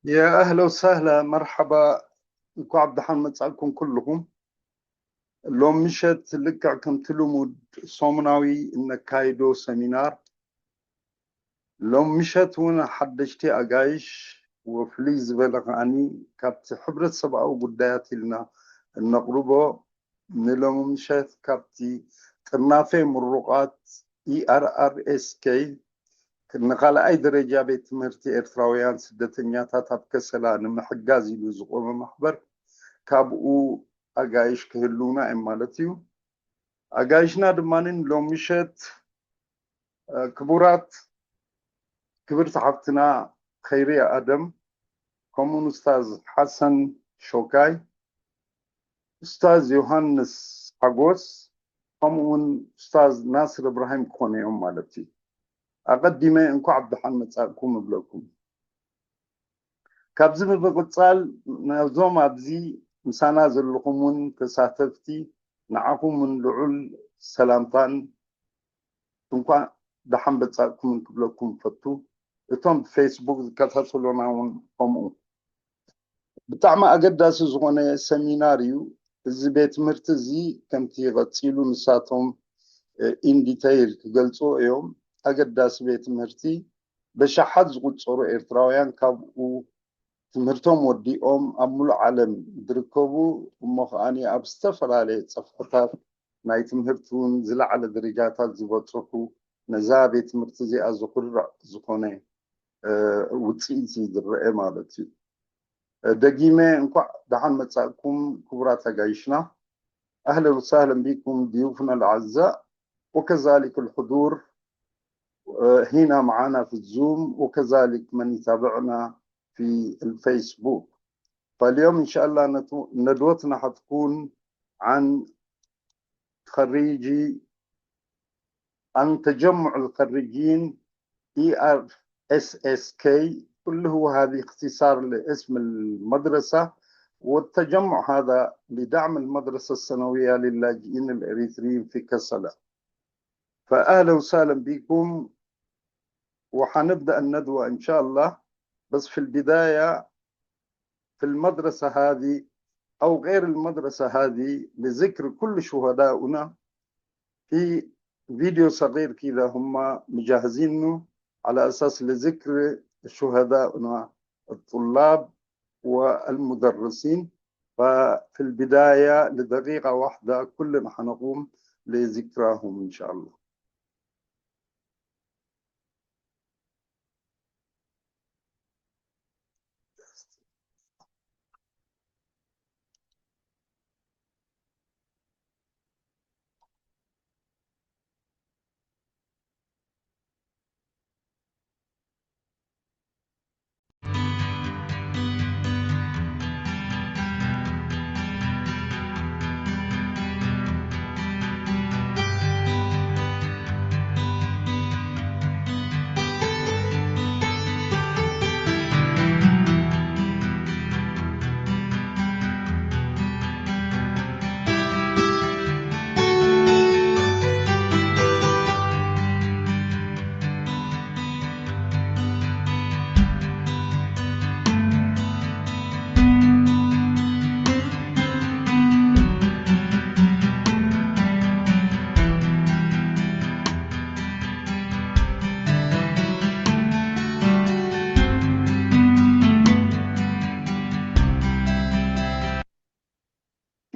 يا أهلا وسهلا، مرحبا. እንኳዕ ብደሓን መጻእኩም ኩልኹም። ሎም ምሸት ልክዕ ከምቲ ልሙድ ሰሙናዊ እነካይዶ ሰሚናር፣ ሎም ምሸት እውን ሓደሽቲ ኣጋይሽ ወፍልይ ዝበለ ከዓኒ ካብቲ ሕብረተሰብኣዊ ጉዳያት ኢልና እነቕርቦ ንሎሚ ምሸት ካብቲ ጥርናፌ ምሩቓት E R R S K ንኻልኣይ ደረጃ ቤት ትምህርቲ ኤርትራውያን ስደተኛታት ኣብ ከሰላ ንምሕጋዝ ኢሉ ዝቆመ ማሕበር ካብኡ ኣጋይሽ ክህልውና እዮም ማለት እዩ። ኣጋይሽና ድማ ሎሚ ምሸት ክቡራት ክብርቲ ሓፍትና ኸይርያ ኣደም፣ ከምኡውን ኡስታዝ ሓሰን ሾካይ፣ ኡስታዝ ዮሃንስ ሓጎስ፣ ከምኡውን ኡስታዝ ናስር እብራሂም ክኾኑ እዮም ማለት እዩ። ኣቐዲመ እንኳዕ ብደሓን መጻእኩም እብለኩም። ካብዚ ብምቕጻል ነዞም ኣብዚ ምሳና ዘለኹም እውን ተሳተፍቲ ንዓኹም እውን ልዑል ሰላምታን እንኳዕ ደሓን መጻእኩምን ክብለኩም ፈቱ። እቶም ብፌስቡክ ዝከታተሉና እውን ከምኡ። ብጣዕሚ ኣገዳሲ ዝኾነ ሰሚናር እዩ። እዚ ቤት ትምህርቲ እዚ ከምቲ ቀጺሉ ንሳቶም ኢን ዲተይል ክገልጽዎ እዮም። ኣገዳሲ ቤት ትምህርቲ፣ በሻሓት ዝቁጸሩ ኤርትራውያን ካብኡ ትምህርቶም ወዲኦም ኣብ ሙሉእ ዓለም ዝርከቡ፣ እሞ ከዓኒ ኣብ ዝተፈላለየ ጸፍሕታት ናይ ትምህርቲ እውን ዝለዓለ ደረጃታት ዝበጽሑ፣ ነዛ ቤት ትምህርቲ እዚኣ ዝኹርዕ ዝኾነ ውፅኢት እዩ ዝረአ ማለት እዩ። ደጊመ እንኳዕ ደሓን መጻእኩም ክቡራት ኣጋይሽና። أهلا وسهلا بكم ضيوفنا الأعزاء، وكذلك الحضور هنا معنا في الزوم، وكذلك من يتابعنا في الفيسبوك. فاليوم إن شاء الله ندوتنا حتكون عن خريجي عن تجمع الخريجين E R S S K، كل هو هذه اختصار لاسم المدرسة، والتجمع هذا لدعم المدرسة الثانوية للاجئين الإريتريين في كسلة. فأهلا وسهلا بكم، وحنبدأ الندوة إن شاء الله. بس في البداية، في المدرسة هذه أو غير المدرسة هذه، لذكر كل شهداؤنا، في فيديو صغير كذا هم مجهزينه على أساس لذكر شهداؤنا الطلاب والمدرسين. ففي البداية لدقيقة واحدة كلنا حنقوم لذكراهم إن شاء الله.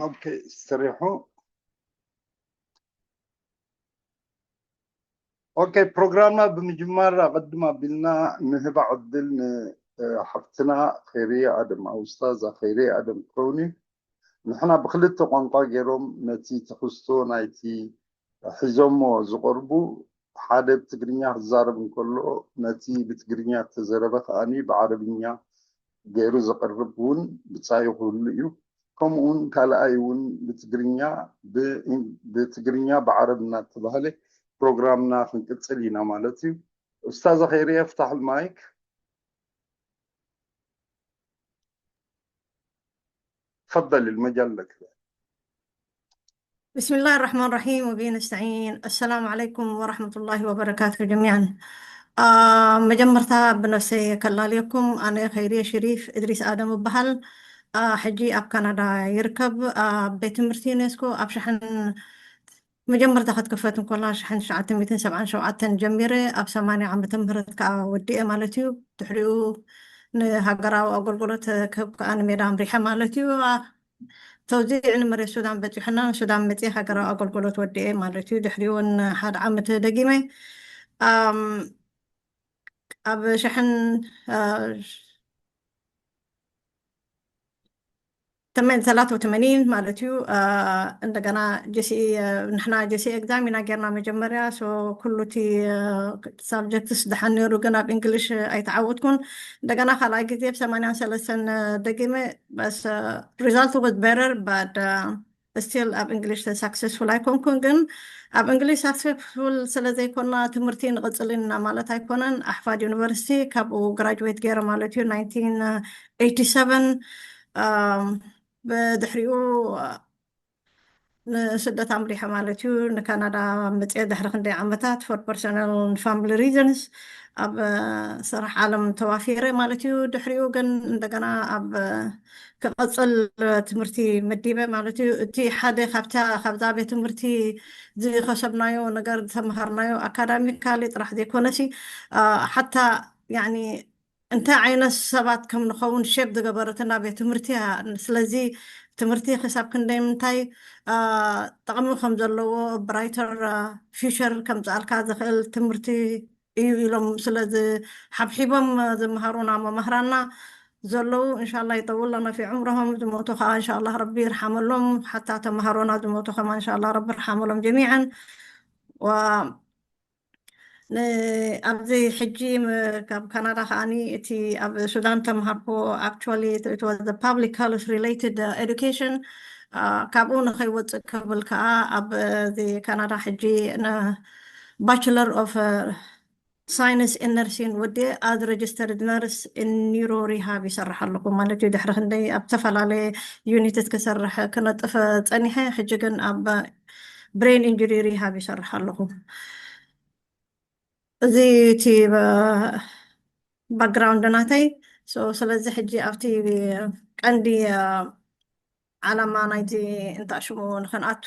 ኦኬ፣ ሰሪሑ። ኦኬ፣ ፕሮግራምና ብምጅማር ኣቐድም ኣቢልና ንህባ ዕድል ንሓፍትና ኸይርየ ኣደም፣ ኣውስታዛ ኸይርየ ኣደም ክኸውን እዩ። ንሕና ብክልተ ቋንቋ ገይሮም ነቲ ትሕዝቶ ናይቲ ሒዞሞ ዝቐርቡ፣ ሓደ ብትግርኛ ክዛረብ እንከሎ፣ ነቲ ብትግርኛ እተዘረበ ከኣኒ ብዓረብኛ ገይሩ ዘቕርብ እውን ብጻዩ ክህሉ እዩ። ከምኡውን ካልኣይ እውን ብትግርኛ፣ ብእን-፣ ብትግርኛ ብዓረብ እናተባህለ ፕሮግራምና ክንቅጽል ኢና ማለት እዩ። ኡስታዝ ኸይርየ፣ افتح المايك. تفضل، المجال لك. بسم الله الرحمن الرحيم، وبه نستعين. السلام عليكم ورحمة الله وبركاته جميعا. ኣ፣ መጀመርታ ብነፍሰይ ከላልየኩም፣ ኣነ ኸይርየ ሽሪፍ እድሪስ ኣደም እበሃል። ኣ፣ ሕጂ ኣብ ካናዳ ይርከብ። ኣብ ቤት ትምህርቲ ዩኔስኮ ኣብ ሸሕን መጀመርታ ክትክፈት እንኮላ ሸሕን ትሽዓተ ሚእትን ሰብዓን ሸውዓተን ጀሚረ ኣብ ሰማንያ ዓመተ ምህረት ከዓ ወዲኤ ማለት እዩ። ድሕሪኡ ንሃገራዊ ኣገልግሎት ክህብ ከዓ ንሜዳ ኣምሪሐ ማለት እዩ። ኣ፣ ተውዚዕ ንመሬት ሱዳን በፂሑና ንሱዳን መፅየ ሃገራዊ ኣገልግሎት ወዲኤ ማለት እዩ። ድሕሪኡ እውን ሓደ ዓመት ደጊመ። ኣም፣ ኣብ ሸሕን አ፣ ተመን ሰላሳ ወተመኒን ማለት እዩ። አ፣ እንደገና ጀሲኢ አ፣ ንሕና ጀሲኢ ኤግዛም ኢና ጌርና መጀመርያ። ሶ ኩሉ እቲ ሳብጀክትስ ደሓን ነይሩ፣ ግን ኣብ እንግሊሽ ኣይተዓወትኩን። እንደገና ካልኣይ ግዜ ብ ሰማንያን ሰለስተን ደጊመ፣ በስ ሪዛልት ወዝ ቤረር ባድ ስቲል ኣብ እንግሊሽ ሳክሰስፉል ኣይኮንኩን። ግን ኣብ እንግሊሽ ሳክሰስፉል ስለ ዘይኮና ትምህርቲ ንቕጽል ኢና ማለት ኣይኮነን። ኣሕፋድ ዩኒቨርሲቲ ካብኡ ግራጅዌት ገይረ ማለት እዩ ናይንቲን ኤይቲ ሰቨን። ብድሕሪኡ ንስደት ኣምሪሐ ማለት እዩ። ንካናዳ መፅየ ድሕሪ ክንደይ ዓመታት for personal family reasons ኣብ ስራሕ ዓለም ተዋፊረ ማለት እዩ። ድሕሪኡ ግን እንደገና ኣብ ክቐፅል ትምህርቲ መዲበ ማለት እዩ። እቲ ሓደ ካብታ ካብዛ ቤት ትምህርቲ ዝኸሰብናዮ ነገር ዝተምሃርናዮ ኣካዳሚካሊ ጥራሕ ዘይኮነሲ ሓታ ያኒ እንታይ ዓይነት ሰባት ከም ንኸውን ሼፕ ዝገበረትና ቤት ትምህርቲ እያ። ስለዚ ትምህርቲ ክሳብ ክንደይ ምንታይ ጠቕሚ ከም ዘለዎ ብራይተር ፊውቸር ከምፅኣልካ ዝኽእል ትምህርቲ እዩ ኢሎም ስለ ዝሓብሒቦም ዝመሃሩና መማህራና ዘለዉ እንሻላ ይጠውላ ነፊ ዕምሮም ዝሞቱ ከዓ እንሻላ ረቢ ይርሓመሎም። ሓታ ተምሃሮና ዝሞቱ ከማ እንሻላ ረቢ ይርሓመሎም ጀሚዐን። ኣብዚ ሕጂ ካብ ካናዳ ከዓኒ እቲ ኣብ ሱዳን ተምሃርኩ actually it was the public health related education። ካብኡ ንኸይወፅእ ክብል ከዓ ኣብ እዚ ካናዳ ሕጂ bachelor of science in nursing ወዲ as registered nurse in neuro rehab ይሰርሕ ኣለኹ ማለት እዩ። ድሕሪ ክንደይ ኣብ ዝተፈላለየ ዩኒትስ ክሰርሕ ክነጥፍ ፀኒሐ፣ ሕጂ ግን ኣብ brain injury rehab ይሰርሕ ኣለኹ። እዚ እቲ ባክግራውንድ ናተይ። ስለዚ ሕጂ ኣብቲ ቀንዲ ዓላማ ናይቲ እንታ ሽሙ ንክንኣቱ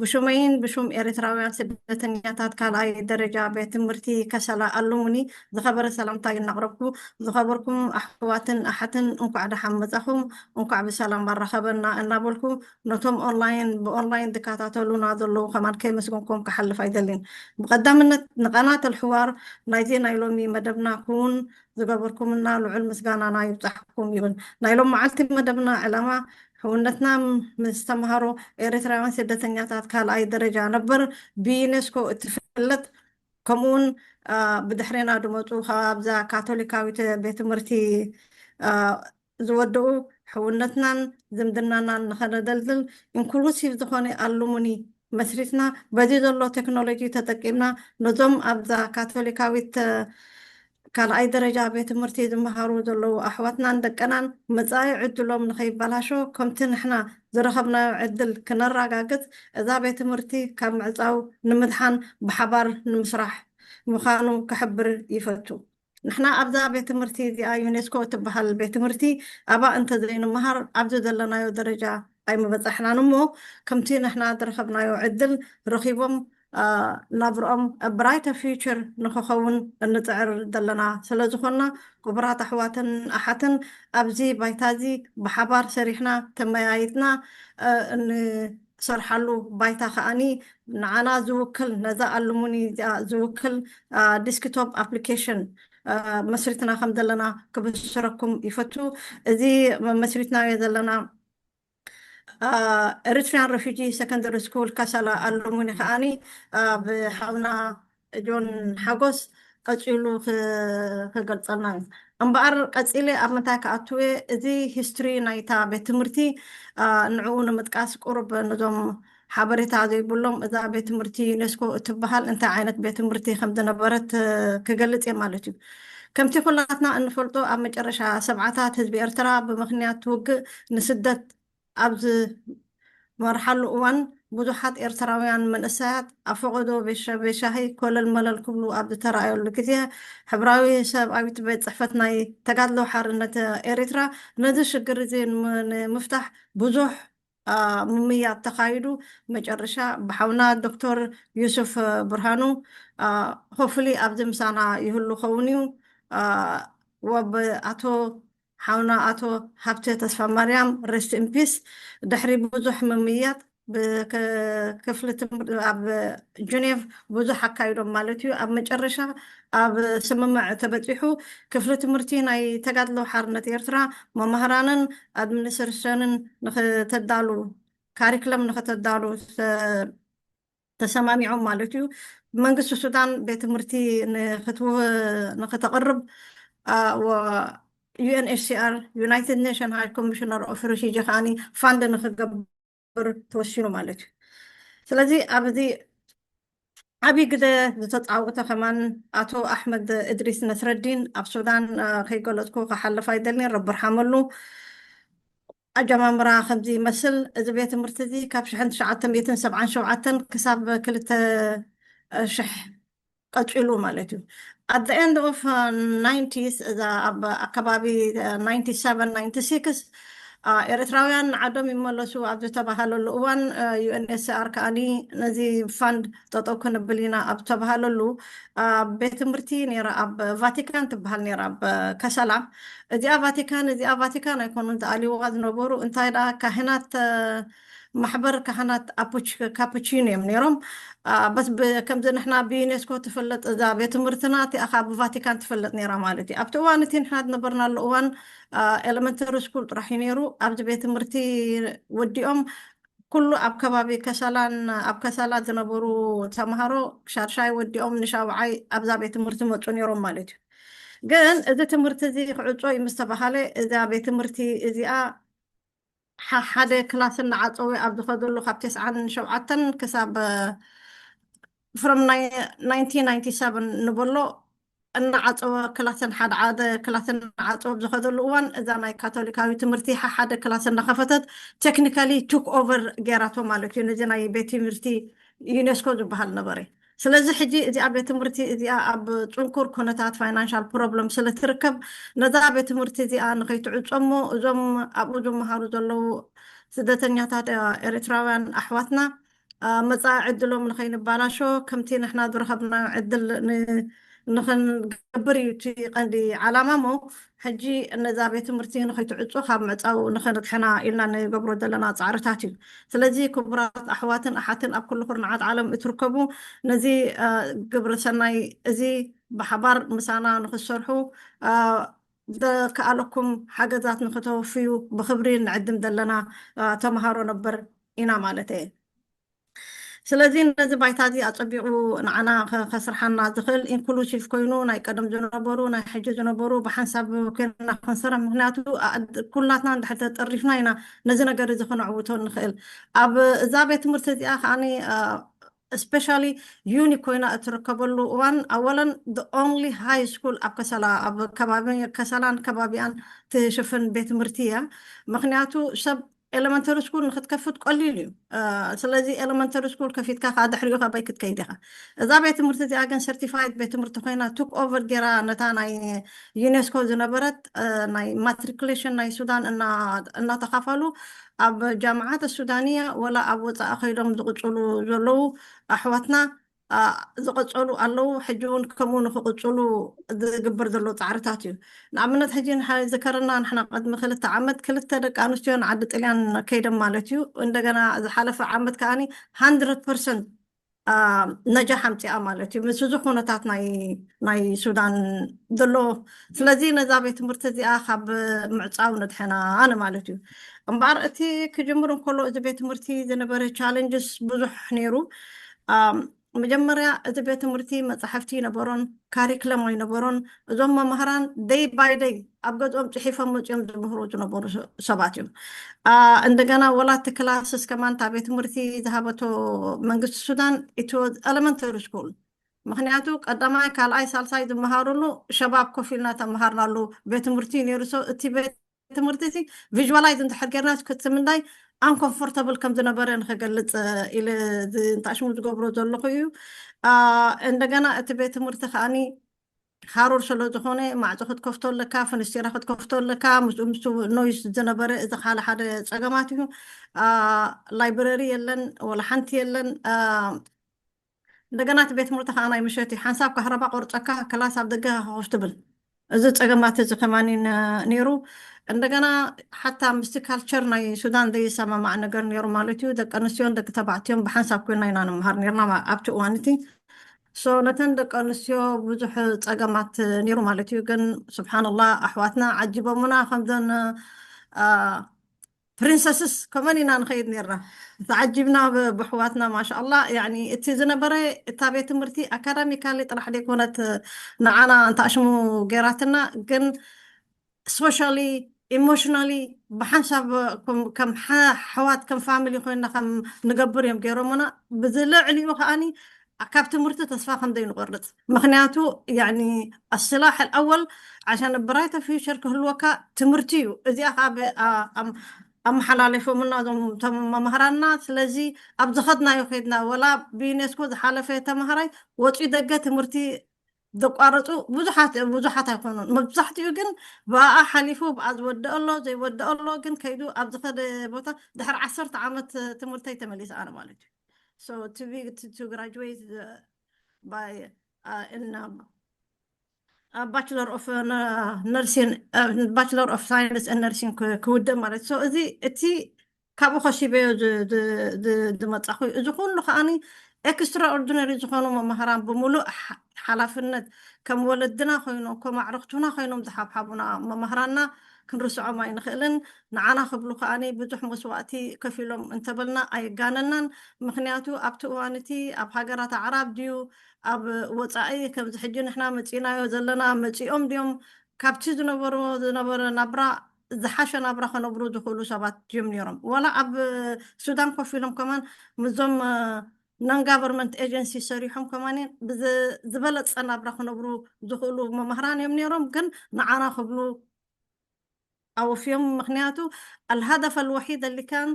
ብሹመይን ብሹም ኤርትራውያን ስደተኛታት ካልኣይ ደረጃ ቤት ትምህርቲ ከሰላ ኣሉሙኒ ዝኸበረ ሰላምታ እናቕረብኩ፣ ዝኸበርኩም ኣሕዋትን ኣሓትን እንኳዕ ደሓን መጻኹም፣ እንኳዕ ብሰላም ኣራኸበና እናበልኩ ነቶም ኦንላይን ብኦንላይን ዝከታተሉና ዘለዉ ከማን ከይመስገንኩም ክሓልፍ ኣይደልን። ብቐዳምነት ንቐናት ኣልሕዋር ናይዚ ናይ ሎሚ መደብና ክውን ዝገበርኩምና ልዑል ምስጋናና ይብጻሕኩም ይብል። ናይ ሎም መዓልቲ መደብና ዕላማ ሕውነትና ምስ ተምሃሮ ኤርትራውያን ስደተኛታት ካልኣይ ደረጃ ነበር ብዩኔስኮ እትፍለጥ ከምኡውን ብድሕሬና ዝመፁ ካብዛ ካቶሊካዊት ቤት ትምህርቲ ዝወደኡ ሕውነትናን ዝምድናናን ንኸነደልድል ኢንክሉሲቭ ዝኾነ ኣሉሙኒ መስሪትና በዚ ዘሎ ቴክኖሎጂ ተጠቂምና ነዞም ኣብዛ ካቶሊካዊት ካልኣይ ደረጃ ቤት ትምህርቲ ዝመሃሩ ዘለዉ ኣሕዋትናን ደቀናን መጻኢ ዕድሎም ንኸይበላሾ ከምቲ ንሕና ዝረኸብናዮ ዕድል ክነረጋግጽ እዛ ቤት ትምህርቲ ካብ ምዕጻው ንምድሓን ብሓባር ንምስራሕ ምዃኑ ክሕብር ይፈቱ። ንሕና ኣብዛ ቤት ትምህርቲ እዚኣ ዩኔስኮ እትበሃል ቤት ትምህርቲ ኣባ እንተዘይንመሃር ኣብዚ ዘለናዮ ደረጃ ኣይምበጻሕናን እሞ ከምቲ ንሕና ዝረኸብናዮ ዕድል ረኺቦም ናብርኦም ብራይተ ፊውቸር ንክኸውን እንፅዕር ዘለና ስለዝኾንና ክቡራት ኣሕዋትን ኣሓትን ኣብዚ ባይታ እዚ ብሓባር ሰሪሕና ተመያይጥና እንሰርሓሉ ባይታ ከዓኒ ንዓና ዝውክል ነዛ ኣሉሙኒ እዚኣ ዝውክል ዲስክቶፕ ኣፕሊኬሽን መስሪትና ከም ዘለና ክብስረኩም ይፈቱ። እዚ መስሪትናዮ ዘለና ኤሪትሪያን ሬፊጂ ሰከንደሪ ስኩል ከሰላ ኣሉሙኒ ከዓኒ ብሓውና ጆን ሓጎስ ቀፂሉ ክገልፀልና እዩ። እምበኣር ቀፂለ ኣብ ምንታይ ክኣትወ እዚ ሂስትሪ ናይታ ቤት ትምህርቲ ንዕኡ ንምጥቃስ ቁሩብ ነዞም ሓበሬታ ዘይብሎም እዛ ቤት ትምህርቲ ዩኔስኮ እትበሃል እንታይ ዓይነት ቤት ትምህርቲ ከም ዝነበረት ክገልፅ እየ ማለት እዩ። ከምቲ ኩላትና እንፈልጦ ኣብ መጨረሻ ሰብዓታት ህዝቢ ኤርትራ ብምኽንያት ውግእ ንስደት ኣብ ዝመርሓሉ እዋን ብዙሓት ኤርትራውያን መንእሰያት ኣብ ፈቐዶ ቤሻ-፣ ቤሻሂ ኮለል መለል ክብሉ ኣብ ዝተራእየሉ ግዜ፣ ሕብራዊ ሰብኣዊት ቤት ጽሕፈት ናይ ተጋድሎ ሓርነት ኤሪትራ ነዚ ሽግር እዚ ን-፣ ንምፍታሕ ብዙሕ፣ አ፣ ምምያት ተኻይዱ። መጨረሻ ብሓውና ዶክተር ዩሱፍ ብርሃኑ፣ አ፣ ሆፍሊ ኣብዚ ምሳና ይህሉ ኸውን እዩ። አ፣ ወብ ኣቶ ሓውና ኣቶ ሃብተ ተስፋ ማርያም፣ rest in peace፣ ድሕሪ ብዙሕ ምምያት ብክ-፣ ክፍሊ ትምህር-፣ ኣብ ጀኔቭ ብዙሕ ኣካይዶም ማለት እዩ። ኣብ መጨረሻ ኣብ ስምምዕ ተበጺሑ። ክፍሊ ትምህርቲ ናይ ተጋድሎ ሓርነት ኤርትራ መማህራንን ኣድሚኒስትሬሽንን ንኽተዳሉ፣ ካሪክለም ንኽተዳሉ ተ-፣ ተሰማሚዖም ማለት እዩ። መንግስቲ ሱዳን ቤት ትምህርቲ ንኽትው-፣ ንኽተቕርብ፣ አ፣ ወ-፣ ዩ ኤን ኤች ሲ ኣር፣ United Nations High Commissioner of Refugee ከኣኒ ፋንድ ንኽገብር ተወሲኑ ማለት እዩ። ስለዚ ኣብዚ ዓብዪ ግደ ዝተፃወተ ከማን ኣቶ ኣሕመድ እድሪስ ነስረዲን ኣብ ሱዳን፣ አ፣ ከይገለፅኩ ክሓልፍ ኣይደልን፣ ረቢ ይርሓመሉ። ኣጀማምራ ከምዚ ይመስል። እዚ ቤት ትምህርቲ እዚ ካብ ሽሕን ትሽዓተ ሚእትን ሰብዓን ሸውዓተን ክሳብ ክልተ ሽሕ ቀጺሉ ማለት እዩ። At the end of, uh, nineties፣ እዛ ኣብ ኣከባቢ፣ uh, ናይንቲ ሰቨን ናይንቲ ሲክስ፣ uh፣ ኤርትራውያን ንዓዶም ይመለሱ ኣብ ዝተባሃለሉ እዋን፣ uh፣ ዩ ኤን ኤች ሲ ኣር ከኣኒ ነዚ ፋንድ ጠጠው ክንብል ኢና ኣብ ዝተባሃለሉ፣ uh፣ ቤት ትምህርቲ ነይራ፣ ኣብ ቫቲካን ትበሃል ነይራ፣ ኣብ ከሰላ። እዚኣ ቫቲካን፣ እዚኣ ቫቲካን ኣይኮኑን ዝኣልይዋ ዝነበሩ፣ እንታይ ደኣ ካህናት፣ uh፣ ማሕበር ካህናት ኣፑች-፣ ካፑቺን እዮም ነይሮም። አ፣ በስ ብ-፣ ከምዚ ንሕና ብዩኔስኮ ትፍለጥ እዛ ቤት ትምህርትና፣ እቲኣ ኸዓ ብቫቲካን ትፍለጥ ነይራ ማለት እዩ። ኣብቲ እዋን እቲ ንሕና ዝነበርናሉ እዋን፣ አ፣ ኤለመንተሪ ስኩል ጥራሕ እዩ ነይሩ። ኣብዚ ቤት ትምህርቲ ወዲኦም ኩሉ ኣብ ከባቢ ከሰላን፣ ኣብ ከሰላ ዝነበሩ ተምሃሮ ሻድሻይ ወዲኦም ንሻውዓይ ኣብዛ ቤት ትምህርቲ መፁ ነይሮም ማለት እዩ። ግን እዚ ትምህርቲ እዚ ክዕጾ እዩ ምስ ተባሃለ፣ እዛ ቤት ትምህርቲ እዚኣ ሓ-፣ ሓደ ክላስ እናዓጸወ ኣብ ዝኸደሉ፣ ካብ ተስዓን ሸውዓተን ክሳብ፣ እ፣ from ናይ-፣ ናይንቲን ናይንቲ ሰቨን ንበሎ፣ እናዓጸወ ክላስን ሓደ ሓደ ክላስ እናዓጸወ ኣብ ዝኸደሉ እዋን፣ እዛ ናይ ካቶሊካዊ ትምህርቲ ሓ-፣ ሓደ ክላስ እናኸፈተት፣ ቴክኒካሊ ቱክ ኦቨር ገይራቶ ማለት እዩ። ነዚ ናይ ቤት ትምህርቲ ዩኔስኮ ዝበሃል ነበረ። ስለዚ ሕጂ እዚኣ ቤት ትምህርቲ እዚኣ ኣብ ጽንኩር ኩነታት ፋይናንሻል ፕሮብለም ስለ ትርከብ፣ ነዛ ቤት ትምህርቲ እዚኣ ንኸይትዕጾ እሞ፣ እዞም ኣብኡ ዝመሃሩ ዘለዉ ስደተኛታት፣ እ፣ ኤርትራውያን ኣሕዋትና፣ እ፣ መጻኢ ዕድሎም ንኸይንባላሾ፣ ከምቲ ንሕና ዝረኸብናዮ ዕድል ን-፣ ንኽንገብር እዩ እቲ ቀንዲ ዓላማ። እሞ ሕጂ ነዛ ቤት ትምህርቲ ንኸይትዕጾ ካብ ምዕጻው ንኸነድሕና ኢልና ንገብሮ ዘለና ጻዕርታት እዩ። ስለዚ ክቡራት ኣሕዋትን ኣሓትን ኣብ ኩሉ ኩርናዓት ዓለም እትርከቡ፣ ነዚ፣ እ፣ ግብረ ሰናይ እዚ ብሓባር ምሳና ንኽትሰርሑ፣ እ፣ ዘከኣለኩም ሓገዛት ንኽተወፍዩ ብኽብሪ ንዕድም ዘለና፣ እ፣ ተምሃሮ ነበር ኢና ማለት እየ። ስለዚ ነዚ ባይታ እዚ ኣጸቢቑ ንዓና ከ-፣ ከስርሓና ዝኽእል ኢንክሉሲቭ ኮይኑ፣ ናይ ቀደም ዝነበሩ፣ ናይ ሕጂ ዝነበሩ ብሓንሳብ ኮይና ክንሰርሕ። ምኽንያቱ፣ ኣ-፣ ኩላትና እንድሕር ተጠሪፍና ኢና ነዚ ነገር እዚ ክነዕውቶ ንኽእል። ኣብ እዛ ቤት ትምህርቲ እዚኣ ከኣኒ፣ እ፣ ስፔሻሊ ዩኒክ ኮይና እትርከበሉ እዋን፣ ኣወለን the only high school ኣብ ከሰላ፣ ኣብ ከባቢ ከሰላን ከባቢኣን ትሽፍን ቤት ትምህርቲ እያ። ምኽንያቱ ሰብ ኤለመንተሪ ስኩል ንክትከፍት ቀሊል እዩ። እ፣ ስለዚ ኤለመንተሪ ስኩል ከፊትካ ከዓ ድሕሪኡ ካባይ ክትከይድ ኢኻ። እዛ ቤት ትምህርቲ እዚኣ ግን ሰርቲፋይድ ቤት ትምህርቲ ኮይና ቱክ ኦቨር ጌራ ነታ ናይ ዩኔስኮ ዝነበረት፣ እ፣ ናይ ማትሪኩሌሽን ናይ ሱዳን እና-፣ እናተኻፈሉ ኣብ ጃምዓት ሱዳንያ ወላ ኣብ ወፃኢ ከይዶም ዝቕፅሉ ዘለዉ ኣሕዋትና፣ አ፣ ዝቐጸሉ ኣለዉ። ሕጂ እውን ከምኡ ንኽቕጽሉ ዝግበር ዘሎ ጻዕርታት እዩ። ንኣብነት፣ ሕጂ ንሓ-፣ ዝከረና፣ ንሕና ቅድሚ ክልተ ዓመት ክልተ ደቂ ኣንስትዮ ንዓዲ ጥልያን ከይደን ማለት እዩ። እንደገና ዝሓለፈ ዓመት ከኣኒ ሃንድረድ ፐርሰንት፣ አ፣ ነጃሕ ኣምጺኣ ማለት እዩ። ምስ እዚ ኩነታት ናይ፣ ናይ ሱዳን ዘሎ። ስለዚ ነዛ ቤት ትምህርቲ እዚኣ ካብ ምዕጻው ነድሕና ኣነ ማለት እዩ። እምበኣር እቲ ክጅምር እንከሎ እዚ ቤት ትምህርቲ ዝነበረ ቻለንጅስ ብዙሕ ነይሩ። አ፣ መጀመርያ እቲ ቤት ትምህርቲ መጻሕፍቲ ይነበሮን፣ ካሪክለም ኣይነበሮን። እዞም መምህራን ደይ ባይ ደይ ኣብ ገዝኦም ጽሒፎም መጺኦም ዝምህሩ ዝነበሩ ሰ-፣ ሰባት እዮም። አ፣ እንደገና ወላ እቲ ክላስስ ከማን እታ ቤት ትምህርቲ ዝሃበቶ መንግስቲ ሱዳን፣ it was elementary school። ምኽንያቱ ቀዳማይ፣ ካልኣይ፣ ሳልሳይ ዝመሃሩሉ ሸባብ ኮፍ ኢልና ተመሃርናሉ ቤት ትምህርቲ እዩ ነይሩ። So፣ እቲ ቤት ትምህርቲ እዚ ቪዥዋላይዝ እንድሕር ጌርና፣ እስከ እቲ ምንዳይ uncomfortable ከም ዝነበረ ንክገልፅ ኢለ እንታይ ሽሙ ዝገብሮ ዘለኹ እዩ። እንደገና እቲ ቤት ትምህርቲ ከዓኒ ሃሩር ስለ ዝኾነ ማዕፆ ክትከፍቶ ኣለካ፣ ፍንስቲራ ክትከፍቶ ኣለካ። ምስ ምስ ኖይስ ዝነበረ እዚ ሓደ ሓደ ፀገማት እዩ። ላይብረሪ የለን፣ ወላ ሓንቲ የለን። እንደገና እቲ ቤት ትምህርቲ ከዓ ናይ ምሸት እዩ። ሓንሳብ ካህረባ ቆርፀካ ክላስ ኣብ ደገ ኮፍ ትብል። እዚ ፀገማት እዚ ከማኒ ነይሩ። እንደገና ሓታ ምስቲ ካልቸር ናይ ሱዳን ዘይሰማማዕ ነገር ነይሩ ማለት እዩ። ደቂ ኣንስትዮን ደቂ ተባዕትዮን ብሓንሳብ ኮይና ኢና ንምሃር ነርና ኣብቲ እዋን እቲ። ሶ ነተን ደቂ ኣንስትዮ ብዙሕ ፀገማት ነይሩ ማለት እዩ። ግን ስብሓንላ ኣሕዋትና ዓጂቦምና ከምዘን ፕሪንሰስስ ከመን ኢና ንኸይድ ነርና። ተዓጂብና ብኣሕዋትና ማሻኣላ። ያኒ እቲ ዝነበረ እታ ቤት ትምህርቲ ኣካዳሚካሊ ጥራሕ ዘይኮነት ንዓና እንታሽሙ ገይራትና፣ ግን ሶሻሊ ኢሞሽናሊ ብሓንሳብ ከም ሓዋት ከም ፋሚሊ ኮይና ከም ንገብር እዮም ገይሮምና። ብዝልዕሊኡ ከዓኒ ካብ ትምህርቲ ተስፋ ከም ዘይንቆርፅ። ምክንያቱ ያኒ ኣስላሕ ኣወል ዓሻን ብራይተ ፊውቸር ክህልወካ ትምህርቲ እዩ። እዚኣ ከዓ ኣመሓላለፎምና እዞም መምህራንና። ስለዚ ኣብ ዝኸድናዮ ከድና ወላ ብዩኔስኮ ዝሓለፈ ተምሃራይ ወፂኡ ደገ ትምህርቲ ዘቋረፁ ብዙሓት ብዙሓት ኣይኮኑን። መብዛሕትኡ ግን ብኣ ሓሊፉ ብኣ ዝወደእ ኣሎ ዘይወደእ ኣሎ። ግን ከይዱ ኣብ ዝኸደ ቦታ ድሕሪ ዓሰርተ ዓመት ትምህርተይ ተመሊሰ ኣነ ማለት እዩ። So to be to, to graduate uh, by uh, in um, a bachelor of uh, nursing, uh, bachelor of science and nursing ክውድእ ማለት። So እዚ እቲ ካብኡ ከሲበዮ ዝመፃኹ እዩ። እዚ ኩሉ ከዓኒ ኤክስትራኦርዲነሪ ዝኾኑ መምህራን ብምሉእ ሓላፍነት ከም ወለድና ኮይኖም ከም ኣዕርክቱና ኮይኖም ዝሓብሓቡና መምህራንና ክንርስዖም ኣይንኽእልን። ንዓና ክብሉ ከዓኒ ብዙሕ መስዋእቲ ከፊሎም እንተበልና ኣይጋነናን። ምክንያቱ ኣብቲ እዋን እቲ ኣብ ሃገራት ኣዕራብ ድዩ ኣብ ወፃኢ ከምዚ ሕጂ ንሕና መፂናዮ ዘለና መፂኦም ድዮም ካብቲ ዝነበሩ ዝነበረ ናብራ ዝሓሸ ናብራ ከነብሩ ዝኽእሉ ሰባት ድዮም ነይሮም። ዋላ ኣብ ሱዳን ኮፍ ኢሎም ከማን ምዞም non government agency ሰሪሖም ከማን ዝበለፀ ናብራ ክነብሩ ዝኽእሉ መምህራን እዮም ነይሮም። ግን ንዓና ክብሉ ኣወፍዮም። ምክንያቱ الهدف الوحيد اللي كان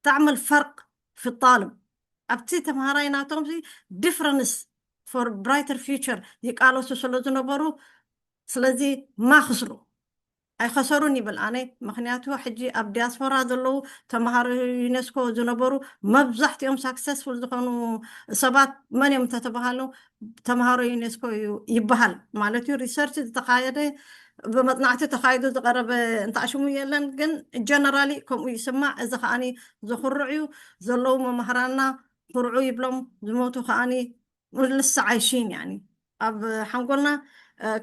تعمل فرق في الطالب ኣብቲ ተምሃራይ ናቶም difference for brighter future ይቃለሱ ስለ ዝነበሩ ስለዚ ማክስሩ ኣይኸሰሩን ይብል ኣነ። ምክንያቱ ሕጂ ኣብ ዲያስፖራ ዘለዉ ተምሃሮ ዩኔስኮ ዝነበሩ መብዛሕትኦም ሳክሰስፉል ዝኾኑ ሰባት መን እዮም እንተተባሃሉ ተምሃሮ ዩኔስኮ እዩ ይበሃል ማለት እዩ። ሪሰርች ዝተኻየደ ብመፅናዕቲ ተኻይዱ ዝቀረበ እንተኣሽሙ የለን፣ ግን ጀነራሊ ከምኡ ይስማዕ። እዚ ከዓኒ ዝኩርዕ እዩ። ዘለዉ መምህራንና ኩርዑ ይብሎም፣ ዝሞቱ ከዓኒ ልስዕ ኣይሽን ያኒ ኣብ ሓንጎልና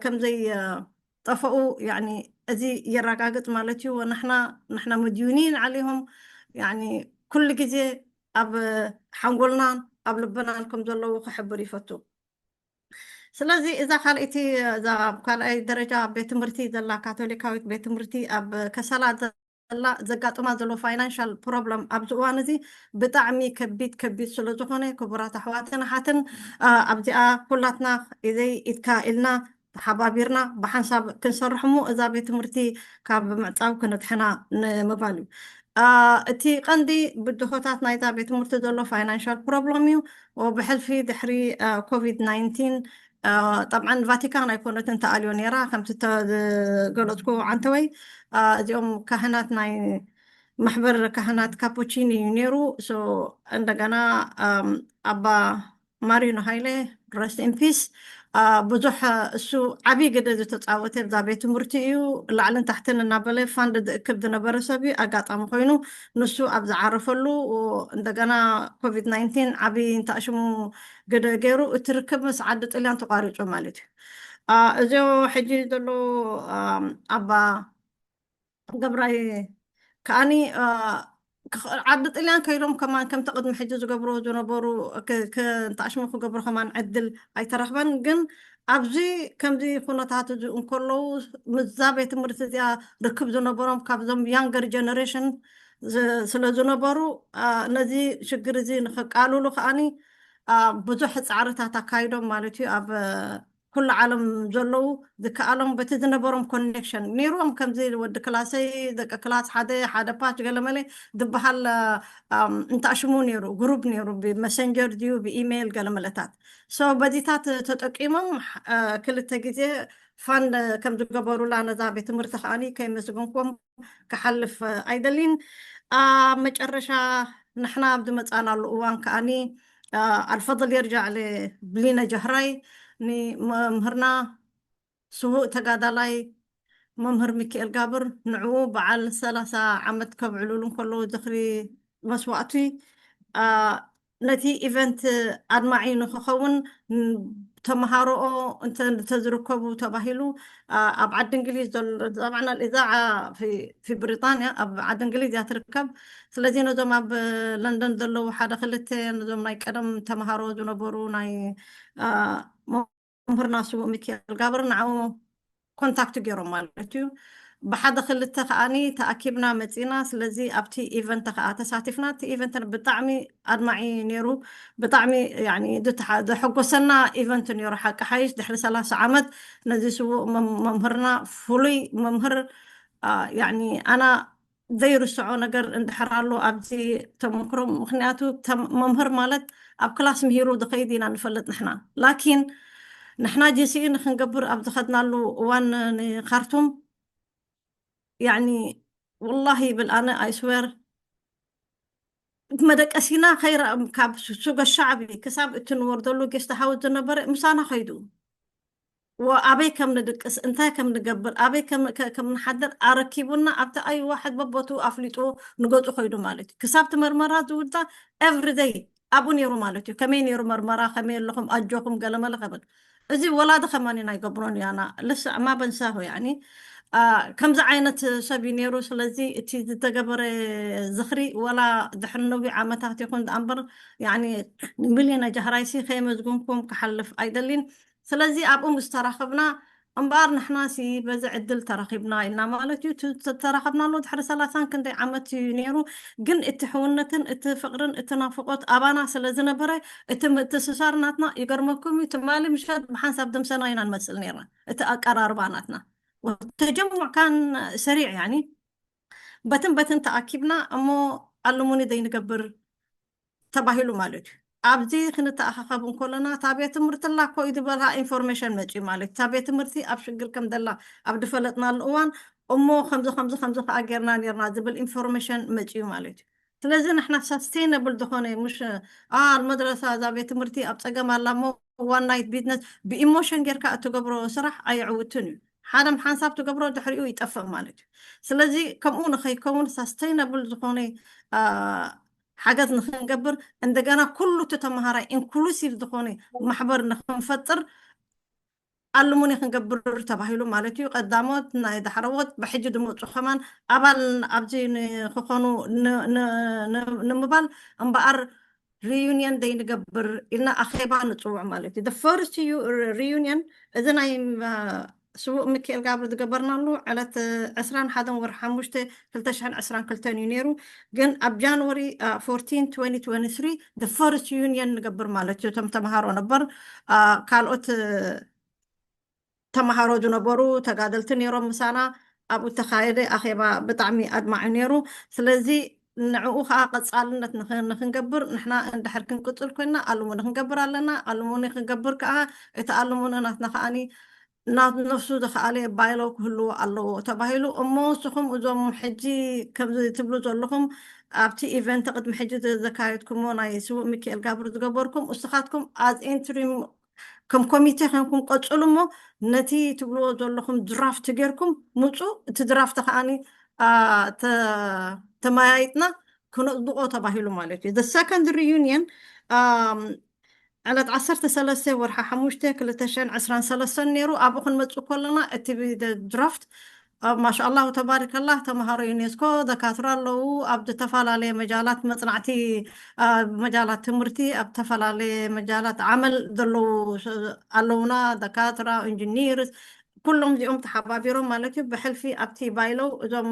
ከምዘይጠፈኡ ያኒ እዚ የረጋግፅ ማለት እዩ። ንሕና ንሕና መድዩኒን ዓሊሆም ያኒ ኩሉ ግዜ ኣብ ሓንጎልናን ኣብ ልብናን ከም ዘለዉ ክሕብር ይፈቱ። ስለዚ እዛ ካልኣይቲ እዛ ኣብ ካልኣይ ደረጃ ቤት ትምህርቲ ዘላ ካቶሊካዊት ቤት ትምህርቲ ኣብ ከሰላ ዘላ ዘጋጥማ ዘሎ ፋይናንሻል ፕሮብለም ኣብዚ እዋን እዚ ብጣዕሚ ከቢድ ከቢድ ስለ ዝኾነ ክቡራት ኣሕዋትን ኣሓትን ኣብዚኣ ኩላትና ኢደይ ኢድካ ኢልና ተሓባቢርና ብሓንሳብ ክንሰርሕ እሞ እዛ ቤት ትምህርቲ ካብ ምዕፃው ክነድሕና ንምባል እዩ። እቲ ቀንዲ ብድሆታት ናይዛ ቤት ትምህርቲ ዘሎ ፋይናንሻል ፕሮብለም እዩ። ብሕልፊ ድሕሪ ኮቪድ ናይንቲን ጠብዓን ቫቲካን ኣይኮነትን ተኣልዮ ነይራ ከምቲ ዝገለፅኩ ዓንተወይ። እዚኦም ካህናት ናይ ማሕበር ካህናት ካፖቺን እዩ ነይሩ። እንደገና ኣባ ማሪኖ ሃይለ rest in peace ብዙሕ እሱ ዓብዪ ግደ ዝተፃወተ ብዛ ቤት ትምህርቲ እዩ። ላዕልን ታሕትን እናበለ ፋንድ ዝእክብ ዝነበረ ሰብ እዩ። ኣጋጣሚ ኮይኑ ንሱ ኣብ ዝዓረፈሉ እንደገና ኮቪድ ናይንቲን ዓብዪ እንተኣሽሙ ግደ ገይሩ እቲ ርክብ ምስ ዓዲ ጥልያን ተቋሪፁ ማለት እዩ። እዚኦ ሕጂ ዘሎ ኣባ ገብራይ ከዓኒ ዓዲ ጥልያን ከይዶም ከማን ከምቲ ቅድሚ ሕጂ ዝገብርዎ ዝነበሩ እንተኣሽሙ ክገብሩ ከማን ዕድል ኣይተረኽበን። ግን ኣብዚ ከምዚ ኩነታት እዚ እንከለዉ ምስዛ ቤት ትምህርቲ እዚኣ ርክብ ዝነበሮም ካብዞም ያንገር ጀነሬሽን ስለ ዝነበሩ ነዚ ሽግር እዚ ንክቃልሉ ከዓኒ ብዙሕ ፃዕርታት ኣካይዶም ማለት እዩ። ኣብ ኩሉ ዓለም ዘለዉ ዝከኣሎም በቲ ዝነበሮም ኮኔክሽን ነይርዎም። ከምዚ ወዲ ክላሰይ ደቂ ክላስ ሓደ ሓደ ፓች ገለመለ ዝበሃል እንታሽሙ ነይሩ፣ ግሩፕ ነይሩ፣ ብመሰንጀር ድዩ ብኢሜይል ገለመለታት። ሶ በዚታት ተጠቂሞም ክልተ ግዜ ፋንድ ከም ዝገበሩላ ነዛ ቤት ትምህርቲ ከዓኒ ከይመስገንኩም ክሓልፍ ኣይደሊን። ኣብ መጨረሻ ንሕና ኣብ ዝመፃናሉ እዋን ከዓኒ ኣልፈضል የርጃዕ ለብሊነ ጀህራይ ንመምህርና ስዉእ ተጋዳላይ መምህር ሚካኤል ጋብር ንዕኡ በዓል ሰላሳ ዓመት ከብዕሉሉ እንከለዉ ዝኽሪ መስዋእቲ ነቲ ኢቨንት ኣድማዒ ንክኸውን ተምሃሮኦ እንተዝርከቡ ተባሂሉ ኣብ ዓዲ እንግሊዝ ጠብዓና ልእዛዓ ፊ ብሪጣንያ ኣብ ዓዲ እንግሊዝ እያ ትርከብ። ስለዚ ነዞም ኣብ ለንደን ዘለዉ ሓደ ክልተ ነዞም ናይ ቀደም ተምሃሮ ዝነበሩ ናይ መምህርና ስዉእ ሚካኤል ጋብር ንዓኡ ኮንታክት ገይሮም ማለት እዩ። ብሓደ ክልተ ከዓኒ ተኣኪብና መፂና። ስለዚ ኣብቲ ኢቨንት ከዓ ተሳቲፍና። እቲ ኢቨንት ብጣዕሚ ኣድማዒ ነይሩ። ብጣዕሚ ዘሐጎሰና ኢቨንት ነይሩ። ሓቂ ሓይሽ ድሕሪ ሰላሳ ዓመት ነዚ ስዉእ መምህርና ፍሉይ መምህር ኣና ዘይርስዖ ነገር እንድሕር ኣሎ ኣብዚ ተመክሮ። ምክንያቱ መምህር ማለት ኣብ ክላስ ምሂሩ ዝኸይድ ኢና ንፈልጥ ንሕና። ላኪን ንሕና ጂሲኢ ንክንገብር ኣብ ዝኸድናሉ እዋን ንካርቱም ያኒ ወላሂ ይብል ኣነ ኣይስዌር መደቀሲና ከይረ ካብ ሱገ ሻዕቢ ክሳብ እቲ ንወርደሉ ጌስት ሃውስ ዝነበረ ምሳና ከይዱ ኣበይ ከም ንድቅስ እንታይ ከም ንገብር ኣበይ ከም ንሓድር ኣረኪቡና ኣብቲ ኣይ ዋሕድ በቦቱ ኣፍሊጡ ንገፁ ከይዱ ማለት እዩ። ክሳብ እቲ መርመራ ዝውዳ ኤቭሪደይ ኣብኡ ነይሩ ማለት እዩ። ከመይ ነይሩ መርመራ ከመይ ኣለኹም ኣጆኹም ገለመለ ከብል እዚ ወላዲ ከማኒ ናይ ገብሮን ያና ልስዕ ማ በንሳሁ ያኒ ከምዚ ዓይነት ሰብ እዩ ነይሩ። ስለዚ እቲ ዝተገበረ ዝኽሪ ወላ ድሕሪ ነዊሕ ዓመታት ይኹን ደኣ እምበር ሚሊዮነ ጃህራይሲ ከየመዝግንኩም ክሓልፍ ኣይደሊን። ስለዚ ኣብኡ ምስ ተራኸብና እምበኣር ንሕናሲ በዚ ዕድል ተራኺብና ኢልና ማለት እዩ። ዝተራኸብናሉ ድሕሪ ሰላሳን ክንደይ ዓመት እዩ ነይሩ። ግን እቲ ሕውነትን እቲ ፍቕርን እቲ ናፍቖት ኣባና ስለ ዝነበረ እቲ ምትእስሳር ናትና ይገርመኩም እዩ ትማሊ ምሸት ብሓንሳብ ድምሰና ኢና ንመስል ነርና። እቲ ኣቀራርባ ናትና ተጀሙዕ ካን ሰሪዕ ያኒ በትን በትን ተኣኪብና እሞ ኣለሙኒ ዘይንገብር ተባሂሉ ማለት እዩ። ኣብዚ ክንተኣኻኸብ እንከለና እታ ቤት ትምህርቲ ላ ኮይ ዝበላ ኢንፎርሜሽን መፅዩ ማለት እታ ቤት ትምህርቲ ኣብ ሽግር ከም ዘላ ኣብ ዝፈለጥናሉ እዋን እሞ ከምዚ ከምዚ ከምዚ ከዓ ጌርና ኔርና ዝብል ኢንፎርሜሽን መፅዩ ማለት እዩ። ስለዚ ንሕና ሳስቴይነብል ዝኾነ ሙሽ ኣልመድረሳ እዛ ቤት ትምህርቲ ኣብ ፀገም ኣላ እሞ ዋን ናይት ቢዝነስ ብኢሞሽን ጌርካ እትገብሮ ስራሕ ኣየዕውትን እዩ። ሓደ ሓንሳብ ትገብሮ ድሕሪኡ ይጠፍእ ማለት እዩ። ስለዚ ከምኡ ንኸይከውን ሳስቴይነብል ዝኾነ ሓገዝ ንክንገብር እንደገና ኩሉ እቲ ተምሃራይ ኢንክሉሲቭ ዝኾነ ማሕበር ንክንፈጥር ኣለሙኒ ክንገብር ተባሂሉ ማለት እዩ። ቀዳሞት ናይ ዳሕረዎት ብሕጂ ዝመፁ ከማን ኣባል ኣብዚ ንክኾኑ ንምባል እምበኣር ሪዩኒየን ዘይንገብር ኢልና ኣኼባ ንፅውዕ ማለት እዩ። ፈርስት ሪዩኒየን እዚ ናይ ስዉእ ሚካኤል ጋብር ዝገበርናሉ ዕለት ዕስራን ሓደን ወርሒ ሓሙሽተ ክልተ ሽሕን ዕስራን ክልተን እዩ ነይሩ። ግን ኣብ ጃንዋሪ ፎርቲን ትወንቲ ትወንቲ ትሪ ፈርስት ዩኒየን ንገብር ማለት እዩ። እቶም ተምሃሮ ነበር ካልኦት ተምሃሮ ዝነበሩ ተጋደልቲ ነይሮም ምሳና። ኣብኡ ተኻየደ ኣኼባ ብጣዕሚ ኣድማዒ ነይሩ። ስለዚ ንዕኡ ከዓ ቀፃልነት ንክንገብር ንሕና እንድሕር ክንቅፅል ኮይና ኣለሙኒ ክንገብር ኣለና። ኣለሙኒ ክንገብር ከዓ እቲ ኣለሙኒ ናትና ከዓኒ ናብ ነፍሱ ዝኸኣለ ባይሎ ክህልዎ ኣለዎ ተባሂሉ። እሞ ንስኹም እዞም ሕጂ ከምዚ ትብሉ ዘለኹም ኣብቲ ኢቨንት ቅድሚ ሕጂ ዘካየድኩሞ ናይ ስዉእ ሚካኤል ጋብር ዝገበርኩም እስኻትኩም ኣዝ ኢንትሪም ከም ኮሚቴ ኮንኩም ቀፅሉ እሞ ነቲ ትብልዎ ዘለኹም ድራፍት ጌርኩም ምፁ። እቲ ድራፍት ከዓኒ ተመያይጥና ክነፅድቆ ተባሂሉ ማለት እዩ። ሰኮንድ ሪዩኒየን ዕለት ዓሰርተ ሰለስተ ወርሒ ሓሙሽተ ክልተ ሽሕን ዕስራን ሰለስተን ነይሩ። ኣብኡ ክንመፅእ ከለና እቲ ድራፍት ማሻኣላሁ ተባሪከላህ ተምሃሮ ዩኔስኮ ደካትራ ኣለዉ ኣብ ዝተፈላለየ መጃላት መፅናዕቲ መጃላት ትምህርቲ ኣብ ዝተፈላለየ መጃላት ዓመል ዘለዉ ኣለዉና ደካትራ ኢንጂኒርስ ኩሎም እዚኦም ተሓባቢሮም ማለት እዩ። ብሕልፊ ኣብቲ ባይለው እዞም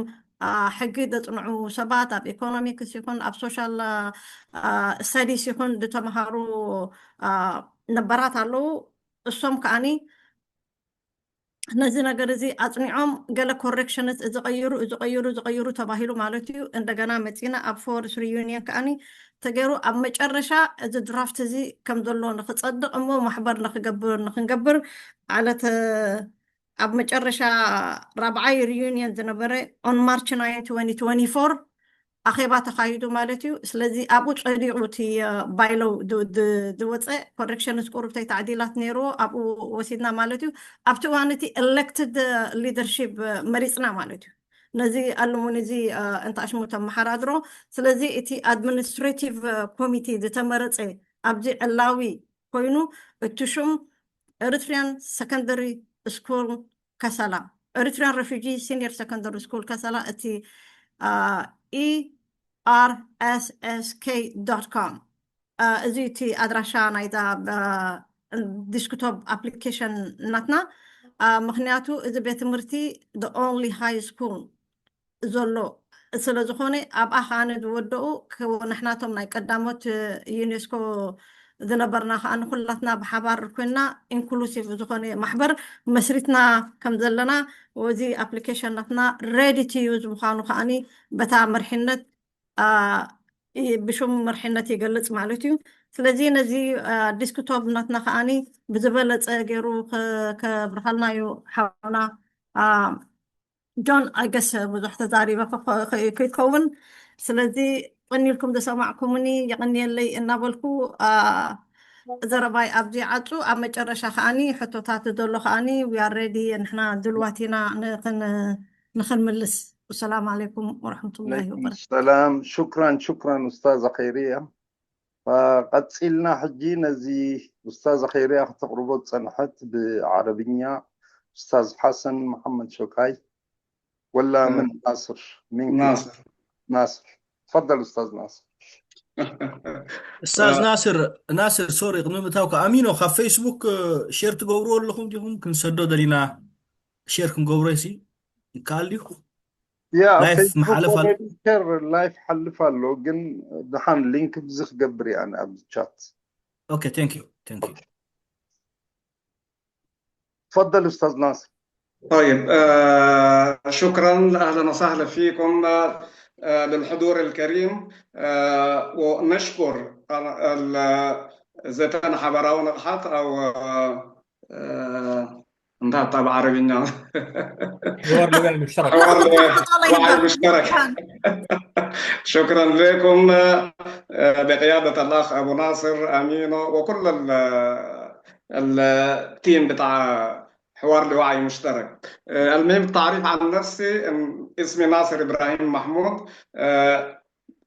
ሕጊ ዘፅንዑ ሰባት ኣብ ኢኮኖሚክስ ይኹን ኣብ ሶሻል ስተዲስ ይኹን ዝተምሃሩ ነበራት ኣለዉ። እሶም ከዓኒ ነዚ ነገር እዚ ኣጽኒዖም ገለ corrections እዚ ቀይሩ፣ እዚ ቀይሩ፣ እዚ ቀይሩ ተባሂሉ ማለት እዩ። እንደገና መጺና ኣብ fourth reunion ከኣኒ ተገይሩ ኣብ መጨረሻ እዚ draft እዚ ከም ዘሎ ንኽጸድቕ እሞ ማሕበር ንኽገብር፣ ንኽንገብር ዓለት ኣብ መጨረሻ ራብዓይ reunion ዝነበረ on March nine twenty twenty-four ኣኼባ ተኻይዱ ማለት እዩ። ስለዚ ኣብኡ ጸዲቑ እቲ ባይለው ዝወፀ corrections ቁሩብተይ ታዕዲላት ነይርዎ ኣብኡ ወሲድና ማለት እዩ። ኣብቲ እዋን እቲ elected leadership መሪፅና ማለት እዩ። ነዚ ኣለሙን እዚ እንተ ኣሽሙ ተመሓዳድሮ። ስለዚ እቲ administrative committee ዝተመረፀ ኣብዚ ዕላዊ ኮይኑ እቲ ሹም Eritrean Secondary School ከሰላ፣ Eritrean Refugee Senior Secondary School ከሰላ፣ እቲ E R S S K dot com። እዚ እቲ ኣድራሻ ናይዛ desktop application ናትና። ምኽንያቱ እዚ ቤት ትምህርቲ the only high school ዘሎ ስለ ዝኾነ ኣብኣ ከኣነ ዝወደኡ ንሕናቶም ናይ ቀዳሞት ዩኔስኮ ዝነበርና ከዓ ንኩላትና ብሓባር ኮይንና inclusive ዝኾነ ማሕበር መስሪትና ከም ዘለና እዚ application ናትና ready to use ምዃኑ ከዓኒ በታ መርሒነት ብሹም መርሒነት ይገልጽ ማለት እዩ። ስለዚ ነዚ desktop ናትና ከዓኒ ብዝበለጸ ገይሩ ከብርሃልና እዩ ሓውና ጆን። I guess ብዙሕ ተዛሪበ ከይከውን፣ ስለዚ ቀኒልኩም ዝሰማዕኩምኒ የቐንየለይ እናበልኩ ዘረባይ ኣብዚ ዓጹ። ኣብ መጨረሻ ከዓኒ ሕቶታት ዘሎ ከዓኒ we are ready፣ ንሕና ድልዋት ኢና ንኽንምልስ። ወሰላም ዓለይኩም ወረሕመቱላሂ ወበረካቱ። ሰላም። ሹክራን ሹክራን ኡስታዝ ኸይርያ። ቀፂልና ሕጂ ነዚ ኡስታዝ ኸይርያ ክተቕርቦ ዝፀንሐት ብዓረብኛ ኡስታዝ ሓሰን መሓመድ ሾቃይ ወላ ምን ናስር ሚንኩም? ናስር። ናስር። تفضل ኡስታዝ ናስር። ኡስታዝ ናስር፣ ናስር ሶሪ፣ ቅድሚ ምእታውካ ኣሚኖ ካብ ፌስቡክ ሼር ትገብርዎ ኣለኹም ዲኹም? ክንሰዶ ደሊና ሼር ክንገብሮ ሲ ይከኣል ድዩ? ያ ላይፍ ፌስቡክ መሓለፍ ኣሎ። ኦልሬዲ ሼር ላይፍ ሓልፍ ኣሎ፣ ግን ድሓን ሊንክ ብዚ ክገብር እየ ኣነ ኣብ ቻት። ኦኬ thank you thank you። تفضل ኡስታዝ ናስር። طيب آه شكرا، اهلا وسهلا فيكم آه للحضور الكريم آه ونشكر ال- زيتنا حبراون الحط او آه، آه، انتهى طبعا عربية. حوار لوعي مشترك. حوار لوعي طلع وعي يبقى مشترك. كان. شكرا لكم آه، بقيادة الأخ أبو ناصر أمينو وكل ال- ال- التيم بتاع حوار لوعي مشترك. آه، المهم التعريف عن نفسي، إن اسمي ناصر إبراهيم محمود. آه،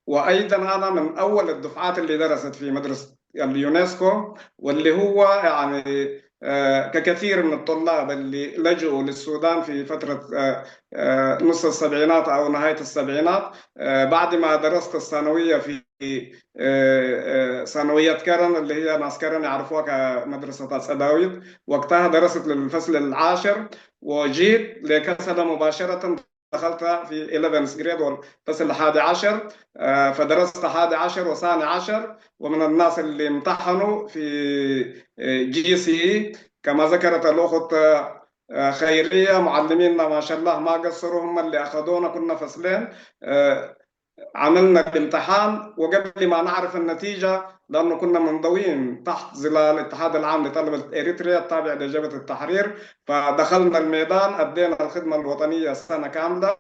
وأيضا أنا من أول الدفعات اللي درست في مدرسة اليونسكو، واللي هو يعني آه، ككثير من الطلاب اللي لجؤوا للسودان في فترة آه، آه، نص السبعينات أو نهاية السبعينات، آه، بعد ما درست الثانوية في آه، آه، ثانوية كرن اللي هي ناس كرن يعرفوها كمدرسة السداويت. وقتها درست للفصل العاشر وجيت لكسلا مباشرة، دخلت في eleventh grade والفصل الحادي عشر. آه، فدرست حادي عشر وثاني عشر، ومن الناس اللي امتحنوا في جي سي اي كما ذكرت الأخت آه، خيرية. معلمينا ما شاء الله ما قصروا، هم اللي أخذونا، كنا فصلين آه، عملنا الامتحان وقبل ما نعرف النتيجة، لأنه كنا منضوين تحت ظلال الاتحاد العام لطلبة إريتريا التابع لجبهة التحرير، فدخلنا الميدان، أدينا الخدمة الوطنية سنة كاملة.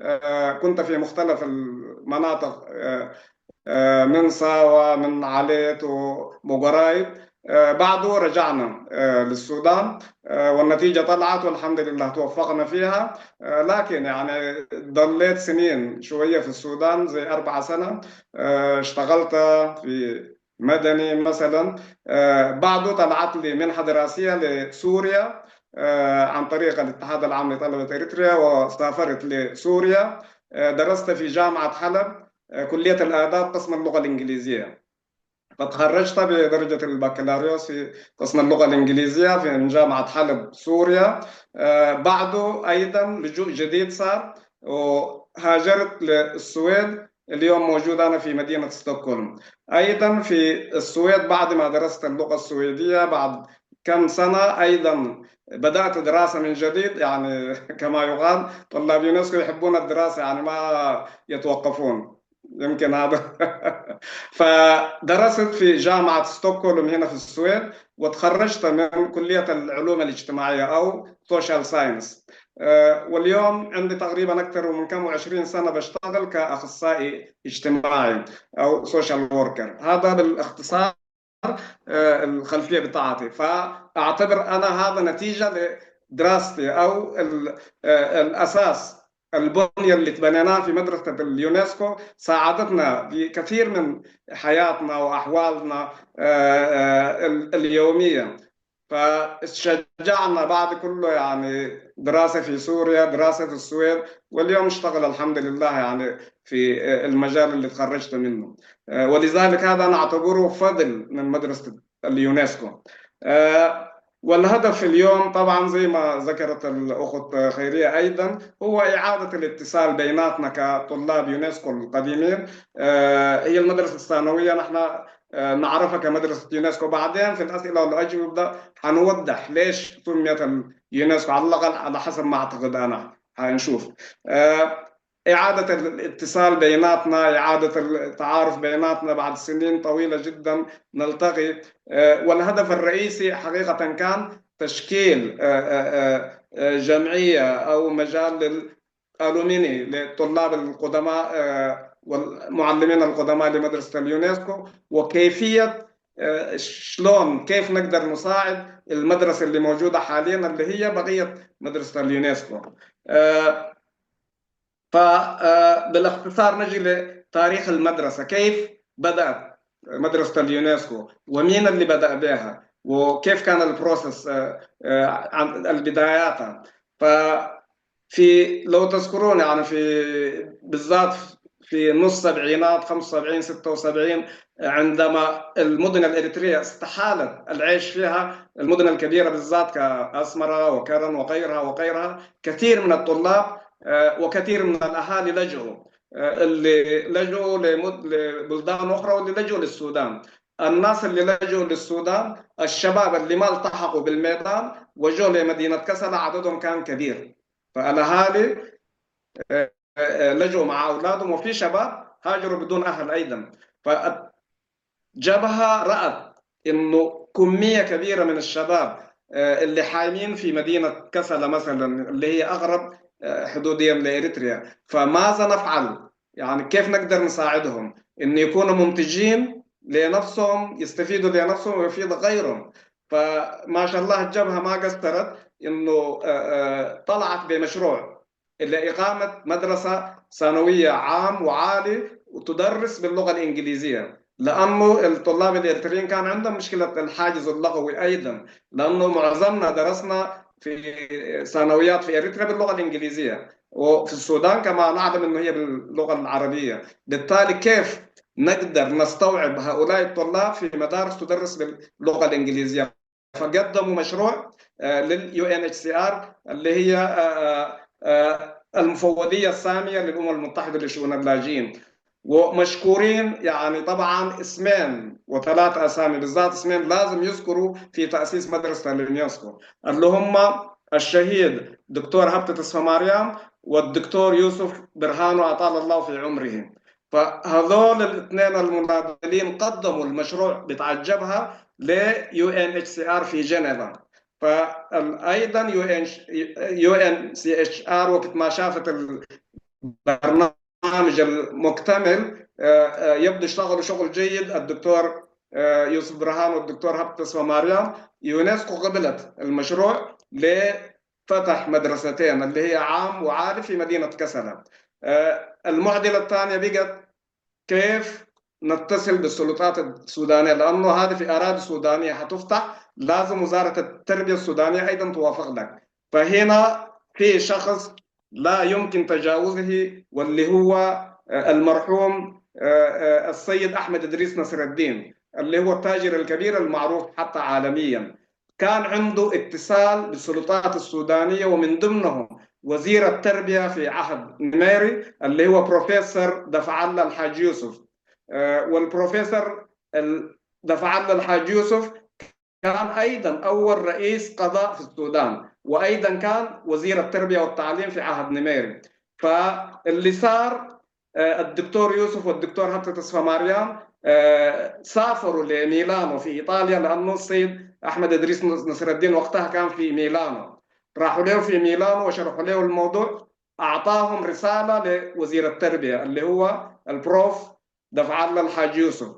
آه، كنت في مختلف المناطق آه، آه، من ساوا، من عليت وموغرايت. آه، بعده رجعنا آه، للسودان آه، والنتيجة طلعت والحمد لله توفقنا فيها. آه، لكن يعني ضليت سنين شوية في السودان زي أربع سنة. آه، اشتغلت في مدني مثلا. آه، بعده طلعت لي منحة دراسية لسوريا آه، عن طريق الاتحاد العام لطلبة إريتريا وسافرت لسوريا. آه، درست في جامعة حلب آه، كلية الآداب قسم اللغة الإنجليزية. فتخرجت بدرجة البكالوريوس في قسم اللغة الإنجليزية في جامعة حلب سوريا. آه، بعده أيضا لجوء جديد صار وهاجرت للسويد. اليوم موجود أنا في مدينة ستوكهولم. أيضا في السويد بعد ما درست اللغة السويدية بعد كم سنة أيضًا بدأت دراسة من جديد، يعني كما يقال طلاب يونسكو يحبون الدراسة، يعني ما يتوقفون. يمكن هذا. فدرست في جامعة ستوكهولم هنا في السويد، وتخرجت من كلية العلوم الاجتماعية أو سوشيال ساينس. واليوم عندي تقريبًا أكثر من كم وعشرين سنة بشتغل كأخصائي اجتماعي أو سوشيال وركر. هذا بالاختصار الخلفية بتاعتي. فأعتبر أنا هذا نتيجة لدراستي أو الأساس، البنية اللي تبنيناها في مدرسة اليونسكو ساعدتنا في كثير من حياتنا وأحوالنا اليومية. فشجعنا بعد كله، يعني دراسة في سوريا، دراسة في السويد، واليوم اشتغل الحمد لله يعني في المجال اللي تخرجت منه. ولذلك هذا أنا أعتبره فضل من مدرسة اليونسكو. والهدف اليوم طبعًا زي ما ذكرت الأخت خيرية أيضًا هو إعادة الاتصال بيناتنا كطلاب يونسكو القديمين. هي المدرسة الثانوية نحن نعرفها كمدرسة يونسكو. بعدين في الأسئلة والأجوبة ده حنوضح ليش سميت اليونسكو، على الأقل على حسب ما أعتقد أنا. حنشوف إعادة الاتصال بيناتنا، إعادة التعارف بيناتنا بعد سنين طويلة جدًا نلتقي. والهدف الرئيسي حقيقة كان تشكيل جمعية أو مجال للألومني، للطلاب القدماء والمعلمين القدماء لمدرسة اليونسكو، وكيفية شلون، كيف نقدر نساعد المدرسة اللي موجودة حاليًا اللي هي بقية مدرسة اليونسكو. فبالاختصار نجي لتاريخ المدرسة، كيف بدأت مدرسة اليونسكو ومين اللي بدأ بها وكيف كان البروسيس، البدايات. ففي، لو تذكرون يعني في بالذات في نص سبعينات، خمسة وسبعين، ستة وسبعين، عندما المدن الإريترية استحالت العيش فيها، المدن الكبيرة بالذات كأسمرة وكرن وغيرها وغيرها، كثير من الطلاب وكثير من الأهالي لجؤوا، اللي لجؤوا لبلدان أخرى واللي لجؤوا للسودان. الناس اللي لجؤوا للسودان الشباب اللي ما التحقوا بالميدان وجوا لمدينة كسلة عددهم كان كبير. فالأهالي لجؤوا مع أولادهم، وفي شباب هاجروا بدون أهل أيضًا. فالجبهة رأت إنه كمية كبيرة من الشباب اللي حايمين في مدينة كسلة مثلًا، اللي هي أقرب حدوديًا لإريتريا، فماذا نفعل؟ يعني كيف نقدر نساعدهم إن يكونوا منتجين لنفسهم، يستفيدوا لنفسهم ويفيد غيرهم؟ فما شاء الله الجبهة ما قصرت إنه طلعت بمشروع لإقامة مدرسة ثانوية عام وعالي وتدرس باللغة الإنجليزية، لأنه الطلاب الإريتريين كان عندهم مشكلة الحاجز اللغوي أيضًا، لأنه معظمنا درسنا في ثانويات في إريتريا باللغة الإنجليزية، وفي السودان كما نعلم إنه هي باللغة العربية. بالتالي كيف نقدر نستوعب هؤلاء الطلاب في مدارس تدرس باللغة الإنجليزية؟ فقدموا مشروع لل UNHCR اللي هي المفوضية السامية للأمم المتحدة لشؤون اللاجئين. ومشكورين يعني طبعًا اسمين وثلاث أسامي، بالذات اسمين لازم يذكروا في تأسيس مدرسة اليونسكو، اللي هم الشهيد دكتور هبتة اسفة ماريام والدكتور يوسف برهانو أطال الله في عمره. فهذول الاثنين المناضلين قدموا المشروع بتاع الجبهة ل UNHCR في جنيفا. فأيضًا UNHCR وقت ما شافت البرنامج المكتمل يبدو اشتغلوا شغل جيد، الدكتور يوسف برهان والدكتور هبتس وماريام، يونسكو قبلت المشروع لفتح مدرستين اللي هي عام وعالي في مدينة كسلة. المعضلة الثانية بقت كيف نتصل بالسلطات السودانية، لأنه هذه في أراضي سودانية حتفتح، لازم وزارة التربية السودانية أيضًا توافق لك. فهنا في شخص لا يمكن تجاوزه، واللي هو المرحوم السيد أحمد إدريس نصر الدين، اللي هو التاجر الكبير المعروف حتى عالميًا. كان عنده اتصال بالسلطات السودانية، ومن ضمنهم وزير التربية في عهد نميري اللي هو بروفيسور دفع الله الحاج يوسف. والبروفيسور دفع الله الحاج يوسف كان أيضًا أول رئيس قضاء في السودان، وأيضًا كان وزير التربية والتعليم في عهد نميري. فاللي صار، آه، الدكتور يوسف والدكتور حتى تصفى مريم، آه، سافروا لميلانو في إيطاليا، لأنه السيد أحمد إدريس نصر الدين وقتها كان في ميلانو. راحوا له في ميلانو وشرحوا له الموضوع، أعطاهم رسالة لوزير التربية اللي هو البروف دفع الله الحاج يوسف.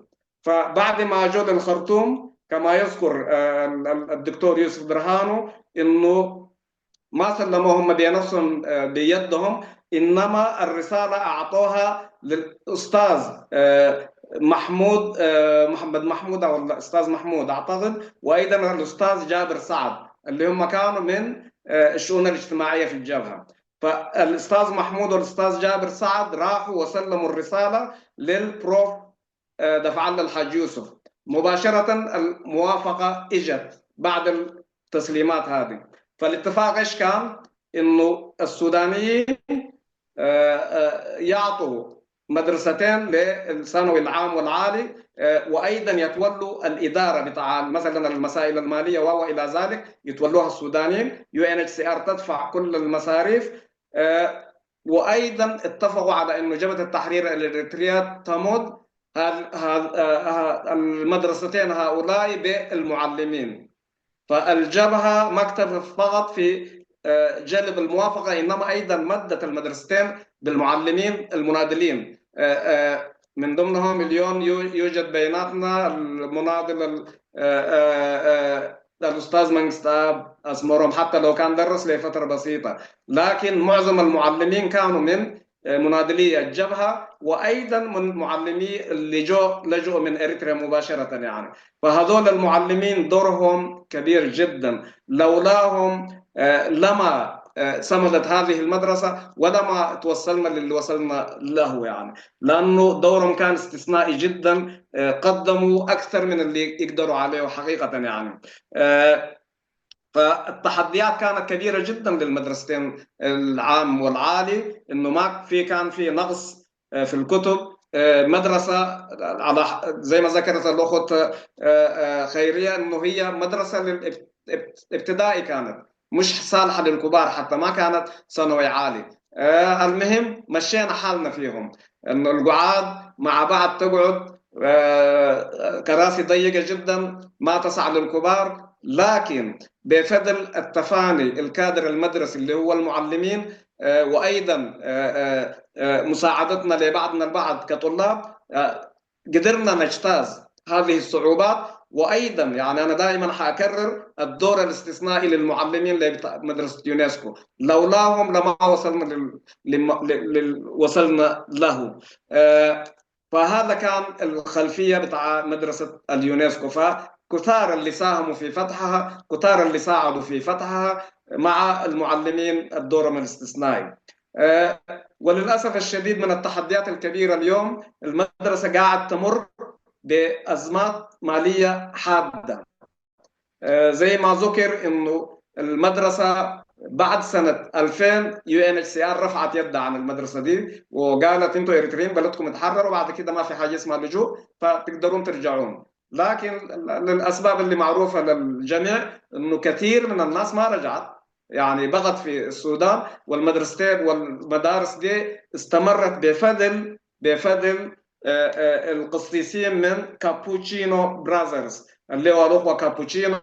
فبعد ما جو للخرطوم، كما يذكر، آه، ال-، ال-، الدكتور يوسف برهانو، إنه ما سلموهم بنفسهم، آه، بيدهم، إنما الرسالة أعطوها للأستاذ، آه، محمود، آه، محمد محمود أو الأستاذ محمود أعتقد، وأيضًا الأستاذ جابر سعد، اللي هم كانوا من، آه، الشؤون الاجتماعية في الجبهة. فالأستاذ محمود والأستاذ جابر سعد راحوا وسلموا الرسالة للبروف، آه، دفع الله الحاج يوسف. مباشرة الموافقة إجت بعد التسليمات هذه. فالاتفاق إيش كان؟ إنه السودانيين، آه، آه، يعطوا مدرستين للثانوي العام والعالي، آه، وأيضًا يتولوا الإدارة بتاع مثلًا المسائل المالية وإلى ذلك، يتولوها السودانيين. يو إن إتش سي آر تدفع كل المصاريف، آه، وأيضًا اتفقوا على إنه جبهة التحرير الإريترية تمد هال-، هال-، آه، آه، المدرستين هؤلاء بالمعلمين. فالجبهة ما اكتفت فقط في، آه، جلب الموافقة، إنما أيضًا مدت المدرستين بالمعلمين المناضلين. آه، آه، من ضمنهم اليوم يو-، يوجد بيناتنا المناضل ال-، آه، آه، آه، الأستاذ منقستاب أسمرهم، حتى لو كان درس لفترة بسيطة، لكن معظم المعلمين كانوا من، آه، مناضلي الجبهة، وأيضًا من معلمي اللي جو لجؤوا من إريتريا مباشرة يعني. فهذول المعلمين دورهم كبير جدًا، لولاهم، آه، لما، آه، صمدت هذه المدرسة ولما توصلنا للي وصلنا له يعني، لأنه دورهم كان استثنائي جدًا، آه، قدموا أكثر من اللي يقدروا عليه حقيقة يعني. آه، فالتحديات كانت كبيرة جدًا للمدرستين العام والعالي، إنه ما في، كان في نقص، آه، في الكتب. آه، مدرسة على ح-، زي ما ذكرت الأخت، آه، آه، خيرية، إنه هي مدرسة للابتدائي كانت، مش صالحة للكبار، حتى ما كانت ثانوي عالي. آه، المهم مشينا حالنا فيهم، إنه القعاد مع بعض تقعد، آه، كراسي ضيقة جدًا ما تسع للكبار، لكن بفضل التفاني الكادر المدرسي اللي هو المعلمين، آه، وأيضًا، آه، آه، آه، مساعدتنا لبعضنا البعض كطلاب، آه، قدرنا نجتاز هذه الصعوبات. وأيضًا يعني أنا دائمًا حأكرر الدور الاستثنائي للمعلمين لمدرسة يونسكو، لولاهم لما وصلنا لل-، لم-، لل-، لل-، وصلنا له. آه، فهذا كان الخلفية بتاع مدرسة اليونسكو. فكثار اللي ساهموا في فتحها، كثار اللي ساعدوا في فتحها مع المعلمين الدورهم الاستثنائي. آه، وللأسف الشديد من التحديات الكبيرة اليوم، المدرسة قاعد تمر بأزمات مالية حادة. آه، زي ما ذكر إنه المدرسة بعد سنة ألفين يو إن إتش سي آر رفعت يدها عن المدرسة دي وقالت: "انتوا إريتريين بلدكم اتحرر، وبعد كده ما في حاجة اسمها لجوء، فتقدرون ترجعون". لكن للأسباب اللي معروفة للجميع إنه كثير من الناس ما رجعت، يعني بقت في السودان، والمدرستين والمدارس دي استمرت بفضل، بفضل، آه، آه، القسيسين من كابوتشينو براذرز، اللي هو الأخوة كابوتشينو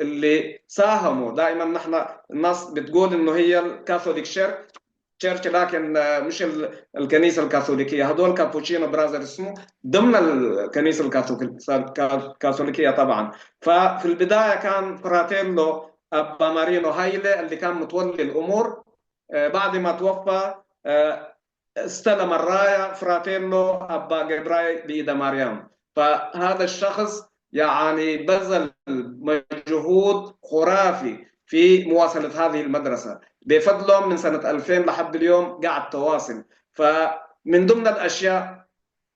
اللي ساهموا. دائمًا نحن الناس بتقول إنه هي الكاثوليك شير-، تشيرش، لكن، آه، مش ال-، الكنيسة الكاثوليكية. هذول كابوتشينو براذرز اسمه، ضمن الكنيسة الكاثوليك-، الكاثوليكية طبعًا. ففي البداية كان فراتيلو أبا مارينو هايلي اللي كان متولي الأمور. آه، بعد ما توفى، آه، استلم الراية فراتيلو أبا جبراي بإيدا مريم. فهذا الشخص يعني بذل مجهود خرافي في مواصلة هذه المدرسة. بفضلهم من سنة ألفين لحد اليوم قاعد تواصل. فمن ضمن الأشياء،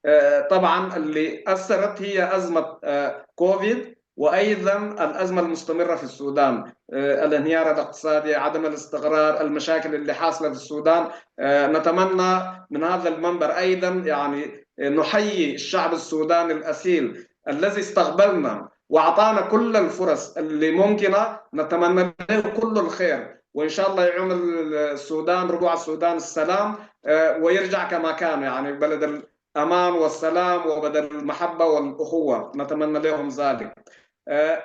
آه، طبعًا اللي أثرت هي أزمة، آه، كوفيد، وأيضًا الأزمة المستمرة في السودان، آه، الانهيار الاقتصادي، عدم الاستقرار، المشاكل اللي حاصلة في السودان. آه، نتمنى من هذا المنبر أيضًا، يعني، آه، نحيي الشعب السوداني الأصيل الذي استقبلنا وأعطانا كل الفرص اللي ممكنة، نتمنى له كل الخير، وإن شاء الله يعم السودان، ربوع السودان، السلام، آه، ويرجع كما كان، يعني، بلد الأمان والسلام وبلد المحبة والأخوة، نتمنى لهم ذلك. آه،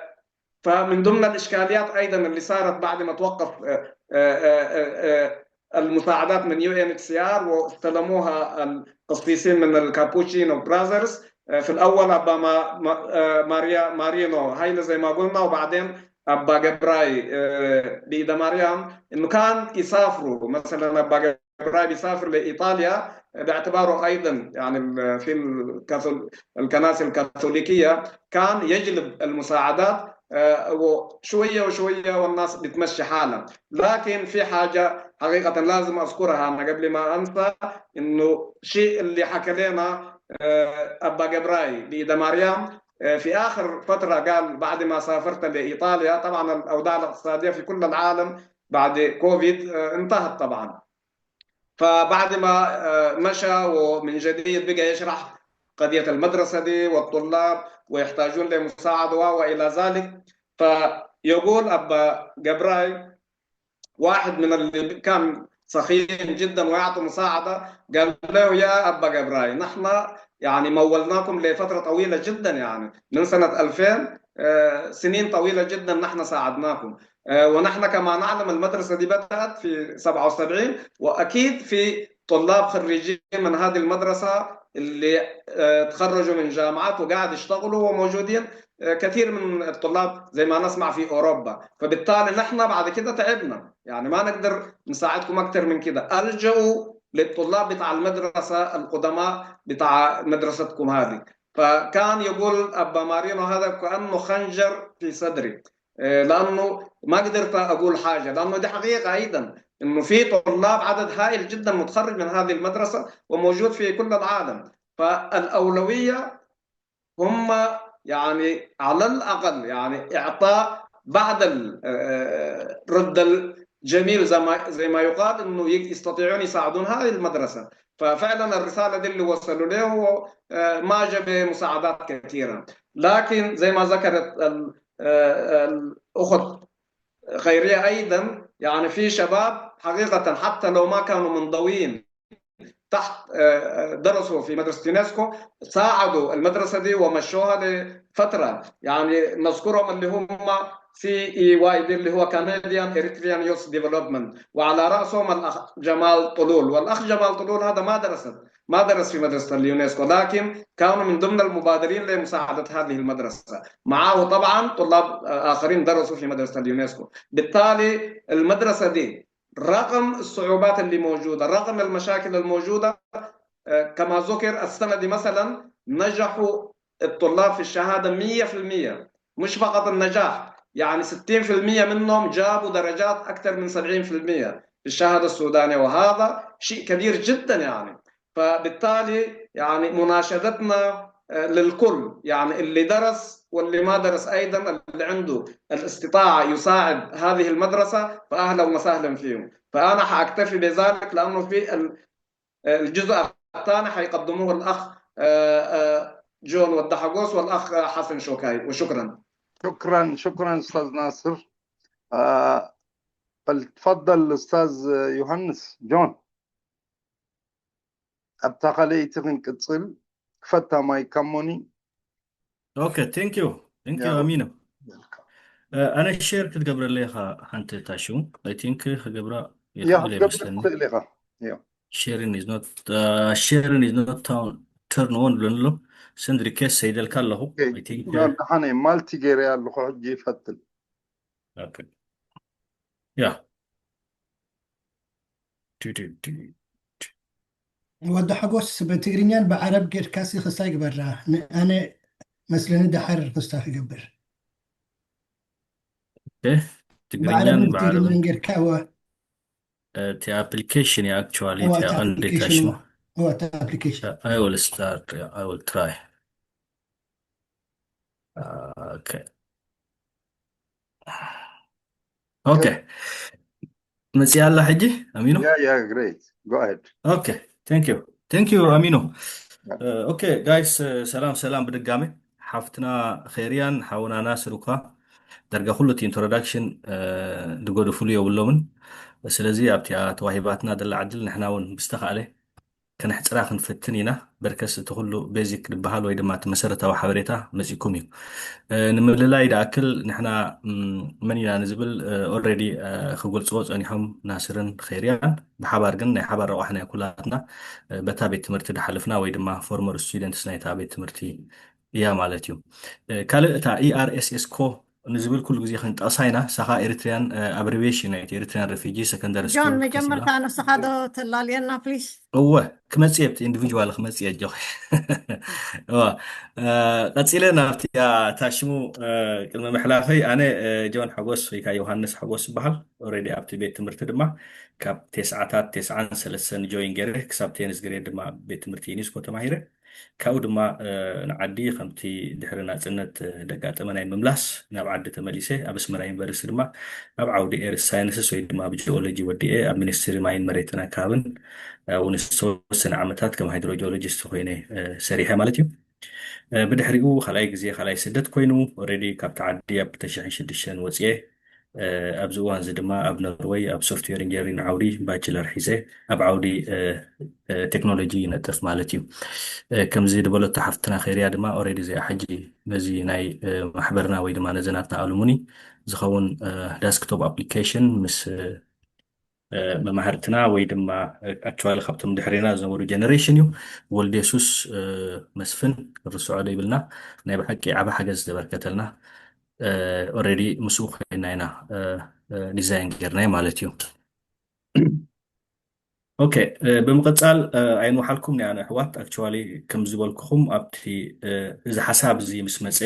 فمن ضمن الإشكاليات أيضًا اللي صارت بعد ما توقف، آه، آه، آه، آه، آه، المساعدات من يو إن إتش سي آر واستلموها القسيسين من الكابوتشينو براذرز. آه، في الأول أبا ما-، ما-، آه، ماريا-، مارينو هايلي زي ما قلنا، وبعدين أبا جبراي، آه، بإيدا مريم، إنه كان يسافروا. مثلًا أبا جبراي بيسافر لإيطاليا باعتباره أيضًا، يعني، ال-، في الكاثول-، الكنائس الكاثوليكية كان يجلب المساعدات، آه، وشوية وشوية والناس بتمشي حالها. لكن في حاجة حقيقة لازم أذكرها أنا قبل ما أنسى، إنه شيء اللي حكى لنا، آه، أبا جبراي بإيدا مريم، آه، في آخر فترة قال بعد ما سافرت لإيطاليا، طبعًا الأوضاع الاقتصادية في كل العالم بعد كوفيد، آه، انتهت طبعًا. فبعد ما، آه، مشى ومن جديد بقى يشرح قضية المدرسة دي والطلاب ويحتاجون لمساعدة و-، وإلى ذلك. فيقول أبا جبراي، واحد من اللي كان سخيين جدًا ويعطي مساعدة، قال له: "يا أبا جبراي، نحن، يعني، مولناكم لفترة طويلة جدًا، يعني، من سنة ألفين، آه، سنين طويلة جدًا نحن ساعدناكم. آه، ونحن كما نعلم المدرسة دي بدأت في سبعة وسبعين، وأكيد في طلاب خريجين من هذه المدرسة اللي، آه، تخرجوا من جامعات وقاعد يشتغلوا وموجودين، آه، كثير من الطلاب زي ما نسمع في أوروبا. فبالتالي نحن بعد كده تعبنا، يعني، ما نقدر نساعدكم أكتر من كده. ألجأوا للطلاب بتاع المدرسة القدماء بتاع مدرستكم هذه." فكان يقول أبا مارينو هذا كأنه خنجر في صدري، آه، لأنه ما قدرت أقول حاجة، لأنه دي حقيقة أيضًا، إنه في طلاب، عدد هائل جدًا متخرج من هذه المدرسة وموجود في كل العالم. فالأولوية هم، يعني، على الأقل، يعني، إعطاء بعض ال-، آه، رد الجميل، زي ما، زي ما يقال، إنه ي-، يستطيعون يساعدون هذه المدرسة. ففعلًا الرسالة دي اللي وصلوا له، آه، ما جاب مساعدات كثيرة. لكن زي ما ذكرت ال-، آه، الأخت خيرية أيضًا، يعني، في شباب حقيقة حتى لو ما كانوا منضوين تحت، آه، درسوا في مدرسة يونسكو، ساعدوا المدرسة دي ومشوها لفترة. يعني، نذكرهم اللي هم سي إي واي دي، اللي هو Canadian Eritrean Youth Development، وعلى رأسهم الأخ جمال طلول. والأخ جمال طلول هذا ما درس، ما درس في مدرسة اليونسكو، لكن كانوا من ضمن المبادرين لمساعدة هذه المدرسة. معاه طبعًا طلاب، آه، آخرين درسوا في مدرسة اليونسكو. بالتالي المدرسة دي، رغم الصعوبات اللي موجودة، رغم المشاكل الموجودة، آه، كما ذكر السنة دي مثلًا نجحوا الطلاب في الشهادة مية في المية. مش فقط النجاح، يعني، ستين في المية منهم جابوا درجات أكثر من سبعين في المية في الشهادة السودانية، وهذا شيء كبير جدًا، يعني. فبالتالي، يعني، مناشدتنا، آه، للكل، يعني، اللي درس واللي ما درس أيضًا، اللي عنده الاستطاعة يساعد هذه المدرسة، فأهلًا وسهلًا فيهم. فأنا حأكتفي بذلك، لأنه في ال-، الجزء الثاني حيقدموه الأخ، آه، آه، جون والدحقوس والأخ حسن شوكاي. وشكرًا. شكرًا، شكرًا أستاذ ناصر. آه، فلتفضل أستاذ يوهانس جون. ኣብታ ካልኣይቲ ክንቅጽል፣ ክፈታ ማይክ ካሞኒ። Okay, thank you. Thank you, Yeah. ኣሚኖ። Welcome. Uh, ኣነ ሼር ክትገብረለይ ኢኻ ሓንቲ ታሹ። I think ክገብራ ያ ይኽእል እየ ክትገብር መስለኒ። ትኽእል ኢኻ። ያ Sharing is not, uh, sharing is not town, turn on ብለኒ ኣሎ። Send request ሰይደልካ ኣለኹ። Okay. I think ያ ደሓነ ማልቲ ገይረ ኣለኹ፣ ሕጂ ይፈትን። Okay. Yeah. ቱ፣ ቱ፣ ቱ። ወዲ ሓጎስ ብትግርኛን ብዓረብ ጌርካሲ ክስታ ይግበራ። ን-፣ ኣነ መስለኒ ደሓር ክስታ ክገብር። Okay. ትግርኛን ብዓረብን ብዓረብን። ብትግርኛን ጌርካ፣ እወ። እቲ application እዩ actually እወ፣ እቲ እቲ ቀንዲ application፣ ታሽሙ። እወ። እወ፣ እቲ application። I will start. Yeah, I will try. Uh, okay. Okay. መጽያ ኣላ ሕጂ ኣሚኖ? Yeah, yeah, great. Go ahead. Okay. Thank you. Thank you ኣሚኖ። Yeah. Uh, okay, guys, uh, ሰላም ሰላም ብድጋሚ። ሓፍትና ኸይርያን ሓውና ናስር እኳ ዳርጋ ኩሉ እቲ ኢንትሮዳክሽን ዝገደፍሉ የብሎምን። ስለዚ ኣብቲኣ ተዋሂባትና ዘላ ዕድል ንሕና እውን ብዝተኻእለ ከነሕፅራ ክንፍትን ኢና። በርከስ እቲ ኩሉ ቤዚክ ዝበሃል ወይ ድማ እቲ መሰረታዊ ሓበሬታ መፂኩም እዩ። ንምልላይ ደኣክል ንሕና መን ኢና ንዝብል ኦልሬዲ ክገልፅዎ ፀኒሖም ናስርን ኸይርያን። ብሓባር ግን ናይ ሓባር ረቋሕ ናይ ኩላትና በታ ቤት ትምህርቲ ዝሓለፍና ወይ ድማ ፎርመር ስቱደንትስ ናይታ ቤት ትምህርቲ እያ ማለት እዩ። ካልእ እታ ኢኣርኤስኤስ ኮ ንዝብል ኩሉ ግዜ ክንጠቕሳ ኢና። ሳኻ ኤሪትሪያን ኣብሪቬሽን ናይቲ ኤሪትሪያን ሬፊጂ ሰከንዳሪ ጆን፣ መጀመርታ ንስኻ ዶ ተላልየና ፕሊስ? እወ፣ ክመፅእ ኣብቲ ኢንዲቪጁዋል ክመፅእ ኣጆኺ። እዋ፣ ቀፂለ ናብቲ እታ ሽሙ ቅድሚ ምሕላፈይ፣ ኣነ ጆን ሓጎስ ወይ ከዓ ዮሃንስ ሓጎስ ይበሃል። ኦልሬዲ ኣብቲ ቤት ትምህርቲ ድማ ካብ ቴስዓታት ቴስዓን ሰለስተን ጆይን ገይረ ክሳብ ቴንዝ ግሬድ ድማ ቤት ትምህርቲ ዩኒስኮ ተማሂረ። ካብኡ ድማ ንዓዲ ከምቲ ድሕሪ ናፅነት ደጋጠመ ናይ ምምላስ ናብ ዓዲ ተመሊሰ። ኣብ ኣስመራ ዩኒቨርሲቲ ድማ ኣብ ዓውዲ ኤርስ ሳይንስስ ወይ ድማ ኣብ ጂኦሎጂ ወዲኤ ኣብ ሚኒስትሪ ማይን መሬትን ኣካባብን እውን ዝተወሰነ ዓመታት ከም ሃይድሮጂኦሎጂስት ኮይነ ሰሪሐ ማለት እዩ። ብድሕሪኡ ካልኣይ ግዜ ካልኣይ ስደት ኮይኑ ኦልሬዲ ካብቲ ዓዲ ኣብ ክልተ ሽሕን ሽዱሽተን ወፅኤ ኣብዚ እዋን እዚ ድማ ኣብ ኖርወይ ኣብ ሶፍትዌር ኢንጂነሪንግ ዓውዲ ባችለር ሒዘ ኣብ ዓውዲ ቴክኖሎጂ ይነጥፍ ማለት እዩ። ከምዚ ዝበለቶ ሓፍትና ኸይርያ ድማ ኦልሬዲ እዚኣ ሕጂ ነዚ ናይ ማሕበርና ወይ ድማ ነዚ ናትና ኣሉሙኒ ዝኸውን ዳስክቶፕ ኣፕሊኬሽን ምስ መማህርትና ወይ ድማ ኣክቹዋሊ ካብቶም ድሕሬና ዝነበሩ ጀነሬሽን እዩ። ወልደ የሱስ መስፍን ርስዖ ዶ ይብልና ናይ ብሓቂ ዓቢ ሓገዝ ዘበርከተልና። ኦልሬዲ ምስኡ ኮይና ኢና ዲዛይን ጌርናይ ማለት እዩ። ኦኬ፣ ብምቕፃል ኣይንውሓልኩም ኒኣነ ኣሕዋት። ኣክቹዋሊ ከም ዝበልኩኹም ኣብቲ እዚ ሓሳብ እዚ ምስ መፀ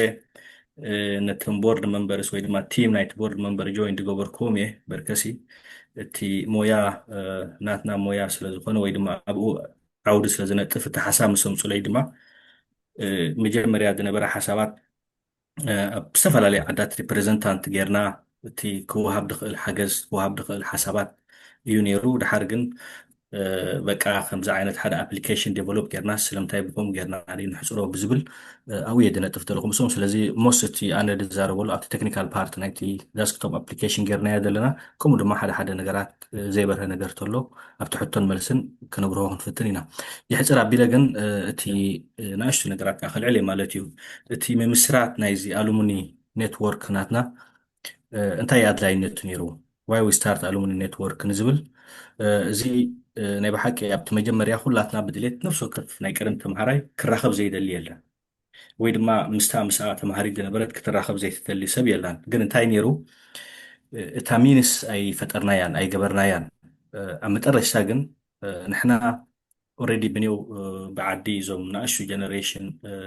ነቶም ቦርድ መንበርስ ወይ ድማ ቲም ናይቲ ቦርድ መንበር ጆይን ዝገበርክዎም እየ። በርከሲ እቲ ሞያ ናትና ሞያ ስለዝኾነ ወይ ድማ ኣብኡ ዓውዲ ስለዝነጥፍ እቲ ሓሳብ ምስ ኣምፁለይ ድማ መጀመርያ ዝነበረ ሓሳባት ኣብ ዝተፈላለየ ዓዳት ሪፕሬዘንታንት ጌርና እቲ ክወሃብ ድኽእል ሓገዝ ክወሃብ ድኽእል ሓሳባት እዩ ነይሩ። ድሓር ግን በቃ ከምዚ ዓይነት ሓደ ኣፕሊኬሽን ዴቨሎፕ ጌርና ስለምንታይ ብከምኡ ጌርና ንሕፅሮ ብዝብል ኣብኡ እየ ዝነጥፍ ዘለኹ ምስኦም። ስለዚ ሞስት እቲ ኣነ ዝዛረበሉ ኣብቲ ቴክኒካል ፓርት ናይቲ ዳስክቶፕ ኣፕሊኬሽን ጌርናዮ ዘለና ከምኡ ድማ ሓደ ሓደ ነገራት ዘይበርሀ ነገር ተሎ ኣብቲ ሕቶን መልስን ክነብርሆ ክንፍትን ኢና። ይሕፅር ኣቢለ ግን እቲ ንኣሽቱ ነገራት ከዓ ክልዕል እየ ማለት እዩ። እቲ ምምስራት ናይዚ ኣሉሙኒ ኔትወርክ ናትና እንታይ ኣድላይነቱ ነይሩ? ዋይ ዊ ስታርት ኣሉሙኒ ኔትወርክ ንዝብል እዚ ናይ ብሓቂ ኣብቲ መጀመርያ ኩላትና ብድሌት ነፍሲ ወከፍ ናይ ቀደም ተምሃራይ ክራኸብ ዘይደሊ የለን። ወይ ድማ ምስታ ምስኣ ተምሃሪት ዝነበረት ክትራኸብ ዘይትደሊ ሰብ የላን። ግን እንታይ ነይሩ? እታ ሚንስ ኣይፈጠርናያን ኣይገበርናያን። ኣብ መጠረሽታ ግን ንሕና ኦልሬዲ ብኔው ብዓዲ እዞም ንኣሽቱ ጀነሬሽን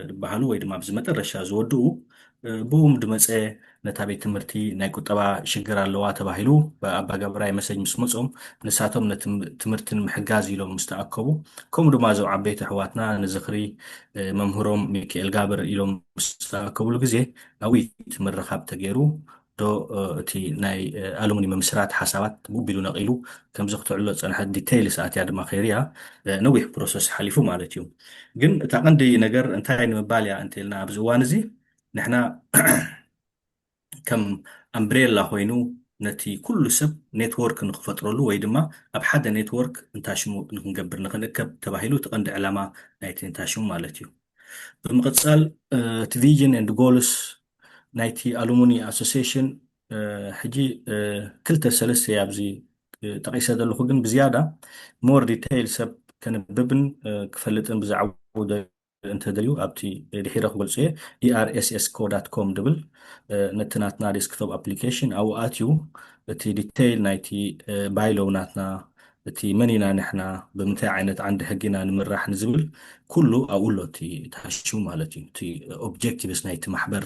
ዝበሃሉ ወይ ድማ ኣብዚ መጠረሻ ዝወድኡ ብኡም ድመፀ ነታ ቤት ትምህርቲ ናይ ቁጠባ ሽግር ኣለዋ ተባሂሉ ብኣባጋብራይ መሰጅ ምስ መፆም ንሳቶም ነቲ ትምህርቲ ንምሕጋዝ ኢሎም ምስ ተኣከቡ ከምኡ ድማ እዞም ዓበይቲ ኣሕዋትና ንዝኽሪ መምህሮም ሚካኤል ጋብር ኢሎም ምስ ተኣከብሉ ግዜ ኣብይ ትምርኻብ ተገይሩ ዶ እቲ ናይ ኣሉሙኒ ምምስራት ሓሳባት ብኡ ቢሉ ነቒሉ ከምዚ ክትዕሎ ዝፀንሐት ዲቴይልስ ኣትያ ድማ ከይርያ ነዊሕ ፕሮሰስ ሓሊፉ ማለት እዩ። ግን እታ ቀንዲ ነገር እንታይ ንምባል እያ እንተልና ኣብዚ እዋን እዚ ንሕና ከም ኣምብሬላ ኮይኑ ነቲ ኩሉ ሰብ ኔትወርክ ንክፈጥረሉ ወይ ድማ ኣብ ሓደ ኔትወርክ እንታሽሙ ንክንገብር ንክንእከብ ተባሂሉ እቲ ቀንዲ ዕላማ ናይቲ እንታሽሙ ማለት እዩ። ብምቕፃል እቲ ቪዥን ኤንድ ጎልስ ናይቲ ኣሉሙኒ ኣሶሲሽን ሕጂ ክልተ ሰለስተ ኣብዚ ጠቂሰ ዘለኹ ግን ብዝያዳ ሞር ዲቴይል ሰብ ከንብብን ክፈልጥን ብዛዕባኡ እንተደልዩ ኣብቲ ድሒረ ክገልፁ እየ። ኢኣርኤስኤስ ኮ ዳት ኮም ድብል ነቲ ናትና ዴስክቶፕ ኣፕሊኬሽን ኣብኡ ኣትዩ እቲ ዲቴይል ናይቲ ባይሎው ናትና እቲ መን ኢና ንሕና ብምንታይ ዓይነት ዓንዲ ሕጊ ኢና ንምራሕ ንዝብል ኩሉ ኣብኡ ኣሎ እቲ ታሽሙ ማለት እዩ። እቲ ኦብጀክቲቭስ ናይቲ ማሕበር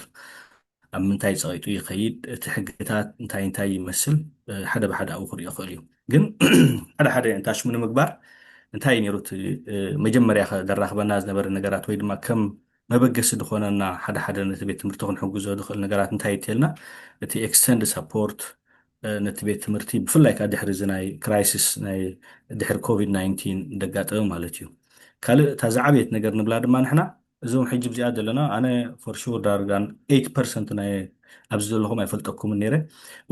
ኣብ ምንታይ ፀቂጡ ይኸይድ፣ እቲ ሕግታት እንታይ እንታይ ይመስል ሓደ ብሓደ ኣብኡ ክሪኦ ክእል እዩ። ግን ሓደ ሓደ እንታሽሙ ንምግባር እንታይ ነይሩ እቲ መጀመርያ ዘራኽበና ዝነበረ ነገራት ወይ ድማ ከም መበገሲ ዝኾነና ሓደ ሓደ ነቲ ቤት ትምህርቲ ክንሕግዞ ዝኽእል ነገራት እንታይ ይተልና እቲ ኤክስተንድ ሰፖርት ነቲ ቤት ትምህርቲ ብፍላይ ከዓ ድሕሪ እዚ ናይ ክራይሲስ ናይ ድሕሪ ኮቪድ ናይንቲን ደጋጠመ ማለት እዩ። ካልእ እታ ዝዓበየት ነገር ንብላ ድማ ንሕና እዞም ሕጂ ብዚኣ ዘለና ኣነ for sure ዳርጋ eighty percent ናይ ኣብዚ ዘለኹም ኣይፈልጠኩምን ነይረ።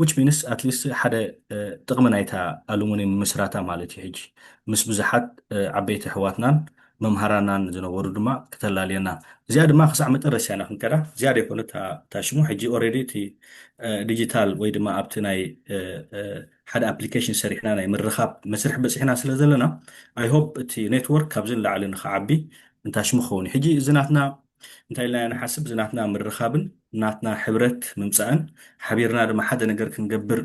Which means at least ሓደ ጥቕሚ ናይታ ኣሉሙኒየም ምስራታ ማለት እዩ። ሕጂ ምስ ብዙሓት ዓበይቲ ኣሕዋትናን መምሃራናን ዝነበሩ ድማ ክተላልየና፣ እዚኣ ድማ ክሳዕ መጠረሻ ኢና ክንከዳ። እዚኣ ደይኮነ እታ ሽሙ ሕጂ already እቲ ዲጂታል ወይ ድማ ኣብቲ ናይ ሓደ application ሰሪሕና ናይ ምርኻብ መስርሕ በፂሕና ስለ ዘለና I hope እቲ network ካብዚ ንላዕሊ ንክዓቢ እንታሽሙ ክኸውን እዩ። ሕጂ እዚ ናትና እንታይ ኢልና ንሓስብ፣ እዚ ናትና ምርኻብን ናትና ሕብረት ምምፃእን ሓቢርና ድማ ሓደ ነገር ክንገብር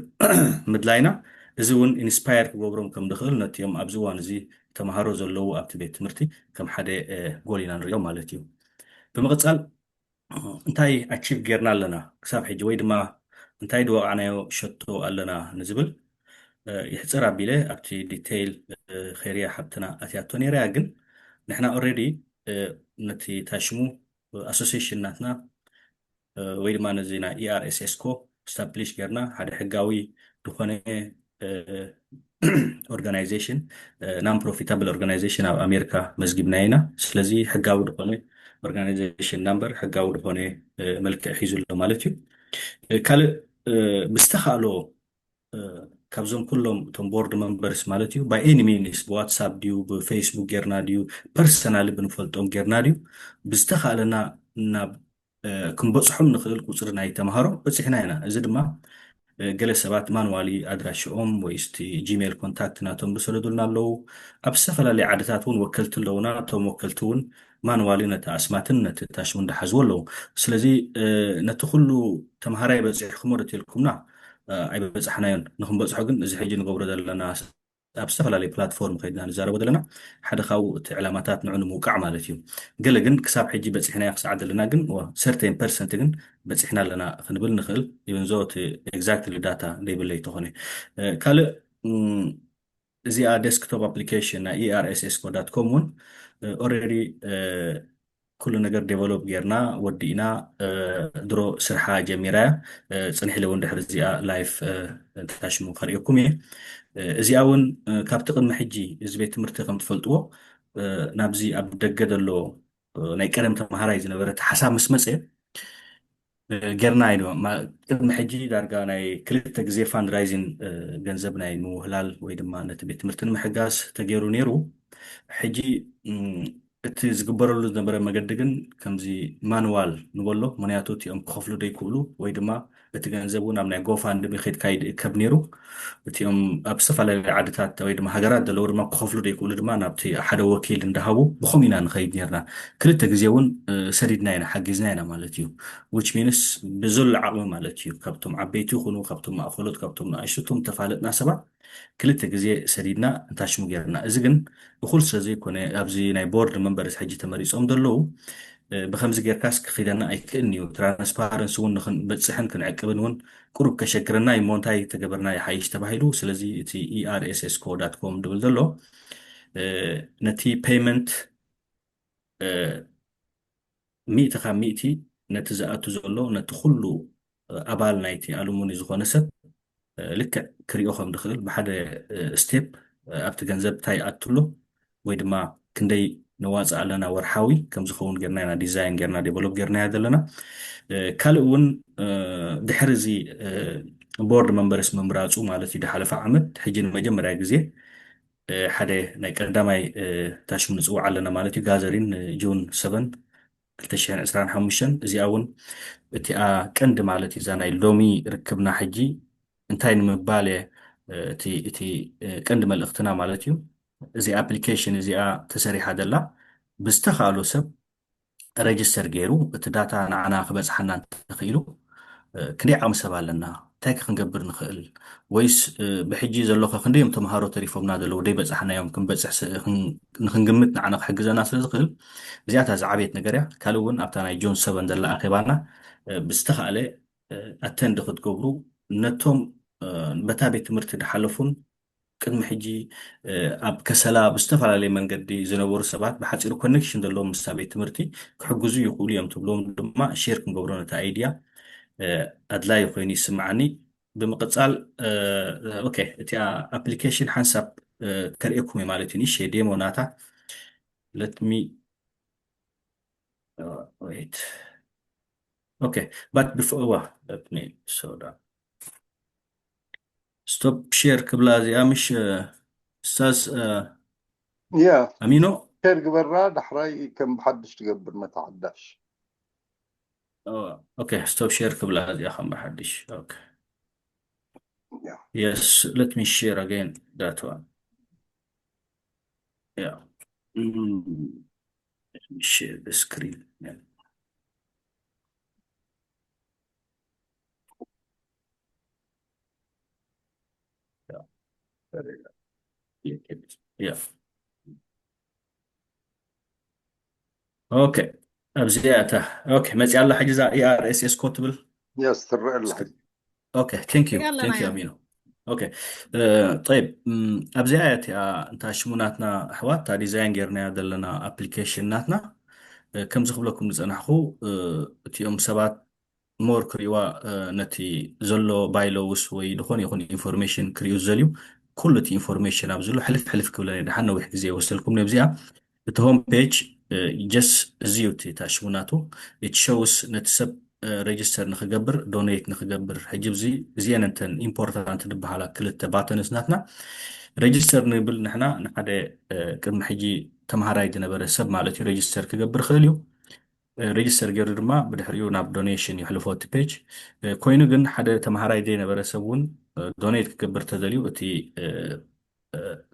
ምድላይና፣ እዚ እውን inspire ክገብሮም ከም ድኽእል ነቲኦም ኣብዚ እዋን እዚ ተምሃሮ ዘለዉ ኣብቲ ቤት ትምህርቲ ከም ሓደ ጎል ኢና ንሪኦ ማለት እዩ። ብምቕፃል እንታይ achieve ጌርና ኣለና ክሳብ ሕጂ ወይ ድማ እንታይ ዝወቓዕናዮ ሸቶ ኣለና ንዝብል ይሕፅር ኣቢለ ኣብቲ detail ኸይርያ ሓብትና ኣትያቶ ነይራ እያ። ግን ንሕና already ነቲ ታሽሙ association ናትና ወይ ድማ ነዚ ናይ ERSS co establish ጌርና ሓደ ሕጋዊ ዝኾነ organization non profitable organization ኣብ ኣሜሪካ መዝጊብና ኢና። ስለዚ ሕጋዊ ዝኾነ organization number ሕጋዊ ዝኾነ መልክዕ ሒዙ ኣሎ ማለት እዩ። ካልእ ብዝተኻእሎ ካብዞም ኩሎም እቶም board members ማለት እዩ by any means ብዋትሳፕ ድዩ ብፌስቡክ ጌርና ድዩ personally ብንፈልጦም ጌርና ድዩ ብዝተኻእለና ናብ ክንበፅሖም ንኽእል ቁፅሪ ናይ ተምሃሮ በፂሕና ኢና። እዚ ድማ ገለ ሰባት manually ኣድራሽኦም ወይ እቲ ጂሜል ኮንታክት ናቶም ዝሰደዱልና ኣለዉ። ኣብ ዝተፈላለዩ ዓድታት እውን ወከልቲ ኣለዉና። እቶም ወከልቲ እውን manually ነቲ ኣስማትን ነቲ ታሽሙን ዝሓዝዎ ኣለዉ። ስለዚ ነቲ ኩሉ ተምሃራይ በፂሕኩሞ ዶ ተልኩምና ኣይበፃሕናዮን። ንክንበፅሖ ግን እዚ ሕጂ ንገብሮ ዘለና ኣብ ዝተፈላለዩ platform ከይድና ንዛረቦ ዘለና ሓደ ካብኡ እቲ ዕላማታት ንዑ ንምውቃዕ ማለት እዩ። ገለ ግን ክሳብ ሕጂ በፂሕናዮ ክሳዕ ዘለና ግን certain percent ግን በፂሕና ኣለና ክንብል ንኽእል። Even though እቲ exactly data ዘይብለይ ተኾነ ካልእ እዚኣ desktop application ናይ ERSS co dot com እውን already ኩሉ ነገር develop ጌርና ወዲእና ድሮ ስርሓ ጀሚራ እያ። ፅንሕ ኢለ እውን ድሕሪ እዚኣ live ታሽሙ ከርእየኩም እየ። እዚኣ እውን ካብቲ ቅድሚ ሕጂ እዚ ቤት ትምህርቲ ከም ትፈልጥዎ ናብዚ ኣብ ደገ ዘሎ ናይ ቀደም ተምሃራይ ዝነበረ እቲ ሓሳብ ምስ መፀ ጌርና እዩ። ቅድሚ ሕጂ ዳርጋ ናይ ክልተ ግዜ fundraising ገንዘብ ናይ ምውህላል ወይ ድማ ነቲ ቤት ትምህርቲ ንምሕጋዝ ተገይሩ ነይሩ። ሕጂ እቲ ዝግበረሉ ዝነበረ መገዲ ግን ከምዚ manual ንበሎ፣ ምክንያቱ እቲኦም ክኸፍሉ ደይክእሉ ወይ ድማ እቲ ገንዘብ እውን ኣብ ናይ GoFundMe ከይድካ እዩ ዝእከብ ነይሩ። እቲኦም ኣብ ዝተፈላለዩ ዓድታት ወይ ድማ ሃገራት ዘለዉ ድማ ክኸፍሉ ደይክእሉ ድማ ናብቲ ሓደ ወኪል እንዳሃቡ ብኸምኡ ኢና ንኸይድ ነርና። ክልተ ግዜ እውን ሰዲድና ኢና ሓጊዝና ኢና ማለት እዩ። Which means ብዘሎ ዓቕሚ ማለት እዩ ካብቶም ዓበይቲ ይኹኑ ካብቶም ማእኸሎት ካብቶም ንኣሽቱቶም ተፋለጥና ሰባት ክልተ ግዜ ሰዲድና እንታሽሙ ጌርና። እዚ ግን እኹል ስለ ዘይኮነ ኣብዚ ናይ board members ሕጂ ተመሪፆም ዘለዉ ብከምዚ ጌርካስ ክኺደና ኣይክእልን እዩ። Transparency እውን ንክንበፅሕን ክንዕቅብን እውን ቁሩብ ከሸግረና እዩ እሞ እንታይ ተገበርና ይሓይሽ ተባሂሉ። ስለዚ እቲ ERSS co dot com ድብል ዘሎ ነቲ payment ሚእቲ ካብ ሚእቲ ነቲ ዝኣቱ ዘሎ ነቲ ኩሉ ኣባል ናይቲ ኣሉሙኒ ዝኾነ ሰብ ልክዕ ክሪኦ ከም ድኽእል ብሓደ step ኣብቲ ገንዘብ እንታይ ይኣቱ ኣሎ ወይ ድማ ክንደይ ነዋፅእ ኣለና ወርሓዊ ከም ዝኸውን ጌርና ኢና design ጌርና develop ጌርናያ ዘለና። ካልእ እውን ድሕሪ እዚ board members ምምራፁ ማለት እዩ ዝሓለፈ ዓመት ሕጂ ንመጀመርያ ግዜ ሓደ ናይ ቀዳማይ ታሽሙ ንፅውዕ ኣለና ማለት እዩ። Gathering June seven ክልተ ሽሕን ዕስራን ሓሙሽተን እዚኣ እውን እቲኣ ቀንዲ ማለት እዩ። እዛ ናይ ሎሚ ርክብና ሕጂ እንታይ ንምባል እየ እቲ ቀንዲ መልእኽትና ማለት እዩ። እዚ application እዚኣ ተሰሪሓ ዘላ ብዝተኻእሎ ሰብ register ገይሩ እቲ data ንዓና ክበፅሓና እንተኽኢሉ ክንደይ ዓቕሚ ሰብ ኣለና፣ እንታይ ከ ክንገብር ንኽእል፣ ወይስ ብሕጂ ዘሎ ከ ክንደይ እዮም ተምሃሮ ተሪፎምና ዘለዉ ደይበፃሕናዮም ክንበፅሕ ንክንግምት ንዓና ክሕግዘና ስለ ዝኽእል እዚኣታ ዝዓበየት ነገር እያ። ካልእ እውን ኣብታ ናይ ጆን ሰበን ዘላ ኣኼባና ብዝተኻእለ attend ክትገብሩ ነቶም በታ ቤት ትምህርቲ ዝሓለፉን ቅድሚ ሕጂ ኣብ ከሰላ ብዝተፈላለየ መንገዲ ዝነበሩ ሰባት ብሓፂሩ connection ዘለዎም ምስታ ቤት ትምህርቲ ክሕግዙ ይኽእሉ እዮም ትብሎም ድማ share ክንገብሮ ነቲ idea ኣድላይ ኮይኑ ይስምዓኒ። ብምቕፃል okay እቲኣ application ሓንሳብ ከርእየኩም እየ ማለት እዩ። ንእሽተይ demo ናታ let me Uh, wait. Okay, but before, uh, let me slow down. Stop share ክብላ እዚኣ ምሽ፣ uh, ስታዝ፣ uh, ያ ኣሚኖ? ሼር ግበራ፣ ዳሕራይ ከም ብሓድሽ ትገብር መተሓዳሽ። Oh, okay, stop share ክብላ እዚኣ ከም ብሓድሽ። Okay. ያ Yes, let me share again that one. Yeah. Mm, let me share the screen. Yeah. Yeah. There you go. Yeah. Yeah. Okay. ኣብዚኣ እታ። Okay፣ መፂኣ ኣላ ሕጂ እዛ E R S S code ትብል። የስ ትረአ ኣላ። Okay, thank you. ትሪኣ ኣለና Thank you እያ። ኣሚኖ። Okay. Uh, طيب. Mm, ኣብዚኣ እያ እቲኣ እንታ ሽሙ ናትና ኣሕዋት እታ ዲዛይን ጌርናያ ዘለና ኣፕሊኬሽን ናትና። Uh, ከምዚ ክብለኩም ዝፀናሕኩ፣ uh፣ እቲኦም ሰባት more ክሪእዋ፣ uh፣ ነቲ ዘሎ ባይሎውስ ወይ ዝኾነ ይኹን ኢንፎርሜሽን ክሪኡ ዝደልዩ ኩሉ እቲ ኢንፎርሜሽን ኣብ ዘሎ ሕልፍ ሕልፍ ክብለኒ ደሓን ነዊሕ ግዜ ይወስደልኩም ነብዚኣ። እቲ ሆም ፔጅ ጀስ እዚ እዩ እቲ ታሽሙ ናቱ። It shows ነቲ ሰብ ሬጅስተር ንክገብር፣ ዶኔት ንክገብር። ሕጂ እዚ እዚአን እንተን ኢምፖርታንት ዝበሃላ ክልተ ባተንስ ናትና። ሬጅስተር ንብል ንሕና ንሓደ፣ uh፣ ቅድሚ ሕጂ ተምሃራይ ዝነበረ ሰብ ማለት እዩ ሬጅስተር ክገብር ይኽእል እዩ። ሬጅስተር ገይሩ ድማ ብድሕሪኡ ናብ ዶኔሽን ይሕልፎ እቲ ፔጅ። Uh፣ ኮይኑ ግን ሓደ ተምሃራይ ዘይነበረ ሰብ እውን፣ uh፣ ዶኔት ክገብር ተደልዩ እቲ፣ uh፣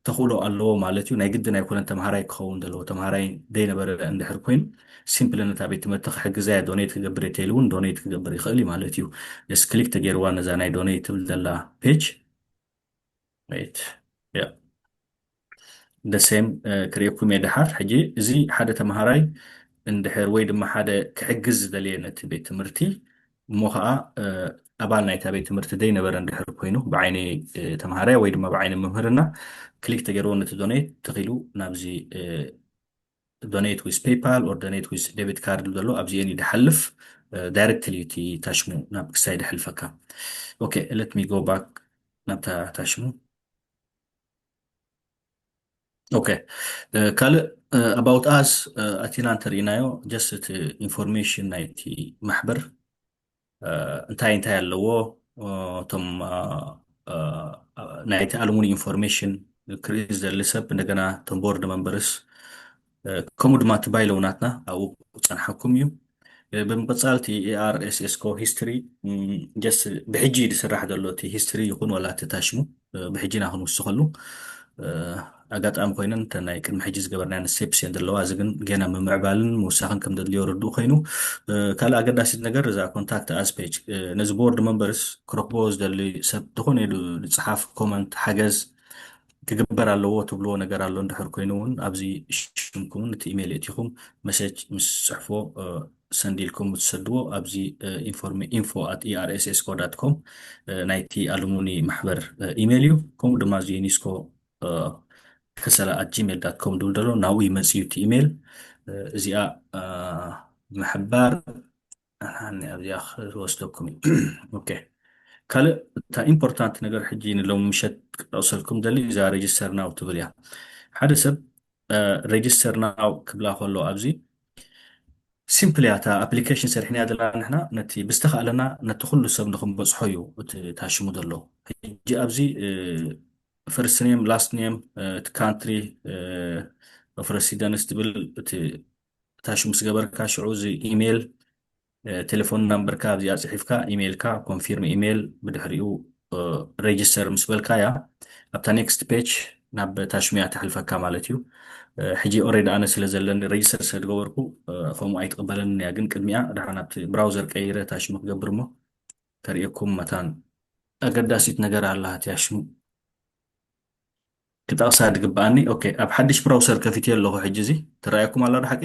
ተኽእሎ ኣለዎ ማለት እዩ። ናይ ግድን ኣይኮነን ተምሃራይ ክኸውን ዘለዎ። ተምሃራይ ዘይነበረ እንድሕር ኮይኑ ሲምፕሊ ነታ ቤት ትምህርቲ ክሕግዛ እየ ዶኔት ክገብር እየ ተይሉ እውን ዶኔት ክገብር ይኽእል እዩ ማለት እዩ። ስ ክሊክ ተገይርዋ ነዛ ናይ ዶኔት ትብል ዘላ ፔጅ። ራይት። ያ ደሴም ክሪኤኩም እየ ድሓር። ሕጂ እዚ ሓደ ተምሃራይ እንድሕር ወይ ድማ ሓደ ክሕግዝ ዝደልየ ነቲ ቤት ትምህርቲ እሞ ከዓ፣ uh፣ ኣባል ናይታ ቤት ትምህርቲ ዘይነበረ እንድሕር ኮይኑ ብዓይኒ፣ uh፣ ተምሃራይ ወይ ድማ ብዓይኒ መምህርና ክሊክ ተገይርዎ ነቲ ዶኔት ተኺሉ ናብዚ፣ uh፣ ዶኔት ዊዝ ፔይፓል ኦር ዶኔት ዊዝ ዴቢት ካርድ ዘሎ ኣብዚኤን እዩ ድሓልፍ። Uh፣ ዳይሬክትሊ እቲ ታሽሙ ናብ ክሳይ ድሕልፈካ። Okay, let me go back ናብታ ታሽሙ። Okay. Uh፣ ካልእ፣ uh፣ about us፣ uh፣ ኣቲና እንተርኢናዮ ጀስት እቲ ኢንፎርሜሽን ናይቲ ማሕበር፣ uh፣ እንታይ እንታይ ኣለዎ፣ uh፣ እቶም፣ uh፣ uh፣ ናይቲ ኣልሙኒ ኢንፎርሜሽን ክርኢ ዝደሊ ሰብ፣ እንደገና እቶም ቦርድ መንበርስ፣ uh፣ ከምኡ ድማ እቲ ባይሎው ናትና ኣብኡ ክፀንሓኩም እዩ። Uh፣ ብምቕፃል እቲ E R S S code ሂስትሪ ጀስት ብሕጂ ዝስራሕ ዘሎ እቲ ሂስትሪ ይኹን ወላ እቲ ታሽሙ፣ uh፣ ብሕጂ ኢና ክንውስኸሉ። Uh፣ ኣጋጣሚ ኮይነን እተን ናይ ቅድሚ ሕጂ ዝገበርናየን ስቴፕስ እየን ዘለዋ። እዚ ግን ገና ምምዕባልን ምውሳኽን ከም ዘድልዮ ርዱእ ኮይኑ፣ uh፣ ካልእ ኣገዳሲት ነገር እዛ ኮንታክት ኣስ ፔጅ፣ uh፣ ነዚ ቦርድ መንበርስ ክረክቦ ዝደሊ ሰብ ዝኾነ ኢሉ ዝፅሓፍ ኮመንት ሓገዝ ክግበር ኣለዎ ትብልዎ ነገር ኣሎ እንድሕር ኮይኑ እውን ኣብዚ ሽምኩምን እቲ ኢሜይል የእቲኹም መሴጅ ምስ ፅሕፎ፣ uh፣ ሰንድ ኢልኩም ትሰድዎ ኣብዚ፣ uh፣ ኢንፎርሜ-፣ info at E R S S co dot com፣ uh፣ ናይቲ ኣልሙኒ ማሕበር፣ uh፣ ኢሜይል እዩ። ከምኡ ድማ እዚ ዩኒስኮ፣ uh፣ ከሰላ at gmail dot com ድብል ዘሎ ናብኡ ይመፅእ እዩ እቲ ኢሜይል። Uh፣ እዚኣ፣ uh፣ ምሕባር ኣነ ኣብዚኣ ክወስደኩም እዩ። Okay። ካልእ እታ ኢምፖርታንት ነገር ሕጂ ንሎሚ ምሸት ክጠቕሰልኩም ደሊ እዛ ሬጅስተር ናው ትብል እያ። ሓደ ሰብ፣ uh፣ ሬጅስተር ናው ክብላ ከሎ ኣብዚ ሲምፕል እያ እታ ኣፕሊኬሽን ሰሪሕናያ ዘለና ንሕና ነቲ ብዝተኻእለና ነቲ ኩሉ ሰብ ንክንበፅሖ እዩ እቲ ታሽሙ ዘሎ። ሕጂ ኣብዚ፣ uh፣ ፈርስት ኔም፣ ላስት ኔም፣ uh፣ እቲ ካንትሪ፣ uh፣ ኦፍ ረሲደንስ ትብል እቲ ታሽሙ ምስ ገበርካ ሽዑ እዚ ኢሜይል፣ uh፣ ቴሌፎን ናምበርካ ኣብዚኣ ፅሒፍካ ኢሜይልካ ኮንፊርም ኢሜይል ብድሕሪኡ፣ uh፣ ሬጅስተር ምስ በልካ እያ ኣብታ ኔክስት ፔጅ ናብ ታሽሙ እያ ተሕልፈካ ማለት እዩ። Uh፣ ሕጂ ኦሬዲ ኣነ ስለ ዘለኒ ሬጅስተር ስለ ዝገበርኩ፣ uh፣ ከምኡ ኣይትቕበለንን እያ። ግን ቅድሚኣ ደሓን ኣብቲ ብራውዘር ቀይረ ታሽሙ ክገብር እሞ ከርእየኩም መታን ኣገዳሲት ነገር ኣላ እቲኣ ሽሙ ክጠቕሳ ድግብኣኒ። Okay፣ ኣብ ሓድሽ ብራውሰር ከፊትዮ ኣለኹ ሕጂ። እዚ ትረኣየኩም ኣላ ዶ ሓቂ?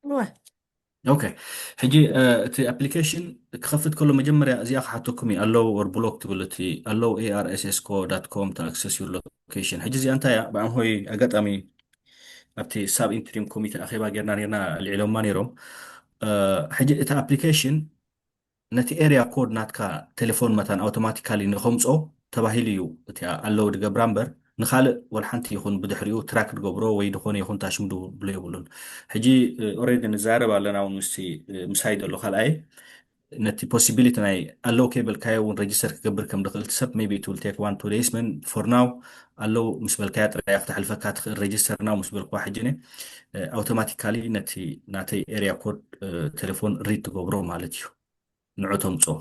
እወ። Okay፣ ሕጂ፣ uh፣ እቲ ኣፕሊኬሽን ክኸፍት ከሎ መጀመርያ እዚኣ ክሓተኩም እዩ። ኣለው ኦር ብሎክ ትብል እቲ ኣለው A R S S co dot com to access your location። ሕጂ እዚኣ እንታይ እያ? ብኣምሆይ ኣጋጣሚ ኣብቲ ሳብ ኢንትሪም ኮሚቴ ኣኼባ ጌርና ኔርና ልዒሎማ ነይሮም። Uh፣ ሕጂ እቲ ኣፕሊኬሽን ነቲ ኤሪያ ኮድ ናትካ ቴሌፎን መታን ኣውቶማቲካሊ ንኸምፅኦ ተባሂሉ እዩ እቲ ኣለው ድገብራ እምበር ንኻልእ ወላ ሓንቲ ይኹን ብድሕሪኡ ትራክ ዝገብሮ ወይ ዝኾነ ይኹን ታሽሙ ድብሎ የብሉን። ሕጂ ኦሬዲ ንዛረብ ኣለና እውን ምስቲ ምሳይ ዘሎ ካልኣይ ነቲ ፖሲቢሊቲ ናይ ኣለዉ ከይበልካዮ እውን ሬጅስተር ክገብር ከም ድኽእል ትሰብ maybe it will take one two days መን for now ኣለዉ ምስ በልካያ ጥራያ ክተሕልፈካ ትኽእል ሬጅስተር ናው ምስ በልኳ ሕጂ ነ ኣውቶማቲካሊ ነቲ ናተይ ኤሪያ ኮድ ቴሌፎን ሪድ ትገብሮ ማለት እዩ። ንዑ ተምፅኦ።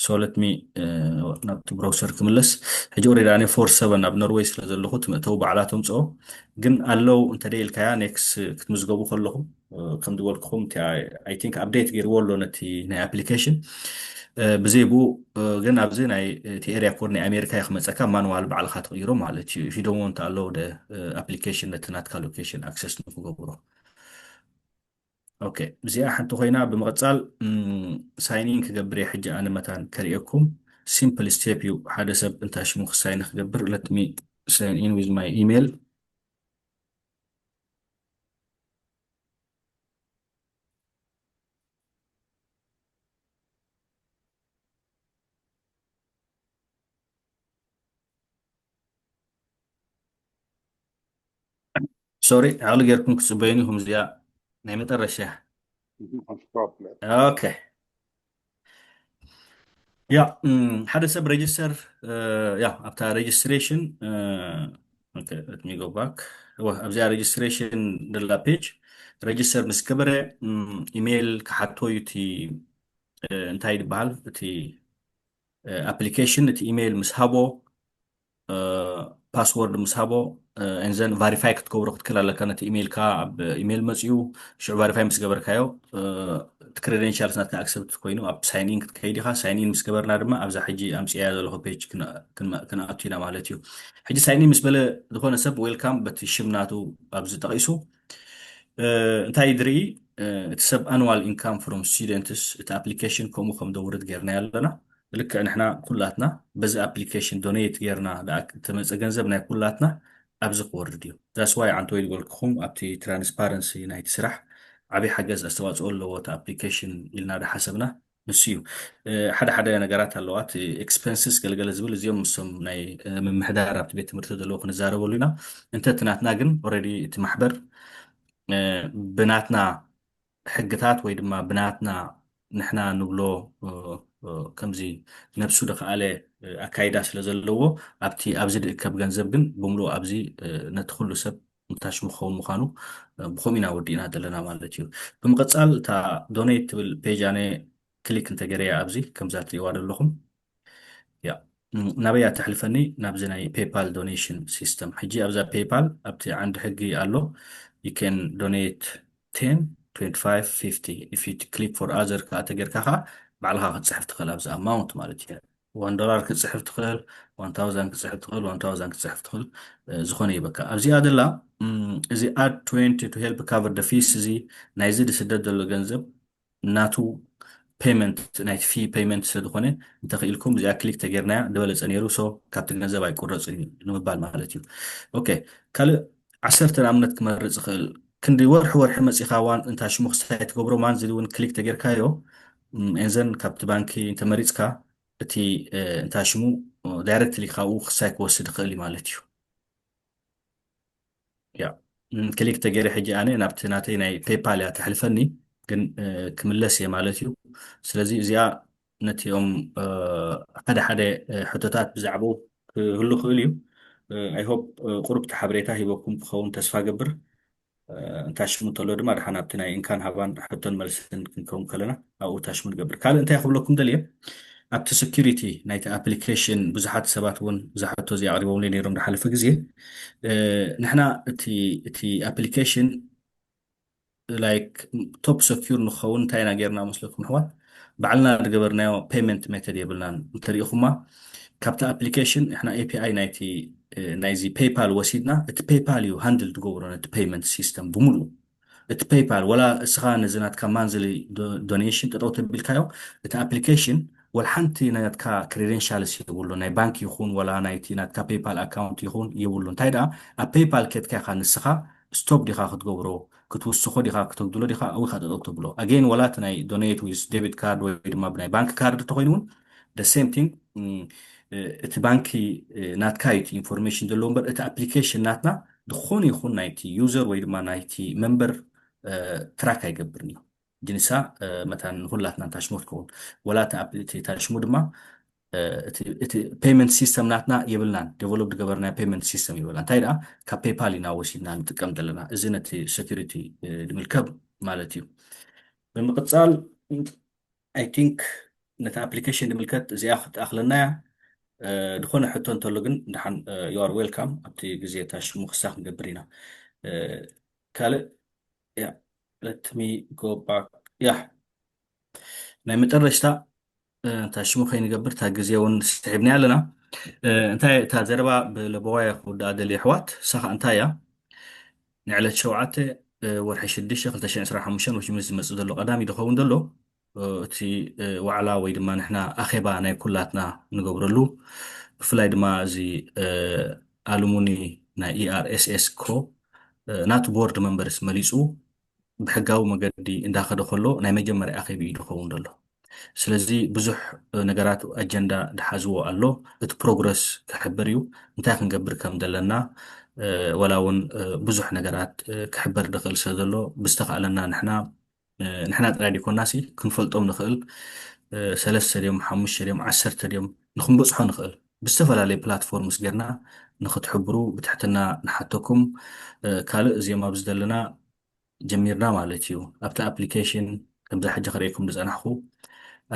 So let me ናብቲ ብራውሰር ክምለስ። ሕጂ ኦሬዲ ኣነ ፎር ሰቨን ኣብ ኖርወይ ስለ ዘለኹ እቲ መእተዊ ባዕላ ተምፅኦ። ግን ኣለዉ እንተ ኢልካያ ኔክስ ክትምዝገቡ ከለኹም ከም ዝበልኩኹም I think ኣፕዴት ገይርዎ ኣሎ ነቲ ናይ ኣፕሊኬሽን። ብዘይ ብኡ ግን ኣብዚ ናይ እቲ ኤሪያ ኮድ ናይ ኣሜሪካ ክመፀካ ማንዋል ባዕልካ ትቕይሮ ማለት እዩ። ፊደሞ እንተ ኣለዉ ደ ኣፕሊኬሽን ነቲ ናትካ ሎኬሽን ኣክሰስ ንክገብሮ። ኦኬ፣ እዚኣ ሓንቲ ኮይና ብምቕፃል ሳይን ኢን ክገብር እየ ሕጂ ኣነ መታን ከርእየኩም። ሲምፕል ስቴፕ እዩ። ሓደ ሰብ እንታይ ሽሙ ክሳይን ክገብር let me sign in with my email. ሶሪ ዓቕሊ ጌርኩም ክትፅበዩኒ ኢኹም። እዚኣ ናይ መጠረሻ። ኦኬ፣ ያ ሓደ ሰብ ሬጅስተር ያ ኣብታ ሬጅስትሬሽን let me go back ኣብዚኣ ሬጅስትሬሽን ደላ ፔጅ ሬጅስተር ምስ ገበረ ኢሜይል ክሓቶ እዩ እቲ እንታይ ይበሃል እቲ ኣፕሊኬሽን እቲ ኢሜይል ምስ ሃቦ ፓስወርድ ምስ ሃቦ and then ቫሪፋይ ክትገብሮ ክትክእል ኣለካ። ነቲ ኢሜይልካ ኣብ ኢሜይል መፅዩ ሽዑ ቫሪፋይ ምስ ገበርካዮ እቲ ክሬደንሻልስ ናትካ ኣክሰፕት ኮይኑ ኣብ ሳይን ኢን ክትከይድ ኢኻ። ሳይን ኢን ምስ ገበርና ድማ ኣብዛ ሕጂ ኣምፅያ ዘለኹ ፔጅ ክንኣቱ ኢና ማለት እዩ። ሕጂ ሳይን ኢን ምስ በለ ዝኾነ ሰብ ዌልካም በቲ ሽም ናቱ ኣብዚ ጠቒሱ እንታይ ድርኢ እቲ ሰብ ኣንዋል ኢንካም ፍሮም ስቱደንትስ እቲ ኣፕሊኬሽን ከምኡ ከም ደውርድ ጌርና ኣለና። ልክዕ ንሕና ኩላትና በዚ ኣፕሊኬሽን ዶኔት ጌርና ተመፀ ገንዘብ ናይ ኩላትና ኣብዚ ክወርድ እዩ። ዛስ ዋይ ዓንተወይ ዝበልኩኹም ኣብቲ ትራንስፓረንሲ ናይቲ ስራሕ ዓብይ ሓገዝ ኣስተዋፅኦ ኣለዎ እቲ ኣፕሊኬሽን ኢልና ዝሓሰብና ንሱ እዩ። ሓደ ሓደ ነገራት ኣለዋ እቲ ኤክስፐንስስ ገለገለ ዝብል እዚኦም ምስም ናይ ምምሕዳር ኣብቲ ቤት ትምህርቲ ዘለዉ ክንዛረበሉ ኢና። እንተ እቲ ናትና ግን ኦረዲ እቲ ማሕበር ብናትና ሕግታት ወይ ድማ ብናትና ንሕና ንብሎ ከምዚ ነብሱ ድኸኣለ ኣካይዳ ስለ ዘለዎ ኣብቲ ኣብዚ ድእከብ ገንዘብ ግን ብምሉእ ኣብዚ ነቲ ኩሉ ሰብ እንታሽሙ ክኸውን ምዃኑ ብኸምኡ ኢና ወዲእና ዘለና ማለት እዩ። ብምቕፃል እታ ዶኔት ትብል ፔጅ ኣነ ክሊክ እንተገይረያ ኣብዚ ከምዛ ትሪእዋ ዘለኹም ያ ናበይ እያ ተሕልፈኒ ናብዚ ናይ ፔፓል ዶኔሽን ሲስተም። ሕጂ ኣብዛ ፔፓል ኣብቲ ዓንዲ ሕጊ ኣሎ you can donate ten twenty five fifty if you click for other ከዓ ተገርካ ከዓ ባዕልካ ክትፅሕፍ ትኽእል ኣብዚ ኣማውንት ማለት እዩ። ዋን ዶላር ክትፅሕፍ ትኽእል፣ ዋን ታውዛንድ ክትፅሕፍ ትኽእል፣ ዋን ታውዛንድ ክትፅሕፍ ትኽእል ዝኾነ ይበካ። ኣብዚኣ ደላ እዚ add twenty to help cover the fees እዚ ናይዚ ዝስደድ ዘሎ ገንዘብ ናቱ ፔመንት ናይቲ ፊ ፔመንት ስለ ዝኾነ እንተኽኢልኩም እዚኣ ክሊክ ተጌርናያ ዝበለፀ ነይሩ። ሶ ካብቲ ገንዘብ ኣይቁረፅን እዩ ንምባል ማለት እዩ። ኦኬ ካልእ ዓሰርተ ንኣብነት ክመርፅ ይኽእል ክንዲ ወርሒ ወርሒ መፂኻ ዋን እንታ ሽሙ ክስታይ ትገብሮ ማን ዝሊ እውን ክሊክ ተጌርካዮ and then ካብቲ ባንኪ እንተመሪፅካ እቲ እንታ ሽሙ ዳይረክትሊ ካብኡ ክሳይ ክወስድ ይኽእል እዩ ማለት እዩ። ያ ክሊክ ተገይረ ሕጂ ኣነ ናብቲ ናተይ ናይ ፔፓል እያ ተሕልፈኒ ግን ክምለስ እየ ማለት እዩ። ስለዚ እዚኣ ነቲኦም ሓደ ሓደ ሕቶታት ብዛዕባኡ ክህሉ ክእል እዩ። ኣይሆፕ ቁሩብ ሓበሬታ ሂበኩም ክኸውን ተስፋ ገብር። እንታይ ሽሙ እንተሎ ድማ ድሓን ኣብቲ ናይ እንካን ሃባን ሕቶን መልስን ክንከውን ከለና ኣብኡ እንታይ ሽሙ ንገብር። ካልእ እንታይ ክብለኩም ደልየ ኣብቲ ሴኩሪቲ ናይቲ ኣፕሊኬሽን ብዙሓት ሰባት እውን እዛ ሕቶ እዚ ኣቕሪቦምለይ ነይሮም ዝሓለፈ ግዜ ንሕና እቲ ኣፕሊኬሽን ላይክ ቶፕ ሰኪር ንክኸውን እንታይ ኢና ጌርና መስለኩም ኣሕዋት? ባዕልና ዝገበርናዮ ፔመንት ሜተድ የብልናን። እንተሪኢኹማ ካብቲ ኣፕሊኬሽን ንሕና ኤፒኣይ ናይቲ ናይዚ ፔፓል ወሲድና እቲ ፔፓል እዩ ሃንድል ትገብሮ ነቲ ፔመንት ሲስተም ብምሉኡ። እቲ ፔፓል ወላ እስኻ ነዚ ናትካ ማንዝሊ ዶኔሽን ጠጠው ተቢልካዮ እቲ ኣፕሊኬሽን ወላ ሓንቲ ናትካ ክሬደንሻልስ የብሉ ናይ ባንክ ይኹን ወላ ናይቲ ናትካ ፔፓል ኣካውንት ይኹን የብሉ። እንታይ ደኣ ኣብ ፔፓል ከትካ ኢኻ ንስኻ ስቶፕ ዲኻ ክትገብሮ ክትውስኾ ዲኻ ክተጉድሎ ዲኻ ኣብኡ ኢኻ ጠጠው ተብሎ። ኣጌን ወላ እቲ ናይ ዶኔት ዊዝ ዴቢት ካርድ ወይ ድማ ብናይ ባንክ ካርድ እንተኮይኑ እውን the same thing እቲ ባንኪ ናትካ እዩ እቲ ኢንፎርሜሽን ዘለዎ እምበር እቲ ኣፕሊኬሽን ናትና ዝኾነ ይኹን ናይቲ ዩዘር ወይ ድማ ናይቲ መንበር ትራክ ኣይገብርን እዩ። ጅንሳ መታን ንኩላትና ታሽሙ ትኸውን ወላ እቲ ታሽሙ ድማ እቲ ፔመንት ሲስተም ናትና የብልናን። ዴቨሎፕ ዝገበርና ፔመንት ሲስተም ይበላ እንታይ ደኣ ካብ ፔፓል ኢና ወሲድና ንጥቀም ዘለና። እዚ ነቲ ሴኩሪቲ ዝምልከብ ማለት እዩ። ብምቅፃል ኣይ ቲንክ ነቲ ኣፕሊኬሽን ዝምልከት እዚኣ ክትኣኽለና እያ። ዝኾነ ሕቶ እንተሎ ግን ደሓን you are welcome ኣብቲ ግዜ ታሽሙ ክሳ ክንገብር ኢና። ካልእ let me go back yeah ናይ መጨረሽታ ታሽሙ ከይንገብር እታ ግዜ እውን ስሒብና ኣለና። እንታይ እታ ዘረባ ብለበዋያ ክውዳኣ ደልየ ኣሕዋት ሳኻ እንታይ እያ? ንዕለት ሸውዓተ ወርሒ ሽዱሽተ ክልተ ሽሕን ዕስራን ሓሙሽተን ወሽምስ ዝመፅእ ዘሎ ቀዳሚ ዝኸውን ዘሎ እቲ ዋዕላ ወይ ድማ ንሕና ኣኼባ ናይ ኩላትና ንገብረሉ ብፍላይ ድማ እዚ ኣሉሙኒ ናይ ኢኣርኤስኤስ ኮ ናቱ ቦርድ መንበርስ መሊፁ ብሕጋዊ መገዲ እንዳኸደ ከሎ ናይ መጀመርያ ኣኼቢ እዩ ዝኸውን ዘሎ። ስለዚ ብዙሕ ነገራት ኣጀንዳ ድሓዝዎ ኣሎ። እቲ ፕሮግረስ ክሕብር እዩ። እንታይ ክንገብር ከም ዘለና ወላ እውን ብዙሕ ነገራት ክሕበር ድኽእል ስለ ዘሎ ብዝተኻእለና ንሕና ንሕና ጥራይ ዲኮናሲ ክንፈልጦም ንኽእል ሰለስተ ድዮም ሓሙሽተ ድዮም ዓሰርተ ድዮም ንክንበፅሖ ንኽእል ብዝተፈላለየ ፕላትፎርምስ ጌርና ንክትሕብሩ ብትሕትና ንሓተኩም። ካልእ እዚኦም ኣብዚ ዘለና ጀሚርና ማለት እዩ። ኣብቲ ኣፕሊኬሽን ከምዚ ሕጂ ክርእየኩም ዝፀናሕኩ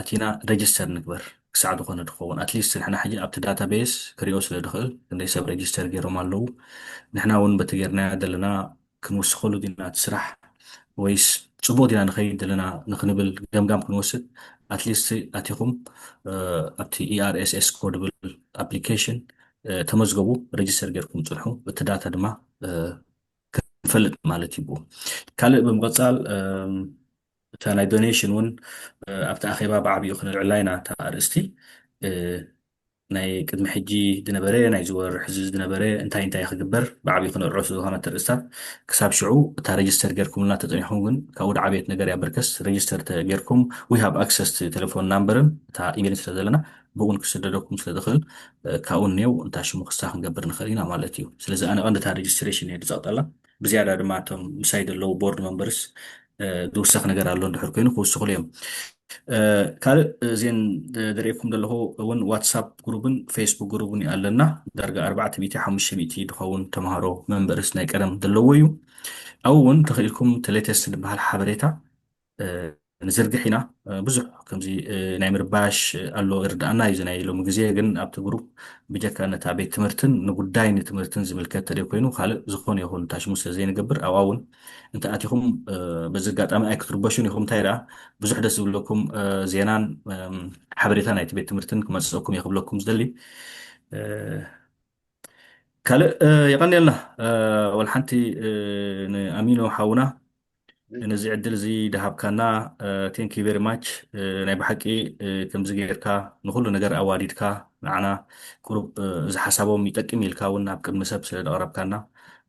ኣቲና ሬጅስተር ንግበር ክሳዕ ዝኾነ ድኸውን ኣትሊስት ንሕና ሕጂ ኣብቲ ዳታቤስ ክሪኦ ስለ ድኽእል ክንደይ ሰብ ሬጅስተር ገይሮም ኣለዉ። ንሕና እውን በቲ ጌርናዮ ዘለና ክንውስኸሉ ዲና እቲ ስራሕ ወይስ ፅቡቅ ዲና ንኸይድ ዘለና ንክንብል ገምጋም ክንወስድ ኣትሊስት ኣቲኹም ኣብቲ ኢኣርኤስኤስ ኮ ድብል ኣፕሊኬሽን ተመዝገቡ ሬጅስተር ጌርኩም ፅንሑ እቲ ዳታ ድማ ክንፈልጥ ማለት እዩ። ካልእ ብምቕፃል እታ ናይ ዶኔሽን እውን ኣብቲ ኣኼባ ብዓብኡ ክንልዕላ ኢና እታ ኣርእስቲ ናይ ቅድሚ ሕጂ ዝነበረ ናይ ዝወር ሕዚ ዝነበረ እንታይ እንታይ ክግበር ብዓብኡ ክንርዖ ዝኾነ ተርእስታት ክሳብ ሽዑ እታ ሬጅስተር ጌርኩምልና ተፀኒኹም ግን ካብኡ ድዓብየት ነገር እያ በርከስ ሬጅስተር ተጌርኩም we have access ቴሌፎን ናምበርን እታ ኢሜልን ስለ ዘለና ብእውን ክስደደኩም ስለ ዝኽእል ካብኡ እኔው እንታይ ሽሙ ክሳ ክንገብር ንኽእል ኢና ማለት እዩ። ስለዚ ኣነ ቀንዲ እታ ሬጅስትሬሽን እየ ዝፀቕጠላ። ብዝያዳ ድማ እቶም ምሳይ ዘለዉ ቦርድ መንበርስ ዝውሰኽ ነገር ኣሎ እንድሕር ኮይኑ ክውስኽሉ እዮም። ካልእ እዚን ዝርእየኩም ዘለኹ እውን ዋትሳፕ ግሩብን ፌስቡክ ግሩብን ኣለና። ዳርጋ ኣርባዕተ ሚእቲ ሓሙሽተ ሚእቲ ዝኸውን ተምሃሮ መንበርስ ናይ ቀደም ዘለዎ እዩ። ኣብኡ እውን ተኽኢልኩም ተሌተስት ዝበሃል ሓበሬታ ንዝርግሕ ኢና። ብዙሕ ከምዚ ናይ ምርባሽ ኣሎ ይርዳእና እዩ ናይ ሎሚ ግዜ ግን ኣብቲ ግሩፕ ብጀካ ነታ ቤት ትምህርትን ንጉዳይ ንትምህርትን ዝምልከት ተደ ኮይኑ ካልእ ዝኾነ ይኹን ታሽሙ ስለ ዘይንገብር ኣብኣ እውን እንተ ኣቲኹም በዚ ኣጋጣሚ ኣይክትርበሹን ኢኹም እንታይ ደኣ ብዙሕ ደስ ዝብለኩም ዜናን ሓበሬታ ናይቲ ቤት ትምህርትን ክመፅእኩም እየ ክብለኩም ዝደሊ። ካልእ የቐንየልና ወልሓንቲ ንኣሚኖ ሓውና ነዚ ዕድል እዚ ድሃብካና thank you very much። ናይ ብሓቂ ከምዚ ጌርካ ንኩሉ ነገር ኣዋዲድካ ንዓና ቁሩብ እዚ ሓሳቦም ይጠቅም ኢልካ እውን ናብ ቅድሚ ሰብ ስለ ዘቕረብካና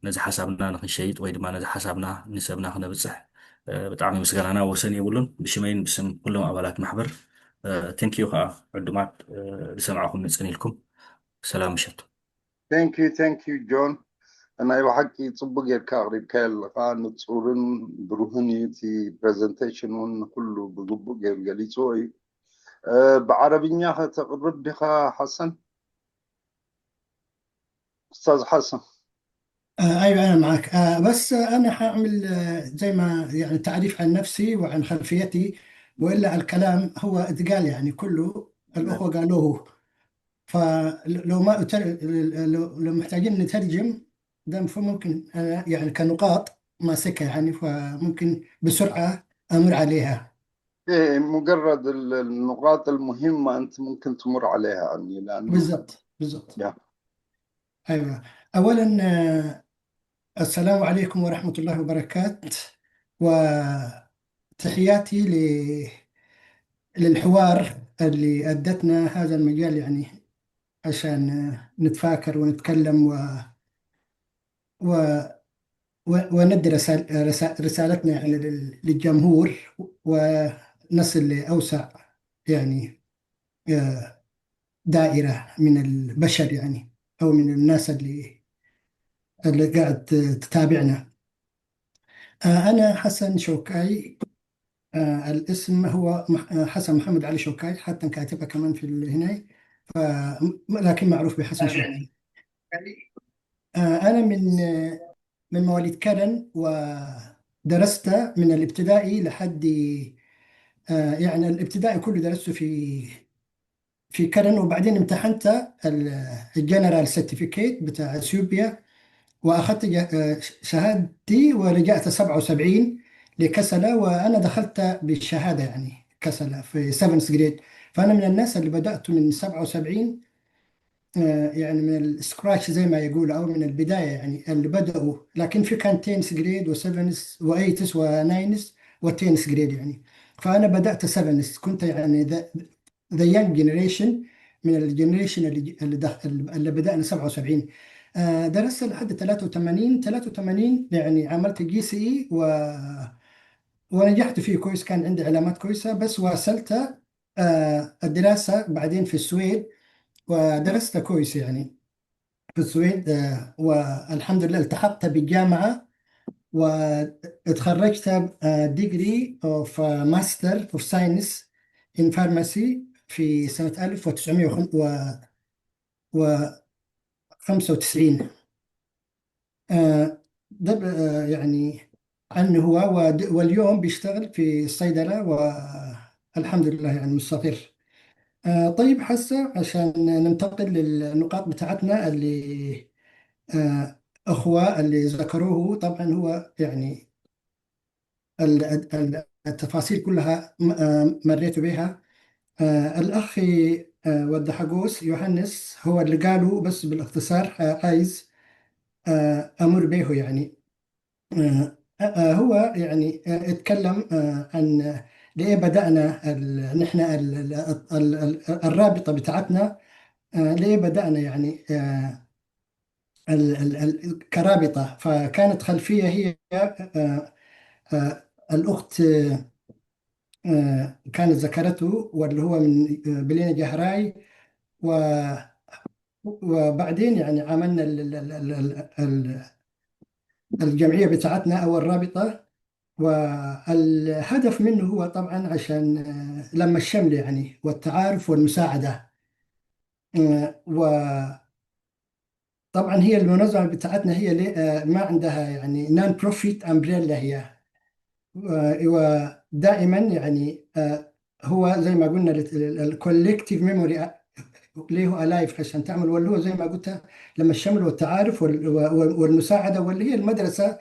ነዚ ሓሳብና ንክንሸይጥ ወይ ድማ ነዚ ሓሳብና ንሰብና ክነብፅሕ ብጣዕሚ ምስጋናና ወሰን የብሉን። ብሽመይን ብስም ኩሎም ኣባላት ማሕበር thank you ከዓ ዕዱማት ዝሰምዓኹም ንፅን ኢልኩም ሰላም ምሸት። Thank you thank you ጆን። ናይ ብሓቂ ፅቡቅ ጌርካ ኣቅሪብካዮ ኣለካ። ንፁርን ብሩህን እዩ እቲ ፕሬዘንቴሽን እውን ንኩሉ ብግቡእ ገይሩ ገሊፅዎ እዩ። ብዓረብኛ ከተቅርብ ዲካ ሓሰን? استاذ حسن. ايوه انا معك. بس انا حاعمل زي ما يعني تعريف عن نفسي وعن خلفيتي، والا الكلام هو اتقال يعني كله الاخوه قالوه. فلو ما أتر... لو محتاجين نترجم ده ممكن يعني كنقاط ماسكها يعني، فممكن بسرعه امر عليها. ايه مجرد النقاط المهمه انت ممكن تمر عليها يعني لانه. بالضبط بالضبط. Yeah. ايوه. اولا السلام عليكم ورحمه الله وبركاته، وتحياتي ل للحوار اللي ادتنا هذا المجال يعني عشان نتفاكر ونتكلم و و وندي رسالتنا يعني للجمهور ونصل لاوسع يعني دائرة من البشر، يعني، أو من الناس اللي اللي قاعد تتابعنا. آه، أنا حسن شوكاي. آه، الاسم هو مح- آه، حسن محمد علي شوكاي، حتى كاتبها كمان في ال- هنا، ف... لكن معروف بحسن شوكاي. آه، أنا من آه، من مواليد كرن، ودرست من الابتدائي لحد آه، يعني الابتدائي كله درسته في في كرن، وبعدين امتحنت ال general certificate بتاع اثيوبيا، واخذت ج- آه، شهادتي، ورجعت سبعة وسبعين لكسلا، وانا دخلت بالشهاده، يعني، كسلا في seventh grade. فانا من الناس اللي بدات من سبعة وسبعين، آه، يعني من ال scratch زي ما يقولوا، او من البدايه، يعني اللي بداوا. لكن في كان tenth grade و seventh و eighth و ninth و tenth grade، يعني. فانا بدات seventh، كنت يعني the, the young generation، من ال generation اللي اللي, دخ... اللي بدانا سبعة وسبعين. آه، درست لحد ثلاثة وثمانين. ثلاثة وثمانين يعني عملت جي سي اي و ونجحت فيه كويس، كان عندي علامات كويسة، بس واصلت آه، الدراسة بعدين في السويد، ودرست كويس، يعني، في السويد. آه، والحمد لله التحقت بالجامعة، واتخرجت degree of Master of Science in Pharmacy في سنة ألف وتسعمية وخمسة وتسعين. آه، ده ب- آه، يعني عنه هو ود- واليوم بيشتغل في الصيدلة، والحمد لله، يعني، مستقر. آه، طيب، هسه عشان ننتقل للنقاط بتاعتنا اللي آه، أخوة اللي ذكروه. طبعا هو، يعني، ال- ال- التفاصيل كلها م- آه، مريت بها. آه، الأخ آه، ود حقوس يوحنس هو اللي قالوا، بس بالاختصار آه، عايز آه، أمر به، يعني. آه، آه، هو، يعني، آه، اتكلم آه، عن ليه بدأنا ال- نحن ال- ال- ال- ال- الرابطة بتاعتنا، آه، ليه بدأنا، يعني، آه، ال- ال- ال- كرابطة. فكانت خلفية هي آه، آه، الأخت آه، كانت ذكرته، واللي هو من آه، بلينة جهراي. و- وبعدين، يعني، عملنا ال- ال- ال- ال- ال- ال- الجمعية بتاعتنا أو الرابطة، والهدف منه هو طبعا عشان آه، لم الشمل، يعني، والتعارف والمساعدة. آه، وطبعا هي المنظمة بتاعتنا هي ليه- آه، ما عندها، يعني، non profit umbrella هي. آه، ودائما، يعني، آه، هو زي ما قلنا ال collective memory ليه alive عشان تعمل، واللي هو زي ما قلت، لم الشمل والتعارف وال- وال- والمساعدة، واللي هي المدرسة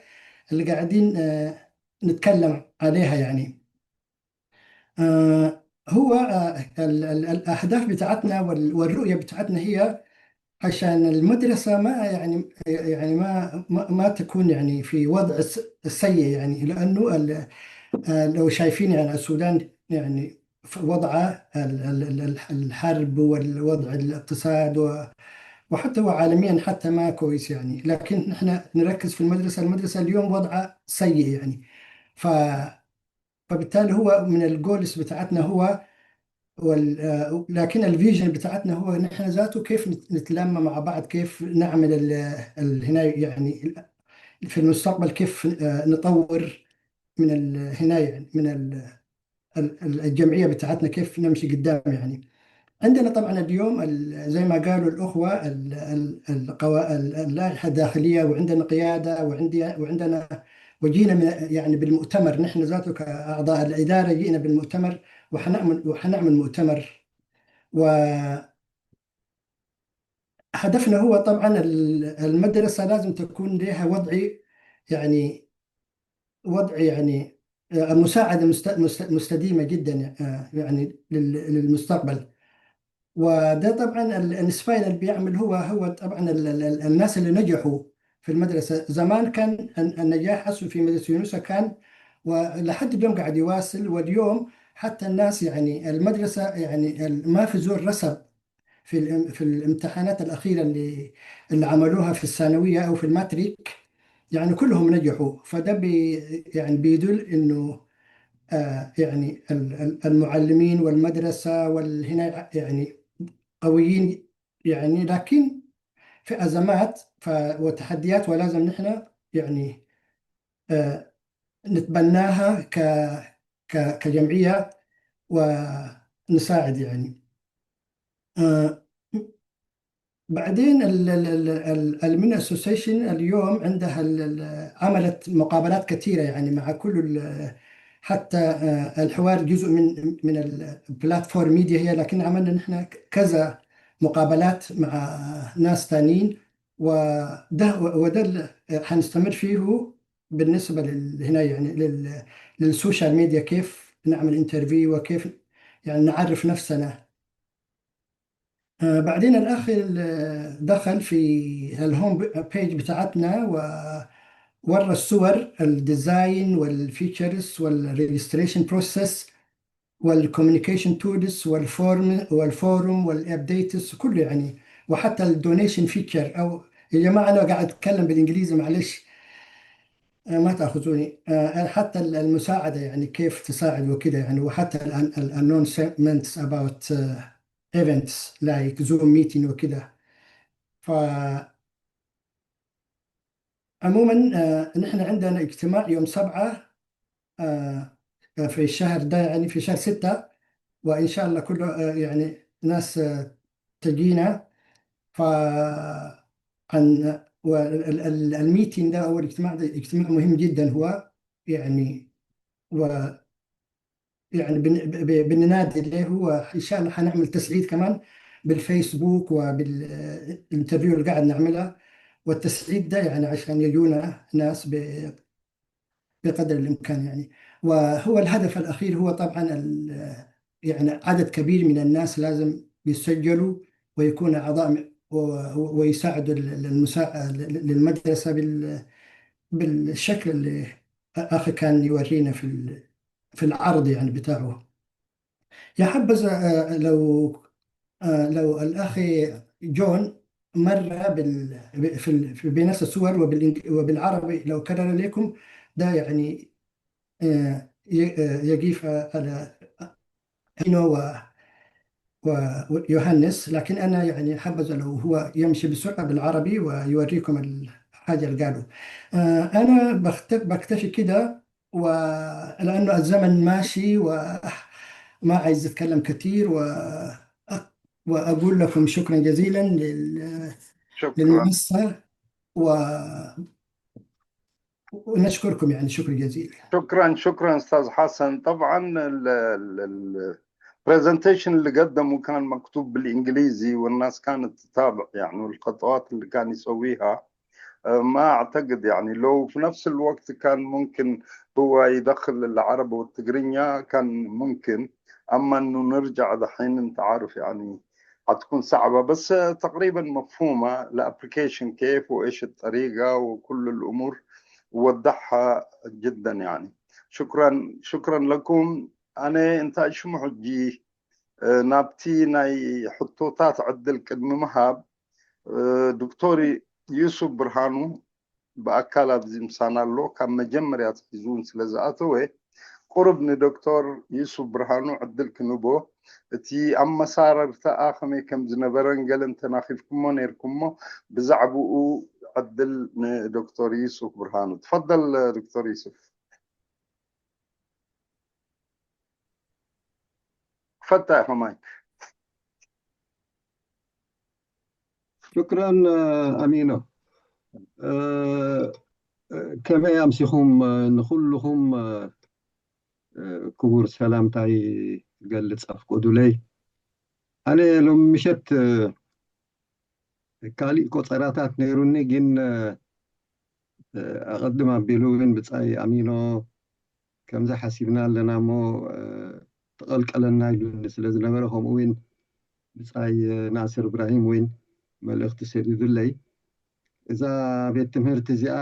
اللي قاعدين آه، نتكلم عليها، يعني. آه، هو آه، ال- ال- الأهداف بتاعتنا وال- والرؤية بتاعتنا هي عشان المدرسة ما، يعني، يعني ما ما ما تكون، يعني، في وضع س- سيء، يعني، لأنه ال- آه، لو شايفين، يعني، السودان، يعني، في وضعه ال- ال- ال- ال- الحرب والوضع الاقتصاد و- وحتى هو عالميا حتى ما كويس، يعني. لكن نحن نركز في المدرسة. المدرسة اليوم وضعها سيء، يعني. ف فبالتالي هو من ال goals بتاعتنا هو وال... آه، لكن ال vision بتاعتنا هو نحن ذاته كيف نت- نتلم مع بعض، كيف نعمل ال... ال... هنا، يعني، في المستقبل كيف آه، نطور من ال... هنا، يعني، من ال... ال- ال- الجمعية بتاعتنا، كيف نمشي قدام، يعني. عندنا طبعا اليوم ال- زي ما قالوا الأخوة ال- ال- القوا- ال- اللائحة الداخلية، وعندنا قيادة، وعندي وعندنا وجينا من، يعني، بالمؤتمر، نحن ذاته كأعضاء الإدارة جينا بالمؤتمر، وحنعمل وحنعمل مؤتمر. وهدفنا هو طبعا ال- المدرسة لازم تكون لها وضعي، يعني، وضع، يعني، آه، مساعدة مست- مست- مستديمة جدا، آه، يعني، لل- للمستقبل. وده طبعا ال- الانسباير اللي بيعمل هو هو طبعا ال- ال- ال- الناس اللي نجحوا في المدرسة زمان. كان ال- النجاح أصله في مدرسة يونسا كان، ولحد اليوم قاعد يواصل. واليوم حتى الناس، يعني، المدرسة، يعني، ال- ما في زول رسب في الام- في الامتحانات الأخيرة اللي اللي عملوها في الثانوية أو في الماتريك، يعني، كلهم نجحوا. فده بي يعني بيدل إنه آه يعني ال- ال- المعلمين والمدرسة والهنا، يعني، قويين، يعني، لكن في أزمات ف- وتحديات، ولازم نحن، يعني، آه، نتبناها ك ك- كجمعية ونساعد، يعني. آه، بعدين ال- ال- ال- ال- المن اسوسيشن اليوم عندها ال- ال- عملت مقابلات كثيرة، يعني، مع كل ال- حتى آه، الحوار جزء من من البلاتفورم ميديا هي، لكن عملنا نحن كذا مقابلات مع ناس تانيين، وده وده ال- حنستمر فيه بالنسبة لل هنا، يعني، لل للسوشيال ميديا، كيف نعمل انترفيو وكيف، يعني، نعرف نفسنا. آه، بعدين الأخ ال- دخل في الهوم بيج بتاعتنا وورى الصور، الديزاين والفيتشرز والريجستريشن بروسيس والكوميونيكيشن تولز والفورم والفوروم والابديتس كله، يعني، وحتى الدونيشن فيتشر. او يا جماعه، انا قاعد اتكلم بالانجليزي، معلش، آه، ما تاخذوني. آه، حتى المساعده، يعني، كيف تساعد وكده، يعني، وحتى ال announcements about events like Zoom meeting وكده. ف عموما، آه، نحن عندنا اجتماع يوم سبعة، آه، في الشهر ده، يعني في شهر ستة، وإن شاء الله كله، آه، يعني ناس، آه، تجينا. ف عن والميتنج ده أو الاجتماع ده اجتماع مهم جدا هو، يعني، و يعني بن- ب- بننادي له، وإن شاء الله حنعمل تسعيد كمان بالفيسبوك وبالانترفيو اللي قاعد نعملها، والتسعيد ده يعني عشان يجونا ناس ب- بقدر الإمكان، يعني. وهو الهدف الأخير هو طبعا ال- يعني عدد كبير من الناس لازم يسجلوا ويكونوا أعضاء م- و- ويساعدوا ال- ال- المسا- للمدرسة بال- بالشكل اللي أخي كان يورينا في ال- في العرض، يعني، بتاعه. يا حبذا، آه، لو آه، لو الأخ جون مر بال... في ال... في بنفس الصور وبالإنج... وبالعربي، لو كرر لكم ده، يعني، آه، ي- آه، يقيف على هينو و... ويوهانس، لكن أنا، يعني، حبذا لو هو يمشي بسرعة بالعربي ويوريكم الحاجة اللي قالوا. آه، أنا بخت... بكتفي كده، ولأنه الزمن ماشي وما عايز أتكلم كتير و... وأقول لكم شكرا جزيلا لل... شكرا. للمنصة و... ونشكركم، يعني، شكرا جزيلا. شكرا، شكرا أستاذ حسن. طبعا ال presentation اللي قدمه كان مكتوب بالإنجليزي، والناس كانت تتابع، يعني، والخطوات اللي كان يسويها. آه، ما أعتقد، يعني، لو في نفس الوقت كان ممكن هو يدخل العربي والتقرينيا كان ممكن، أما إنه نرجع دحين، أنت عارف، يعني، حتكون صعبة، بس آه، تقريبا مفهومة ال application كيف وإيش الطريقة وكل الأمور، ووضحها جدا، يعني. شكرا، شكرا لكم. أنا أنت شو محجي آه، ናብቲ ናይ ሕቶታት ዕድል ቅድሚ ምሃብ፣ እ፣ ዶክተር ዩሱፍ ብርሃኑ ብኣካል ኣብዚ ምሳና ኣሎ። ካብ መጀመርያ ኣትሒዙ እውን ስለ ዝኣተወ፣ ቁሩብ ንዶክተር ዩሱፍ ብርሃኑ ዕድል ክንቦ፣ እቲ ኣመሳርርታኣ ከመይ ከም ዝነበረን ገለን ተናኺፍኩሞ ነይርኩሞ፣ ብዛዕባኡ ዕድል ንዶክተር ዩሱፍ ብርሃኑ። ትፈደል ዶክተር ዩሱፍ። ፈታ ኢኻ ማይክ። ሽክራን ኣሚኖ። ከመይ ኣምሲኹም? ንኹልኹም ክቡር ሰላምታይ ገልጽ ኣፍቀዱለይ። ኣነ ሎም ምሸት ካሊእ ቆጸራታት ነይሩኒ፣ ግን ኣቐድም ኣቢሉ እውን ብጻይ ኣሚኖ ከምዚ ሓሲብና ኣለና እሞ ተቐልቀለና ኢሉኒ ስለ ዝነበረ፣ ከምኡ እውን ብጻይ ናስር እብራሂም እውን መልእኽቲ ሰዲዱለይ። እዛ ቤት ትምህርቲ እዚኣ፣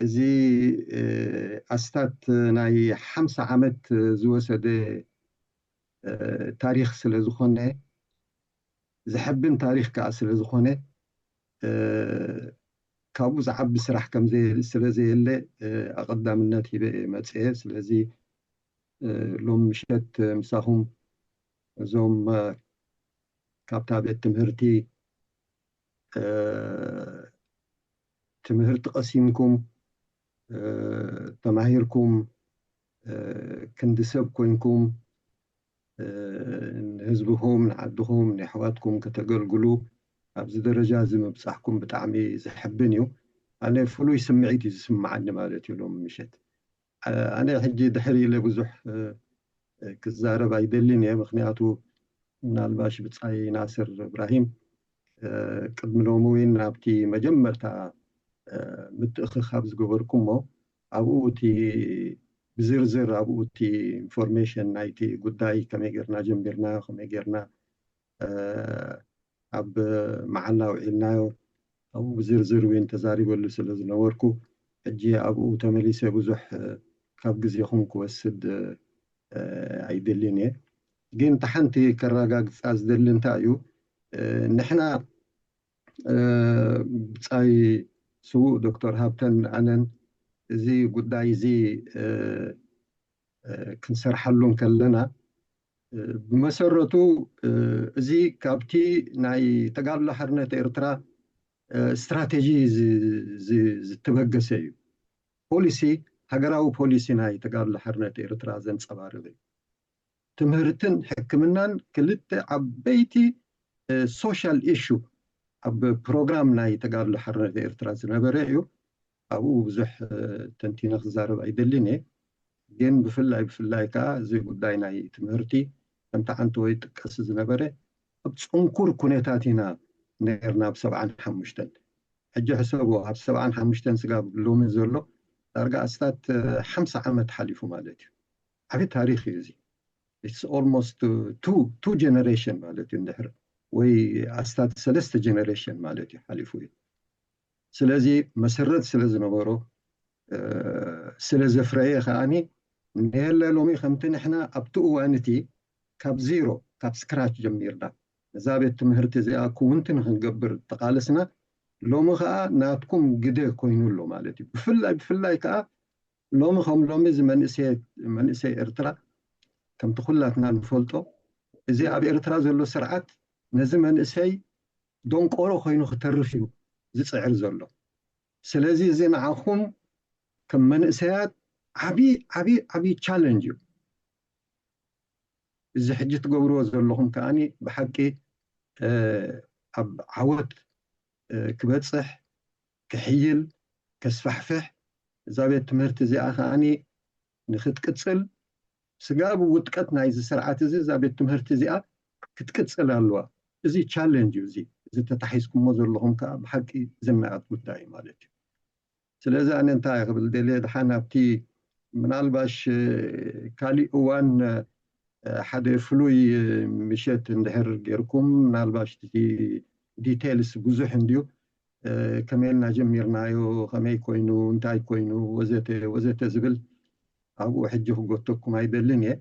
እዚ ኣስታት ናይ ሓምሳ ዓመት ዝወሰደ ታሪኽ ስለ ዝኾነ፣ ዘሐብን ታሪኽ ከኣ ስለ ዝኾነ፣ ካብኡ ዝዓቢ ስራሕ ከም ዘየ-፣ ስለ ዘየለ፣ ኣቐዳምነት ሂበ እየ መጽየ። ስለዚ ሎም ምሸት ምሳኹም እዞም ካብታ ቤት ትምህርቲ ትምህርቲ ቀሲምኩም ተማሂርኩም ክንዲ ሰብ ኮይንኩም ንህዝብኹም ንዓድኹም ንኣሕዋትኩም ከተገልግሉ ኣብዚ ደረጃ እዚ ምብፃሕኩም ብጣዕሚ ዘሕብን እዩ። ኣነ ፍሉይ ስምዒት እዩ ዝስምዓኒ ማለት እዩ ሎም ምሸት። ኣነ ሕጂ ድሕር ኢለ ብዙሕ ክዛረብ ኣይደልን እየ። ምክንያቱ ምናልባሽ ብፃይ ናስር እብራሂም ቅድሚ ሎሚ እውን ናብቲ መጀመርታ ምትእኽኻብ ዝገበርኩሞ ኣብኡ እቲ ብዝርዝር ኣብኡ እቲ ኢንፎርሜሽን ናይቲ ጉዳይ ከመይ ጌርና ጀሚርናዮ ከመይ ጌርና ኣብ መዓላ ውዒልናዮ ኣብኡ ብዝርዝር እውን ተዛሪበሉ ስለ ዝነበርኩ ሕጂ ኣብኡ ተመሊሰ ብዙሕ ካብ ግዜኹም ክወስድ ኣይደልን እየ። ግን እታ ሓንቲ ከረጋግፃ ዝደሊ እንታይ እዩ ንሕና ብፃይ ስዉእ ዶክተር ሃብተን ኣነን እዚ ጉዳይ እዚ ክንሰርሓሉ እንከለና ብመሰረቱ እዚ ካብቲ ናይ ተጋድሎ ሓርነት ኤርትራ ስትራቴጂ ዝተበገሰ እዩ። ፖሊሲ ሃገራዊ ፖሊሲ ናይ ተጋድሎ ሓርነት ኤርትራ ዘንፀባርቕ እዩ። ትምህርትን ሕክምናን ክልተ ዓበይቲ ሶሻል ኢሹ ኣብ ፕሮግራም ናይ ተጋድሎ ሓርነት ኤርትራ ዝነበረ እዩ። ኣብኡ ብዙሕ ተንቲነ ክዛረብ ኣይደልን እየ። ግን ብፍላይ ብፍላይ ከዓ እዚ ጉዳይ ናይ ትምህርቲ ከምቲ ዓንተወይ ይጥቀስ ዝነበረ ኣብ ፅንኩር ኩነታት ኢና ነርና ኣብ ሰብዓን ሓሙሽተን። ሕጂ ሕሰቦ ኣብ ሰብዓን ሓሙሽተን ስጋብ ሎሚ ዘሎ ዳርጋ ኣስታት ሓምሳ ዓመት ሓሊፉ ማለት እዩ። ዓብዪ ታሪክ እዩ እዚ። It's almost two generation ማለት እዩ እንድሕር ወይ ኣስታት ሰለስተ ጀነሬሽን ማለት እዩ ሓሊፉ እዩ። ስለዚ መሰረት ስለ ዝነበሮ ስለ ዘፍረየ ከዓኒ ንየለ ሎሚ ከምቲ ንሕና ኣብቲ እዋን እቲ ካብ ዜሮ ካብ ስክራች ጀሚርና ነዛ ቤት ትምህርቲ እዚኣ ክውንቲ ንክንገብር ተቃለስና ሎሚ ከዓ ናትኩም ግደ ኮይኑ ኣሎ ማለት እዩ። ብፍላይ ብፍላይ ከዓ ሎሚ ከም ሎሚ እዚ መንእሰይ ኤርትራ ከምቲ ኩላትና ንፈልጦ እዚ ኣብ ኤርትራ ዘሎ ስርዓት ነዚ መንእሰይ ደንቆሮ ኮይኑ ክተርፍ እዩ ዝፅዕር ዘሎ። ስለዚ እዚ ንዓኹም ከም መንእሰያት ዓብዪ ዓብዪ ዓብዪ ቻለንጅ እዩ። እዚ ሕጂ ትገብርዎ ዘለኹም ከዓኒ ብሓቂ ኣብ ዓወት ክበፅሕ ክሕይል ከስፋሕፍሕ እዛ ቤት ትምህርቲ እዚኣ ከዓኒ ንክትቅፅል ስጋብ ውድቀት ናይዚ ስርዓት እዚ እዛ ቤት ትምህርቲ እዚኣ ክትቅፅል ኣለዋ። እዚ ቻለንጅ እዩ። እዚ እዚ ተታሒዝኩሞ ዘለኹም ከዓ ብሓቂ ዝነኣድ ጉዳይ እዩ ማለት እዩ። ስለዚ ኣነ እንታይ ክብል ደልየ ድሓን ኣብቲ ምናልባሽ ካሊእ እዋን ሓደ ፍሉይ ምሸት እንድሕር ጌርኩም ምናልባሽ እቲ ዲቴይልስ ብዙሕ እንድዩ ከመይ ኢልና ጀሚርናዮ ከመይ ኮይኑ እንታይ ኮይኑ ወዘተ ወዘተ ዝብል ኣብኡ ሕጂ ክጎተኩም ኣይደልን እየ።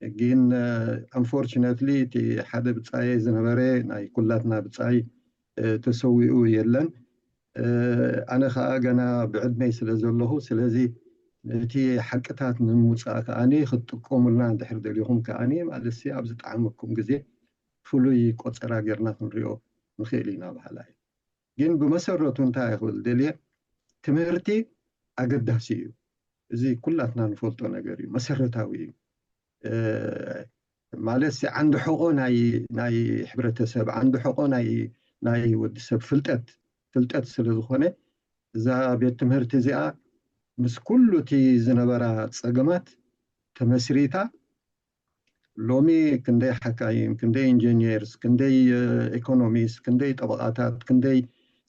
ግን ኣንፎርችነትሊ እቲ ሓደ ብፃየ ዝነበረ ናይ ኩላትና ብፃይ ተሰዊኡ የለን። ኣነ ከዓ ገና ብዕድመይ ስለ ዘለኹ ስለዚ እቲ ሓቅታት ንምውፃእ ከዓኒ ክትጥቀሙልና እንድሕር ደሊኹም ከዓኒ ማለት ኣብዚ ጠዓመኩም ግዜ ፍሉይ ቆፀራ ጌርና ክንሪኦ ንኽእል ኢና በሃላይ። ግን ብመሰረቱ እንታይ ክብል ደልየ ትምህርቲ ኣገዳሲ እዩ። እዚ ኩላትና ንፈልጦ ነገር እዩ፣ መሰረታዊ እዩ። ማለት ዓንዲ ሕቆ ናይ ሕብረተሰብ ዓንዲ ሕቆ ናይ ወዲሰብ ፍልጠት ፍልጠት ስለ ዝኾነ እዛ ቤት ትምህርቲ እዚኣ ምስ ኩሉ እቲ ዝነበራ ፀገማት ተመስሪታ ሎሚ ክንደይ ሓካይም ክንደይ ኢንጂኒርስ ክንደይ ኢኮኖሚስት ክንደይ ጠበቓታት ክንደይ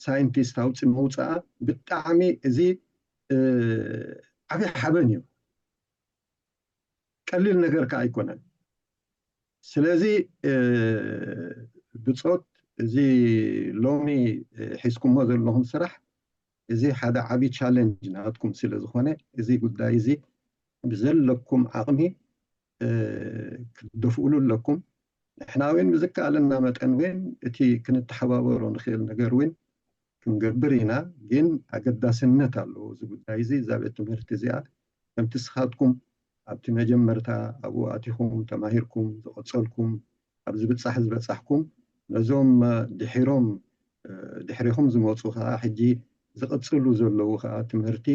ሳይንቲስት ኣውፂ ምውፅኣ ብጣዕሚ እዚ ዓብዪ ሓበን እዩ። ቀሊል ነገር ከዓ ኣይኮነን። ስለዚ ብፆት እዚ ሎሚ ሒዝኩሞ ዘለኹም ስራሕ እዚ ሓደ ዓብዪ ቻለንጅ ናትኩም ስለ ዝኾነ እዚ ጉዳይ እዚ ብዘለኩም ዓቕሚ ክትደፍኡሉ ኣለኩም። ንሕና እውን ብዝከኣለና መጠን እውን እቲ ክንተሓባበሮ ንኽእል ነገር እውን ክንገብር ኢና። ግን ኣገዳስነት ኣለዎ እዚ ጉዳይ እዚ እዛ ቤት ትምህርቲ እዚኣ ከምቲ ስኻትኩም ኣብቲ መጀመርታ ኣብኡ ኣቲኹም ተማሂርኩም ዝቐፀልኩም ኣብ ዝብፃሕ ዝበፃሕኩም ነዞም ድሒሮም ድሕሪኹም ዝመፁ ከዓ ሕጂ ዝቕፅሉ ዘለዉ ከዓ ትምህርቲ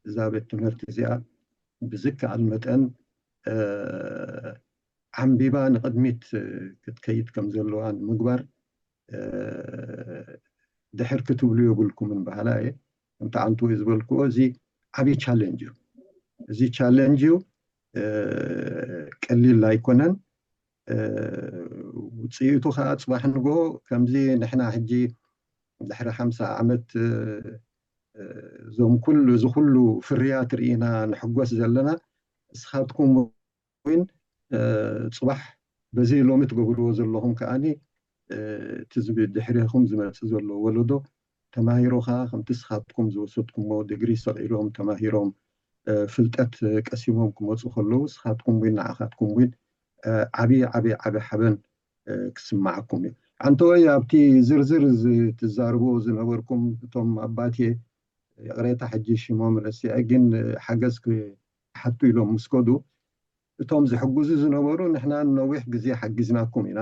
እዛ ቤት ትምህርቲ እዚኣ ብዝከኣል መጠን ዓምቢባ ንቕድሚት ክትከይድ ከም ዘለዋ ንምግባር ድሕር ክትብሉ የብልኩምን በሃላ እየ። ከምቲ ዓንትወይ ዝበልክዎ እዚ ዓብዪ ቻሌንጅ እዩ። እዚ ቻሌንጅ እዩ፣ ቀሊል ኣይኮነን። ውፅኢቱ ከዓ ፅባሕ ንግሆ ከምዚ ንሕና ሕጂ ድሕሪ ሓምሳ ዓመት እዞም ኩሉ እዚ ኩሉ ፍርያት ርኢና ንሕጎስ ዘለና እስኻትኩም እውን ፅባሕ በዚ ሎሚ ትገብርዎ ዘለኹም ከዓኒ እቲ ድሕሪኹም ዝመፅእ ዘሎ ወለዶ ተማሂሮ ከዓ ከምቲ እስኻትኩም ዝወሰድኩሞ ድግሪ ሰቒሎም ተማሂሮም ፍልጠት ቀሲሞም ክመፁ ከለዉ እስኻትኩም እውን ንዓኻትኩም እውን ዓብዪ ዓብዪ ዓብዪ ሓበን ክስማዓኩም እዩ። ዓንተወይ ኣብቲ ዝርዝር ትዛርብዎ ዝነበርኩም እቶም ኣባቴ ይቕሬታ ሕጂ ሽሞም ረሲዐ ግን ሓገዝ ክሓቱ ኢሎም ምስ ከዱ እቶም ዝሕግዙ ዝነበሩ ንሕና ነዊሕ ግዜ ሓጊዝናኩም ኢና።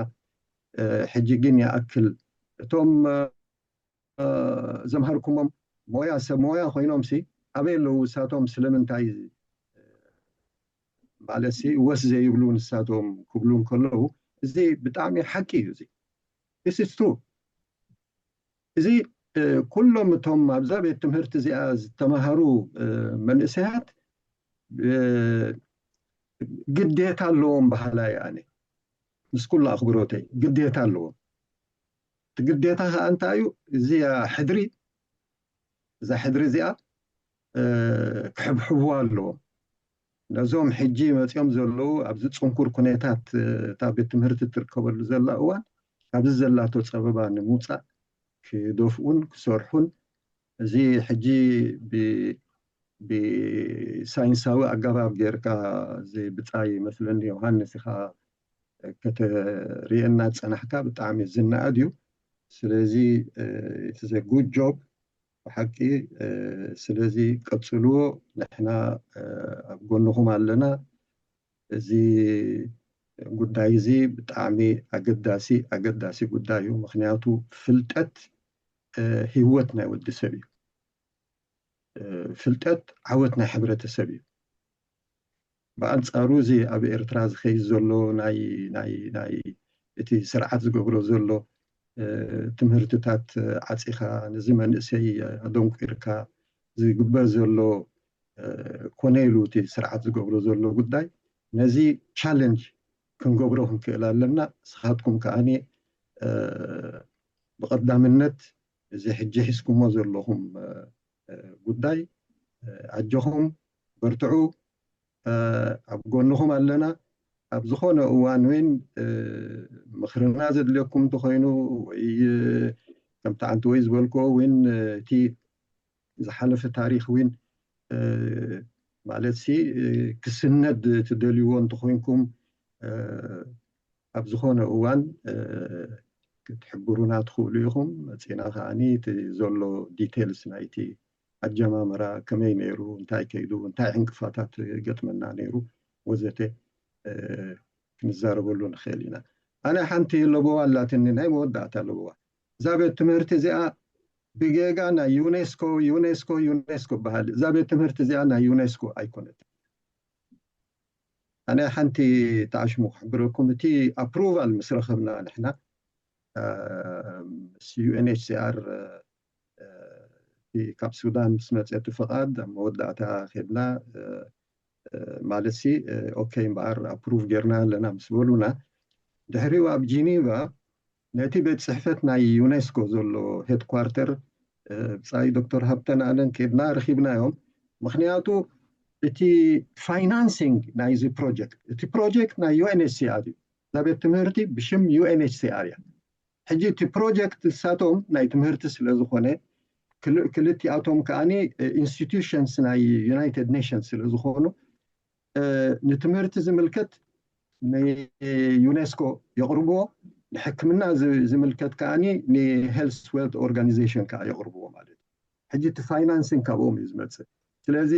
ሕጂ ግን ይኣክል እቶም ዘምሃርኩሞም ሞያ ሰብ ሞያ ኮይኖም ሲ ኣበይ ኣለዉ? እሳቶም ስለምንታይ ማለት ሲ ወስ ዘይብሉ ንሳቶም ክብሉ እንከለዉ እዚ ብጣዕሚ ሓቂ እዩ። እዚ this is true። እዚ ኩሎም እቶም ኣብዛ ቤት ትምህርቲ እዚኣ ዝተማሃሩ መንእሰያት ግዴታ ኣለዎም በሃላይ ኣነ ምስ ኩሉ ኣኽብሮተይ ግዴታ ኣለዎም። እቲ ግዴታ ከዓ እንታይ እዩ? እዚኣ ሕድሪ እዛ ሕድሪ እዚኣ ክሕብሕብዋ ኣለዎም። ነዞም ሕጂ መፂኦም ዘለዉ ኣብዚ ፅንኩር ኩነታት እታ ቤት ትምህርቲ ትርከበሉ ዘላ እዋን ካብዚ ዘላቶ ፀበባ ንምውፃእ ክደፍኡን ክሰርሑን እዚ ሕጂ ብሳይንሳዊ ኣገባብ ጌርካ እዚ ብፃይ መስለኒ ዮሃንስ ኢኻ ከተርእየና ዝፀናሕካ ብጣዕሚ ዝነኣድ እዩ። ስለዚ it's a good job ብሓቂ። ስለዚ ቀፅልዎ፣ ንሕና ኣብ ጎንኹም ኣለና። እዚ ጉዳይ እዚ ብጣዕሚ ኣገዳሲ ኣገዳሲ ጉዳይ እዩ። ምክንያቱ ፍልጠት ህይወት ናይ ወዲ ሰብ እዩ። ፍልጠት ዓወት ናይ ሕብረተሰብ እዩ። ብኣንፃሩ እዚ ኣብ ኤርትራ ዝኸይድ ዘሎ ናይ ናይ ናይ እቲ ስርዓት ዝገብሮ ዘሎ ትምህርትታት ዓፂኻ ነዚ መንእሰይ ኣደንቁርካ ዝግበር ዘሎ ኮነ ኢሉ እቲ ስርዓት ዝገብሮ ዘሎ ጉዳይ ነዚ ቻለንጅ ክንገብሮ ክንክእል ኣለና። ንስኻትኩም ከዓኒ ብቐዳምነት እዚ ሕጂ ሒዝኩሞ ዘለኹም ጉዳይ ኣጆኹም በርትዑ፣ ኣብ ጎንኹም ኣለና። ኣብ ዝኾነ እዋን እውን ምኽርና ዘድልየኩም እንተኾይኑ ወይ ከምቲ ዓንቲ ወይ ዝበልክዎ እውን እቲ ዝሓለፈ ታሪኽ እውን ማለት ሲ ክስነድ ትደልይዎ እንተኾይንኩም ኣብ ዝኾነ እዋን ክትሕብሩና ትኽእሉ ኢኹም። መፂና ከዓኒ እቲ ዘሎ ዲቴልስ ናይቲ ኣጀማምራ ከመይ ነይሩ፣ እንታይ ከይዱ፣ እንታይ ዕንቅፋታት ገጥመና ነይሩ ወዘተ ክንዛረበሉ ንኽእል ኢና። ኣነ ሓንቲ ለበዋ ኣላትኒ፣ ናይ መወዳእታ ለበዋ። እዛ ቤት ትምህርቲ እዚኣ ብጌጋ ናይ ዩኔስኮ ዩኔስኮ ዩኔስኮ በሃል። እዛ ቤት ትምህርቲ እዚኣ ናይ ዩኔስኮ ኣይኮነት። ኣነ ሓንቲ ተዓሽሙ ክሕብረኩም፣ እቲ ኣፕሩቫል ምስ ረኸብና ንሕና ምስ ዩኤንኤችሲኣር ካብ ሱዳን ምስ መፀ እቲ ፍቓድ ኣብ መወዳእታ ኬድና ማለት ሲ ኦኬ እምበኣር ኣፕሩቭ ጌርና ኣለና ምስ በሉና፣ ድሕሪኡ ኣብ ጂኒቫ ነቲ ቤት ፅሕፈት ናይ ዩኔስኮ ዘሎ ሄድኳርተር ብፃይ ዶክተር ሃብተን ኣለን ኬድና ረኺብናዮም። ምክንያቱ እቲ ፋይናንሲንግ ናይዚ ፕሮጀክት እቲ ፕሮጀክት ናይ ዩኤንኤችሲኣር እዩ። እዛ ቤት ትምህርቲ ብሽም ዩኤንኤችሲኣር እያ። ሕጂ እቲ ፕሮጀክት ንሳቶም ናይ ትምህርቲ ስለ ዝኾነ ክልቲኣቶም ከዓኒ ኢንስቲቱሽንስ ናይ ዩናይትድ ኔሽንስ ስለ ዝኾኑ ንትምህርቲ ዝምልከት ንዩኔስኮ የቕርብዎ፣ ንሕክምና ዝምልከት ከዓኒ ንሄልስ ዌልት ኦርጋኒዜሽን ከዓ የቕርብዎ ማለት እዩ። ሕጂ እቲ ፋይናንሲንግ ካብኦም እዩ ዝመፅእ። ስለዚ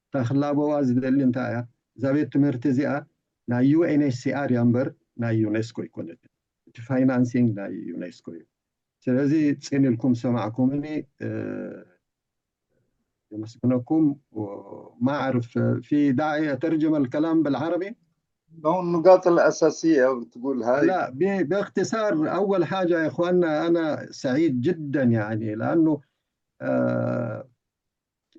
እታ ክላበዋ ዝደሊ እንታይ እያ? እዛ ቤት ትምህርቲ እዚኣ ናይ ዩኤንኤችሲኣር እያ እምበር ናይ ዩኔስኮ ኣይኮነትን። እቲ እቲ ፋይናንሲንግ ናይ ዩኔስኮ እዩ። ስለዚ ጽን ኢልኩም ሰማዕኩምኒ፣ የመስግነኩም። وما أعرف في داعي أترجم الكلام بالعربي؟ النقاط الأساسية بتقول هاي. لا، باختصار، أول حاجة يا إخواننا، أنا سعيد جدا يعني، لأنه آه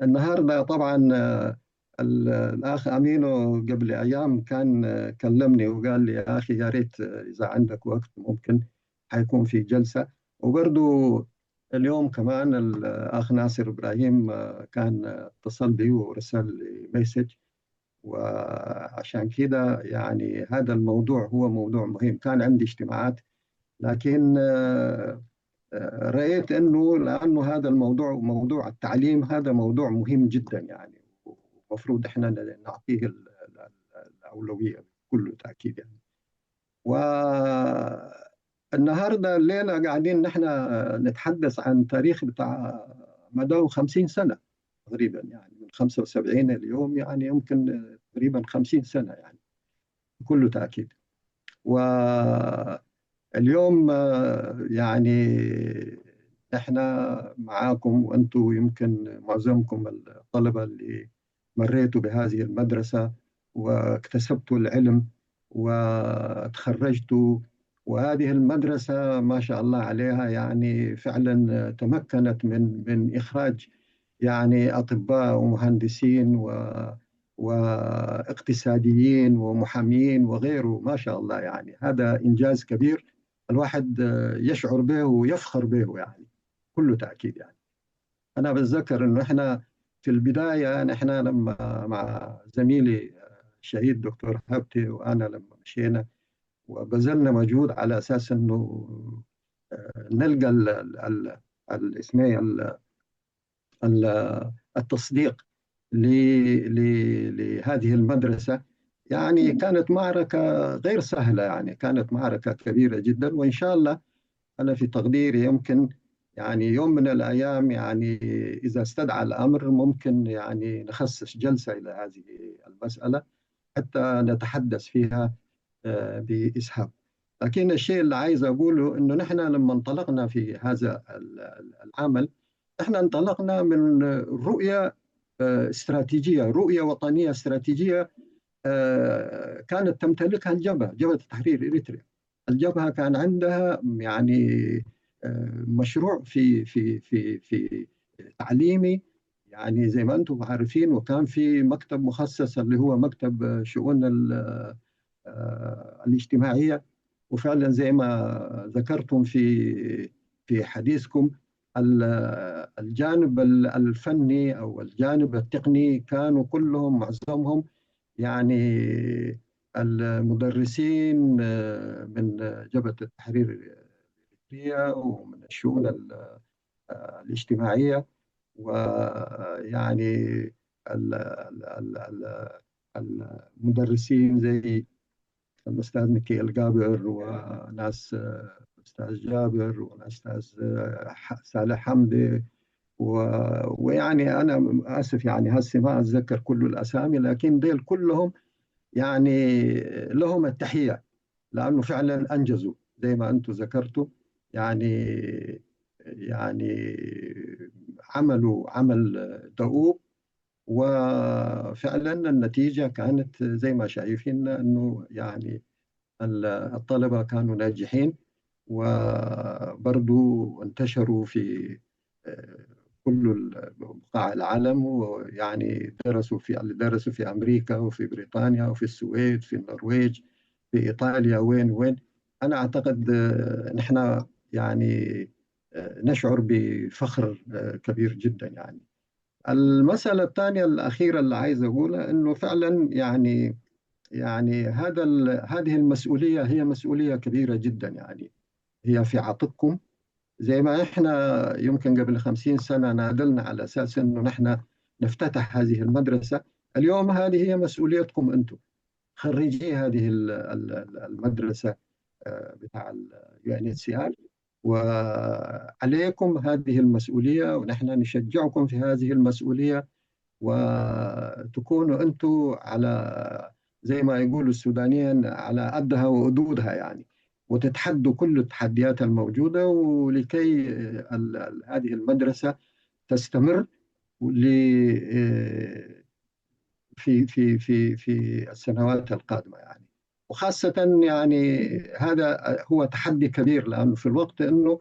النهاردة طبعا آه الأخ أمينو قبل أيام كان آه كلمني وقال لي: "يا أخي، يا ريت إذا عندك وقت ممكن حيكون في جلسة". وبرضو اليوم كمان الأخ ناصر إبراهيم آه كان اتصل بي ورسل لي مسج، وعشان كده يعني هذا الموضوع هو موضوع مهم. كان عندي اجتماعات، لكن آه، آه، رأيت أنه، لأنه هذا الموضوع، موضوع التعليم، هذا موضوع مهم جدا يعني، ومفروض إحنا نعطيه الأولوية بكل تأكيد يعني. والنهاردة الليلة قاعدين نحن نتحدث عن تاريخ بتاع مداه خمسين سنة تقريبا، يعني من خمسة وسبعين اليوم، يعني يمكن تقريبا خمسين سنة يعني، بكل تأكيد. واليوم يعني نحن معاكم، وأنتم يمكن معظمكم الطلبة اللي مريتوا بهذه المدرسة واكتسبتوا العلم وتخرجتوا، وهذه المدرسة ما شاء الله عليها يعني فعلا تمكنت من من إخراج يعني أطباء ومهندسين و واقتصاديين ومحامين وغيره، ما شاء الله يعني. هذا إنجاز كبير الواحد يشعر به ويفخر به يعني، بكل تأكيد يعني. أنا بتذكر إنه إحنا في البداية، نحن لما مع زميلي الشهيد دكتور هبتي وأنا لما مشينا وبذلنا مجهود على أساس إنه نلقى ال ال ال اسمه التصديق لهذه المدرسة، يعني كانت معركة غير سهلة، يعني كانت معركة كبيرة جدا. وإن شاء الله أنا في تقديري يمكن يعني يوم من الأيام، يعني إذا استدعى الأمر، ممكن يعني نخصص جلسة إلى هذه المسألة حتى نتحدث فيها بإسهاب. لكن الشيء اللي عايز أقوله إنه نحن لما انطلقنا في هذا العمل، إحنا انطلقنا من رؤية استراتيجية، رؤية وطنية استراتيجية كانت تمتلكها الجبهة، جبهة تحرير إريتريا. الجبهة كان عندها يعني مشروع في في في في تعليمي، يعني زي ما أنتم عارفين، وكان في مكتب مخصص اللي هو مكتب شؤون الاجتماعية. وفعلا زي ما ذكرتم في في حديثكم، الجانب الفني أو الجانب التقني كانوا كلهم، معظمهم يعني المدرسين من جبهة التحرير الإريترية ومن الشؤون الاجتماعية، ويعني المدرسين زي الأستاذ ميكائيل جابر وناس الأستاذ جابر والأستاذ صالح حمدي، ويعني أنا آسف يعني هسه ما أتذكر كل الأسامي، لكن ديل كلهم يعني لهم التحية، لأنه فعلا أنجزوا زي ما أنتم ذكرتوا، يعني يعني عملوا عمل دؤوب، وفعلا النتيجة كانت زي ما شايفين أنه يعني الطلبة كانوا ناجحين، وبرضو انتشروا في كل بقاع العالم، ويعني درسوا في درسوا في أمريكا وفي بريطانيا وفي السويد، في النرويج، في إيطاليا، وين وين. أنا أعتقد نحن يعني نشعر بفخر كبير جدا يعني. المسألة الثانية الأخيرة اللي عايز أقولها إنه فعلا يعني يعني هذا هذه المسؤولية هي مسؤولية كبيرة جدا يعني، هي في عاتقكم. زي ما إحنا يمكن قبل خمسين سنة ناضلنا على أساس إنه نحن نفتتح هذه المدرسة، اليوم هذه هي مسؤوليتكم أنتم خريجي هذه المدرسة بتاع ال يو إن إتش سي آر، وعليكم هذه المسؤولية، ونحن نشجعكم في هذه المسؤولية، وتكونوا أنتم على زي ما يقولوا السودانيين على قدها وقدودها يعني. وتتحدوا كل التحديات الموجودة، ولكي، آه، ال-، ال-، هذه المدرسة تستمر ل-، آه، في، في، في، في السنوات القادمة يعني. وخاصة يعني هذا هو تحدي كبير، لأنه في الوقت إنه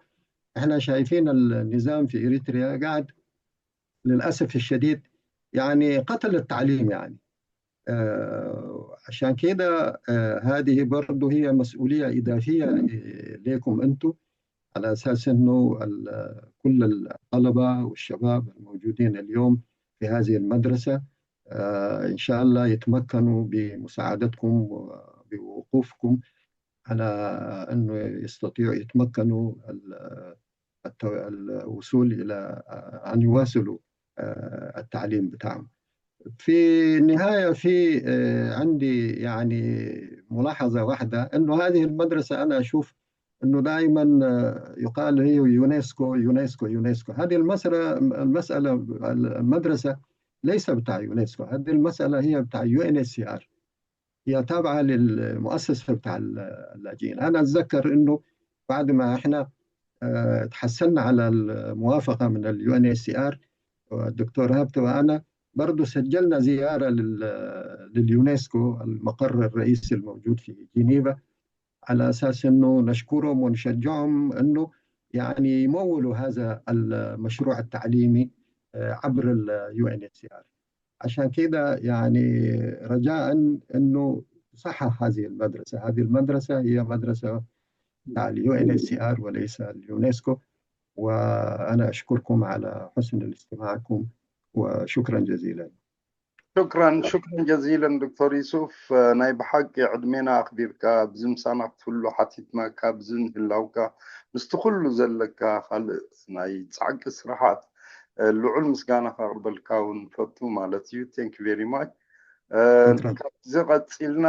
إحنا شايفين النظام في إريتريا قاعد للأسف الشديد يعني قتل التعليم يعني. آه، عشان كده، آه، هذه برضو هي مسؤولية إضافية، آه، ليكم أنتم، على أساس إنه ال-، كل الطلبة والشباب الموجودين اليوم في هذه المدرسة، آه، إن شاء الله يتمكنوا بمساعدتكم وبوقوفكم على إنه يستطيعوا يتمكنوا ال-، التو-، الوصول إلى، آه، أن يواصلوا، آه، التعليم بتاعهم. في النهاية، في، آه، عندي يعني ملاحظة واحدة، إنه هذه المدرسة أنا أشوف إنه دائمًا، آه، يقال هي يونسكو، يونسكو، يونسكو. هذه المسألة، المسألة، المدرسة ليس بتاع يونسكو، هذه المسألة هي بتاع يو إن إتش سي آر، هي تابعة للمؤسسة بتاع اللاجئين. أنا أتذكر إنه بعد ما إحنا، آه، تحصلنا على الموافقة من اليو إن إتش سي آر، والدكتور هابت وأنا برضو سجلنا زيارة لل-، لليونسكو، المقر الرئيسي الموجود في جنيفا، على أساس إنه نشكرهم ونشجعهم إنه يعني يمولوا هذا المشروع التعليمي، آه، عبر اليو إن إتش سي آر. عشان كده يعني رجاء إنه تصحح هذه المدرسة. هذه المدرسة هي مدرسة بتاع اليو إن إتش سي آر وليس اليونسكو. وأنا أشكركم على حسن الاستماعكم، وشكرًا جزيلًا. شكرًا، شكرًا جزيلًا دكتور يوسف. ናይ ብሓቂ ዕድሜና ኣኽቢርካ ኣብዚ ምሳና ክትህሉ ሓቲትናካ፣ ኣብዚ ምህላውካ፣ ምስቲ ኩሉ ዘለካ ካልእ ናይ ጻዕቂ ስራሓት ልዑል ምስጋና ከቕርበልካ እውን ፈቱ ማለት እዩ። Thank you very much። ካብዚ ቀጺልና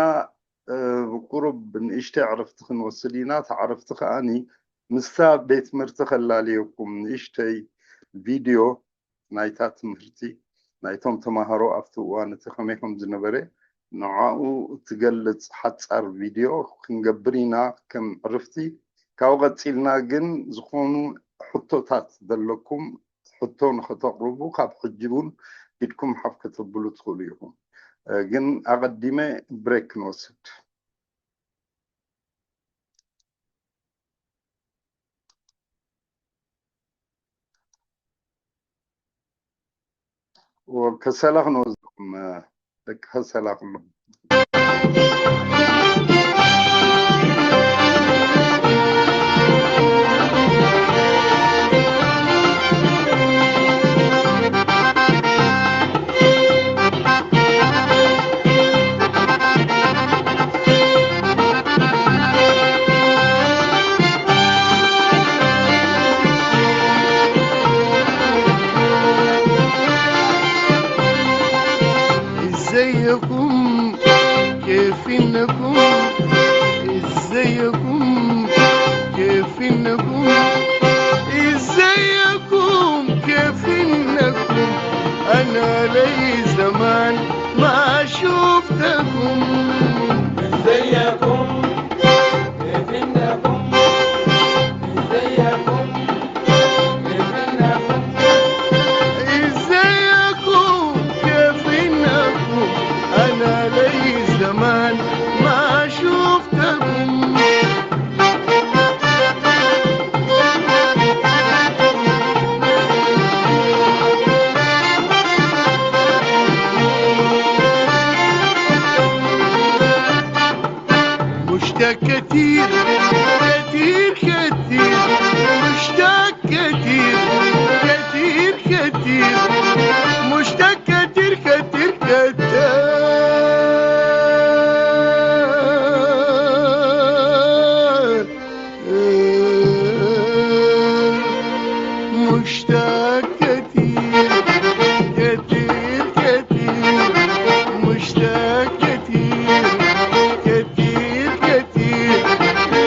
ብቁሩብ ንእሽተይ ዕረፍቲ ክንወስድ ኢና። እታ ዕረፍቲ ከኣኒ ምስታ ቤት ትምህርቲ ከላልየኩም ንእሽተይ ቪድዮ ናይታ ትምህርቲ ናይቶም ተማሃሮ ኣብቲ እዋን እቲ ከመይ ከም ዝነበረ ንዓኡ እትገልጽ ሓጻር ቪድዮ ክንገብር ኢና ከም ዕርፍቲ። ካብኡ ቀጺልና ግን ዝኾኑ ሕቶታት ዘለኩም ሕቶ ንኸተቕርቡ ካብ ሕጂ እውን ኢድኩም ሓፍ ከተብሉ ትኽእሉ ኢኹም። ግን ኣቐዲመ ብሬክ ክንወስድ። ወከሰላ ክንወስድኩም ደቂ ከሰላ ኩሎም። ازيكم؟ كيف انكم؟ ازيكم؟ كيف انكم؟ ازيكم؟ كيف انكم؟ انا لي زمان ما شفتكم. ازيكم؟ كيف انكم؟ ازيكم؟ كيف انكم؟ ازيكم؟ كيف انكم؟ انا لي زمان ما شفتكم. مشتاق كتير، كتير، كتير، مشتاق كتير، كتير، كتير، مشتاق كتير، كتير، كتير. مشتاق كتير، كتير، كتير، مشتاق كتير، كتير، كتير،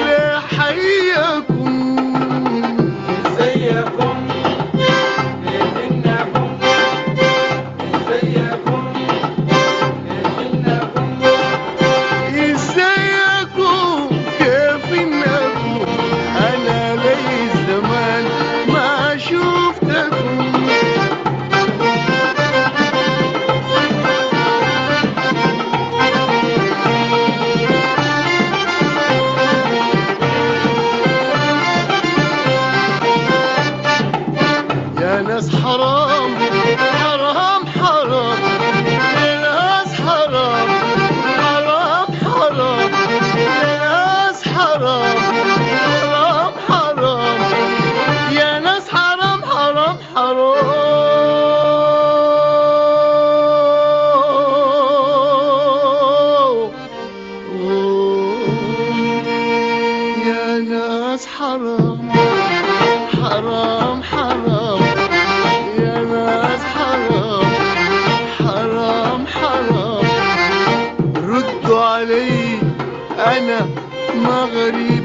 أنا مغرب،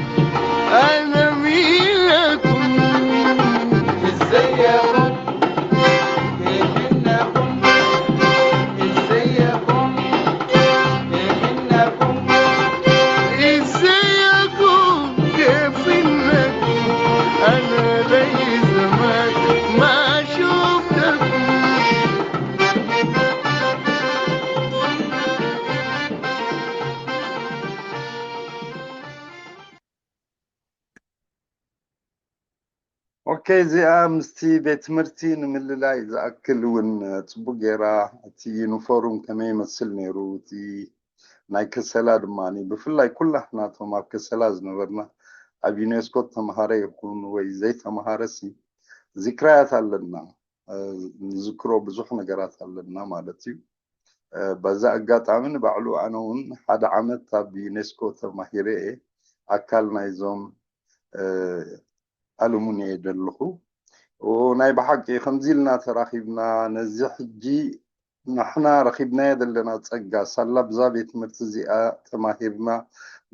أنا ميلكم. إزيكم؟ إزيكم؟ إزيكم؟ كيف إنكم؟ أنا لي زمان ما شفتكم. ኦኬ፣ እዚኣ ምስቲ ቤት ትምህርቲ ንምልላይ ዝኣክል እውን ጽቡቅ ጌራ፣ እቲ ዩኒፎርም ከመይ ይመስል ነይሩ፣ እቲ ናይ ከሰላ ድማ፣ ብፍላይ ኩላትና እቶም ኣብ ከሰላ ዝነበርና፣ ኣብ ዩኔስኮ ተምሃረ ይኹን ወይ ዘይተምሃረሲ፣ ዝክራያት ኣለና። እ፣ ንዝክሮ ብዙሕ ነገራት ኣለና ማለት እዩ። እ፣ በዛ ኣጋጣሚ ንባዕሉ ኣነ እውን ሓደ ዓመት ኣብ ዩኔስኮ ተማሂረ እየ። ኣካል ናይዞም፣ እ፣ ኣሉሙኒ እየ ዘለኹ። ኦ፣ ናይ ብሓቂ ከምዚ ኢልና ተራኺብና፣ ነዚ ሕጂ ንሕና ረኺብናዮ ዘለና ጸጋ፣ ሳላ ብዛ ቤት ትምህርቲ እዚኣ ተማሂርና፣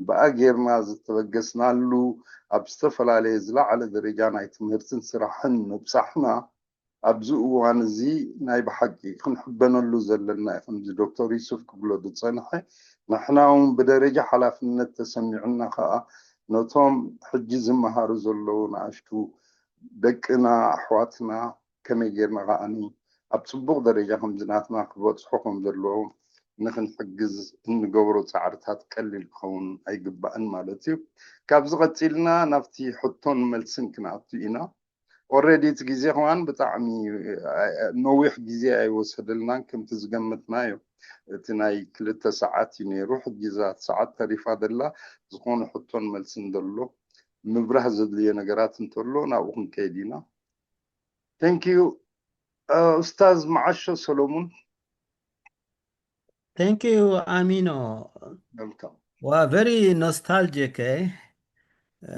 ብኣ ጌርና ዝተበገስናሉ፣ ኣብ ዝተፈላለየ ዝለዓለ ደረጃ ናይ ትምህርትን ስራሕን ምብጻሕና፣ ኣብዚ እዋን እዚ ናይ ብሓቂ ክንሕበነሉ ዘለና እዩ። ከምዚ ዶክተር ዩሱፍ ክብሎ ዝጸንሐ፣ ንሕና እውን ብደረጃ ሓላፍነት ተሰሚዑና ከኣ፣ ነቶም ሕጂ ዝመሃሩ ዘለዉ ንኣሽቱ ደቅና፣ ኣሕዋትና፣ ከመይ ጌርና ከኣኒ ኣብ ጽቡቕ ደረጃ ከምዚ ናትና ክበጽሑ ከም ዘለዎም ንኽንሕግዝ እንገብሮ ጻዕርታት ቀሊል ክኸውን ኣይግባእን ማለት እዩ። ካብዚ ቀጺልና ናብቲ ሕቶን መልስን ክንኣቱ ኢና። ኦልሬዲ እቲ ግዜ ከማን ብጣዕሚ፣ እ፣ ነዊሕ ግዜ ኣይወሰደልናን። ከምቲ ዝገመትናዮ እቲ ናይ ክልተ ሰዓት እዩ ነይሩ። ሕጂ እዛ ሰዓት ተሪፋ ዘላ፣ ዝኾነ ሕቶን መልስን እንተሎ፣ ምብራህ ዘድልዮ ነገራት እንተሎ ናብኡ ክንከይድ ኢና። Thank you። እ፣ ኡስታዝ መዓሾ ሰሎሙን። Thank you ኣሚኖ። Welcome። ዋ፣ very nostalgic፣ እ፣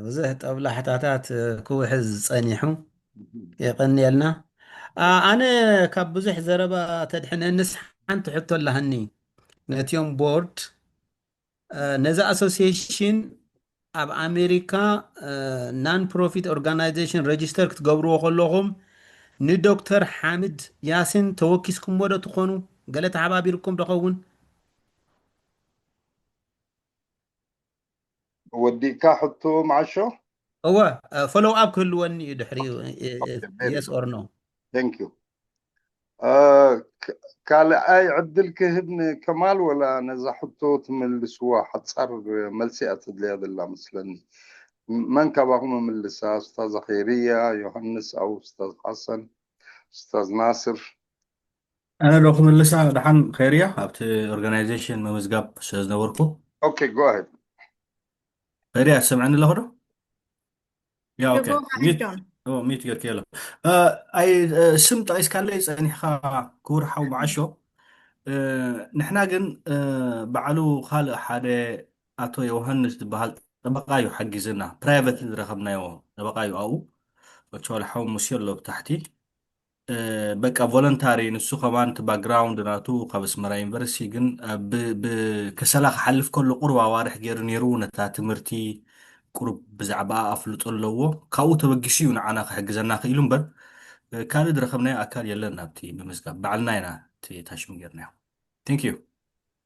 ብዙሕ ጠብላሕታታት ክውሕዝ ጸኒሑ። የቐንየልና። ኣ-፣ ኣነ ካብ ብዙሕ ዘረባ ተድሕነንስ ሓንቲ ሕቶ ኣለሃኒ። ነቲኦም ቦርድ፣ እ፣ ነዚ ኣሶሲዬሽን ኣብ ኣሜሪካ፣ እ፣ non profit organization register ክትገብርዎ ከለኹም ንዶክተር ሓምድ ያሲን ተወኪስኩምዎ ዶ ትኾኑ? ገለ ተሓባቢርኩም ዶ ኸውን? ወዲእካ ሕቶ መዓሾ? እወ፣ እ፣ ፎሎው ኣፕ ክህልወኒ እዩ ድሕሪኡ፣ እ፣ እ፣ ኦኬ፣ very yes good። Or no። Thank you። እ፣ ክ-፣ ካልኣይ ዕድል ክህብ ንከማል ወላ ነዛ ሕቶ ትመልስዋ ሓጻር መልሲ እያ ተድልያ ዘላ መስለኒ። መን ካባኹም ምምልሳ? ኡስታዝ ኸይርያ፣ ዮሃንስ፣ ኣው ኡስታዝ ሓሰን፣ ኡስታዝ ናስር? ኣነ ዶ ክምልሳ? ደሓን ኸይርያ፣ ኣብቲ ኦርጋናይዜሽን ምምዝጋብ ስለ ዝነበርኩ። ኦኬ፣ go ahead። ኸይርያ፣ ትሰምዐኒ ኣለኹ ዶ? ያ፣ ኦኬ። Go ahead, ሚት፣ John. ኦ፣ ሚት ጌርክ የለ። እ፣ ኣይ፣ እ፣ ስም ጠቒስካለይ ጸኒሕካ ክቡር ሓው መዓሾ። እ፣ ንሕና ግን፣ እ፣ ባዕሉ ካልእ ሓደ ኣቶ ዮሃንስ ዝበሃል ጠበቃ እዩ ሓጊዝና። ፕራይቨት ዝረኸብናዮ ጠበቃ እዩ ኣብኡ። ቨርቹዋል ሓው ሙሴ ኣሎ ብታሕቲ። እ፣ በቃ ቮለንታሪ፣ ንሱ ከማን እቲ ባክግራውንድ ናቱ ካብ ኣስመራ ዩኒቨርሲቲ፣ ግን፣ እ፣ ብ-፣ ብከሰላ ክሓልፍ ከሎ ቁሩብ ኣዋርሕ ገይሩ ነይሩ። ነታ ትምህርቲ ቁሩብ ብዛዕባኣ ኣፍልጦ ኣለዎ። ካብኡ ተበጊሱ እዩ ንዓና ክሕግዘና ክኢሉ እምበር፣ እ፣ ካልእ ዝረኸብናዮ ኣካል የለን። ናብቲ ምምዝጋብ ባዕልና ኢና እቲ ታሽሙ ገይርናዮ። Thank you።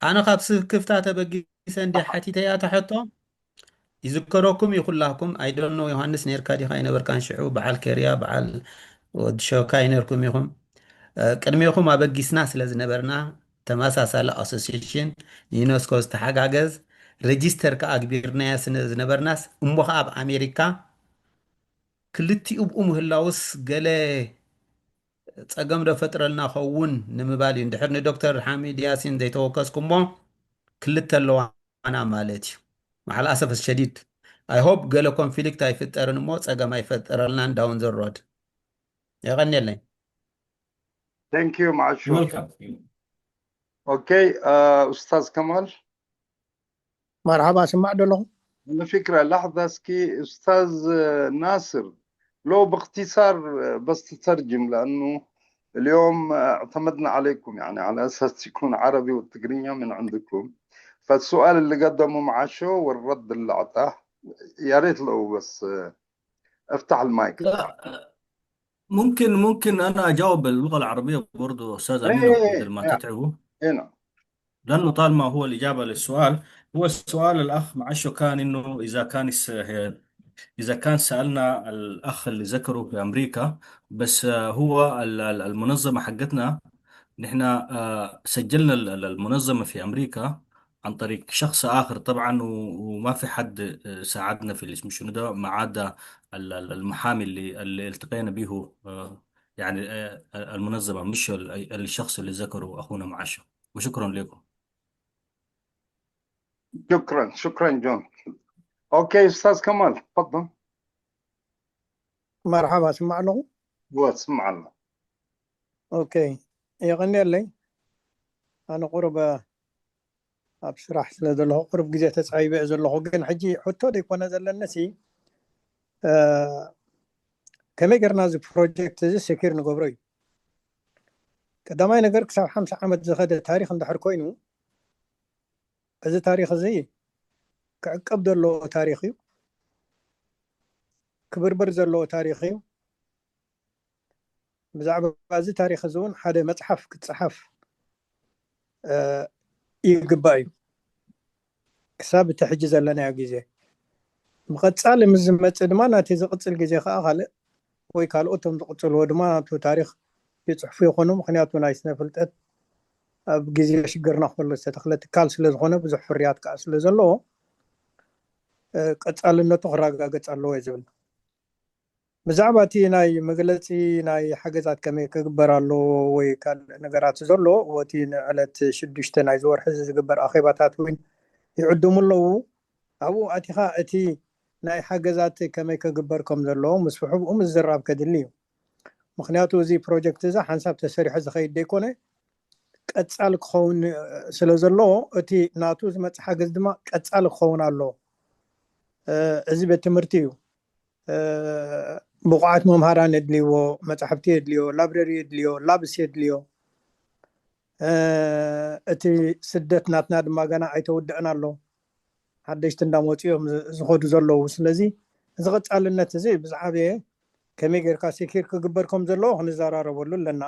ኣነ ካብ ስክፍታ ተበጊሰ እንዲ ሓቲተያ እታ ሕቶ። ይዝከረኩም እዩ ኩላኩም። I don't know፣ ዮሃንስ ነርካ ዲኻ ኣይነበርካን ሽዑ? በዓል ኬርያ፣ በዓል ወዲ ሸካ ኣይነርኩም ኢኹም። እ፣ ቅድሜኹም ኣበጊስና ስለ ዝነበርና፣ ተመሳሳሊ ኣሶሲዬሽን ንዩኔስኮ ዝተሓጋገዝ፣ ሬጂስተር ከኣ ኣግቢርናያ ስለ ዝነበርናስ፣ እሞ ኸኣ ኣብ ኣሜሪካ ክልቲኡ ብኡ ምህላውስ ገለ ጸገም ዶ ፈጥረልና ኸውን ንምባል እዩ። እንድሕር ንዶክተር ሓሚድ ያሲን ዘይተወከስኩሞ፣ ክልተ ኣለዋና ማለት እዩ። መዓል ኣሰፍ ሸዲድ። I hope ገለ ኮንፍሊክት ኣይፍጠርን እሞ ጸገም ኣይፈጠረልናን down the road። የቐንየለይ። Thank you መዓሾ። Welcome። ኦኬ፣ እ፣ ኡስታዝ ከማል። መርሓባ፣ ስማዕ ዶ ኣለኹ? على فكرة، لحظة እስኪ ኡስታዝ ናስር፣ لو باختصار بس تترجم، لأنه اليوم اعتمدنا عليكم، يعني على أساس يكون عربي والتقرينيا من عندكم. فالسؤال اللي قدمه معاشو والرد اللي أعطاه، يا ريت لو بس، آه، افتح المايك. لا، ممكن ممكن انا اجاوب باللغه العربيه برضو استاذ امين، ايه، بدل ما ايه، تتعبوا، هنا. لانه طالما هو الاجابه للسؤال، هو السؤال الاخ معاشو كان انه اذا كان الس- اذا كان سالنا الاخ اللي ذكره في امريكا، بس آه، هو ال- ال- المنظمه حقتنا، نحن آه، سجلنا ال- ال- المنظمه في امريكا عن طريق شخص اخر طبعا، و- وما في حد آه، ساعدنا في الاسم شنو ده، ما عدا ال- ال- المحامي اللي اللي التقينا به، آه، يعني آه، المنظمه، مش ال- الشخص اللي ذكره اخونا معاشو. وشكرا لكم. شكرا، شكرا جون. اوكي، استاذ كمال، تفضل. مرحبا، اسمع له. واسمع الله. اوكي، يغني لي. انا قرب ኣብ ስራሕ ስለ ዘለኹ ቅርብ ግዜ ተጻይበ ዘለኹ። ግን ሕጂ ሕቶ ዘይኮነ ዘለኒ ሲ፣ እ፣ ከመይ ጌርና እዚ ፕሮጀክት እዚ ሴኪር ንገብሮ እዩ። ቀዳማይ ነገር፣ ክሳብ ሓምሳ ዓመት ዝኸደ ታሪኽ እንድሕር ኮይኑ፣ እዚ ታሪኽ እዚ ክዕቀብ ዘለዎ ታሪኽ እዩ፣ ክብርብር ዘለዎ ታሪኽ እዩ። ብዛዕባ እዚ ታሪኽ እዚ እውን ሓደ መፅሓፍ ክፀሓፍ እ፣ ይግባእ እዩ፣ ክሳብ እቲ ሕጂ ዘለናዮ ግዜ። ብቐፃሊ ምስ ዝመፅእ ድማ ናቲ ዝቕፅል ግዜ ከዓ ካልእ ወይ ካልኦት እቶም ዝቕፅልዎ ድማ ናቱ ታሪኽ ይፅሕፉ ይኾኑ። ምክንያቱ ናይ ስነ ፍልጠት ኣብ ግዜ ሽግርና ከሎ ዝተተኽለ ትካል ስለ ዝኾነ ብዙሕ ፍርያት ከዓ ስለ ዘለዎ፣ እ፣ ቀፃልነቱ ክረጋገፅ ኣለዎ እየ ዝብል። ብዛዕባ እቲ ናይ መግለፂ ናይ ሓገዛት ከመይ ክግበር ኣለዎ ወይ ካልእ ነገራት ዘሎ፣ እቲ ንዕለት ሽዱሽተ ናይዚ ወርሒ እዚ ዝግበር ኣኼባታት እውን ይዕድሙ ኣለዉ። ኣብኡ ኣቲኻ እቲ ናይ ሓገዛት ከመይ ክግበር ከም ዘለዎ ምስ ውሕብኡ ምዝራብ ከድሊ እዩ። ምክንያቱ እዚ ፕሮጀክት እዚ ሓንሳብ ተሰሪሑ ዝኸይድ ዘይኮነ፣ ቀፃሊ ክኸውን ስለ ዘለዎ፣ እቲ ናቱ ዝመፅእ ሓገዝ ድማ ቀፃሊ ክኸውን ኣለዎ። እ፣ እዚ ቤት ትምህርቲ እዩ። እ፣ ብቑዓት መምሃራን የድልይዎ፣ መጻሕፍቲ የድልዮ፣ ላብረሪ የድልዮ፣ ላብስ የድልዮ። እ፣ እቲ ስደት ናትና ድማ ገና ኣይተወደአን ኣሎ። ሓደሽቲ እንዳመፁ እዮም ዝ-፣ ዝኸዱ ዘለዉ። ስለዚ እዚ ቀጻልነት እዚ ብዝዓበየ ከመይ ጌርካ ሴኪር ክግበር ከም ዘለዎ ክንዘራረበሉ ኣለና።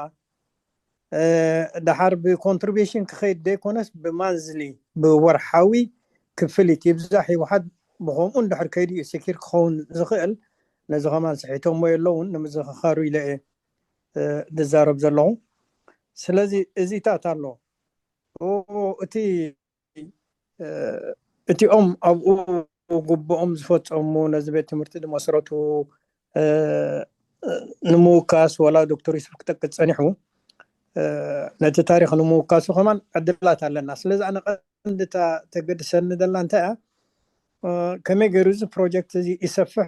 እ፣ ደሓር ብኮንትሪቢሽን ክኸይድ ዘይኮነስ ብማንዝሊ፣ ብወርሓዊ ክፍሊት ይብዛሕ ይውሓድ፣ ብኸምኡ እንድሕር ከይዱ እዩ ሴኪር ክኸውን ዝኽእል። ነዚ ከማን ስሒቶሞ የለውን፣ ንምዝኽኻሩ ኢለ እየ፣ እ፣ ዝዛረብ ዘለኹ። ስለዚ እዚታት ኣሎ። ኦ፣ እቲ እ፣ እቲኦም ኣብኡ ግቡኦም ዝፈጸሙ፣ ነዚ ቤት ትምህርቲ ዝመሰረቱ፣ እ፣ ንምውካስ ዋላ ዶክተር ዩሱፍ ክጠቅስ ጸኒሑ፣ እ፣ ነቲ ታሪኽ ንምውካሱ ከማን ዕድላት ኣለና። ስለዚ ኣነ ቀንዲ እታ ተገድሰኒ ዘላ እንታይ እያ? እ፣ ከመይ ገይሩ እዚ ፕሮጀክት እዚ ይሰፍሕ፣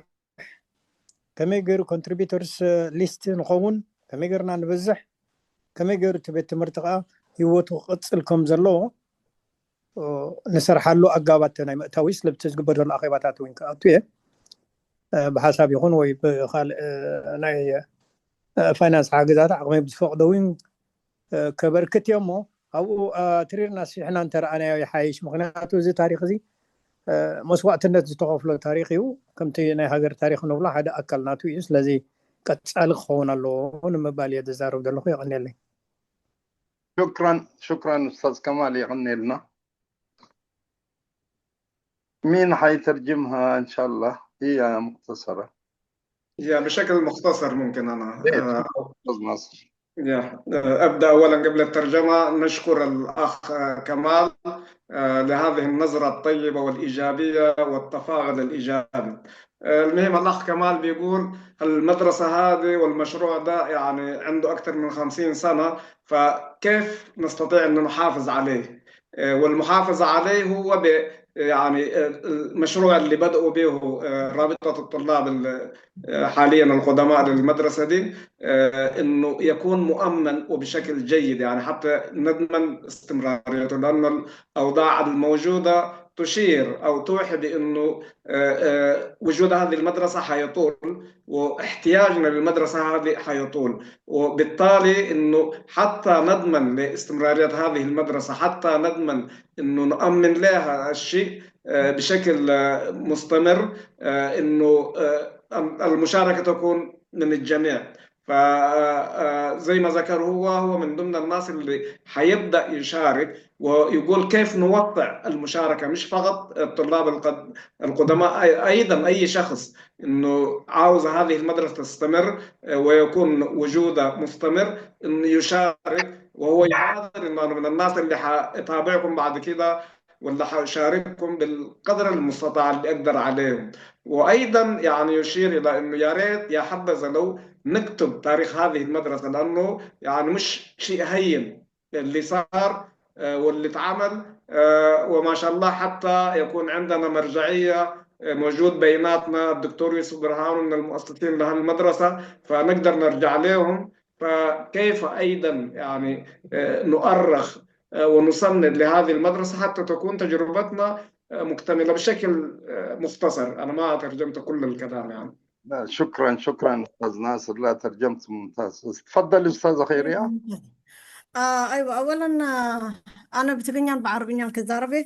ከመይ ገይሩ ኮንትሪቢተርስ ሊስት ንኸውን፣ ከመይ ገይርና ንበዝሕ፣ ከመይ ገይሩ እቲ ቤት ትምህርቲ ከዓ ህይወቱ ክቕጽል ከም ዘለዎ፣ እ፣ ንሰርሓሉ ኣጋባት ናይ ምእታዊ ስለብቲ ዝግበር ዘሎ ኣኼባታት እውን ክኣቱ እየ። እ፣ ብሓሳብ ይኹን ወይ ብኻልእ፣ እ፣ ናይ፣ እ፣ ፋይናንስ ሓገዛት ዓቕመይ ብዝፈቕዶ እውን፣ እ፣ ከበርክት እየ እሞ ኣብኡ፣ እ፣ ትሪርና ስሒሕና እንተረኣናዮ ይሓይሽ። ምክንያቱ እዚ ታሪኽ እዚ፣ እ፣ መስዋእትነት ዝተኸፍሎ ታሪኽ እዩ። ከምቲ ናይ ሃገር ታሪኽ ንብሎ ሓደ ኣካል ናቱ እዩ። ስለዚ ቀጻሊ ክኸውን ኣለዎ ንምባል እየ ዝዛረብ ዘለኹ። የቐንየለይ። شكرا، شكرا أستاذ كمال، يغني لنا. مين حيترجمها إن شاء الله؟ هي مختصرة. يا بشكل مختصر ممكن أنا ليش؟ آه، أستاذ ناصر. يا آه، أبدأ أولا قبل الترجمة نشكر الأخ آه، كمال آه، لهذه النظرة الطيبة والإيجابية والتفاعل الإيجابي. آه، المهم الأخ كمال بيقول المدرسة هذه والمشروع ده يعني عنده أكثر من خمسين سنة، فكيف نستطيع أن نحافظ عليه؟ آه، والمحافظة عليه هو ب يعني آه، المشروع اللي بدأوا به آه، رابطة الطلاب ال- آه، حاليا القدماء للمدرسة دي، آه، إنه يكون مؤمن وبشكل جيد، يعني حتى نضمن استمراريته، لأن الأوضاع الموجودة تشير أو توحي بأنه، آه، آه، وجود هذه المدرسة حيطول، واحتياجنا للمدرسة هذه حيطول، وبالتالي أنه حتى نضمن لاستمرارية هذه المدرسة، حتى نضمن أنه نؤمن لها الشيء، آه، بشكل، آه، مستمر، آه، أنه، آه، المشاركة تكون من الجميع. فزي ما ذكر هو، هو من ضمن الناس اللي حيبدأ يشارك، ويقول كيف نوقع المشاركة، مش فقط الطلاب القد-، القدماء، أي-، أيضًا أي شخص إنه عاوز هذه المدرسة تستمر، آه، ويكون وجودها مستمر، إنه يشارك. وهو يحاضر، إنه أنا من الناس اللي حأتابعكم بعد كده، ولا حأشارككم بالقدر المستطاع اللي أقدر عليه. وأيضًا يعني يشير إلى إنه يا ريت يا حبذا لو نكتب تاريخ هذه المدرسة، لأنه يعني مش شيء هين اللي صار، آه، واللي اتعمل، آه، وما شاء الله حتى يكون عندنا مرجعية، آه، موجود بيناتنا الدكتور يوسف برهان من المؤسسين لهالمدرسة، فنقدر نرجع لهم. فكيف أيضًا يعني، آه، نؤرخ، آه، ونسند لهذه المدرسة حتى تكون تجربتنا، آه، مكتملة بشكل، آه، مختصر. أنا ما ترجمت كل الكلام يعني. لا، شكرًا، شكرًا أستاذ ناصر، لا ترجمت ممتاز. تفضل أستاذة خيرية. آه، أيوة، أولًا، آه، أنا بتقنيان بعربيان كزاربي.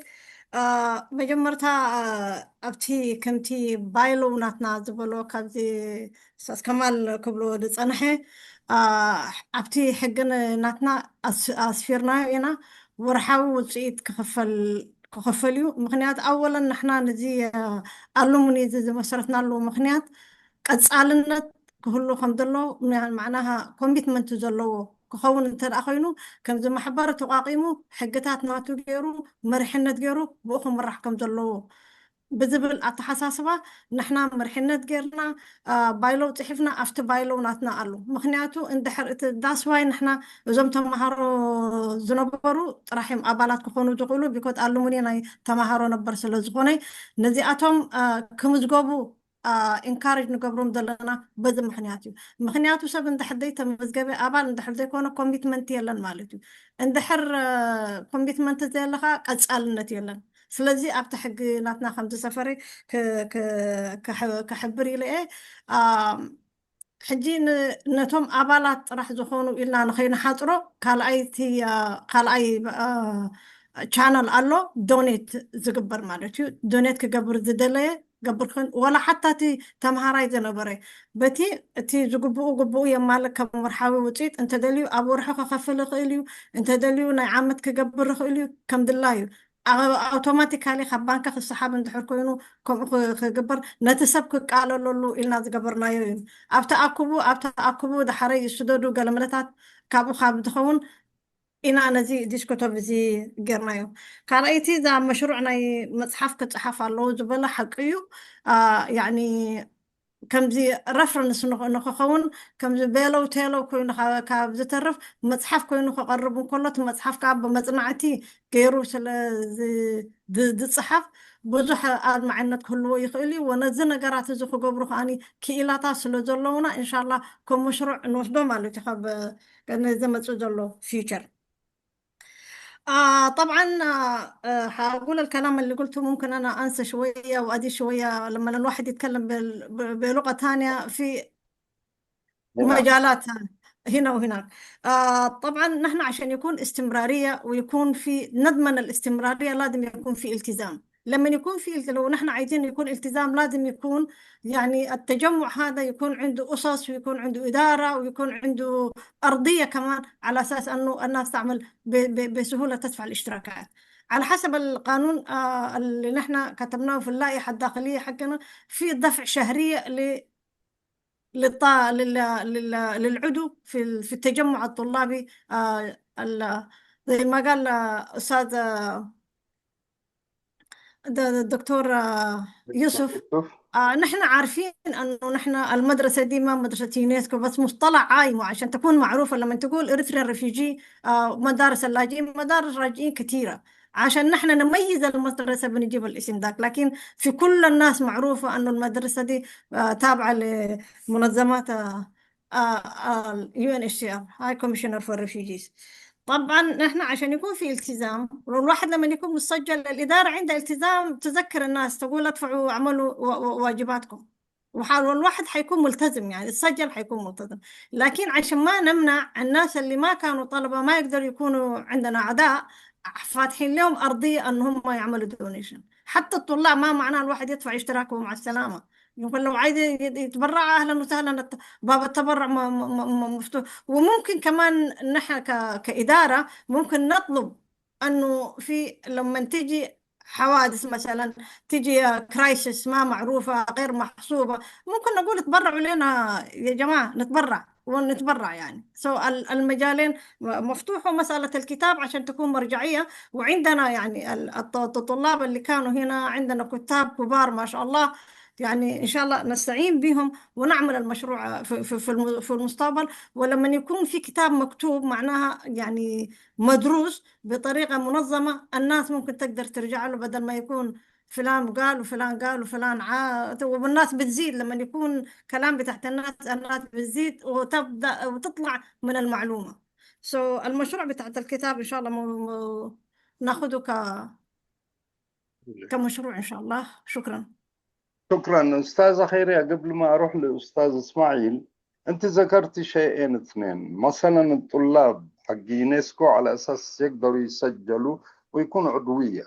آه، መጀመርታ፣ آه، ኣብቲ ከምቲ ባይሎ ናትና ዝበሎ ካብዚ ኡስታዝ ከማል ክብሎ ዝጸንሐ፣ آه، ኣብቲ ሕግን ናትና ኣስ-፣ ኣስፊርናዮ ኢና። ወርሓዊ ውጽኢት ክኽፈል፣ ክኽፈል እዩ። ምኽንያት ኣወለን ንሕና ነዚ፣ آه፣ ኣሉሙኒ እዚ ዝመሰረትናሉ ምኽንያት ቀጻልነት ክህሉ ከም ዘለዎ፣ ምና-፣ ማዕናሃ ኮሚትመንት ዘለዎ ክኸውን እንተ ደኣ ኮይኑ፣ ከምዚ ማሕበር ተቋቂሙ ሕግታት ናቱ ገይሩ፣ መሪሕነት ገይሩ ብኡ ክምራሕ ከም ዘለዎ ብዝብል ኣተሓሳስባ ንሕና መሪሕነት ገይርና፣ አ፣ ባይሎው ጽሒፍና ኣብቲ ባይሎው ናትና ኣሎ። ምኽንያቱ እንድሕር እቲ that's why ንሕና እዞም ተምሃሮ ዝነበሩ ጥራሕ እዮም ኣባላት ክኾኑ ዝኽእሉ፣ because ኣሉሙኒ ናይ ተምሃሮ ነበር ስለ ዝኾነ ነዚኣቶም፣ አ፣ ክምዝገቡ፣ አ፣ ኢንካሬጅ ንገብሮም ዘለና በዚ ምኽንያት እዩ። ምኽንያቱ ሰብ እንድሕር ዘይተመዝገበ ኣባል እንድሕር ዘይኮነ ኮሚትመንት የለን ማለት እዩ። እንድሕር፣ አ፣ ኮሚትመንት ዘየለኻ ቀጻልነት የለን። ስለዚ ኣብቲ ሕጊ ናትና ከም ዝሰፈረ ክ-፣ ክ-፣ ክሕ-፣ ክሕብር ኢለ እየ። አ፣ ሕጂ ን-፣ ነቶም ኣባላት ጥራሕ ዝኾኑ ኢልና ንኸይንሓጽሮ ካልኣይ እቲ፣ አ፣ ካልኣይ፣ አ፣ ቻነል ኣሎ ዶኔት ዝግበር ማለት እዩ። ዶኔት ክገብር ዝደለየ ገብር ክን-፣ ወላ ሓታ እቲ ተምሃራይ ዝነበረ በቲ እቲ ዝግብኡ ግብኡ የማልእ ከም ወርሓዊ ውጽኢት እንተደልዩ ኣብ ወርሑ ክኸፍል ይኽእል እዩ፣ እንተደልዩ ናይ ዓመት ክገብር ይኽእል እዩ ከም ድላዩ። ኣ-፣ ኣውቶማቲካሊ ካብ ባንክ ክሰሓብ እንድሕር ኮይኑ ከምኡ ክ-፣ ክግበር ነቲ ሰብ ክቃለለሉ ኢልና ዝገበርናዮ እዩ። ኣብ ተኣክቡ፣ ኣብ ተኣክቡ ዳሕረይ ይስደዱ ገለ መለታት ካብኡ ካብ ዝኸውን ኢና ነዚ ዲስክቶፕ እዚ ጌርናዮ። ካልኣይቲ እዛ መሽሩዕ ናይ መጽሓፍ ክጽሓፍ ኣለዎ ዝበለ ሓቂ እዩ። አ፣ ያዕኒ ከምዚ ረፍረንስ ንኽ-፣ ንኽኸውን ከምዚ ቤለው ቴለው ኮይኑ ካ-፣ ካብ ዝተርፍ መጽሓፍ ኮይኑ ክቐርብ እንከሎ እቲ መጽሓፍ ከዓ ብመጽናዕቲ ገይሩ ስለ ዝ-፣ ዝ-፣ ዝጽሓፍ ብዙሕ ኣድማዕነት ክህልዎ ይኽእል እዩ። ወነዚ ነገራት እዚ ክገብሩ ከዓኒ ክኢላታት ስለ ዘለውና እንሻላ ከም መሽሩዕ ንወስዶ ማለት እዩ ካብ ነዚ መጽእ ዘሎ ፊውቸር። آه، طبعًا، آه، آه، هقول الكلام اللي قلته، ممكن أنا أنسى شوية وأزيد شوية لما الواحد يتكلم بال-، ب-، بلغة تانية في هنا. مجالات هنا وهناك. آه، طبعًا نحن عشان يكون استمرارية ويكون في، نضمن الاستمرارية لازم يكون في التزام. لما يكون في الت-، لو نحن عايزين يكون التزام لازم يكون، يعني، التجمع هذا يكون عنده أسس ويكون عنده إدارة ويكون عنده أرضية كمان على أساس أنه الناس تعمل ب-، ب-، بسهولة تدفع الاشتراكات. على حسب القانون، آه، اللي نحن كتبناه في اللائحة الداخلية حقنا، في دفع شهرية ل-، للط-، لل-، لل-، للعضو في ال-، في التجمع الطلابي، آه، ال-، زي ما قال، آه، أستاذ، آه، د-، الدكتور، آه، يوسف. آه، نحن عارفين أنه نحن المدرسة دي ما مدرسة يونسكو، بس مصطلح عايمه عشان تكون معروفة. لما تقول Eritrean refugee، آه، مدارس اللاجئين، مدارس لاجئين كثيرة. عشان نحن نميز المدرسة بنجيب الاسم ذاك، لكن في كل الناس معروفة أنه المدرسة دي، آه، تابعة لمنظمات، آه، آه، آه، ال U N H C R، High Commissioner for Refugees. طبعا نحن عشان يكون في التزام، والواحد لما يكون مسجل، الإدارة عندها التزام تذكر الناس، تقول: ادفعوا، اعملوا و- و- واجباتكم. وحال والواحد حيكون ملتزم، يعني السجل حيكون ملتزم. لكن عشان ما نمنع الناس اللي ما كانوا طلبة، ما يقدروا يكونوا عندنا أعضاء، فاتحين لهم أرضية أن هم يعملوا دونيشن. حتى الطلاب ما معناه الواحد يدفع اشتراك ومع السلامة. يمكن لو عايز يتبرع، أهلا وسهلا، الت- باب التبرع م- م- م- مفتوح. وممكن كمان نحن ك- كإدارة ممكن نطلب أنه في، لما تجي حوادث مثلا، تجي كرايسيس ما معروفة، غير محسوبة، ممكن نقول: اتبرعوا لنا يا جماعة، نتبرع ونتبرع. يعني سو المجالين مفتوح، ومسألة الكتاب عشان تكون مرجعية. وعندنا يعني ال- الط- الطلاب اللي كانوا هنا، عندنا كتاب كبار ما شاء الله، يعني إن شاء الله نستعين بهم ونعمل المشروع في في في الم- في المستقبل. ولما يكون في كتاب مكتوب، معناها يعني مدروس بطريقة منظمة، الناس ممكن تقدر ترجع له، بدل ما يكون فلان قال وفلان قال وفلان عاد، والناس بتزيد. لما يكون كلام بتاعت الناس، الناس بتزيد وتبدأ وتطلع من المعلومة. سو المشروع بتاعت الكتاب إن شاء الله م- م- ناخده ك كمشروع إن شاء الله. شكرا. شكرا أستاذة خيرية. قبل ما أروح لأستاذ إسماعيل، أنت ذكرت شيئين اثنين، مثلا الطلاب حق يونسكو على أساس يقدروا يسجلوا ويكونوا عضوية،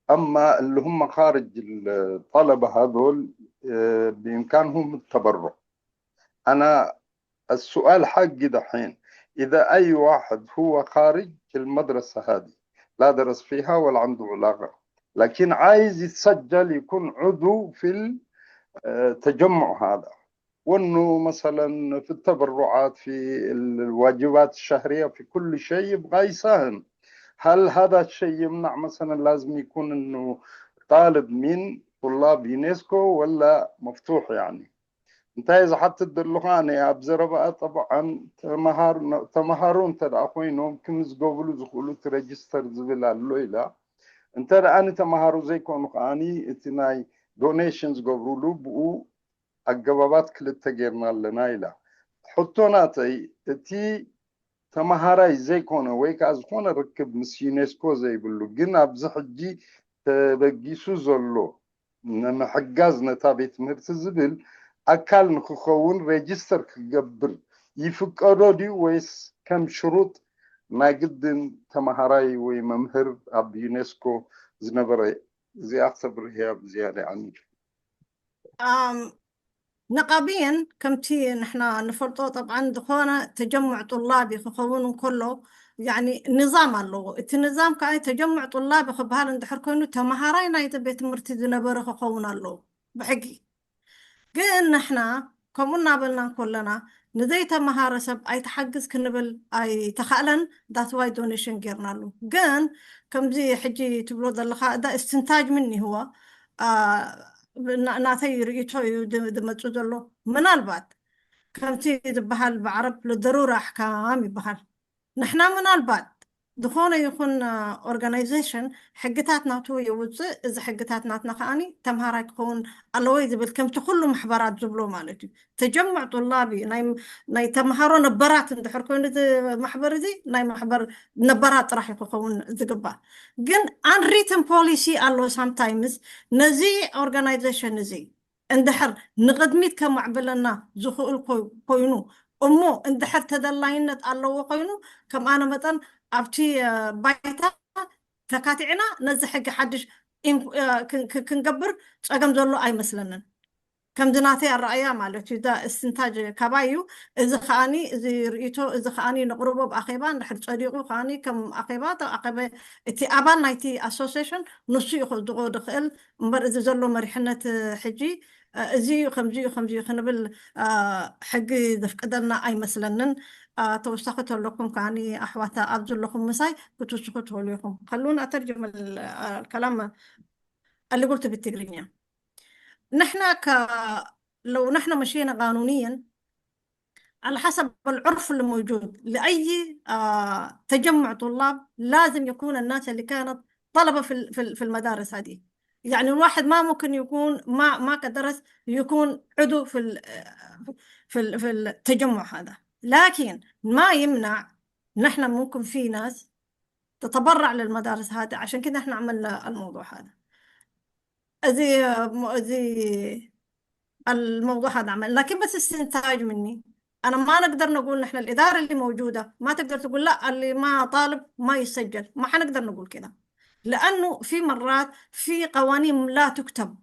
أما اللي هم خارج الطلبة هذول آه، بإمكانهم التبرع. أنا السؤال حقي دحين، إذا أي واحد هو خارج المدرسة هذه، لا درس فيها ولا عنده علاقة، لكن عايز يتسجل يكون عضو في التجمع هذا، وإنه مثلا في التبرعات، في الواجبات الشهرية، في كل شيء يبغى يساهم، هل هذا الشيء يمنع؟ مثلا لازم يكون إنه طالب من طلاب يونسكو ولا مفتوح؟ يعني انت إذا حتى تدلخاني أبزربة طبعا تمهار تمهارون تدعى خوينهم كم زقوبلو زخولو تريجستر زبل اللويلة. انت الآن تمهارو زي كونو خاني اتناي دونيشنز قوبلو بقو ኣገባባት ክልተ ጌርና ኣለና ኢላ። ሕቶ ናተይ፣ እቲ ተመሃራይ ዘይኮነ ወይ ከዓ ዝኾነ ርክብ ምስ ዩኔስኮ ዘይብሉ ግን ኣብዚ ሕጂ ተበጊሱ ዘሎ ንምሕጋዝ ነታ ቤት ትምህርቲ ዝብል ኣካል ንክኸውን ሬጅስተር ክገብር ይፍቀዶ ድዩ ወይስ ከም ሽሩጥ ናይ ግድን ተመሃራይ ወይ መምህር ኣብ ዩኔስኮ ዝነበረ? እዚኣ ክተብርህያ ብዝያዳ ይዓኒ። ንቐብየን ከምቲ ንሕና ንፈልጦ ጠብዓን ዝኾነ ተጀምዕ ጡላቢ ክኸውን እንከሎ ያኒ ንዛም ኣለዎ። እቲ ንዛም ከዓ ተጀምዕ ጡላቢ ክበሃል እንድሕር ኮይኑ ተመሃራይ ናይቲ ቤት ትምህርቲ ዝነበረ ክኸውን ኣለዎ ብሕጊ። ግን ንሕና ከምኡ እናበልና እንከለና ንዘይተመሃረ ሰብ ኣይትሓግዝ ክንብል ኣይተኻእለን። ዳትዋይ ዶኔሽን ጌርናሉ። ግን ከምዚ ሕጂ ትብሎ ዘለኻ እዳ እስትንታጅ ምን ይህዋ ናተይ ርእቶ እዩ ዝመፁ ዘሎ። ምናልባት ከምቲ ዝበሃል ብዓረብ ለደሩራ ኣሕካም ይበሃል። ንሕና ምናልባት ዝኾነ ይኹን ኦርጋናይዜሽን ሕግታት ናቱ የውፅእ። እዚ ሕግታት ናትና ከዓኒ ተምሃራይ ክኸውን ኣለዎ ዝብል ከምቲ ኩሉ ማሕበራት ዝብሎ ማለት እዩ። ተጀምዕ ጡላቢ ናይ ተምሃሮ ነበራት እንድሕር ኮይኑ እዚ ማሕበር እዚ ናይ ማሕበር ነበራት ጥራሕ እዩ ክኸውን ዝግባእ። ግን ኣንሪትን ፖሊሲ ኣሎ። ሳምታይምስ ነዚ ኦርጋናይዜሽን እዚ እንድሕር ንቕድሚት ከማዕብለና ዝኽእል ኮይኑ እሞ እንድሕር ተደላይነት ኣለዎ ኮይኑ ከም ኣነ መጠን ኣብቲ ባይታ ተካቲዕና ነዚ ሕጊ ሓድሽ ክንገብር ፀገም ዘሎ ኣይመስለንን። ከምዚ ናተይ ኣረኣያ ማለት እዩ። እዛ እስትንታጅ ካባይ እዩ። እዚ ከዓኒ እዚ ርእይቶ እዚ ከዓኒ ነቕርቦ ብኣኼባ እንድሕር ፀዲቑ ከዓኒ ከም ኣኼባ ኣኼበ እቲ ኣባል ናይቲ ኣሶሲሽን ንሱ እዩ ክዝጎ ዝኽእል እምበር እዚ ዘሎ መሪሕነት ሕጂ እዚ እዩ ከምዚ እዩ ከምዚ እዩ ክንብል ሕጊ ዘፍቅደልና ኣይመስለንን። ተወሳኺ ተለኩም ከዓኒ ኣሕዋታ ኣብ ዘለኹም ምሳይ ክትውስኹ ትኽእሉ ኢኹም። ከሉን ኣተርጅም ከላም اللي قلته بالتقرينية. نحن ك لو نحن مشينا قانونيا على حسب العرف الموجود لأي آه تجمع طلاب لازم يكون الناس اللي كانت طلبة في في المدارس هذه. يعني الواحد ما ممكن يكون ما ما كدرس يكون عضو في في في التجمع هذا، لكن ما يمنع نحن ممكن في ناس تتبرع للمدارس هذه، عشان كده احنا عملنا الموضوع هذا. እዚ እዚ الموضوع هذا عمل، لكن بس استنتاج مني. أنا ما نقدر نقول نحن الإدارة اللي موجودة ما تقدر تقول لا، اللي ما طالب ما يسجل، ما حنقدر نقول كده، لأنه في مرات في قوانين لا تكتب.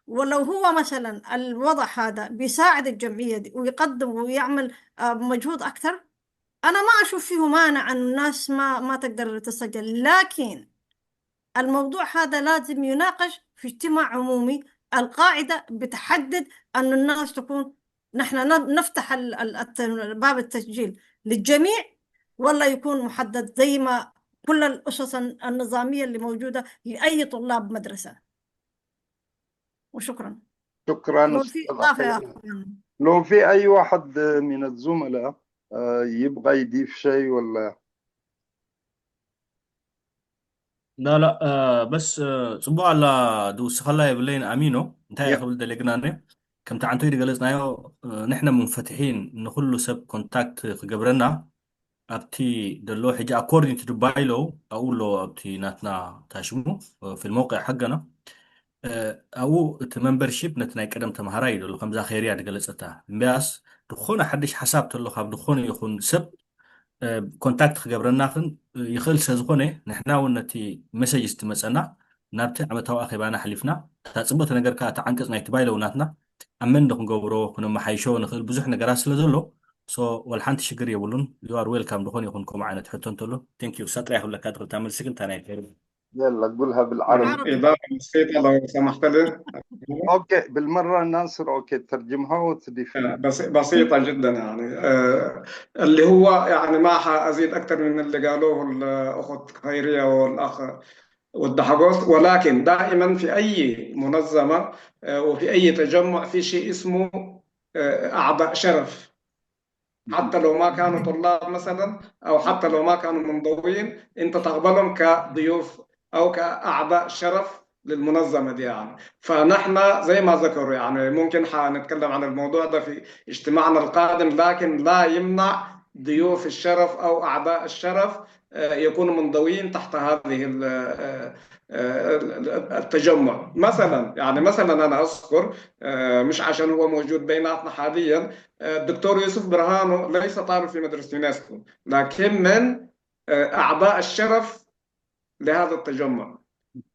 ولو هو مثلا الوضع هذا بيساعد الجمعية دي ويقدم ويعمل آه، مجهود أكثر، أنا ما أشوف فيه مانع أن الناس ما ما تقدر تسجل. لكن الموضوع هذا لازم يناقش في اجتماع عمومي. القاعدة بتحدد أن الناس تكون، نحن ن- نفتح ال- ال- الت- باب التسجيل للجميع، ولا يكون محدد زي ما كل الأسس الن- النظامية اللي موجودة لأي طلاب مدرسة. وشكرا. شكرا لو في أستاذ إضافة يا أخي. أخوان. لو في أي واحد من الزملاء آه، يبغى يضيف شيء ولا؟ لا لا آه بس آه ጽቡቕ ኣላ ድውስኸላ የብለይን ኣሚኖ እንታይ ያ ክብል ደለ ግናነ ከምቲ ዓንቶይ ዝገለጽናዮ ንሕነ ምንፈትሒን ንኩሉ ሰብ ኮንታክት ክገብረና ኣብቲ ደሎ ሕጂ according to the bylaw ኣብኡ ኣሎ ኣብቲ ናትና ታሽሙ في الموقع حقنا ኣብኡ እቲ membership ነቲ ናይ ቀደም ተምሃራይ እዩ ደሎ ከምዛ ኸይርያ ዝገለጸታ እምበያስ ዝኾነ ሓድሽ ሓሳብ ተሎ ካብ ዝኾነ ይኹን ሰብ ኮንታክት ክገብረና ክን ይኽእል ስለ ዝኾነ ንሕና እውን ነቲ ሜሴጅ ዝትመፀና ናብቲ ዓመታዊ ኣኼባና ኣሕሊፍና እታ ፅብቕቲ ነገር ከዓ እቲ ዓንቀፅ ናይቲ bylaw ናትና ኣብ መን ዶ ክንገብሮ ክነመሓይሾ ንኽእል ብዙሕ ነገራት ስለ ዘሎ so ወላ ሓንቲ ሽግር የብሉን you are welcome ዝኾነ ይኹን ከምኡ ዓይነት ሕቶ እንተሎ thank you ሳጥራ ይኽብለካ ትኽእል እታ መልሲ ግን እንታይ ናይ يلا قولها بالعربي. بالعربي. إضافة بسيطة لو سمحت لي. اوكي، بالمرة ناصر، اوكي، ترجمها وتضيف لي. بس- بسيطة جدا يعني آه، اللي هو يعني ما حأزيد أكثر من اللي قالوه الأخت خيرية والأخ والدحقوس، ولكن دائما في أي منظمة آه، وفي أي تجمع في شيء اسمه آه، أعضاء شرف. حتى لو ما كانوا طلاب مثلا، أو حتى لو ما كانوا منضوين، أنت تقبلهم كضيوف أو كأعضاء شرف للمنظمة دي يعني. فنحن زي ما ذكروا يعني، ممكن حنتكلم عن الموضوع ده في اجتماعنا القادم، لكن لا يمنع ضيوف الشرف أو أعضاء الشرف آه، يكونوا منضويين تحت هذه ال- آه، آه، التجمع. مثلا يعني، مثلا أنا أذكر آه، مش عشان هو موجود بيناتنا حاليا، آه، الدكتور يوسف برهانو ليس طالب في مدرسة يونسكو، لكن من آه، أعضاء الشرف لهذا التجمع،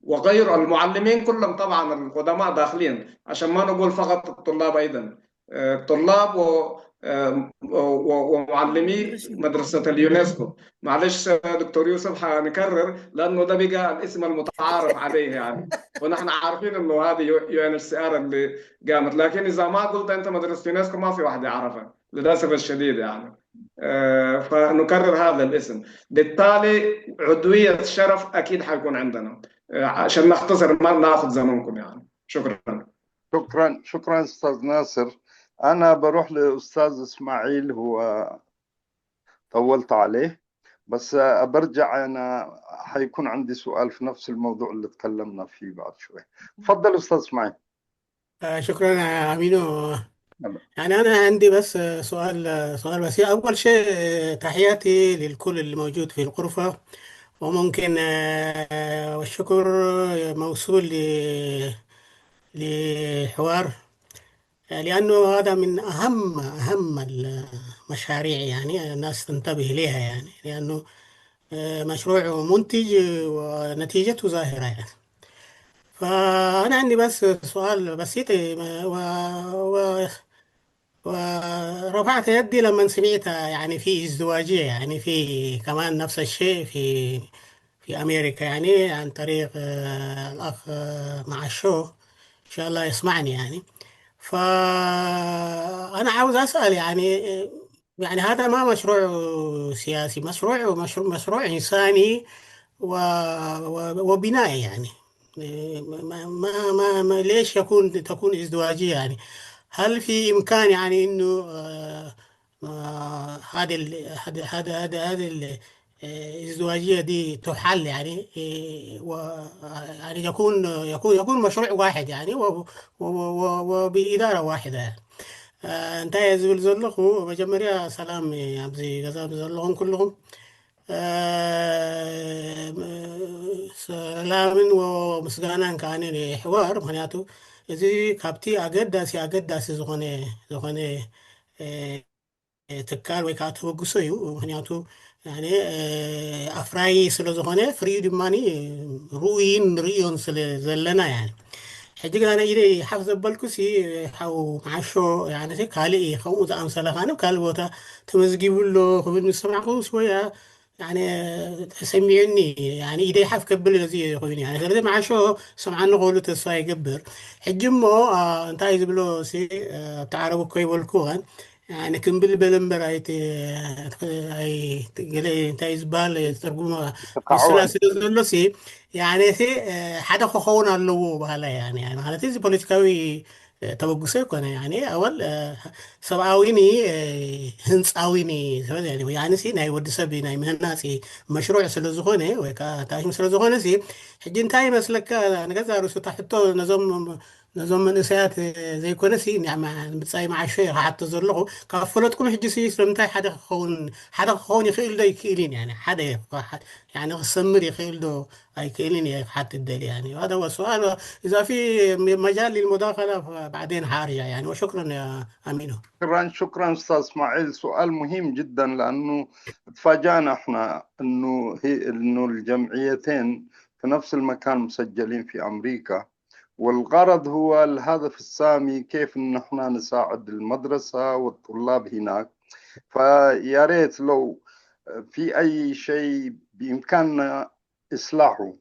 وغير المعلمين كلهم طبعا القدماء داخلين، عشان ما نقول فقط الطلاب أيضا. آه، الطلاب و- آه، و- و- ومعلمي مدرسة اليونسكو. معلش آه، دكتور يوسف، حنكرر لأنه ده بقى الاسم المتعارف عليه يعني، ونحن عارفين إنه هذه يو إن إتش سي آر اللي قامت، لكن إذا ما قلت أنت مدرسة يونسكو ما في واحد يعرفك للأسف الشديد يعني. آه، فنكرر هذا الاسم، بالتالي عضوية شرف أكيد حيكون عندنا آه، عشان نختصر ما ناخذ زمنكم يعني. شكرا. شكرا، شكرا أستاذ ناصر. أنا بروح لأستاذ إسماعيل، هو طولت عليه، بس برجع أنا حيكون عندي سؤال في نفس الموضوع اللي تكلمنا فيه بعد شوي. تفضل أستاذ إسماعيل. آه، شكرا يا أمينو. نعم. يعني أنا عندي بس آه، سؤال آه، سؤال بسيط. أول شيء آه، تحياتي للكل اللي موجود في الغرفة، وممكن آه، والشكر موصول ل- لحوار، آه، لأنه هذا من أهم أهم المشاريع، يعني الناس تنتبه ليها، يعني لأنه آه، مشروع منتج ونتيجته ظاهرة يعني. فأنا عندي بس سؤال بسيط، آه، و... و... ورفعت يدي لما سمعت يعني في ازدواجية، يعني في كمان نفس الشيء في في أمريكا، يعني عن طريق آه، الأخ آه، مع الشو، إن شاء الله يسمعني يعني. فأنا عاوز أسأل يعني، يعني هذا ما مشروع سياسي، مشروع مشروع, مشروع إنساني و و وبنائي يعني. ما ما ما, ما ليش يكون تكون ازدواجية يعني؟ هل في إمكان يعني إنه آه، آه، هذه ال- هذه هذه هذه هذه ال- آه، الازدواجية دي تحل يعني إيه، و يعني يكون يكون يكون مشروع واحد يعني و و و وبإدارة واحدة يعني. እንታይ እየ ዝብል ዘለኹ? መጀመርያ ሰላም ኣብዚ ገዛ ዘለኹም ኩልኹም ሰላምን ምስጋናን ከዓ ሕዋር። ምክንያቱ እዚ ካብቲ ኣገዳሲ ኣገዳሲ ዝኾነ ዝኾነ ትካል ወይ ከዓ ተበግሶ እዩ። ምክንያቱ ኣፍራዪ ስለ ዝኾነ ፍሪኡ ድማ ርኡይን ንርእዮን ስለ ዘለና። ሕጂ ግን ኣነ ኢደይ ሓፍ ዘበልኩ ሲ ሓው መዓሾ ካልእ እዩ። ከምኡ ዝኣምሰለ ካን ካልእ ቦታ ተመዝጊቡ ኣሎ ክብል ምስ ሰማዕኩ ስወያ ተሰሚዑኒ። ኢደይ ሓፍ ከብል እዚ ኮይኑ። ስለዚ መዓሾ ሰምዓኒ ክብሉ ተስፋ ይገብር። ሕጂ እሞ እንታይ ዝብሎ ኣብቲ ዓረብ እኮ ይበልኩ ንክምብል በለ እምበር እንታይ ዝበሃል ተርጉም ምስላ ስለ ዘሎ ሲ ሓደ ክኸውን ኣለዎ ባህላ ማለት እዚ ፖለቲካዊ ተበግሶ ይኮነ። ኣወል ሰብኣዊኒ ህንፃዊኒ ናይ ወዲ ሰብ ናይ ምህናፂ መሽሩዕ ስለ ዝኾነ ወይ ከዓ ታሽም ስለ ዝኾነ ሲ ሕጂ እንታይ ይመስለካ? ንገዛ ርእሱ እታ ሕቶ ነዞም ነዞም መንእሰያት ዘይኮነ ሲ ምፃይ መዓሾ እየ ክሓቶ ዘለኹ። ካብ ፈለጥኩም ሕጂ ሲ ስለምንታይ ሓደ ክኸውን ሓደ ክኸውን ይኽእል ዶ ይክእልን ሓደ ክሰምር ይኽእል ዶ ኣይክእልን እየ ክሓትት ደሊ። هذا هو السؤال. إذا في مجال للمداخلة بعدين حارجع يعني. وشكرا يا أمينو. شكرا شكرا أستاذ إسماعيل، سؤال مهم جدا لأنه تفاجأنا احنا انه هي انه الجمعيتين في نفس المكان مسجلين في امريكا، والغرض هو الهدف السامي كيف ان احنا نساعد المدرسة والطلاب هناك. فيا ريت لو في اي شيء بامكاننا اصلاحه،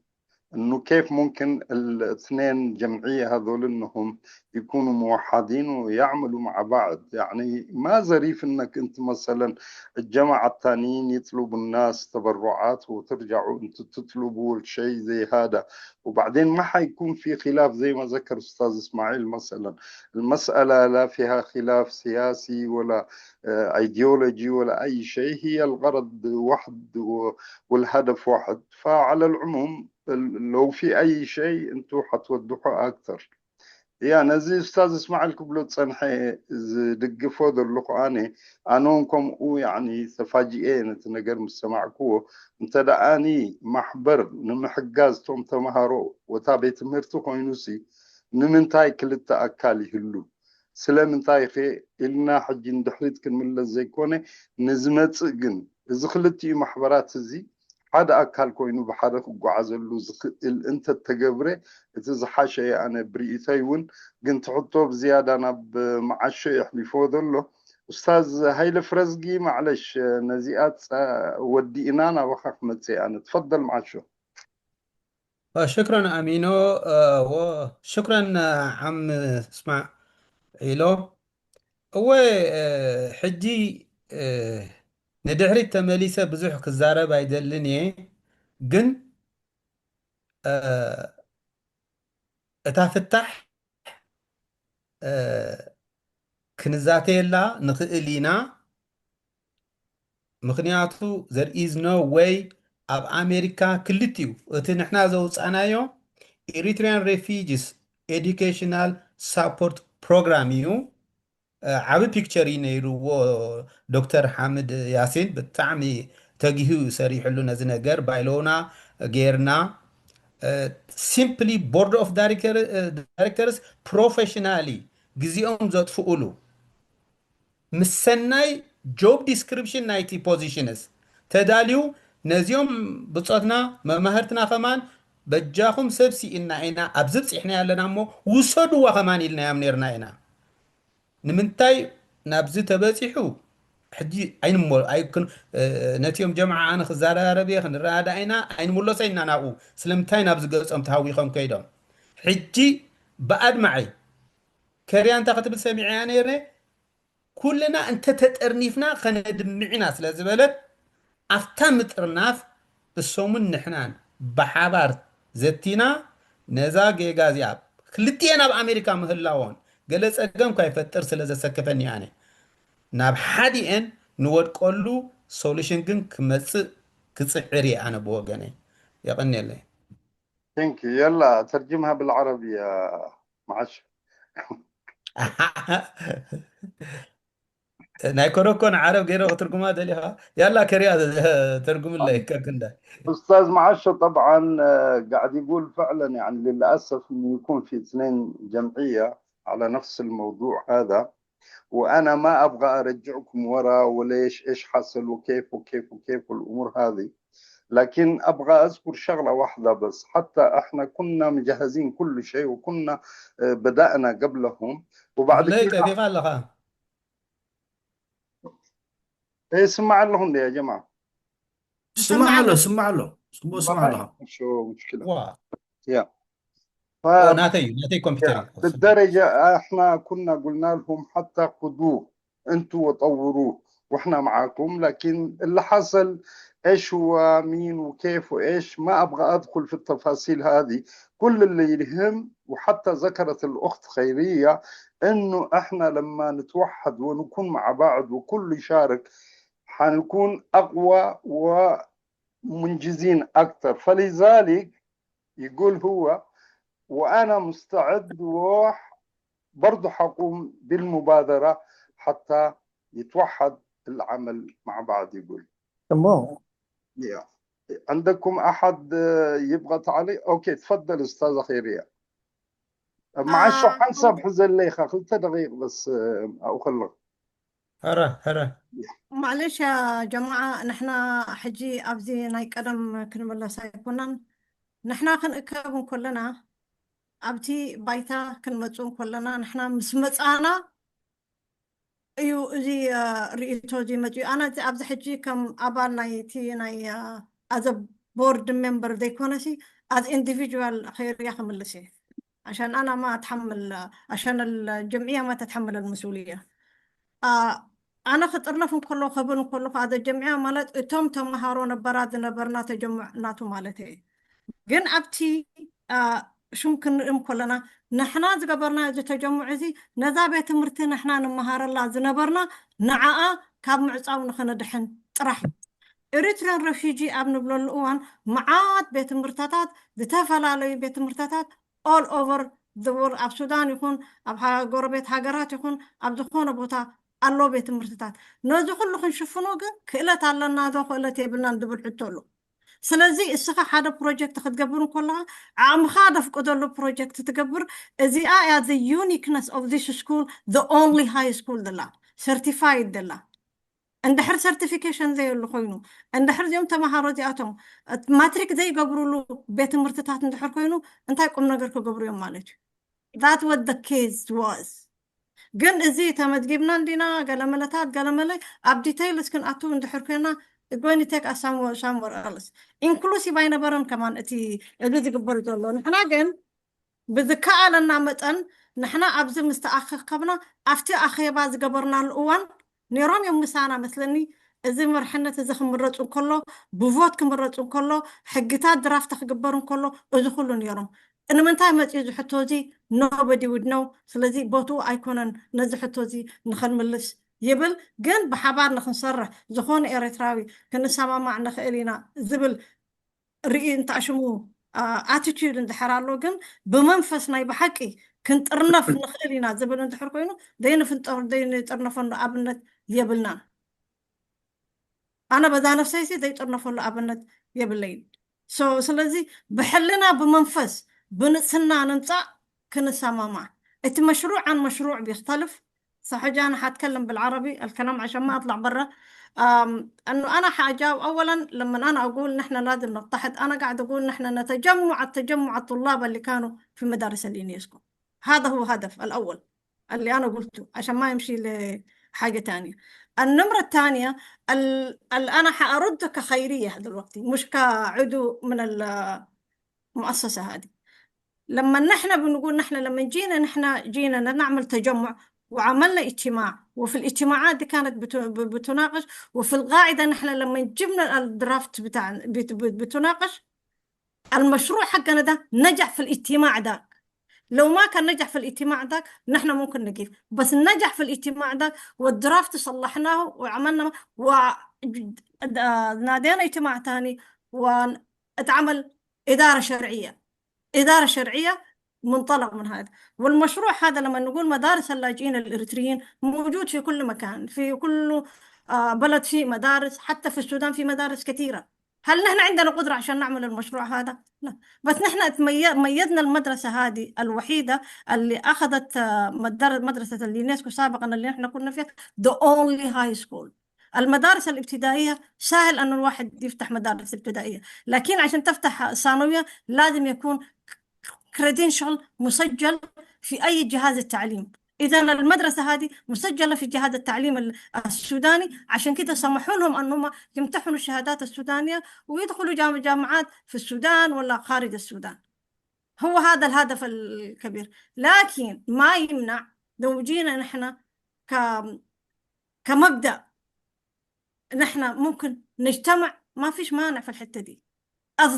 انه كيف ممكن الاثنين جمعية هذول انهم يكونوا موحدين ويعملوا مع بعض. يعني ما ظريف انك انت مثلا الجماعة التانيين يطلبوا الناس تبرعات وترجعوا انتوا تطلبوا الشيء زي هذا، وبعدين ما حيكون في خلاف زي ما ذكر استاذ اسماعيل. مثلا المسألة لا فيها خلاف سياسي ولا ايديولوجي ولا اي شيء، هي الغرض واحد والهدف واحد. فعلى العموم لو في اي شيء انتوا حتوضحوا اكثر. يا نزي استاذ اسماعيل كبلو تصنحي دقفو درلقو اني انون كم او يعني تفاجئين تنقر مستمعكو انت دعاني محبر نمحقاز توم تمهارو وتابي تمرتو خوينوسي نمنتاي كلتا اكالي هلو ስለምንታይ ከ ኢልና ሕጂ ንድሕሪት ክንምለስ ዘይኮነ ንዝመጽእ ግን እዚ ክልቲኡ ማሕበራት እዚ ሓደ ኣካል ኮይኑ ብሓደ ክጓዓዘሉ ዝኽእል እንተተገብረ እቲ ዝሓሸ እየ ኣነ ብርእይቶይ እውን። ግን ትሕቶ ብዝያዳ ናብ መዓሾ የሕሊፎ ዘሎ ኡስታዝ ሃይለ ፍረዝጊ ማዕለሽ ነዚኣ ወዲእና ናባኻ ክመጽእ ኣነ። ትፈደል መዓሾ። ሽክረን ኣሚኖ ሽክረን ዓም እስማዒሎ። እወ ሕጂ ንድሕሪት ተመሊሰ ብዙሕ ክዛረብ ኣይደልን እየ፣ ግን እታ ፍታሕ ክንዛተየላ ንኽእል ኢና። ምኽንያቱ there is no way ኣብ ኣሜሪካ ክልቲኡ እቲ ንሕና ዘውፃእናዮ Eritrean Refugees Educational Support Program እዩ። ዓብ picture እዩ ነይርዎ ዶክተር ሓምድ ያሲን ብጣዕሚ ተጊሁ ሰሪሕሉ ነዚ ነገር ባይሎና ጌርና simply board of directors professionally ግዜኦም ዘጥፍኡሉ ምስ ሰናይ job description ናይቲ positions ተዳልዩ ነዚኦም ብፆትና መማህርትና ከማን በጃኹም ሰብ ስኢንና ኢና ኣብዚ ብፂሕና ኣለና እሞ ውሰድዋ ከማን ኢልናዮም ነርና ኢና። ንምንታይ ናብዚ ተበፂሑ ሕጂ ኣይንሞ ነቲኦም ጀምዓ ኣነ ክዘራረብ እየ ክንረዳዳ ኢና ኣይንምለሶ ኢና ናብኡ። ስለምንታይ ናብዚ ገፆም ተሃዊኾም ከይዶም ሕጂ ብኣድማዐይ ከርያ እንታይ ክትብል ሰሚዐያ ነይረ። ኩልና እንተተጠርኒፍና ከነድምዕ ኢና ስለ ዝበለት ኣብታ ምጥርናፍ እሶምን ንሕናን ብሓባር ዘቲና ነዛ ጌጋ እዚኣ ክልቲኤን ኣብ ኣሜሪካ ምህላዎን ገለ ፀገም ካይፈጥር ስለ ዘሰከፈኒ ኣነ ናብ ሓዲኤን ንወድቀሉ solution ግን ክመፅእ ክፅዕር እየ ኣነ ብወገነይ። የቐንየለይ። Thank you. يلا ترجمها بالعربي يا معش. ናይ ኮረኮን ዓረብ ገይረ ክትርጉማ ደሊኻ? ያላ ከሪያ ተርጉምለይ ከክንዳ أستاذ معشة، طبعا آه، قاعد يقول فعلا، يعني للأسف إنه يكون في اثنين جمعية على نفس الموضوع هذا، وأنا ما أبغى أرجعكم ورا وليش إيش حصل وكيف وكيف وكيف والأمور هذه. لكن أبغى أذكر شغلة واحدة بس، حتى إحنا كنا مجهزين كل شيء وكنا آه، بدأنا قبلهم، وبعد ብለይ كده ጠፊኻ ኣለኻ إيه، اسمع لهم يا جماعة. ስማዕ ኣሎ፣ ስማዕ ኣሎ፣ ስማዕ ስማዕ ኣለኻ። شو مشكلة؟ ዋ يا ف ኦ፣ ናተይ ናተይ ኮምፒውተር እዩ። بالدرجة احنا كنا قلنا لهم حتى خذوه انتوا وطوروه واحنا معاكم، لكن اللي حصل ايش هو مين وكيف وايش، ما ابغى ادخل في التفاصيل هذه. كل اللي يهم، وحتى ذكرت الاخت خيرية، انه احنا لما نتوحد ونكون مع بعض وكل يشارك حنكون اقوى ومنجزين اكثر. فلذلك يقول هو، وانا مستعد وبرضه حقوم بالمبادرة حتى يتوحد العمل مع بعض، يقول. تمام. يا. عندكم احد آه، يبغى تعليق؟ اوكي، تفضل استاذة خيرية. معلش، آه، حنسب حزليخة خلت دقيق بس آه، او خلق. ሕረ ሕረ معلش يا جماعة، ንሕና ሕጂ ኣብዚ ናይ ቀደም ክንምለስ ኣይኮናን። ንሕና ክንእከብ እንከለና፣ ኣብቲ ባይታ ክንመጽእ እንከለና፣ ንሕና ምስ መጻና እዩ እዚ እ፣ ርእይቶ እዚ መጽኡ። ኣነ እዚ ኣብዚ ሕጂ ከም ኣባል ናይ እቲ ናይ እ፣ ኣዘ ቦርድ ሜምበር ዘይኮነሲ፣ ኣዝ ኢንዲቪጁዋል ኸይርያ ክምልስ እየ። عشان أنا ما أتحمل، عشان الجمعية ما تتحمل المسؤولية. ኣነ ክጥርነፍ እንከሎ፣ ክብል እንከሎ፣ ኣዘ ጀምዕያ ማለት እቶም ተምሃሮ ነበራት ዝነበርና ተጀምዕ ናቱ ማለት እየ። ግን ኣብቲ እ፣ ሽም ክንርኢ እንከለና፣ ንሕና ዝገበርና እዚ ተጀምዕ እዚ ነዛ ቤት ትምህርቲ ንሕና ንመሃረላ ዝነበርና ንዓኣ ካብ ምዕጻው ንኽንድሕን ጥራሕ እዩ። ኤሪትሪያን ረፊጂ ኣብ ንብለሉ እዋን መዓት ቤት ትምህርትታት፣ ዝተፈላለዩ ቤት ትምህርትታት all over the world፣ ኣብ ሱዳን ይኹን ኣብ ሃ- ጎረቤት ሃገራት ይኹን ኣብ ዝኾነ ቦታ ኣሎ ቤት ትምህርትታት። ነዚ ኩሉ ክንሽፍኖ ግን ክእለት ኣለና ዶ ክእለት የብልናን ዝብል ሕቶ ኣሎ። ስለዚ እስኻ ሓደ ፕሮጀክት ክትገብር እንከለኻ ዓቕምኻ ደፍቅደሉ ፕሮጀክት ትገብር። እዚኣ እያ the uniqueness of this school, the only high school ዘላ፣ ሰርቲፋይድ ዘላ። እንድሕር ሰርቲፊኬሽን ዘየሉ ኮይኑ፣ እንድሕር እዚኦም ተምሃሮ እዚኣቶም ማትሪክ ዘይገብሩሉ ቤት ትምህርትታት እንድሕር ኮይኑ፣ እንታይ ቁም ነገር ክገብሩ እዮም ማለት እዩ? That what the case was። ግን እዚ ተመዝጊብና እንዲና ገለመለታት ገለመለ ኣብ ዲቴይልስ ክንኣትው እንድሕር ኮይና፣ going to take us somewhere, somewhere else። ኢንክሉሲቭ ኣይነበረን ከማን እቲ እዚ ዝግበር ዘሎ። ንሕና ግን ብዝከኣለና መጠን ንሕና ኣብዚ ምስ ተኣኸብና፣ ኣብቲ ኣኼባ ዝገበርናሉ እዋን ነይሮም እዮም ምሳና መስለኒ። እዚ መርሕነት እዚ ክምረፁ እንከሎ፣ ብቮት ክምረፁ እንከሎ፣ ሕግታት ድራፍት ክግበር እንከሎ፣ እዚ ኩሉ ነይሮም። ንምንታይ መፅኡ እዚ ሕቶ እዚ? Nobody would know። ስለዚ ቦትኡ ኣይኮነን ነዚ ሕቶ እዚ ንኸንምልስ ይብል። ግን ብሓባር ንክንሰርሕ፣ ዝኾነ ኤርትራዊ ክንሰማማዕ ንኽእል ኢና ዝብል ርኢ እንተኣሽሙ ኣቲቱድ እንድሕር ኣሎ፣ ግን ብመንፈስ ናይ ብሓቂ ክንጥርነፍ ንኽእል ኢና ዝብል እንድሕር ኮይኑ፣ ዘይንፍንጠር ዘይንጥርነፈሉ ኣብነት የብልናን። ኣነ በዛ ነፍሰይሲ ዘይጥርነፈሉ ኣብነት የብለይን። So ስለዚ ብሕልና ብመንፈስ ብንጽህና ንምጻእ ክንሰማማዕ። እቲ መሽሩዕ عن مشروع بيختلف. صح، جانا حاتكلم بالعربي، الكلام عشان ما أطلع برا. أم، أنه أنا حأجاوب أولا، لما أنا أقول نحن لازم نتحد، أنا قاعد أقول نحن نتجمع، التجمع الطلاب اللي كانوا في مدارس اليونسكو. هذا هو هدف الأول اللي أنا قلته عشان ما يمشي لحاجة تانية. النمرة الثانية، ال... ال... أنا حأرد كخيرية دلوقتي، مش كعضو من المؤسسة هذه. لما نحن بنقول نحن، لما جينا نحن جينا نعمل تجمع وعملنا اجتماع، وفي الاجتماعات دي كانت بت... ب- بتناقش، وفي القاعدة نحن لما جبنا الدرافت بتاع بت... بت- بتناقش، المشروع حقنا ده نجح في الاجتماع ده. لو ما كان نجح في الاجتماع ده نحن ممكن نقف، بس نجح في الاجتماع ده والدرافت صلحناه وعملنا ونادينا اجتماع تاني واتعمل إدارة شرعية. إدارة شرعية منطلق من هذا. والمشروع هذا لما نقول مدارس اللاجئين الإريتريين موجود في كل مكان، في كل آه، بلد في مدارس، حتى في السودان في مدارس كثيرة. هل نحن عندنا قدرة عشان نعمل المشروع هذا؟ لا. بس نحن اتمي- ميزنا المدرسة هذه الوحيدة اللي أخذت آه، مدر- مدرسة اليونسكو سابقا اللي نحن كنا فيها، the only high school. المدارس الابتدائية سهل أن الواحد يفتح مدارس ابتدائية، لكن عشان تفتح ثانوية لازم يكون credential مسجل في أي جهاز التعليم. إذا المدرسة هذه مسجلة في جهاز التعليم ال- السوداني، عشان كده سمحوا لهم أنهم يمتحنوا الشهادات السودانية ويدخلوا جام- جامعات في السودان ولا خارج السودان. هو هذا الهدف الكبير، لكن ما يمنع لو جينا نحن ك كمبدأ نحن ممكن نجتمع، ما فيش مانع في الحتة دي، as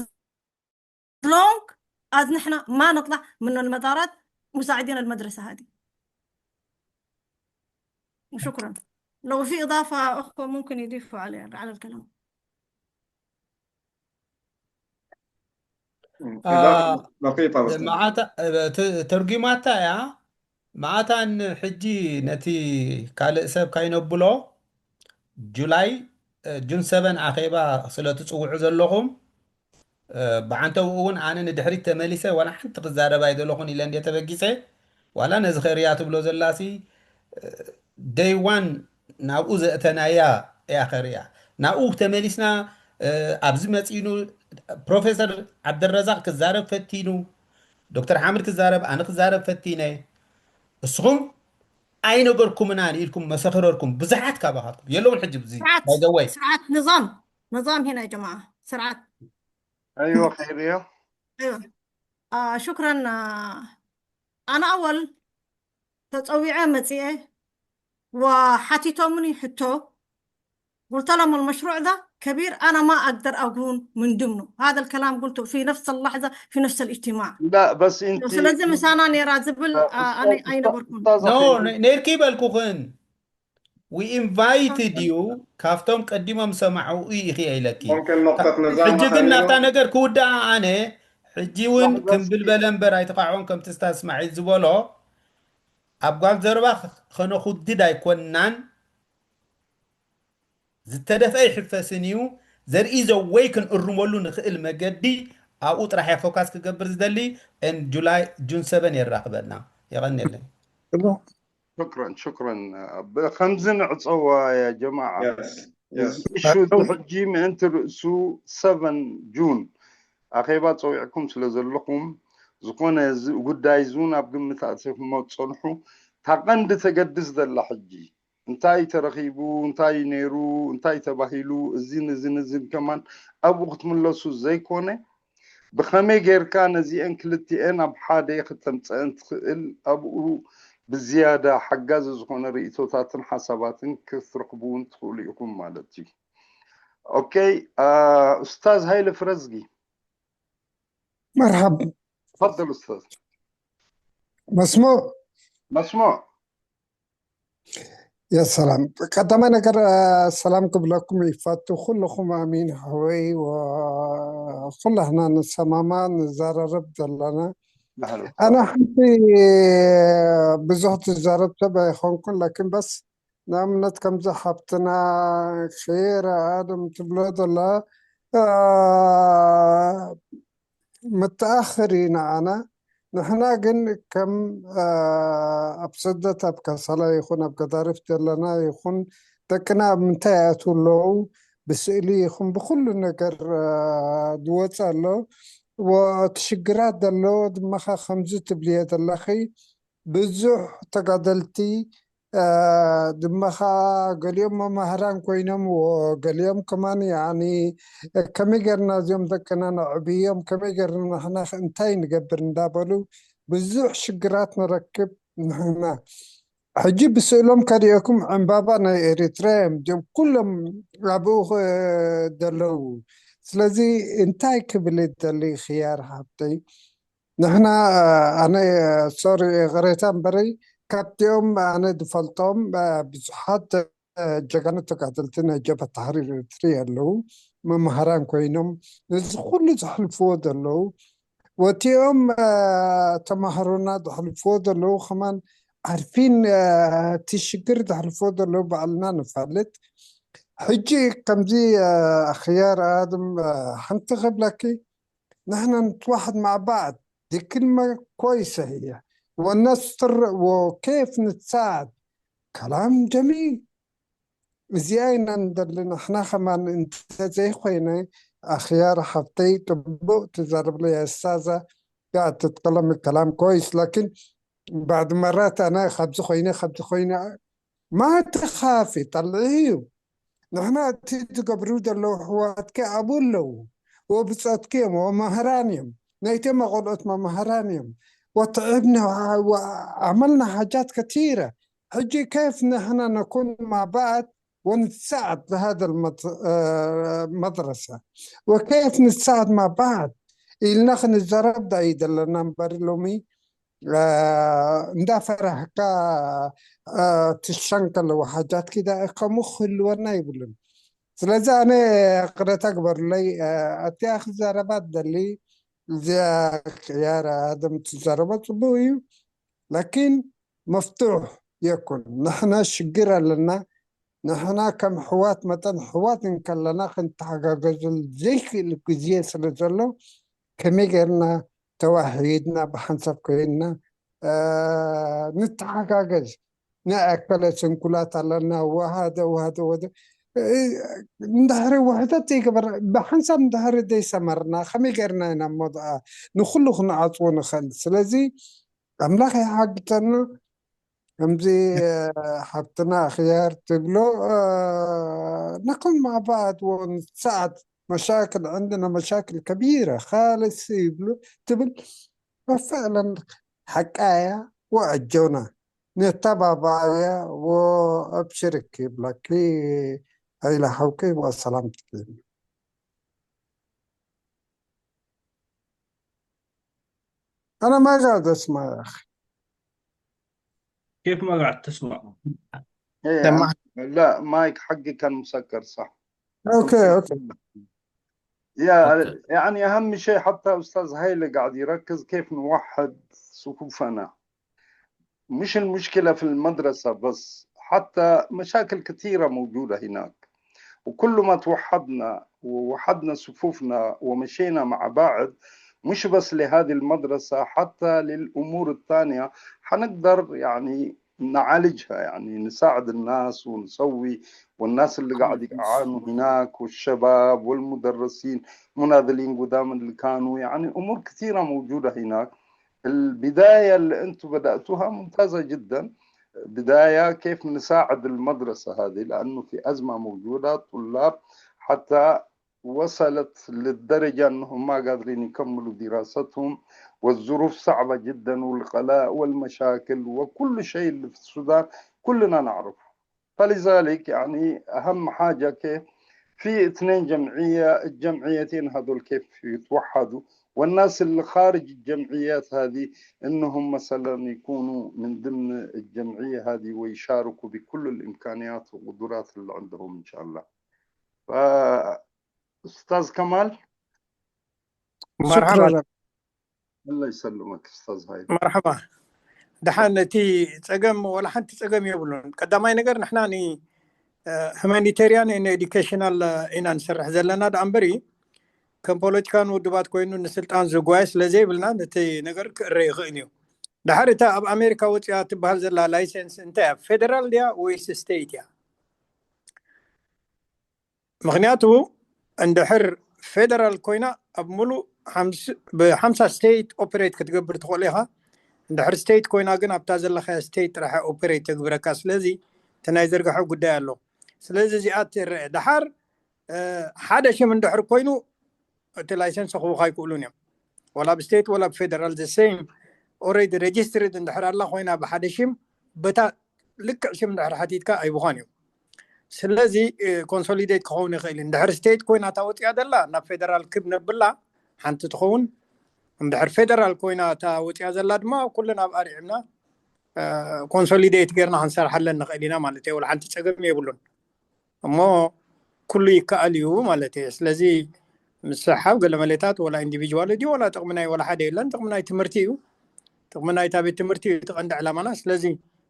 long as نحن ما نطلع من المدارات مساعدين المدرسة هذه. وشكرا. لو في إضافة أخوة ممكن يضيفوا على على الكلام. إضافة دقيقة بس. መዓታ ተርጉማታ እያ። መዓታ ንሕጂ ነቲ ካልእ ሰብ ካይነብሎ ጁላይ ጁን ሰበን ኣኼባ ስለ ትጽውዑ ዘለኹም ብዓንተብኡ እውን ኣነ ንድሕሪት ተመሊሰ ዋላ ሓንቲ ክዛረብ ኣይደለኹን ኢለ እንደ ተበጊሰ ዋላ ነዚ ኸርያ ትብሎ ዘላሲ ደይዋን ናብኡ ዘእተናያ እያ ኸርያ ናብኡ ተመሊስና ኣብዚ መፂኑ ፕሮፌሰር ዓብደረዛቅ ክዛረብ ፈቲኑ ዶክተር ሓምድ ክዛረብ ኣነ ክዛረብ ፈቲነ እስኹም ኣይነገርኩምናን ኢልኩም መሰኽረርኩም ብዙሓት ካባኻትኩም የለውን ሕጂ ብዚ ስርዓት by the way ስርዓት نظام نظام هنا يا جماعة سرعات أيوة خيرية أيوة آه شكرا آه أنا أول تطويعة متيئة وحتيتو مني حتو قلت لهم المشروع ده كبير أنا ما أقدر أكون من ضمنه هذا الكلام قلته في نفس اللحظة في نفس الاجتماع لا بس انت ስለዚ ምሳና ነይራ ዝብል ኣነ ኣይነበርኩን no ነርኪ በልኩኽን we invited you ካብቶም ቀዲሞም ሰማዑ ኢኺ ኢለኪ ممكن نقطة نظام ሕጂ ግን خلينا ናብታ ነገር ክውድኣ ኣነ ሕጂ እውን لحظة ክምብል በለ እምበር ኣይተቃዕዖን ከምቲ ስታ እስማዒል ዝበሎ ኣብ ጓል ዘረባ ከነኹድድ ኣይኮንናን ዝተደፍአ ይሕፈስን እዩ ዘርኢ ዘወይ ክንእርመሉ ንኽእል መገዲ ኣብኡ ጥራሕ እያ ፎካስ ክገብር ዝደሊ ን ጁላይ ጁን ሰበን የራኽበና የቐንየለይ شكرا شكرا ከምዚ ንዕፀዋ يا جماعة Yes, yes. ኢሹ ሕጂ ምእንቲ ርእሱ ሰቨን ጁን ኣኼባ ፀዊዕኩም ስለ ዘለኹም ዝኾነ እዚ ጉዳይ እዚ እውን ኣብ ግምት ኣእቲኹሞ ትፀንሑ እታ ቀንዲ ተገድስ ዘላ ሕጂ እንታይ ተረኺቡ እንታይ ነይሩ እንታይ ተባሂሉ እዚን እዚን እዚን ከማን ኣብኡ ክትምለሱ ዘይኮነ ብኸመይ ጌርካ ነዚአን ክልቲአን ኣብ ሓደ ክተምፀአን ትኽእል ኣብኡ ብዝያዳ ሓጋዚ ዝኾነ ርእቶታትን ሓሳባትን ክትረኽቡ እውን ትኽእሉ ኢኹም ማለት እዩ okay ኡስታዝ ሃይለ ፍረዝጊ مرحب تفضل ኡስታዝ مسموع መስሙዕ يا سلام ቀዳማይ ነገር ሰላም ክብለኩም ይፈቱ ኩልኹም ኣሚን ኣሕወይ ኩላህና ንሰማማ ንዘራረብ ዘለና ኣነ ሓንቲ ብዙሕ ትዛረብ ሰብ ኣይኮንኩን ላኪን በስ ንኣብነት ከምዚ ሓብትና ኸይር ኣደም ትብሎ ዘላ ምትኣኽር ኢና ኣና ንሕና ግን ከም ኣብ ስደት ኣብ ከሰላ ይኹን ኣብ ገዳርፍ ዘለና ይኹን ደቅና ኣብ ምንታይ ይኣትዉ ኣለዉ ብስእሊ ይኹን ብኩሉ ነገር ዝወፅ ኣሎ እቲ ሽግራት ዘለዎ ድማኻ ከምዚ ትብልዮ ዘለኺ ብዙሕ ተጋደልቲ ድማ ኸዓ ገሊኦም መማህራን ኮይኖም ገሊኦም ከማን ያኒ ከመይ ገርና እዚኦም ደቅና ነዕብዮም ከመይ ገርና ንሕና እንታይ ንገብር እንዳበሉ ብዙሕ ሽግራት ንረክብ ንሕና ሕጂ ብስእሎም ከሪኦኩም ዕምባባ ናይ ኤሪትራ እዮም እዚኦም ኩሎም ኣብኡ ዘለዉ ስለዚ እንታይ ክብል ይደሊ ክያር ሓብተይ ንሕና ኣነ ሶሪ ቅሬታ እምበረይ ካብቲኦም ኣነ ዝፈልጦም ብዙሓት ጀጋኑ ተጋደልቲ ናይ ጀብሃ ታሕሪር ኤርትሪ ኣለዉ መምሃራን ኮይኖም ነዚ ኩሉ ዘሕልፍዎ ዘለዉ ወቲኦም ተማሃሮና ዘሕልፍዎ ዘለዉ ከማን ዓርፊን እቲ ሽግር ዘሕልፍዎ ዘለዉ ባዕልና ንፈልጥ። ሕጂ ከምዚ ኣኽያር ኣድም ሓንቲ ክብለኪ፣ ንሕና ንትዋሕድ ማዕባዕድ ዲክልመ ኮይሰ እያ ወነስትር ወኬፍ ንትሳዕድ ከላም ጀሚል። እዚኣ ኢና ንደሊ ንሕና ከማን እንተዘይኮይነ ኣኽያር ሓፍተይ ጥቡቅ ትዛረብለይ ኣስታዛ ጋር ትትከለም ከላም ኮይስ ላኪን بعض مرات ኣነ ካብዚ ኮይነ ካብዚ ኮይነ ما تخافي طلعيه ንሕና እቲ ዝገብሩ ዘለዉ ኣሕዋትኪ ኣብኡ ኣለዉ ወብጾትኪ እዮም ወመምህራን እዮም ናይቶም ቆልዑት መምህራን እዮም وتعبنا وعملنا حاجات كثيرة ሕጂ كيف نحن نكون مع بعض ونتساعد لهذا المدرسة وكيف نتساعد مع بعض ኢልና ክንዘረብ ዳዩ ዘለና እምበር ሎሚ እንዳፈራህካ ትሸንከ ኣለዎ ሓጃት ኪዳ ከምኡ ክህልወና ይብሉን ስለዚ ኣነ ቅረታ ግበሩለይ ኣቲያ ክዘረባ ደሊ እዚኣ ያራ ኣደም ትዘረቦ ፅቡቅ እዩ ላኪን መፍቱሕ የኩን ንሕና ሽግር ኣለና ንሕና ከም ሕዋት መጠን ሕዋት እንከለና ክንተሓጋገዙ ዘይክእል ግዜ ስለ ዘሎ ከመይ ገርና ተዋሂድና ብሓንሳብ ኮይንና ንተሓጋገዝ ናይ ኣከለ ስንኩላት ኣለና ወሃደ ወሃደ ወደ እንድሕሪ ውሕደት ዘይገበርና ብሓንሳብ እንድሕሪ ዘይሰመርና ከመይ ገርና ኢና ሞድኣ ንኩሉ ክንዓፅዎ ንኽእል ስለዚ ኣምላኽ ይሓግዘና ከምዚ ሓብትና ኣኽያር ትብሎ نكون مع بعض ونتساعد مشاكل عندنا مشاكل كبيرة خالص ይብሉ ትብል فعلا ሓቃያ وأجونا نتبع بعض وأبشرك ይብለኪ ሀይለ ሓውኪ وسلامتك أنا ما قاعد أسمع يا أخي كيف ما قاعد تسمع؟ إيه، لا مايك حقي كان مسكر صح أوكي أوكي يا يعني أهم شيء حتى أستاذ هيلة قاعد يركز كيف نوحد صفوفنا مش المشكلة في المدرسة بس حتى مشاكل كثيرة موجودة هناك وكل ما توحدنا ووحدنا صفوفنا ومشينا مع بعض مش بس لهذه المدرسة حتى للأمور الثانية حنقدر يعني نعالجها يعني نساعد الناس ونسوي والناس اللي قاعد يعانوا هناك والشباب والمدرسين مناضلين قدام اللي كانوا يعني أمور كثيرة موجودة هناك البداية اللي أنتم بدأتوها ممتازة جدا بداية كيف نساعد المدرسة هذه لأنه في أزمة موجودة طلاب حتى وصلت للدرجة أنهم ما قادرين يكملوا دراستهم والظروف صعبة جدا والغلاء والمشاكل وكل شيء اللي في السودان كلنا نعرفه فلذلك يعني أهم حاجة كيف في اثنين جمعية الجمعيتين هذول كيف يتوحدوا والناس اللي خارج الجمعيات هذه انهم مثلا يكونوا من ضمن الجمعيه هذه ويشاركوا بكل الامكانيات والقدرات اللي عندهم ان شاء الله. استاذ كمال. مرحبا. الله يسلمك استاذ هاي. مرحبا. دحان نتي تسقم ولا حد تسقم يبلون قدامي نقر نحناني humanitarian and educational ኢና ንሰርሕ ዘለና ደኣ እምበሪ ከም ፖለቲካን ውድባት ኮይኑ ንስልጣን ዝጓየ ስለ ዘይብልና ነቲ ነገር ክእረ ይኽእል እዩ ድሓር እታ ኣብ ኣሜሪካ ወፅያ ትበሃል ዘላ ላይሰንስ እንታይ እያ ፌደራል ድያ ወይስ ስቴት እያ ምክንያቱ እንድሕር ፌደራል ኮይና ኣብ ሙሉእ ብሓምሳ ስቴት ኦፐሬት ክትገብር ትኽእል ኢኻ እንድሕር ስቴት ኮይና ግን ኣብታ ዘለኻያ ስቴት ጥራሕ ኦፐሬት ተግብረካ ስለዚ እቲ ናይ ዘርግሐ ጉዳይ ኣሎ ስለዚ እዚኣ ትረአ ደሓር ሓደ ሽም እንድሕር ኮይኑ እቲ ላይሰንስ ክህቡኻ ኣይክእሉን እዮም ወላ ብስቴት ወላ ብፌደራል ዘሰይም ኦረዲ ሬጅስትርድ እንድሕር ኣላ ኮይና ብሓደ ሽም በታ ልክዕ ሽም እንድሕር ሓቲትካ ኣይብዃን እዮም ስለዚ ኮንሶሊዴት ክኸውን ይኽእል እዩ እንድሕር ስቴት ኮይና እታ ወፅያ ዘላ ናብ ፌደራል ክብ ነብላ ሓንቲ ትኸውን እንድሕር ፌደራል ኮይና እታ ወፅያ ዘላ ድማ ኩልና ኣብ ኣርዒምና ኮንሶሊዴት ጌርና ክንሰርሓለን ንኽእል ኢና ማለት እዩ ሓንቲ ፀገም የብሉን እሞ ኩሉ ይከኣል እዩ ማለት እዩ ስለዚ ምስሓብ ገለ መሌታት ወላ ኢንዲቪጅዋል ድዩ ወላ ጥቕሚ ናይ ወላ ሓደ የለን። ጥቕሚ ናይ ትምህርቲ እዩ። ጥቕሚ ናይታ ቤት ትምህርቲ እዩ እቲ ቀንዲ ዕላማና። ስለዚ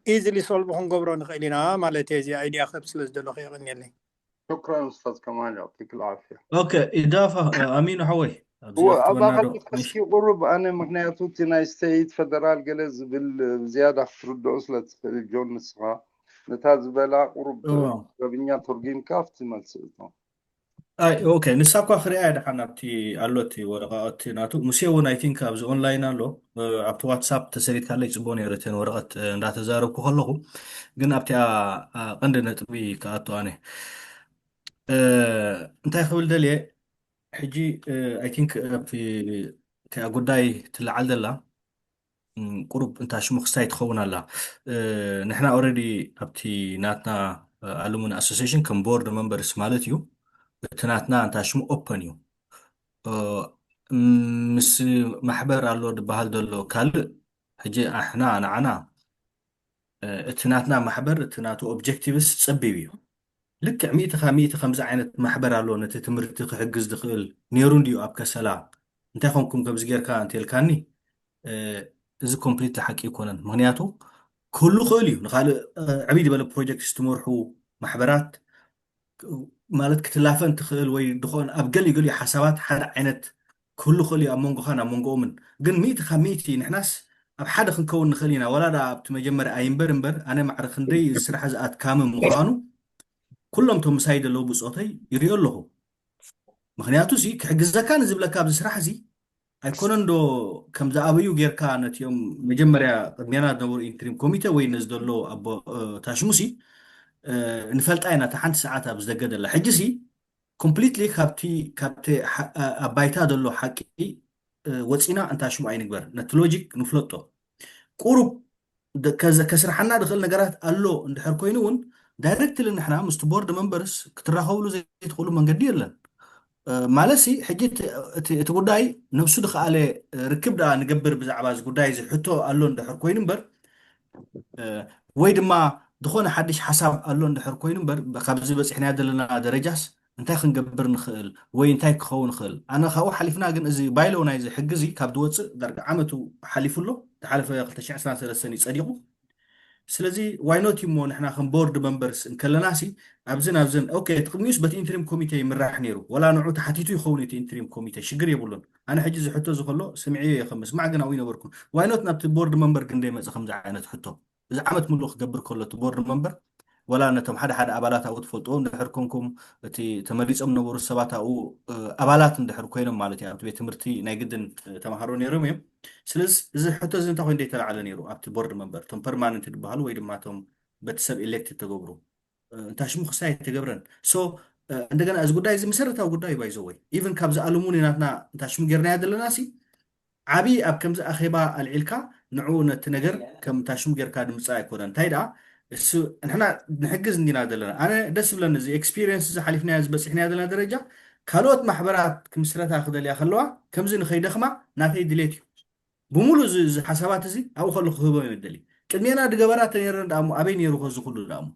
ኢዝሊ ሶልቭ ክንገብሮ ንኽእል ኢና ማለት እየ። እዚ ኣይዲያ ክህብ ስለ ዝደለኹ የቐንየለይ። شكرا أستاذ كمال، يعطيك العافية. ኦኬ፣ ኢዳፋ ኣሚኑ ሓወይ ኣብዚ هو ኣፍትወና أضافة ዶ بس يقرب، أنا ምኽንያቱ እቲ ናይ ስተይት ፈደራል ገለ ዝብል ዝያዳ ክትርድኦ ስለ ትኽእል ጆን፣ ንስኻ ነታ ዝበላ ቁሩብ እዎ። ትግርኛ ተርጉምካ ኣብቲ መልሲ እቶ። ኣይ ኦኬ፣ ንሳ እኳ ክሪኣ እያ ደሓን ኣብቲ ኣሎ እቲ ወረቃ እቲ ናቱ ሙሴ እውን ኣይ ቲንክ ኣብዚ ኦንላይን ኣሎ። እ፣ ኣብቲ ዋትሳፕ ተሰሪትካለይ ጽቡቅ ነይሩ እተን ወረቀት እ፣ እንዳተዛረብኩ ከለኹ ግን ኣብቲኣ እ፣ ቀንዲ ነጥቢ ክኣቱ ኣነ እ፣ እንታይ ክብል ደልየ ሕጂ ኣይ ቲንክ ኣብቲ እቲኣ ጉዳይ ትለዓል ዘላ ም፣ ቁሩብ እንታ ሽሙ ክስታይ ትኸውን ኣላ። እ፣ ንሕና ኦረዲ ኣብቲ ናትና ኣሉሙኒ ኣሶሲሽን ከም ቦርድ መንበርስ ማለት እዩ። እቲ ናትና እንታ ሽሙ ኦፐን እዩ። እ፣ ምስ ማሕበር ኣሎ ዝበሃል ዘሎ ካልእ ሕጂ ኣሕና ንዓና እ፣ እቲ ናትና ማሕበር እቲ ናቱ ኦብጀክቲቭስ ጸቢብ እዩ። ልክዕ ሚእቲ ካብ ሚእቲ ከምዚ ዓይነት ማሕበር ኣሎ ነቲ ትምህርቲ ክሕግዝ ዝኽእል ነይሩ እንድዩ ኣብ ከሰላ እንታይ ኮንኩም ከምዚ ጌርካ እንተልካኒ እ፣ እዚ ኮምፕሊት ሓቂ ኣይኮነን። ምክንያቱ ክህሉ ክእል እዩ ንካልእ እ፣ ዕብይ ዝበለ ፕሮጀክት ዝትመርሑ ማሕበራት ማለት ክትላፈን ትኽእል ወይ ድኾን ኣብ ገሊኡ ገሊኡ ሓሳባት ሓደ ዓይነት ክህሉ ክእል እዩ ኣብ መንጎኻን ኣብ መንጎኦምን። ግን ሚእቲ ካብ ሚእቲ ንሕናስ ኣብ ሓደ ክንከውን ንኽእል ኢና። ዋላ ደኣ ኣብቲ መጀመርያ ኣይንበር እምበር ኣነ ማዕረ ክንደይ እዚ ስራሕ እዚ ኣድካሚ ምዃኑ ኩሎም እቶም ምሳይ ዘለዉ ብጾተይ ይሪኦ ኣለኹ። ምክንያቱ ሲ ክሕግዘካ ንዝብለካ ኣብዚ ስራሕ እዚ ኣይኮነን ዶ ከም ዝኣበዩ ጌርካ ነቲኦም መጀመርያ ቅድሜና ዝነበሩ ኢንትሪም ኮሚቴ ወይ ነዚ ዘሎ ኣቦ እ፣ ታሽሙሲ እ፣ ንፈልጣ ኢና እታ ሓንቲ ሰዓት ኣብ ዝደገ ደላ ሕጂ ሲ ኮምፕሊትሊ ካብቲ ካብቲ ሓ- ኣ- ኣብ ባይታ ዘሎ ሓቂ እ፣ ወፂና እንታ ሽሙ ኣይንግበር ነቲ ሎጂክ ንፍለጦ ቁሩብ ደ- ከዘ- ከስርሓና ዝኽእል ነገራት ኣሎ እንድሕር ኮይኑ እውን ዳይሬክትሊ ንሕና ምስቲ ቦርድ መንበርስ ክትራኸብሉ ዘይትኽእሉ መንገዲ የለን። እ፣ ማለት ሲ ሕጂ እቲ- እቲ እቲ ጉዳይ ነብሱ ዝኸኣለ እ፣ ርክብ ደኣ ንገብር ብዛዕባ እዚ ጉዳይ እዚ ሕቶ ኣሎ እንድሕር ኮይኑ እምበር እ፣ ወይ ድማ ዝኾነ ሓድሽ ሓሳብ ኣሎ እንድሕር ኮይኑ እምበር ብ- ካብዚ በፂሕናዮ ዘለና ደረጃስ እንታይ ክንገብር ንኽእል ወይ እንታይ ክኸውን ንኽእል? ኣነ ካብኡ ሓሊፍና ግን እዚ ባይሎው ናይዚ ሕጊ እዚ ካብ ዝወፅእ ዳርጋ ዓመቱ ሓሊፉ ኣሎ። ዝሓለፈ ክልተ ሽሕን ዕስራን ሰለስተን እዩ ፀዲቑ። ስለዚ ዋይኖት እዩ እሞ ንሕና ከም ቦርድ መንበርስ እንከለና ሲ ኣብዝን ኣብዝን ኦኬ እቲ ቅድሚኡስ በቲ ኢንትሪም ኮሚቴ ይምራሕ ነይሩ ወላ ንዑ ተሓቲቱ ይኸውን እቲ ኢንትሪም ኮሚቴ ሽግር የብሉን። ኣነ ሕጂ እዚ ሕቶ እዚ ከሎ ስምዒ እየ ከም ምስማዕ ግን ኣብኡ ይነበርኩ። ዋይኖት ናብቲ ቦርድ መንበር ግን ደይመፀ ከምዚ ዓይነት ሕቶ እዚ ዓመት ምሉእ ክገብር ከሎ እቲ ቦርድ መንበር ወላ ነቶም ሓደ ሓደ ኣባላት ኣብኡ ትፈልጥዎ እንድሕር ኮንኩም እቲ ተመሪፆም ነበሩ ሰባት ኣብኡ እ፣ ኣባላት እንድሕር ኮይኖም ማለት እዩ ኣብቲ ቤት ትምህርቲ ናይ ግድን እ፣ ተምሃሮ ነይሮም እዮም። ስለዚ እዚ ሕቶ እዚ እንታይ ኮይኑ ዘይተላዕለ ነይሩ ኣብቲ ቦርድ መንበር እቶም ፐርማነንት ዝበሃሉ ወይ ድማ እቶም በቲ ሰብ ኤሌክትድ ተገብሩ እ፣ እንታይ ሽሙ ክሳይ ኣይተገብረን። ሶ እ፣ እንደገና እዚ ጉዳይ እዚ መሰረታዊ ጉዳይ ባይዘወይ ኢቨን ካብዚ ኣሉሙኒ ናትና እንታይ ሽሙ ጌርናዮ ዘለና ሲ ዓብዪ ኣብ ከምዚ ኣኼባ ኣልዒልካ ንዑ ነቲ ነገር ከም ታሽሙ ጌርካ ድምፃእ ኣይኮነን። እንታይ ደኣ እሱ ንሕና ንሕግዝ እንዲና ዘለና። ኣነ ደስ ዝብለኒ እዚ ኤክስፒሪየንስ እዚ ሓሊፍናዮ ዝበፂሕናዮ ዘለና ደረጃ ካልኦት ማሕበራት ክምስረታ ክደልያ ከለዋ ከምዚ ንኸይደኽማ ናተይ ድሌት እዩ። ብምሉእ እዚ እዚ ሓሳባት እዚ ኣብኡ ከለኹ ክህቦ እየ ደሊ። ቅድሜና ድገበራ ተነይረን ደኣ እሞ ኣበይ ነይሩ ከዚ ኩሉ ደኣ እሞ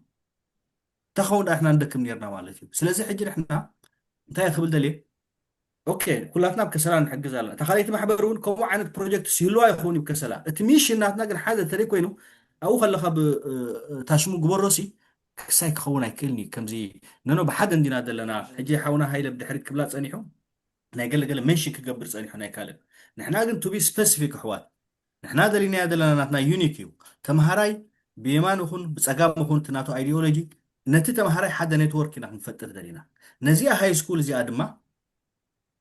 እንታይ ክኸውን ደኣ ንሕና ንደክም ነይርና ማለት እዩ። ስለዚ ሕጂ ንሕና እንታይ ክብል ደልየ ኦኬ ኩላትና ኣብ ከሰላ ንሕግዝ ኣለና። እታ ካልኣይቲ ማሕበር እውን ከምኡ ዓይነት ፕሮጀክት ይህልዋ ይኸውን እዩ ከሰላ። እቲ ሚሽን ናትና ግን ሓደ ተለይ ኮይኑ ኣብኡ ከለካ ብ- እ- እ- ታሽሙ ግበሮሲ ክሳይ ክኸውን ኣይክእልን እዩ። ከምዚ ነኖ ብሓደ እንዲና ዘለና ሕጂ ሓውና ሃይለ ብድሕሪት ክብላ ፀኒሑ ናይ ገለገለ ሜንሽን ክገብር ፀኒሑ ናይ ካልእ ንሕና ግን ቱቢ ስፐሲፊክ ኣሕዋት ንሕና ደሊናዮ ዘለና ናትና ዩኒክ እዩ። ተምሃራይ ብየማን ይኹን ብፀጋም ይኹን እቲ ናቱ ኣይዲዮሎጂ ነቲ ተምሃራይ ሓደ ኔትወርክ ኢና ክንፈጥር ደሊና። ነዚኣ ሃይ ስኩል እዚኣ ድማ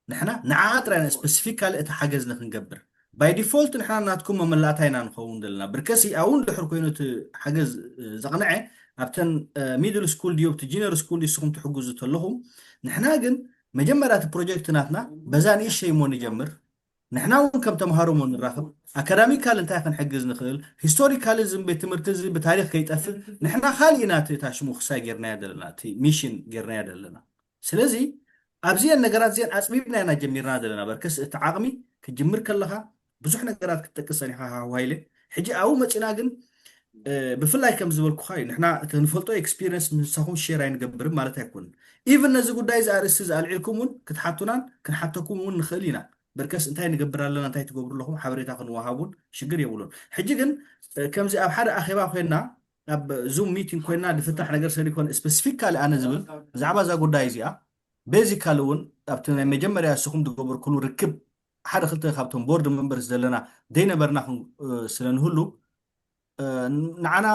ንሕና ንዓ ጥራይ ስፐሲፊካሊ እቲ ሓገዝ ንክንገብር ባይ ዲፎልት ንሕና ናትኩም መመላእታ ኢና ንኸውን ዘለና። ብርከሲ ኣብኡ እንድሕር ኮይኑ እቲ ሓገዝ እ፣ ዘቕንዐ ኣብተን ሚድል ስኩል ድዮ ኣብቲ ጂነር ስኩል ድስኹም ትሕግዙ ተለኹም ንሕና ግን መጀመርያ እቲ ፕሮጀክት ናትና በዛ ንእሸይ እሞ ንጀምር። ንሕና እውን ከም ተምሃሮ እሞ ንራኸብ። ኣካዳሚካል እንታይ ክንሕግዝ ንኽእል፣ ሂስቶሪካሊ እዚ ቤት ትምህርቲ እዚ ብታሪክ ከይጠፍእ ንሕና ካልእ ኢና እቲ እታ ሽሙ ክሳይ ጌርናዮ ዘለና፣ እቲ ሚሽን ጌርናዮ ዘለና። ስለዚ ኣብዚአን ነገራት እዚአን ኣፅቢብና ኢና ጀሚርና ዘለና። በርከስ እቲ ዓቕሚ ክጅምር ከለኻ ብዙሕ ነገራት ክትጠቅስ ፀኒኻ ሃዋይለ። ሕጂ ኣብኡ መፂና ግን ብፍላይ ከም ዝበልኩኻ እዩ። ንሕና እቲ ንፈልጦ ኤክስፒሪየንስ ምሳኹም ሼር ኣይንገብርም ማለት ኣይኮንን። ኢቭን ነዚ ጉዳይ እዚ ኣርእስቲ እዚ ኣልዒልኩም እውን ክትሓቱናን ክንሓተኩም እውን ንኽእል ኢና። በርከስ እንታይ ንገብር ኣለና፣ እንታይ ትገብሩ ኣለኹም ሓበሬታ ክንወሃቡን ሽግር የብሉን። ሕጂ ግን ከምዚ ኣብ ሓደ ኣኼባ ኮይና ኣብ ዙም ሚቲንግ ኮይና ዝፍታሕ ነገር ሰሊ ኮነ ስፔሲፊካሊ ኣነ ዝብል ብዛዕባ እዛ ጉዳይ እዚኣ ቤዚካሊ እውን ኣብቲ ናይ መጀመርያ ንስኹም ዝገበርኩሉ ርክብ ሓደ ክልተ ካብቶም ቦርድ መንበርስ ዘለና ዘይነበርና ስለ ንህሉ ንዓና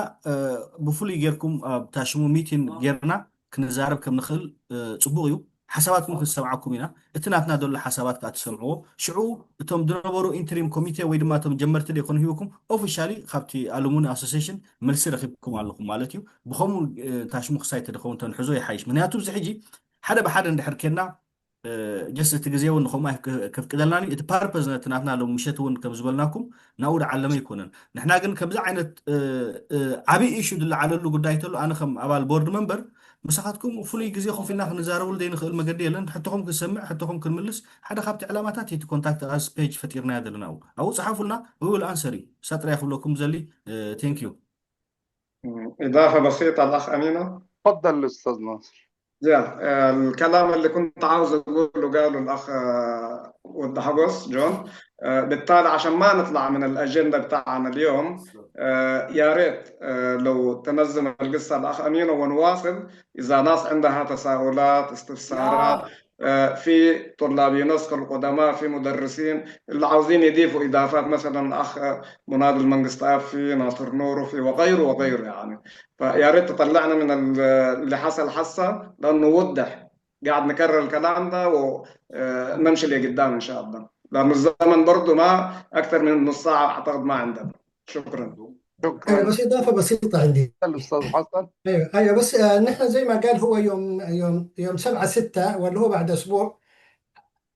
ብፍሉይ ጌርኩም ኣብ ታሽሙ ሚቲን ጌርና ክንዛረብ ከም ንኽእል ፅቡቕ እዩ። ሓሳባትኩም ክንሰምዓኩም ኢና። እቲ ናትና ዘሎ ሓሳባት ከዓ ትሰምዕዎ። ሽዑ እቶም ዝነበሩ ኢንትሪም ኮሚቴ ወይ ድማ እቶም ጀመርቲ ዘይኮኑ ሂብኩም ኦፊሻሊ ካብቲ ኣሉሙኒ ኣሶሲሽን መልሲ ረኪብኩም ኣለኹም ማለት እዩ። ብኸምኡ ታሽሙ ክሳይ ተደኸውን ተንሕዞ ይሓይሽ። ምክንያቱ እዚ ሕጂ ሓደ ብሓደ እንድሕር ኬና ጀስት እቲ ግዜ እውን ንኸምኡ ከፍቅደልና እዩ። እቲ ፓርፐዝ ነቲ ናትና ሎም ምሸት እውን ከም ዝበልናኩም ናብኡ ዝዓለመ ኣይኮነን። ንሕና ግን ከምዚ ዓይነት ዓብዪ ኢሹ ዝለዓለሉ ጉዳይ ተሎ ኣነ ከም ኣባል ቦርድ መንበር ምሳኻትኩም ፍሉይ ግዜ ኮፍ ኢልና ክንዛረብሉ ዘይንኽእል መገዲ የለን። ሕቶኹም ክንሰምዕ፣ ሕቶኹም ክንምልስ ሓደ ካብቲ ዕላማታት እቲ ኮንታክት ኣስ ፔጅ ፈጢርናዮ ዘለና ኣብኡ ጸሓፉልና። We will answer you። እሳ ጥራይ ክብለኩም ዘሊ። Thank you. إضافة بسيطة الأخ أمينة. تفضل أستاذ ناصر. Yeah, الكلام اللي كنت عاوز أقوله قاله الأخ ود حقوس جون. بالتالي عشان ما نطلع من الأجندة بتاعنا اليوم، يا ريت لو تنظم القصة الأخ أمينة ونواصل. إذا ناس عندها تساؤلات، استفسارات، في طلاب يونسكو القدماء، في مدرسين اللي عاوزين يضيفوا إضافات، مثلا الأخ مناد المنقستاف، في ناصر نورو، في وغيره وغيره يعني. فيا ريت تطلعنا من اللي حصل حصة، لأنه وضح. قاعد نكرر الكلام ده ونمشي لقدام إن شاء الله، لأنه الزمن برضه ما أكثر من نص ساعة أعتقد ما عندنا. شكرا. شكرا. بس إضافة بسيطة عندي. أستاذ حسن. أيوة، أيوة، بس آه، نحن زي ما قال هو يوم يوم يوم سبعة ستة ولا هو بعد أسبوع،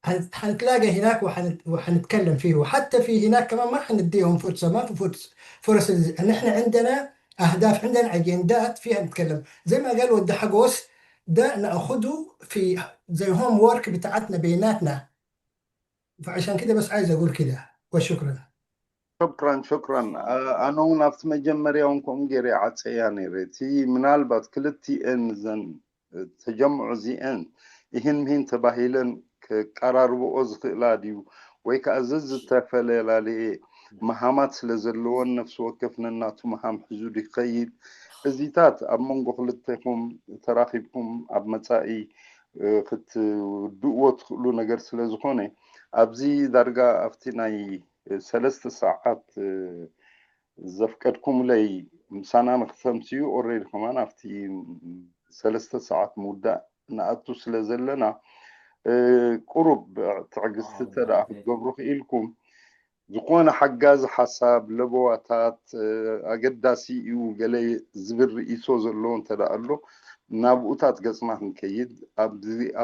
حن- حنتلاقى هناك وحن- وحنتكلم فيه، وحتى في هناك كمان ما حنديهم فرصة، ما في فرص فرص. نحن عندنا أهداف، عندنا أجندات فيها نتكلم. زي ما قال ود حقوس، ده نأخده في زي هوم وورك بتاعتنا بيناتنا. فعشان كده بس عايز أقول كده، وشكرا. شكرا شكرا ኣነ እውን ኣብቲ መጀመርያ እውን ከምኡ ገይረ ዓፀያ ነይረ እቲ ምናልባት ክልቲኤን ዘን ተጀምዑ እዚኤን ይህን ምሂን ተባሂለን ከቀራርብኦ ዝኽእላ ድዩ ወይ ከዓ ዘዝተፈላለየ መሃማት ስለ ዘለዎን ነፍሲ ወከፍ ነናቱ መሃም ሒዙ ይኸይድ እዚታት ኣብ መንጎ ክልተኹም ተራኺብኩም ኣብ መፃኢ ክትውድእዎ ትኽእሉ ነገር ስለ ዝኾነ ኣብዚ ዳርጋ ኣብቲ ናይ ሰለስተ ሰዓት ዘፍቀድኩምለይ ምሳና ንክተምስዩ ኦሬዲ ከማን ኣብቲ ሰለስተ ሰዓት ምውዳእ ንኣቱ ስለ ዘለና ቁሩብ ትዕግስቲ ተደኣ ክትገብሩ ክኢልኩም ዝኾነ ሓጋዚ ሓሳብ ለበዋታት ኣገዳሲ እዩ ገለ ዝብል ርእይቶ ዘለዎ እንተ ኣሎ ናብኡታት ገፅና ክንከይድ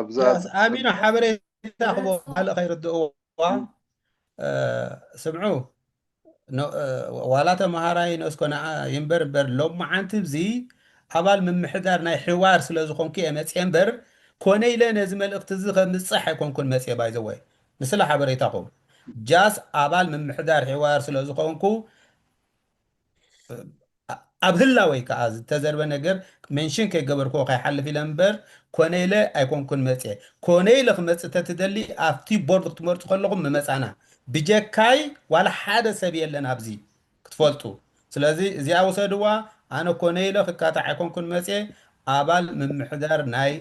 ኣብዛ ኣሚኖ ሓበሬታ ክቦ ካልእ ከይርድእዎ ስምዑ ዋላ ተመሃራይ ነስኮ ንዓ ይንበር እምበር ሎመዓንቲ እዚ ኣባል ምምሕዳር ናይ ሕዋር ስለ ዝኾንኩ እየ መፅየ እምበር ኮነ ኢለ ነዚ መልእኽቲ እዚ ከምፅሕ ኣይኮንኩን መፅየ ባይዘወይ ንስለ ሓበሬታኹም ጃስ ኣባል ምምሕዳር ሕዋር ስለ ዝኾንኩ ኣብ ህላወይ ከዓ ዝተዘርበ ነገር ሜንሽን ከይገበርክዎ ከይሓልፍ ኢለ እምበር ኮነ ኢለ ኣይኮንኩን መፅየ ኮነ ኢለ ክመፅእ ተትደሊ ኣብቲ ቦርድ ክትመርፁ ከለኹም ምመፃና ብጀካይ ዋላ ሓደ ሰብ የለን ኣብዚ ክትፈልጡ ስለዚ እዚኣ ውሰድዋ ኣነ ኮነ ኢለ ክካታዕ ኣይኮንኩን መፅየ ኣባል ምምሕዳር ናይ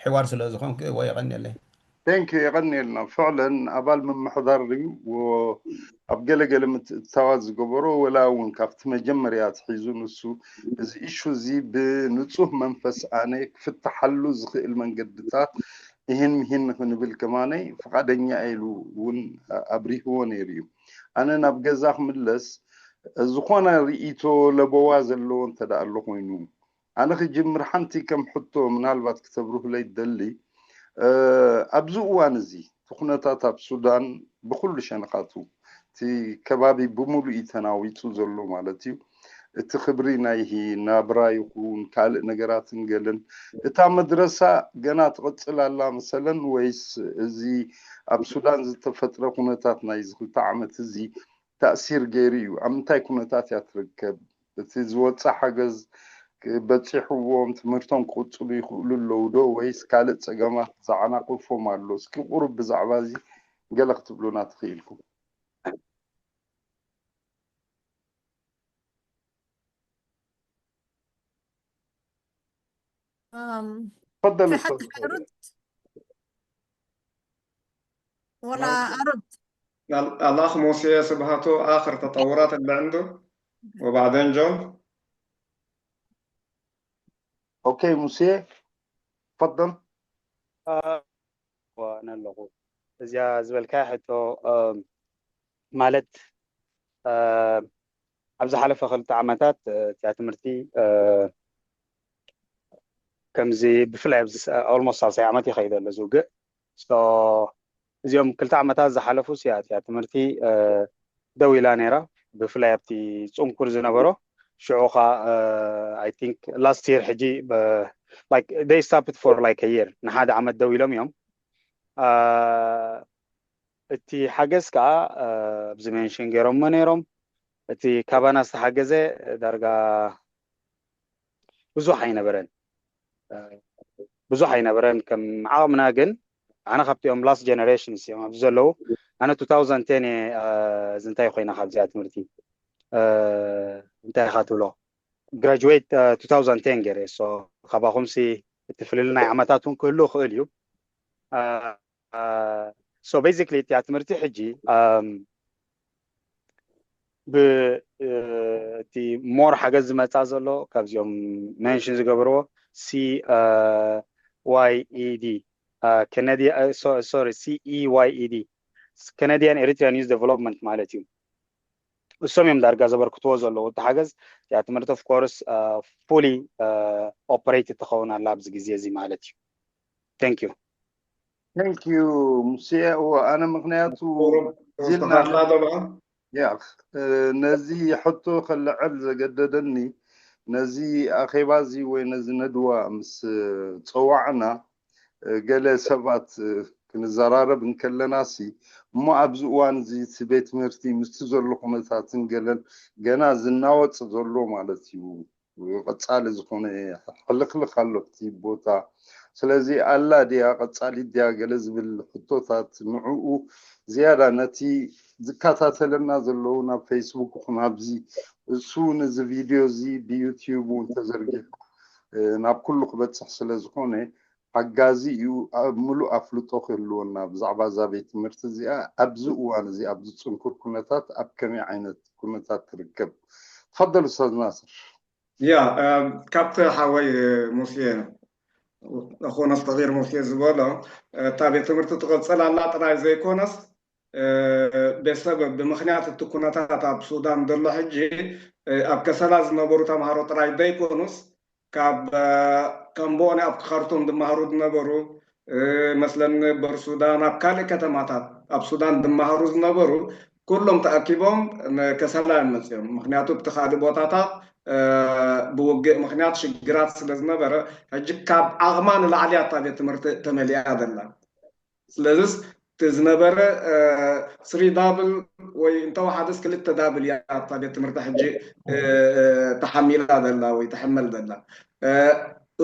ሕዋር ስለ ዝኾንኩ ወይ የቐንየለይ ቴንክ ዩ የቐንየልና ፍዕለን ኣባል ምምሕዳር እዩ ኣብ ገለገለ ምትእትታዋት ዝገበሮ ወላ እውን ካብቲ መጀመርያ ኣትሒዙ ንሱ እዚ ኢሹ እዚ ብንፁህ መንፈስ ኣነ ክፍትሓሉ ዝኽእል መንገድታት ይህን ምሂን ንክንብል ከማነ ፍቓደኛ ኢሉ እውን ኣብሪህዎ ነይሩ እዩ ኣነ ናብ ገዛ ክምለስ ዝኾነ ርእይቶ ለበዋ ዘለዎ እንተ ኣሎ ኮይኑ ኣነ ክጅምር ሓንቲ ከም ሕቶ ምናልባት ክተብርሁለይ ደሊ ኣብዚ እዋን እዚ እቲ ኩነታት ኣብ ሱዳን ብኩሉ ሸነኻቱ እቲ ከባቢ ብምሉእ እዩ ተናዊፁ ዘሎ ማለት እዩ እቲ ክብሪ ናይ ናብራ ይኹን ካልእ ነገራትን ገለን እታ መድረሳ ገና ትቕፅል ኣላ መሰለን ወይስ እዚ ኣብ ሱዳን ዝተፈጥረ ኩነታት ናይ ዝክልተ ዓመት እዚ ተእሲር ገይሩ እዩ ኣብ ምንታይ ኩነታት እያ ትርከብ እቲ ዝወፅእ ሓገዝ በፂሕዎም ትምህርቶም ክቕፅሉ ይኽእሉ ኣለዉ ዶ ወይስ ካልእ ፀገማት ዝዓናቕፎም ኣሎ? እስኪ ቁሩብ ብዛዕባ እዚ ገለ ክትብሉና ትኽኢልኩም። تفضل. في حد حيرد؟ ولا أرد؟ الأخ موسى سبهاتو آخر تطورات اللي عنده، وبعدين جون. أوكي موسى، تفضل. ኣነ ኣለኹ። እዚኣ ዝበልካ ሕቶ ማለት ኣብ ዝሓለፈ ክልተ ዓመታት እቲያ ትምህርቲ ከምዚ ብፍላይ ኣብዚ almost ሳልሳይ ዓመት ይኸይድ ኣሎ ዝውግእ። እዚኦም ክልተ ዓመታት ዝሓለፉ እያ እቲያ ትምህርቲ ደው ኢላ ነይራ፣ ብፍላይ ኣብቲ ፅንኩር ዝነበሮ። ሽዑ ኸዓ I think last year ሕጂ like they stopped for like a year፣ ንሓደ ዓመት ደው ኢሎም እዮም። እቲ ሓገዝ ከዓ ኣብዚ ሜንሽን ገይሮሞ ነይሮም። እቲ ካባና ዝተሓገዘ ዳርጋ ብዙሕ ኣይነበረን፣ ብዙሕ ኣይነበረን ከም ዓቕምና። ግን ኣነ ካብቲኦም last generations እዮም ኣብዚ ዘለዉ። ኣነ two thousand ten እየ እዚ እንታይ ኮይና ካብዚኣ ትምህርቲ እንታይ ኢኻ ትብሎ፣ graduate two thousand ten ገይረ። So ካባኹምሲ እቲ ፍልልይ ናይ ዓመታት እውን ክህሉ ይኽእል እዩ። So basically እቲኣ ትምህርቲ ሕጂ ብእቲ more ሓገዝ ዝመፃ ዘሎ ካብዚኦም ሜንሽን ዝገበርዎ C Y E D፣ Canadian sorry C E Y E D፣ Canadian Eritrean Youth Development ማለት እዩ። እሶም እዮም ዳርጋ ዘበርክትዎ ዘለዉ እቲ ሓገዝ። እቲኣ ትምህርቲ of course fully operate ትኸውን ኣላ ኣብዚ ግዜ እዚ ማለት እዩ። Thank you. Thank you ሙሴ። ኣነ ምኽንያቱ ያ ነዚ ሕቶ ከልዕል ዘገደደኒ፣ ነዚ ኣኼባ እዚ ወይ ነዚ ነድዋ ምስ ፀዋዕና ገለ ሰባት ክንዘራረብ እንከለናሲ፣ እሞ ኣብዚ እዋን እዚ እቲ ቤት ትምህርቲ ምስቲ ዘሎ ኩነታትን ገለን ገና ዝናወፅ ዘሎ ማለት እዩ፣ ቀፃሊ ዝኾነ ሕልኽልኽ ኣሎ እቲ ቦታ። ስለዚ ኣላ ድያ ቀፃሊ ድያ ገለ ዝብል ሕቶታት ንዕኡ ዝያዳ ነቲ ዝከታተለና ዘለዉ ናብ ፌስቡክ ይኹን ኣብዚ እሱ ነዚ ቪድዮ እዚ ብዩቲዩብ እውን ተዘርጊሑ ናብ ኩሉ ክበፅሕ ስለ ዝኾነ ሓጋዚ እዩ። ኣብ ምሉእ ኣፍልጦ ክህልወና ብዛዕባ እዛ ቤት ትምህርቲ እዚኣ ኣብዚ እዋን እዚ ኣብዚ ፅንኩር ኩነታት ኣብ ከመይ ዓይነት ኩነታት ትርከብ? ትፈደል ኡስታዝ ናስር። ያ ካብቲ ሓወይ ሙሴ ኣኾነ ስተጊር ሙሴ ዝበሎ እታ ቤት ትምህርቲ ትቐፅል ኣላ ጥራይ ዘይኮነስ ቤተሰብ ብምክንያት እቲ ኩነታት ኣብ ሱዳን ዘሎ ሕጂ ኣብ ከሰላ ዝነበሩ ተምሃሮ ጥራይ ዘይኮኑስ ካብ ከምቦኒ ኣብ ካርቱም ዝመሃሩ ዝነበሩ መስለኒ በርሱዳን ኣብ ካልእ ከተማታት ኣብ ሱዳን ዝመሃሩ ዝነበሩ ኩሎም ተኣኪቦም ከሰላ እዮም መፅኦም። ምክንያቱ ኣብቲ ካልእ ቦታታት ብውግእ ምክንያት ሽግራት ስለ ዝነበረ ሕጂ ካብ ዓቕማ ንላዕሊ እያ እታ ቤት ትምህርቲ ተመሊኣ ዘላ። ስለዚስ እቲ ዝነበረ ስሪ ዳብል ወይ እንተወሓደስ ክልተ ዳብል እያ ኣብታ ቤት ትምህርቲ ሕጂ ተሓሚላ ዘላ ወይ ተሕመል ዘላ።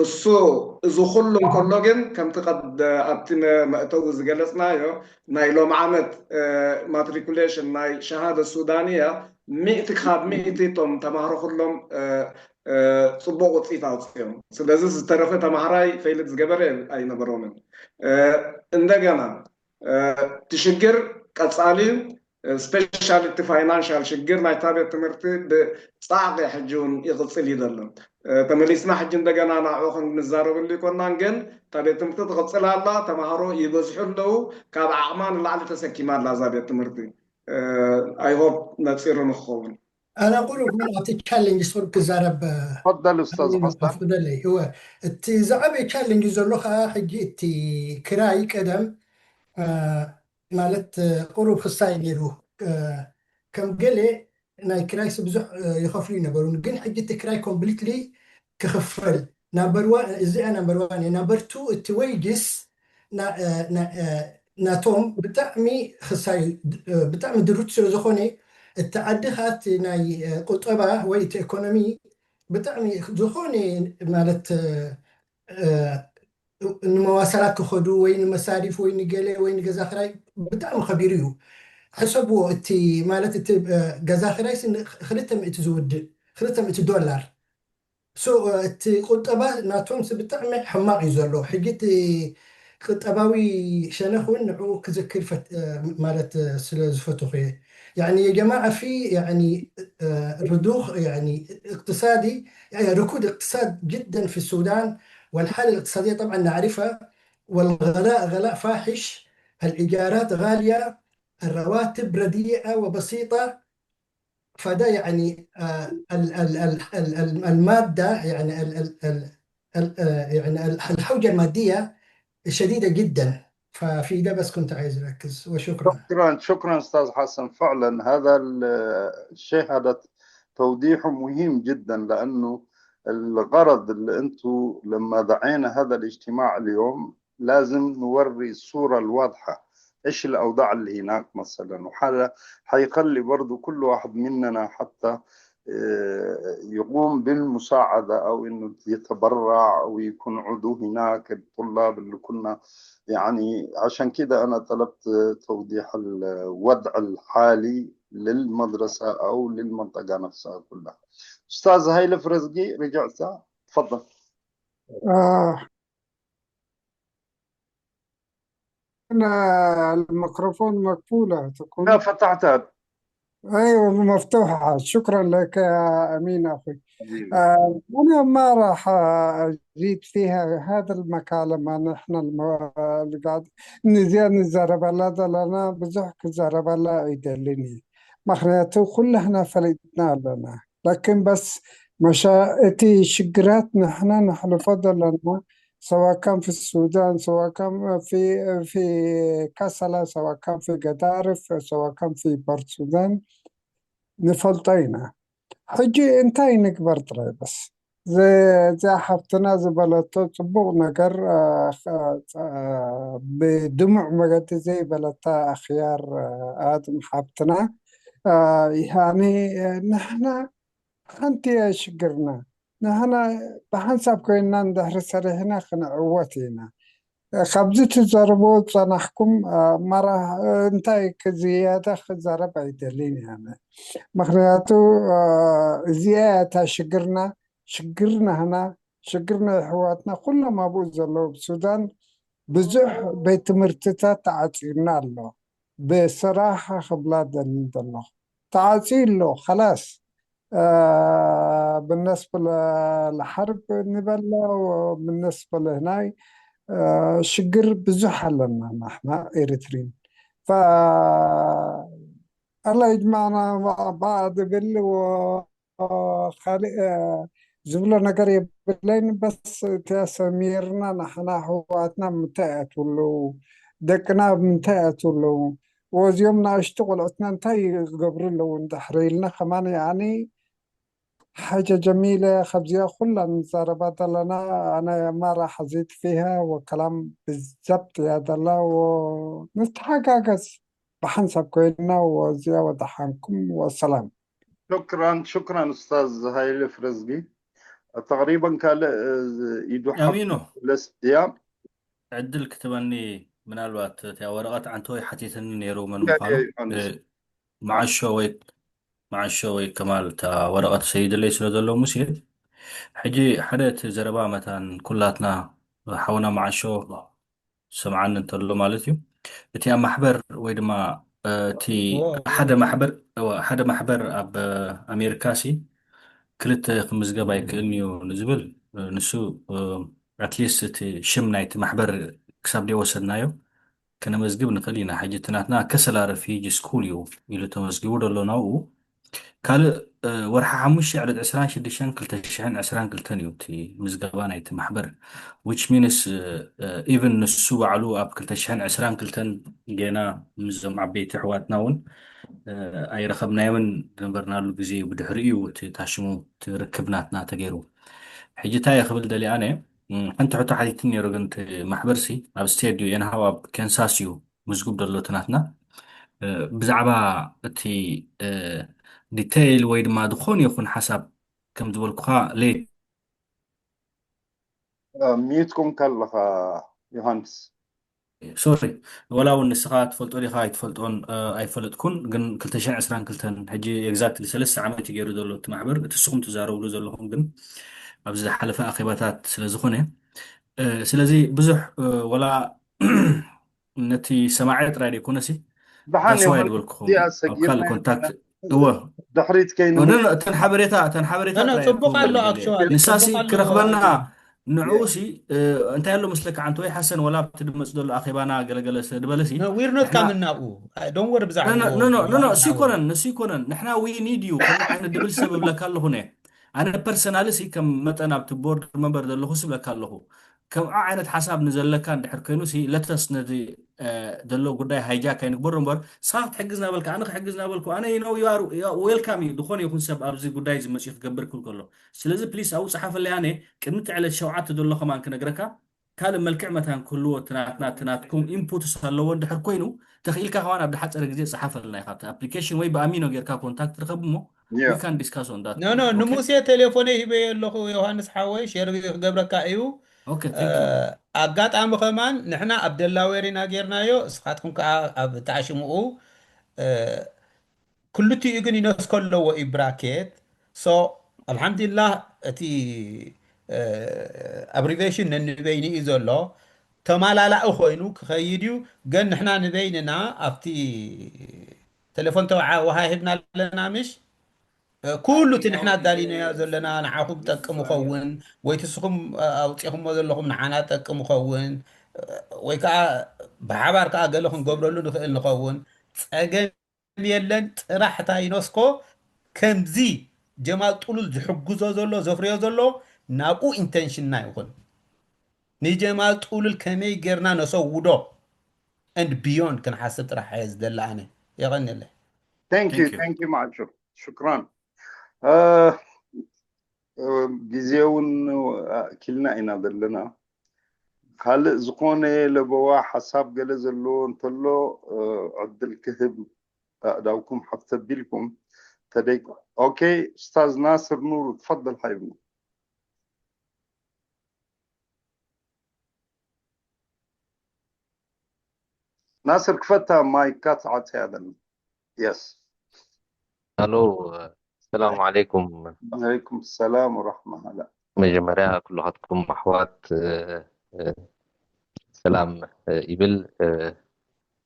እሱ እዚ ኩሉ እንከሎ ግን ከምቲ ቀድ ኣብቲ መእተዊ ዝገለፅናዮ ናይ ሎም ዓመት ማትሪኩሌሽን ናይ ሸሃደ ሱዳንያ ሚእቲ ካብ ሚእቲ እቶም ተማሃሮ ኩሎም ፅቡቅ ውፅኢት ኣውፅኦም። ስለዚ ዝተረፈ ተማሃራይ ፈይልት ዝገበረ ኣይነበሮምን። እንደገና እቲ ሽግር ቀፃሊ ስፔሻሊ እቲ ፋይናንሻል ሽግር ናይታ ቤት ትምህርቲ ብፃዕቂ ሕጂ እውን ይቕፅል እዩ ዘሎ። ተመሊስና ሕጂ እንደገና ንዕኡ ክንዛረበሉ ይኮናን ግን እታ ቤት ትምህርቲ ትቕፅል ኣላ። ተምሃሮ ይበዝሑ ኣለዉ። ካብ ዓቕማ ንላዕሊ ተሰኪማ ኣላ እዛ ቤት ትምህርቲ። I hope ነፂሩ ንክኸውን ኣነ ቁሩብ እውን ኣብቲ ቻሌንጅ ስር ክዛረብ ፈደል ኡስታዝ ሓሳብ ፍደለይ እወ እቲ ዝዓበየ ቻሌንጅ ዘሎ ከዓ ሕጂ እቲ ክራይ ቀደም ማለት ቁሩብ ክሳይ ነይሩ ከም ገለ ናይ ክራይስ ብዙሕ ይኸፍሉ ይነበሩ ግን ሕጂ እቲ ክራይ ኮምፕሊትሊ ክኽፈል ናምበር ዋን እዚኣ ናምበር ዋን እየ ናምበር ቱ እቲ ወይጅስ ናቶም ብጣዕሚ ክሳይ ብጣዕሚ ድሩት ስለ ዝኾነ እቲ ዓዲ ኸኣ እቲ ናይ ቁጠባ ወይ እቲ ኢኮኖሚ ብጣዕሚ ዝኾነ ማለት ንመዋሰላት ክኸዱ ወይ ንመሳሪፍ ወይ ንገለ ወይ ንገዛ ክራይ ብጣዕሚ ከቢሩ እዩ። ሕሰብዎ፣ እቲ ማለት እቲ ገዛ ክራይ ክልተ ሚእቲ ዝውድእ፣ ክልተ ሚእቲ ዶላር። እቲ ቁጠባ ናቶም ብጣዕሚ ሕማቕ እዩ ዘሎ ሕጂ። እቲ ቁጠባዊ ሸነኽ እውን ንዕኡ ክዝክር ማለት ስለ ዝፈትኹ እየ። يعني يا جماعة في يعني رضوخ يعني اقتصادي، يعني ركود اقتصاد جدا في السودان. والحالة الاقتصادية طبعا نعرفها، والغلاء غلاء فاحش، الإيجارات غالية، الرواتب رديئة وبسيطة. فده يعني آه، ال- ال- ال- ال- ال- المادة يعني ال- ال- ال- ال- آه، يعني ال- الحوجة المادية شديدة جدا. ففي ده بس كنت عايز أركز، وشكرا. شكرا شكرا استاذ حسن. فعلا هذا ال- الشيء هذا توضيحه مهم جدا، لانه الغرض اللي انتم لما دعينا هذا الاجتماع اليوم لازم نوري الصورة الواضحة، ايش الاوضاع اللي هناك مثلا، وهذا حيخلي برضو كل واحد مننا حتى آه، يقوم بالمساعدة أو إنه يتبرع أو يكون عضو هناك، الطلاب اللي كنا يعني. عشان كده أنا طلبت توضيح الوضع الحالي للمدرسة أو للمنطقة نفسها كلها. أستاذ هايل فرزقي، رجعت، تفضل. آه أنا الميكروفون مقفولة تكون. لا، فتحتها. أيوة، مفتوحة. شكرا لك يا أمين أخي. آه، أنا ما راح أزيد فيها هذا المكالمة. نحن الم- اللي قاعد نزيان نزرب الله دلنا بزح كزرب الله يدلني. مخنياتو كلنا فلتنا لنا، لكن بس مشا إتي شقرات نحن نحلفه دلنا، سواء كان في السودان، سواء كان في في كسلة، سواء كان في قدارف، سواء كان في بورت سودان، نفلطينا. ሕጂ እንታይ ንግበር ጥራይ በስ እዚኣ ሓፍትና ዝበለቶ ፅቡቕ ነገር ብድሙዕ መገዲ ዘይበለታ ኣኽያር ኣድም ሓፍትና ያኒ ንሕና ሓንቲ እያ ሽግርና። ንሕና ብሓንሳብ ኮይንና እንድሕሪ ሰሪሕና ክንዕወት ኢና። ካብዚ ትዘርብዎ ዝፀናሕኩም ማራ እንታይ ክዝያዳ ክዛረብ ኣይደልን እየ ኣነ። ምክንያቱ እዚኣ እያ እታ ሽግርና፣ ሽግር ናህና፣ ሽግር ናይ ኣሕዋትና ኩሎም ኣብኡ ዘለዉ ኣብ ሱዳን ብዙሕ ቤት ትምህርትታት ተዓፂዩና ኣሎ። ብስራሕ ክብላ ደሊ ዘለኹ ተዓፅዩ ኣሎ። ከላስ بالنسبة للحرب ንበላ بالنسبة لهناي ሽግር ብዙሕ ኣለና ናሕና ኤርትሪን فالله يجمعنا مع بعض ብል ካልእ ዝብሎ ነገር የብለይን። በስ እቲያ ሰሚርና ንሕና ኣሕዋትና ምንታይ እያ ትብሉ ደቅና ምንታይ እያ ትብሉ ወዚኦም ንኣሽቱ ቆልዑትና እንታይ ይገብሩ ኣለዉ እንድሕሪ ኢልና ከማን ያኒ ሓጀ ጀሚለ ካብዚኣ ኩላ ንዛረባ ዘለና ኣነ ማራ ሓዚት ፊሃ ወከላም ብዘብጥ እያ ዘላ ንተሓጋገዝ ብሓንሳብ ኮይና ወዚኣ ወደሓንኩም ወሰላም። شكرا شكرا استاذ هايل فرزقي. تقريبا ካልእ ኢዱ ኣሚኑ ለስያ ዕድል ክትበኒ ምናልባት እቲያ ወረቐት ዓንተወይ ሓቲትኒ ነይሩ መን ምዃኑ መዓሾ ወይ መዓሾ ወይ ከማል እታ ወረቐት ሰይድለይ ስለ ዘሎ ሙሴ ሕጂ ሓደ እቲ ዘረባ መታን ኩላትና ሓውና መዓሾ ሰምዓኒ እንተሎ ማለት እዩ። እቲ ኣብ ማሕበር ወይ ድማ እቲ ሓደ ማሕበር እወ፣ ሓደ ማሕበር ኣብ ኣሜሪካ ሲ ክልተ ክምዝገብ ኣይክእልን እዩ ንዝብል ንሱ ኣትሊስት እቲ ሽም ናይቲ ማሕበር ክሳብ ደይወሰድናዮ ከነመዝግብ ንኽእል ኢና። ሕጂ እቲ ናትና ከሰላ ረፊጂ ስኩል እዩ ኢሉ ተመዝጊቡ ዘሎ ናብኡ ካልእ ወርሒ ሓሙሽተ ዕለት ዕስራን ሽዱሽተን ክልተ ሽሕን ዕስራን ክልተን እዩ እቲ ምዝገባ ናይቲ ማሕበር which means even ንሱ ባዕሉ ኣብ ክልተ ሽሕን ዕስራን ክልተን ጌና ምስዞም ዓበይቲ ኣሕዋትና እውን ኣይረኸብናዮምን ዝነበርናሉ ግዜ እዩ ብድሕሪ እዩ እቲ ታሽሙ እቲ ርክብ ናትና ተገይሩ ሕጂ እንታይ እየ ክብል ደሊ ኣነ ሓንቲ ሕቶ ሓቲትን ነይሩ ግን እቲ ማሕበር ሲ ኣብ ስቴት ድዩ ኤንሃው ኣብ ኬንሳስ እዩ ምዝጉብ ዘሎ እቲ ናትና ብዛዕባ እቲ ዲቴይል ወይ ድማ ዝኾነ ይኹን ሓሳብ ከም ዝበልኩኻ ሌት ሚዩት ኮንካ ኣለኻ ዮሃንስ። ሶሪ፣ ወላ እውን ንስኻ ትፈልጦ ዲኻ ኣይትፈልጦን ኣይፈለጥኩን፣ ግን ክልተ ሽሕን ዕስራን ክልተን ሕጂ ኤግዛክትሊ ሰለስተ ዓመት እዩ ገይሩ ዘሎ እቲ ማሕበር። እቲ ንስኹም ትዛረብሉ ዘለኹም ግን ኣብዚ ዝሓለፈ ኣኼባታት ስለ ዝኾነ፣ ስለዚ ብዙሕ ወላ ነቲ ሰማዒ ጥራይ ደይኮነሲ ደሓን that's why ዮሃንስ ድበልኩኹም እዚኣ ኣብ ካልእ ሰጊርና ኮንታክት ኢና እወ ድሕሪት ከይኑ ኖ ኖ እተን ሓበሬታ እተን ሓበሬታ ኖ ጥራይ ጽቡቅ ኣሎ ክውክል ኣክቹዋሊ ንሳሲ ጽቡቅ ኣሎ ክረኽበና ንዕኡሲ እንታይ ኣሎ መስለካ ዓንተ ወይ ሓሰን ወላ ኣብቲ ድመጽ ዘሎ ኣኼባና ገለገለ ስለ ድበለሲ ዊር ኖት ንሕና ካም እናኡ ዶን ወር ብዛዕባ ኖ ኖ ኖ እሱ ይኮነን እሱ ይኮነን ንሕና we need you ከምኡ ዓይነት ድብል ሰብ እብለካ ኣለኹ ነ ኣነ ፐርሰናሊ ሲ ከም መጠን ኣብቲ ቦርድ መንበር ዘለኹ ስብለካ ኣለኹ ከምኣ ዓይነት ሓሳብ ንዘለካ እንድሕር ኮይኑ ሲ ለተስ ነዚ ዘሎ ጉዳይ ሃይጃክ ኣይንግበሮ እምበር ንስኻ ክትሕግዝ ናበልካ ኣነ ክሕግዝ ናበልኩ ኣነ you know you are welcome እዩ ዝኾነ ይኹን ሰብ ኣብዚ ጉዳይ እዚ መፅኡ ክገብር ክብል ከሎ ስለዚ ፕሊስ ኣብኡ ፀሓፈለይ ኣነ ቅድሚ እቲ ዕለት ሸውዓተ ዘሎ ከማን ክነግረካ ካልእ መልክዕ መታን ክህልዎ እቲ ናትና እቲ ናትኩም ኢንፑትስ ኣለዎ እንድሕር ኮይኑ ተኽኢልካ ከማን ኣብ ዝሓፀረ ግዜ ፀሓፈልና ኢኻ ኣብቲ ኣፕሊኬሽን ወይ ብኣሚኖ ጌርካ ኮንታክት ርኸብ እሞ we can discuss on that ኖ ኖ okay ንሙሴ ቴሌፎነይ ሂበየ ኣለኹ ዮሃንስ ሓወይ ሸር ክገብረካ እዩ okay thank you ኣጋጣሚ ከማን ንሕና ኣብ ደላዌር ኢና ጌርናዮ እስኻትኩም ከዓ ኣብ ታሽምኡ ክልቲኡ ግን ዩነስኮ ኣለዎ እዩ ብራኬት so ኣልሓምዱሊላህ እቲ ኣብሪቬሽን ነንበይኑ እዩ ዘሎ ተማላላኢ ኮይኑ ክኸይድ እዩ ግን ንሕና ንበይንና ኣብቲ ቴሌፎን ተወሃሂብና ኣለና ምሽ ኩሉ እቲ ንሕና ኣዳሊናዮ ዘለና ንዓኹም ጠቅም ይኸውን ወይ ትስኹም ኣውፂኹሞ ዘለኹም ንዓና ጠቅም ይኸውን ወይ ከዓ ብሓባር ከዓ ገለ ክንገብረሉ ንኽእል ንኸውን ፀገም የለን ጥራሕ እታ ዩነስኮ ከምዚ ጀማል ጡሉል ዝሕግዞ ዘሎ ዘፍርዮ ዘሎ ናብኡ ኢንቴንሽንና ይኹን ንጀማል ጡሉል ከመይ ጌርና ነሰውዶ and beyond ክንሓስብ ጥራሕ እየ ዝደሊ ኣነ የቐንየለይ thank you thank you thank you ማዕሾ ሽክራን ግዜ እውን ኣእኪልና ኢና ዘለና ካልእ ዝኾነ ለበዋ ሓሳብ ገለ ዘለዎ እንተሎ ዕድል ክህብ ኣእዳውኩም ሓፍ ተቢልኩም ተደይ okay استاذ ناصر نور تفضل حبيبنا ناصر ክፈታ ማይካ ተዓፅያ ዘላ yes الو السلام عليكم عليكم السلام ورحمة هلا መጀመርያ ኩልኻትኩም ኣሕዋት ሰላም ይብል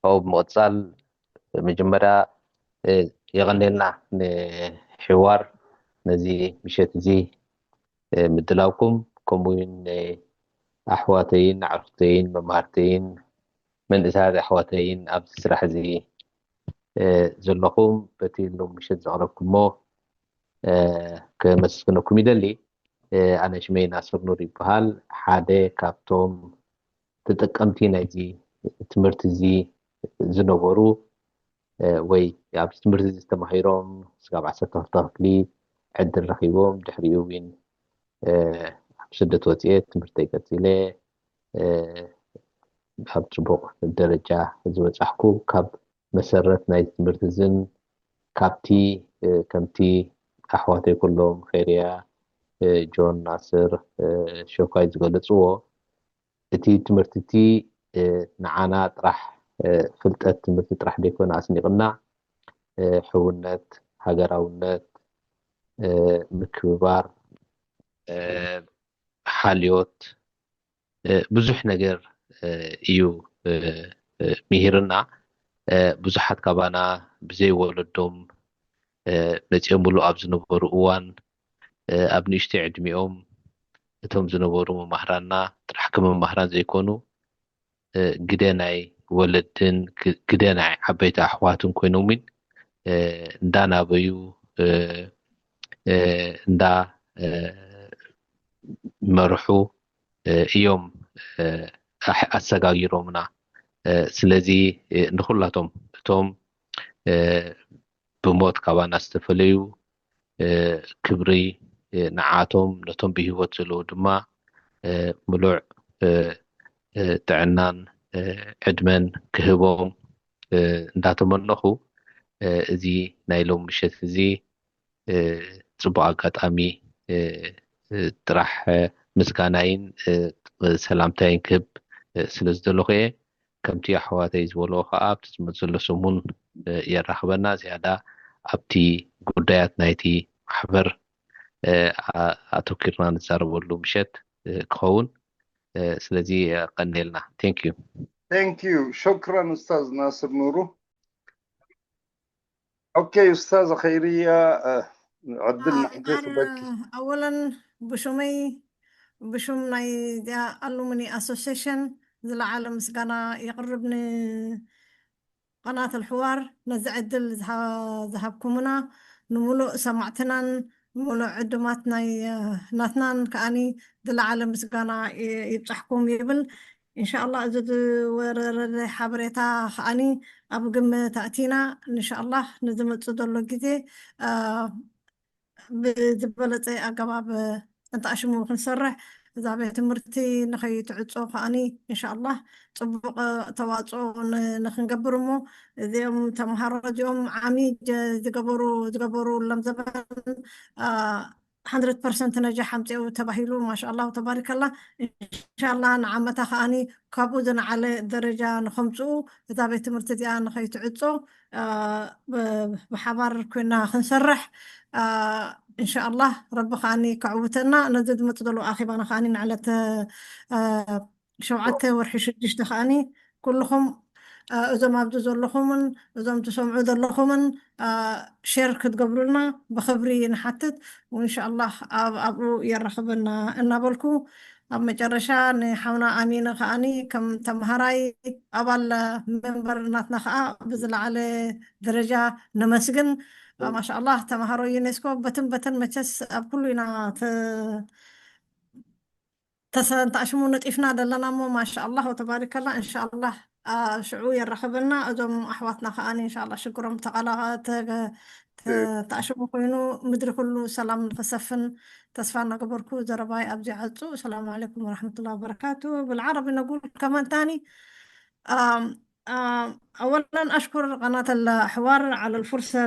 ካብኡ ብምቕፃል መጀመርያ የቐንየልና ንሕዋር ነዚ ምሸት እዚ ምድላውኩም ከምኡ እውን ኣሕዋተይን ኣዕሩኽተይን መማህርተይን መንእሰያት ኣሕዋተይን ኣብዚ ስራሕ እዚ ዘለኹም በቲ ሎም ምሸት ዘቕረብኩሞ ከመስግነኩም ይደሊ ኣነ ሽመይ ናስር ኑር ይበሃል ሓደ ካብቶም ተጠቀምቲ ናይዚ ትምህርቲ እዚ ዝነበሩ ወይ ኣብዚ ትምህርቲ እዚ ዝተማሂሮም ስጋብ ዓሰርተ ክፍሊ ዕድል ረኪቦም ድሕሪኡ እውን ኣብ ስደት ወፅኤ ትምህርተይ ቀፂለ ኣብ ፅቡቕ ደረጃ ዝበፃሕኩ ካብ መሰረት ናይ ትምህርቲ ዝን ካብቲ ከምቲ ኣሕዋተይ ኩሎም ኸይርያ ጆን ናስር ሸኳይ ዝገለፅዎ እቲ ትምህርቲ እቲ ንዓና ጥራሕ ፍልጠት ትምህርቲ ጥራሕ ዘይኮነ ኣስኒቕና ሕውነት ሃገራውነት ምክብባር ሓልዮት ብዙሕ ነገር እዩ ምሂርና ብዙሓት ካባና ብዘይ ወለዶም መፂኦምሉ ኣብ ዝነበሩ እዋን ኣብ ንእሽተይ ዕድሚኦም እቶም ዝነበሩ መማህራንና ጥራሕ ከም መማህራን ዘይኮኑ ግደ ናይ ወለድን ግደ ናይ ዓበይቲ ኣሕዋትን ኮይኖም እውን እንዳናበዩ እንዳ መርሑ እዮም ኣሰጋጊሮምና። ስለዚ ንኩላቶም እቶም ብሞት ካባና ዝተፈለዩ ክብሪ ንዓቶም፣ ነቶም ብህይወት ዘለዉ ድማ ምሉዕ ጥዕናን ዕድመን ክህቦም እንዳተመነኹ፣ እዚ ናይ ሎም ምሸት እዚ ጽቡቕ ኣጋጣሚ ጥራሕ ምስጋናይን ሰላምታይን ክህብ ስለ ዝደለኹ እየ። ከምቲ ኣሕዋተይ ዝበልዎ ከዓ ኣብቲ ዝመፅእ ዘሎ ሰሙን የራኽበና። ዝያዳ ኣብቲ ጉዳያት ናይቲ ማሕበር ኣተኪርና ንዛረበሉ ምሸት ክኸውን። ስለዚ ቀኒልና። Thank you. Thank you. ሸክራን ኡስታዝ ናስር ኑሩ። ኦኬ ኡስታዝ ኸይርያ ዕድል ንሕተት በኪ። ኣወለን ብሹመይ ብሹም ናይ ኣሉሚኒ ኣሶሲሽን ዝለዓለ ምስጋና የቕርብ ንቀናት ኣልሕዋር ነዚ ዕድል ዝሃብኩምና፣ ንምሉእ ሰማዕትናን ምሉእ ዕዱማት ናይ ናትናን ከኣኒ ዝለዓለ ምስጋና ይብጻሕኩም ይብል። እንሻላ እዚ ዝወረደ ሓበሬታ ከኣኒ ኣብ ግምት ኣእቲና እንሻላ ንዝመፅእ ዘሎ ግዜ ብዝበለፀ ኣገባብ እንተኣሽሙ ክንሰርሕ እዛ ቤት ትምህርቲ ንኸይትዕፆ ከኣኒ እንሻላ ፅቡቕ ተዋፅኦ ንክንገብር እሞ እዚኦም ተምሃሮ እዚኦም ዓሚ ዝገበሩ ዝገበሩ ሎም ዘበን ሓንድረድ ፐርሰንት ነጃሕ ኣምፅኡ ተባሂሉ። ማሻላ ተባሪከላ። እንሻላ ንዓመታ ከኣኒ ካብኡ ዝነዓለ ደረጃ ንኸምፅኡ እዛ ቤት ትምህርቲ እዚኣ ንኸይትዕፆ ብሓባር ኮይና ክንሰርሕ እንሻላ ረቢ ከኣኒ ከዕውተና። ነዚ ዝመፅ ዘሎ ኣኼባና ከኣኒ ንዕለት ሸውዓተ ወርሒ ሽዱሽተ ከኣኒ ኩልኹም እዞም ኣብዚ ዘለኹምን እዞም ትሰምዑ ዘለኹምን ሼር ክትገብሩልና ብኽብሪ ንሓትት። እንሻላ ኣብኡ የራኽበና እናበልኩ ኣብ መጨረሻ ንሓውና ኣሚነ ከኣኒ ከም ተምሃራይ ኣባል መንበር ናትና ከኣ ብዝለዓለ ደረጃ ነመስግን። ማሻላ ተምሃሮ ዩኔስኮ በትን በተን መቸስ ኣብ ኩሉ ኢና ተሰንታሽሙ ነጢፍና ዘለና እሞ ማሻላ ተባሪከላ። እንሻላ ሽዑ የራኽበና። እዞም ኣሕዋትና ከኣ እንሻላ ሽግሮም ተቓላ ተኣሽሙ ኮይኑ ምድሪ ኩሉ ሰላም ንክሰፍን ተስፋ እናገበርኩ ዘረባይ ኣብዚ ዓፁ። ሰላም ዓለይኩም ወረሕመቱላ ወበረካቱ። ብልዓረቢ ነጉል ከመን ታኒ أولا أشكر قناة الحوار على الفرصة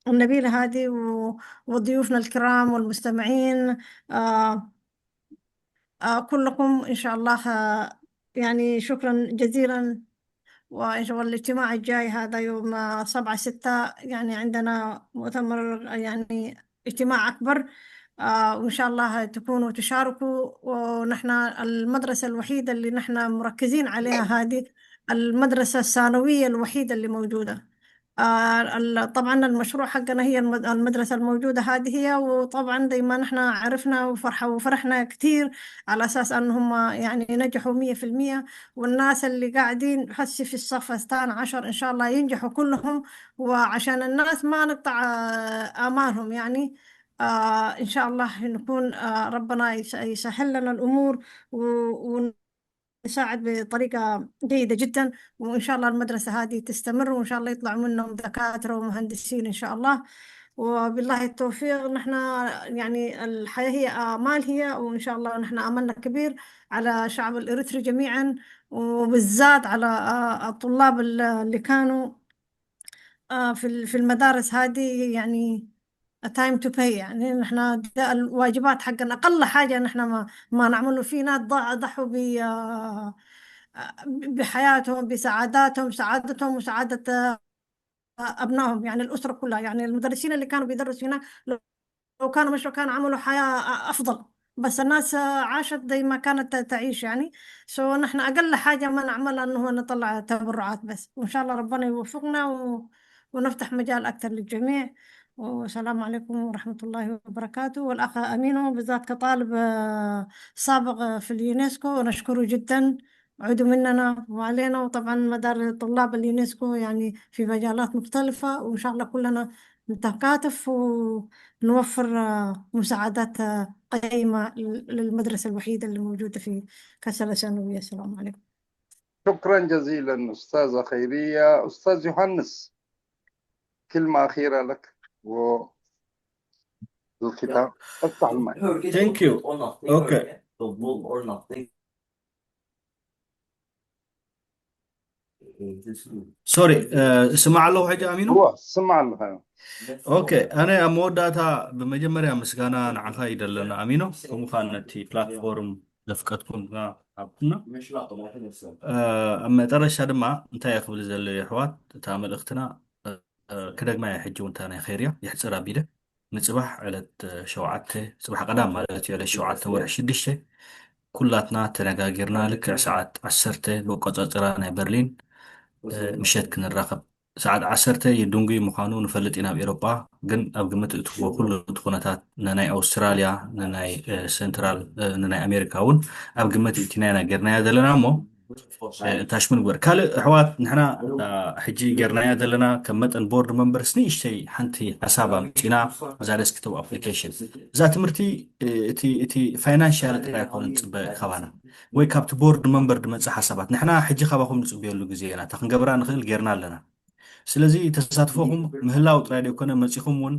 النبيلة هذه وضيوفنا الكرام والمستمعين. كلكم إن شاء الله يعني شكرا جزيلا. وإن شاء الله الاجتماع الجاي هذا يوم سبعة ستة يعني عندنا مؤتمر يعني اجتماع أكبر. آه وإن شاء الله تكونوا تشاركوا. ونحن المدرسة الوحيدة اللي نحن مركزين عليها هذه المدرسة الثانوية الوحيدة اللي موجودة. آه طبعا المشروع حقنا هي المدرسة الموجودة هذه هي. وطبعا زي ما نحن عرفنا وفرحة وفرحنا كثير على أساس أنهم يعني نجحوا مية في المية. والناس اللي قاعدين هسي في الصف الثاني عشر إن شاء الله ينجحوا كلهم. وعشان الناس ما نقطع آمالهم يعني. آه إن شاء الله نكون آه ربنا يسهل لنا الأمور ونساعد بطريقة جيدة جدا. وإن شاء الله المدرسة هذه تستمر وإن شاء الله يطلع منهم دكاترة ومهندسين إن شاء الله. وبالله التوفيق. نحن يعني الحياة هي آمال هي وإن شاء الله نحن أملنا كبير على شعب الإريتري جميعا وبالذات على آه، الطلاب اللي كانوا آه، في في المدارس هذه يعني time to pay. يعني نحن الواجبات حقنا أقل حاجة نحن ما ما نعمله فينا ضحوا ب آه، بحياتهم بسعاداتهم سعادتهم وسعادة أبنائهم يعني الأسرة كلها. يعني المدرسين اللي كانوا بيدرسوا هنا لو كانوا مشوا كان عملوا حياة أفضل. بس الناس عاشت زي ما كانت تعيش يعني. سو نحن أقل حاجة ما نعملها أنه نطلع تبرعات بس. وإن شاء الله ربنا يوفقنا و... ونفتح مجال أكثر للجميع. والسلام عليكم ورحمة الله وبركاته. والأخ أمينو بالذات كطالب سابق في اليونسكو نشكره جدا. عضو مننا وعلينا وطبعا مدار طلاب اليونسكو يعني في مجالات مختلفة. وإن شاء الله كلنا نتكاتف ونوفر مساعدات قيمة للمدرسة الوحيدة اللي موجودة في كسلة ثانوية. السلام عليكم. شكرا جزيلا أستاذة خيرية. أستاذ يوحنس، كلمة أخيرة لك و الختام. افتح المايك. Thank you. Okay. ሶሪ፣ ስማዕ ኣለኹ ሕጂ ኣሚኑ። እዎ ስማዕ ኣለኻ። ኦኬ፣ ኣነ ኣብ መወዳእታ ብመጀመርያ ምስጋና ንዓኻ ይደለና ኣሚኖ፣ ከምኡ ከዓ ነቲ ፕላትፎርም ዘፍቀድኩም ሃብትና። ኣብ መጠረሻ ድማ እንታይ ክብል ዘለ ኣሕዋት፣ እታ መልእክትና ክደግማ እየ ሕጂ እውን፣ እታ ናይ ኸይር እያ፣ ይሕፅር ኣቢለ። ንፅባሕ ዕለት ሸውዓተ፣ ፅባሕ ቀዳም ማለት እዩ፣ ዕለት ሸውዓተ ወርሒ ሽዱሽተ ኩላትና ተነጋጊርና ልክዕ ሰዓት ዓሰርተ ብቆፃፅራ ናይ በርሊን ምሸት ክንራኸብ። ሰዓት ዓሰርተ ይድንጉይ ምዃኑ ንፈልጥ ኢና ኣብ ኤሮጳ፣ ግን ኣብ ግምት እትዎ ኩሉ እቲ ኩነታት ንናይ ኣውስትራልያ፣ ንናይ ሰንትራል፣ ንናይ ኣሜሪካ እውን ኣብ ግምት እቲና ኢና ጌርናያ ዘለና እሞ፣ እንታሽሙ ንግበር ካልእ ኣሕዋት ንሕና ሕጂ ጌርናያ ዘለና ከም መጠን ቦርድ መንበርስ ንእሽተይ ሓንቲ ሓሳብ ኣምፂና። እዛ ደስክቶፕ ኣፕሊኬሽን እዛ ትምህርቲ እቲ ፋይናንሽያል ጥራይ ኣይኮነን ፅበ ካባና ወይ ካብቲ ቦርድ መንበር ድመፅእ ሓሳባት። ንሕና ሕጂ ካባኹም ንፅበየሉ ግዜ ኢና፣ እታ ክንገብራ ንኽእል ጌርና ኣለና። ስለዚ ተሳትፎኹም ምህላው ጥራይ ደይኮነ መፂኹም እውን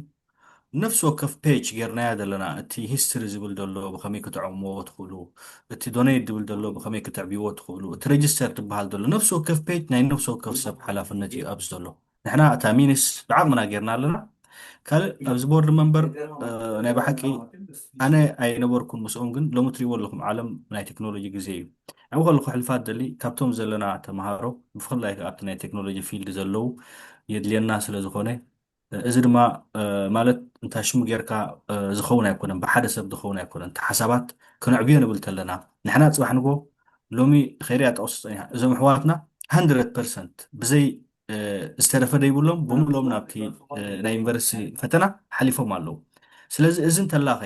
ነፍሲ ወከፍ ፔጅ ጌርናያ ዘለና፣ እቲ ሂስትሪ ዝብል ዘሎ ብኸመይ ክትዕምዎ ትኽእሉ፣ እቲ ዶኔት ዝብል ዘሎ ብኸመይ ክትዕብይዎ ትኽእሉ፣ እቲ ሬጅስተር ትበሃል ዘሎ ነፍሲ ወከፍ ፔጅ ናይ ነፍሲ ወከፍ ሰብ ሓላፍነት እዩ ኣብዚ ዘሎ። ንሕና እታ ሚንስ ብዓቕምና ጌርና ኣለና። ካልእ ኣብዚ ቦርድ መንበር ናይ ብሓቂ ኣነ ኣይነበርኩን ምስኦም፣ ግን ሎሚ ትሪእዎ ኣለኹም ዓለም ናይ ቴክኖሎጂ ግዜ እዩ። ኣብኡ ከለኹ ሕልፋት ደሊ ካብቶም ዘለና ተምሃሮ ብፍላይ ኣብቲ ናይ ቴክኖሎጂ ፊልድ ዘለዉ የድልየና ስለ ዝኾነ፣ እዚ ድማ ማለት እንታይ ሽሙ ጌርካ ዝኸውን ኣይኮነን፣ ብሓደ ሰብ ዝኸውን ኣይኮነን። እቲ ሓሳባት ክነዕብዮ ንብል ተለና ንሕና ፅባሕ ንጎ ሎሚ ኸይርያ ጠቕሱ ፀኒሓ እዞም ኣሕዋትና ሃንድረድ ፐርሰንት ብዘይ ዝተረፈ ደይብሎም ብምሎም ናብቲ ናይ ዩኒቨርሲቲ ፈተና ሓሊፎም ኣለዉ። ስለዚ እዚ እንተላኸ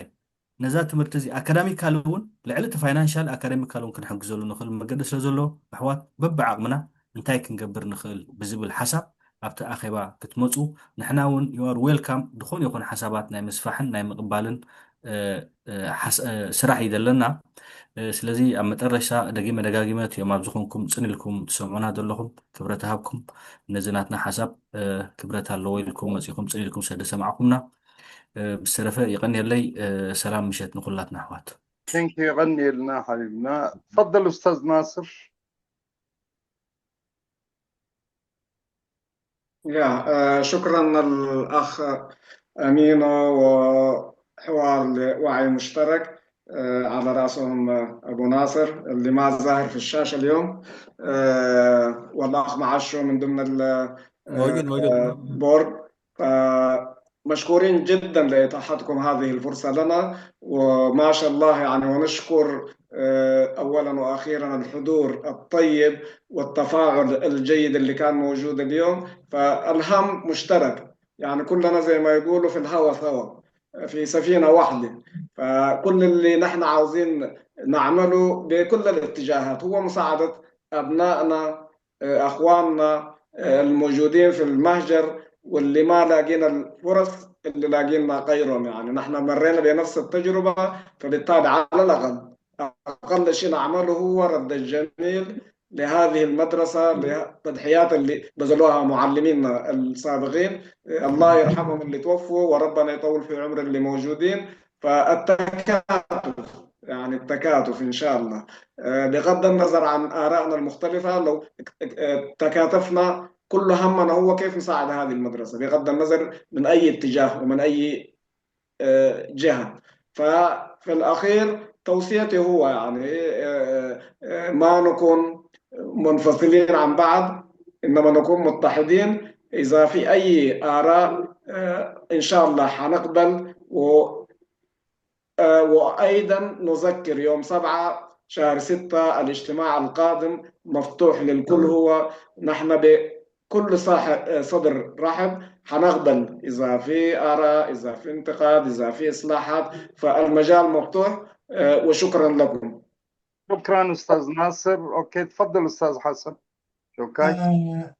ነዛ ትምህርቲ እዚ ኣካዳሚካል እውን ልዕሊ እቲ ፋይናንሻል ኣካዳሚካል እውን ክንሕግዘሉ ንኽእል መገዲ ስለ ዘሎ ኣሕዋት በብዓቕምና እንታይ ክንገብር ንኽእል ብዝብል ሓሳብ ኣብቲ ኣኼባ ክትመፁ ንሕና እውን you are welcome። ዝኾነ ይኹን ሓሳባት ናይ ምስፋሕን ናይ ምቕባልን ስራሕ እዩ ዘለና። ስለዚ ኣብ መጠረሻ ደጊመ ደጋጊመ እቲኦም ኣብ ዝኾንኩም ፅን ኢልኩም ትሰምዑና ዘለኹም ክብረት ሃብኩም። ነዚ ናትና ሓሳብ ክብረት ኣለዎ ኢልኩም መፂኹም ፅን ኢልኩም ስለ ዝሰማዕኩምና ብዝተረፈ ይቐንየለይ። ሰላም ምሸት ንኹላትና ኣሕዋት። ቴንክ ዩ፣ ይቐንየልና ሓቢብና። ተፈደል ኡስታዝ ናስር። يا آه، شكرا الأخ أمينو، وحوار وعي مشترك آه، على رأسهم أبو ناصر اللي ما ظاهر في الشاشة اليوم، آه، والأخ معشو من ضمن ال- موجود، موجود. آه، بورد. فمشكورين جدا لإتاحتكم هذه الفرصة لنا، وما شاء الله يعني، ونشكر آه، أولا وأخيرا الحضور الطيب والتفاعل الجيد اللي كان موجود اليوم. فالهم مشترك، يعني كلنا زي ما يقولوا في الهوى سوا، في سفينة واحدة. فكل اللي نحن عاوزين نعمله بكل الاتجاهات هو مساعدة أبنائنا، آه، أخواننا آه، الموجودين في المهجر، واللي ما لاقين الفرص اللي لاقينها غيرهم. يعني نحن مرينا بنفس التجربة، فبالتالي على الأقل، أقل شيء نعمله هو رد الجميل لهذه المدرسة، للتضحيات اللي بذلوها معلمينا السابقين، آه، الله يرحمهم اللي توفوا، وربنا يطول في عمر اللي موجودين. فالتكاتف، يعني التكاتف إن شاء الله، آه، بغض النظر عن آرائنا المختلفة، لو اك- اك- آه، تكاتفنا، كل همنا هو كيف نساعد هذه المدرسة، بغض النظر من أي اتجاه ومن أي آه، جهة. ففي الأخير توصيتي هو، يعني، آه، آه، ما نكون منفصلين عن بعض، إنما نكون متحدين. إذا في أي آراء، آه، إن شاء الله حنقبل و- آه، وأيضا نذكر يوم سبعة شهر ستة الاجتماع القادم مفتوح للكل. هو نحن بكل صاح- آه، صدر رحب حنقبل إذا في آراء، إذا في انتقاد، إذا في إصلاحات، فالمجال مفتوح. آه، وشكرا لكم. شكرا أستاذ ناصر. أوكي، تفضل أستاذ حسن. شكرا. آه،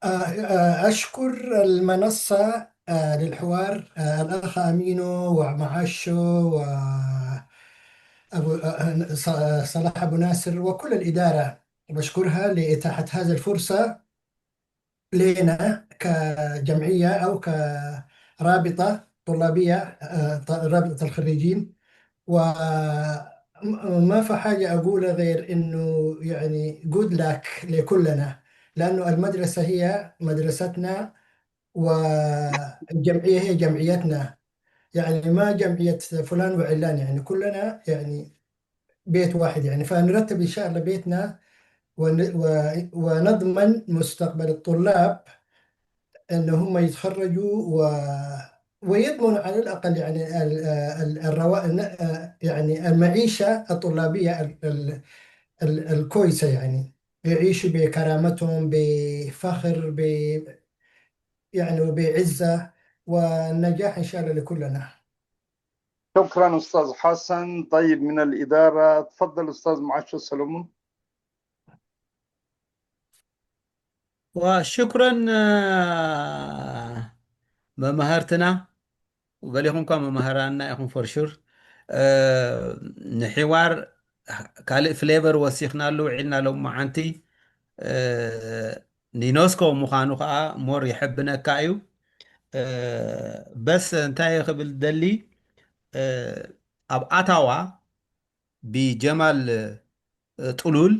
آه، آه، أشكر المنصة آه، للحوار، آه، الأخ أمينو ومعاشو و أبو آه، ص- صلاح أبو ناصر وكل الإدارة، بشكرها لإتاحة هذه الفرصة لنا كجمعية أو كرابطة طلابية، آه، رابطة الخريجين. وما في حاجة أقولها غير إنه يعني جود لاك لكلنا، لأنه المدرسة هي مدرستنا والجمعية هي جمعيتنا. يعني ما جمعية فلان وعلان، يعني كلنا يعني بيت واحد يعني. فنرتب إن شاء الله بيتنا ون- و- ونضمن مستقبل الطلاب إن هم يتخرجوا و ويضمنوا على الأقل يعني ال- ال- الروا يعني المعيشة الطلابية ال- ال- ال- الكويسة، يعني يعيشوا بكرامتهم، بفخر، ب يعني وبعزة، والنجاح إن شاء الله لكلنا. شكرا أستاذ حسن. طيب، من الإدارة، تفضل أستاذ معاشو سلومون. وشكرا መማህርትና በሊኹም እኳ መማህራንና ኢኹም for sure። ንሒዋር ካልእ flavor ወሲኽናሉ ውዒልና ሎም መዓንቲ። ኒኖስኮ ምዃኑ ከዓ more የሕብነካ እዩ። በስ እንታይ ክብል ደሊ፣ ኣብ ኣታዋ ብጀማል ጥሉል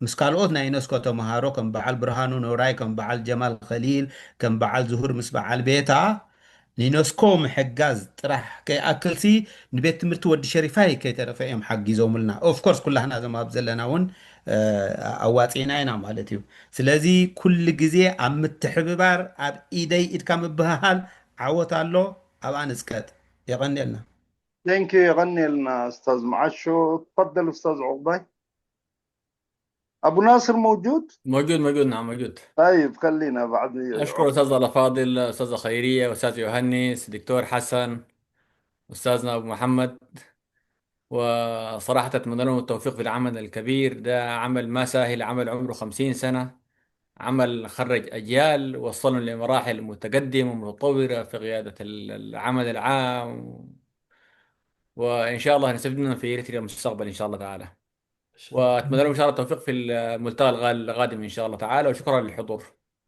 ምስ ካልኦት ናይ ዩነስኮ ተምሃሮ ከም በዓል ብርሃኑ ኖራይ፣ ከም በዓል ጀማል ከሊል፣ ከም በዓል ዝሁር ምስ በዓል ቤታ ንዩነስኮ ምሕጋዝ ጥራሕ ከይኣክልሲ ንቤት ትምህርቲ ወዲ ሸሪፋይ ከይተረፈ እዮም ሓጊዞምልና። Of course ኩላህና እዞም ኣብ ዘለና እውን ኣዋፂና ኢና ማለት እዩ። ስለዚ ኩሉ ግዜ ኣብ ምትሕብባር ኣብ ኢደይ ኢድካ ምብህሃል ዓወት ኣሎ። ኣብኣ ንፅቀጥ። የቐንየልና። Thank you፣ የቐንየልና ኡስታዝ መዓሾ። تفضل ኡስታዝ ዑቕባይ። أبو ناصر موجود؟ موجود، موجود، نعم، موجود. طيب، خلينا بعد. أشكر أستاذ الأفاضل، أستاذة خيرية، أستاذ يوهنس، دكتور حسن، أستاذنا أبو محمد. وصراحة أتمنى لهم التوفيق في العمل الكبير ده. عمل ما سهل، عمل عمره خمسين سنة، عمل خرج أجيال، وصلهم لمراحل متقدمة ومتطورة في قيادة ال-، العمل العام. وإن شاء الله نستفيد منهم في إريتريا المستقبل إن شاء الله تعالى. وأتمنى لهم إن شاء الله التوفيق في الملتقى الغا-، القادم إن شاء الله تعالى، وشكرا للحضور.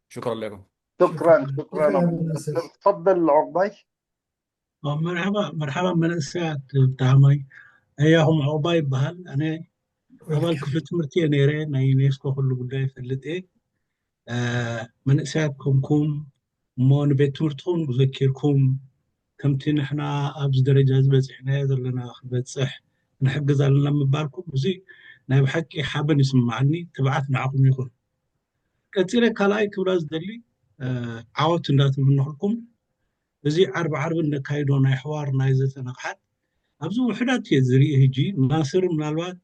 شكرا لكم. شكرا، شكرا أبو ناصر. تفضل ዑቕባይ። መርሓባ፣ መርሓባ መንእሰያት ብጣዕመይ። እያኹም ዑቕባይ ይበሃል። ኣነ ኣባል ክፍሊ ትምህርቲ እየ ነይረ፣ ናይ ዩኔስኮ ኩሉ ጉዳይ ይፈልጥ እየ። መንእሰያት ኮንኩም እሞ ንቤት ትምህርትኹም ዘኪርኩም፣ ከምቲ ንሕና ኣብዚ ደረጃ እዚ በፂሕናዮ ዘለና ክበፅሕ ንሕግዝ ኣለና ምባልኩም፣ እዚ ናይ ብሓቂ ሓበን ይስማዓኒ። ትብዓት ንዓኹም ይኹን። ቀፂለ ካልኣይ ክብላ ዝደሊ፣ ዓወት እንዳተመነኹልኩም፣ እዚ ዓርቢ ዓርቢ እነካይዶ ናይ ሕዋር ናይ ዘተ ንቕሓት ኣብዚ ውሑዳት እየ ዝርኢ። ሕጂ ናስር ምናልባት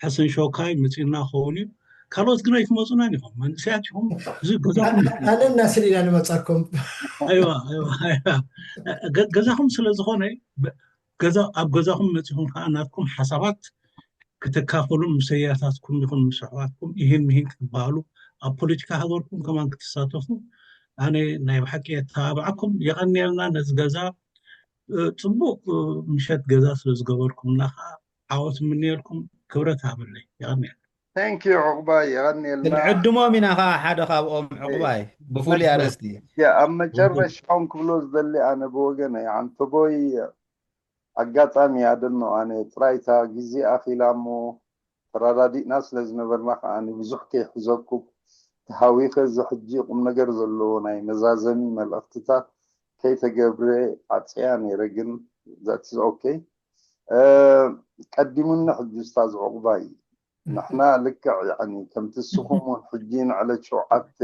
ሓሰን ሾካይ መፂኡና ክኸውን እዩ። ካልኦት ግን ኣይትመፁናን ኢኹም፣ መንእሰያት ኢኹም። እዚ ገዛኹም ኣነ ናስር ኢና ንመፀኩም። ኣይዋ፣ ኣይዋ፣ ኣይዋ። ገ-፣ ገዛኹም ስለ ዝኾነ፣ ገዛ፣ ኣብ ገዛኹም መፂኹም ከዓ ናትኩም ሓሳባት ክተካፍሉን ምስ ኣያታትኩም ይኹን ምስ ኣሕዋትኩም ይህን ምሂን ክትበሃሉ፣ ኣብ ፖለቲካ ሃገርኩም ከማን ክትሳተፉ ኣነ ናይ ብሓቂ የተባብዓኩም። የቐንየልና ነዚ ገዛ፣ እ፣ ፅቡቕ፣ እ፣ ምሸት ገዛ ስለ ዝገበርኩምና ከዓ ዓወት እምነየልኩም። ክብረት ሃበለይ። የቐንየልና። Thank you ዑቕባይ፣ የቐንየልና። ክንዕድሞም ኢና ከዓ ሓደ ካብኦም ዑቕባይ ብፍሉይ ኣርእስቲ። ያ፣ ኣብ መጨረሻ እውን ክብሎ ዝደሊ ኣነ ብወገነይ፣ ዓንተቦይ ኣጋጣሚ ኣደኖ ኣነ ጥራይ እታ ግዜ ኣኺላ እሞ ተረዳዲእና ስለ ዝነበርና ከዓ ኣነ ብዙሕ ከይሕዘኩም ተሃዊኸ እዚ ሕጂ ቁም ነገር ዘለዎ ናይ መዛዘሚ መልእኽትታት ከይተገብረ ዓፅያ ነይረ፣ ግን that's okay። እ፣ ቀዲሙኒ ሕጂ ኡስታዝ ዑቕባይ። ንሕና ልክዕ ያኒ ከምቲ ንስኹም እውን ሕጂ ንዕለት ሸውዓተ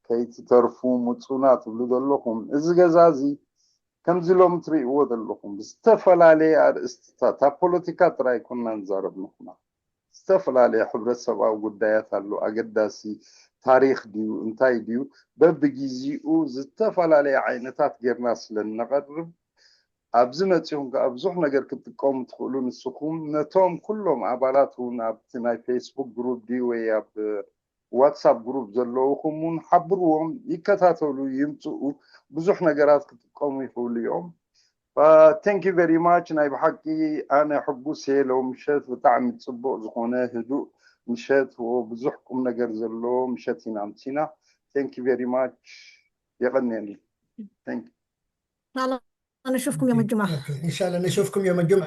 ከይትተርፉ ምፁና ትብሉ ዘለኹም፣ እዚ ገዛ እዚ ከምዚ ሎሚ ትርእይዎ ዘለኹም ብዝተፈላለየ ኣርእስትታት፣ ኣብ ፖለቲካ ጥራይ ኣይኮንና ንዛረብ ንሕና። ዝተፈላለየ ሕብረተሰባዊ ጉዳያት ኣሎ፣ ኣገዳሲ ታሪኽ ድዩ እንታይ ድዩ፣ በብግዜኡ ዝተፈላለየ ዓይነታት ጌርና ስለ እነቐርብ፣ ኣብዚ መፂኹም ከዓ ብዙሕ ነገር ክትጥቀሙ ትኽእሉ። ንስኹም ነቶም ኩሎም ኣባላት እውን ኣብቲ ናይ ፌስቡክ ግሩፕ ድዩ ወይ ኣብ ዋትሳፕ ግሩፕ ዘለውኹም እውን ሓብርዎም፣ ይከታተሉ፣ ይምፅኡ፣ ብዙሕ ነገራት ክጥቀሙ ይኽእሉ እዮም። Thank you very much። ናይ ብሓቂ ኣነ ሕጉስ እየ። ሎም ምሸት ብጣዕሚ ፅቡቕ ዝኾነ ህዱእ ምሸት፣ ብዙሕ ቁም ነገር ዘለዎ ምሸት ኢና ኣምሲና። Thank you very much። የቐንየኒ። Thank you። إن شاء الله نشوفكم يوم الجمعة. إن شاء الله نشوفكم يوم الجمعة.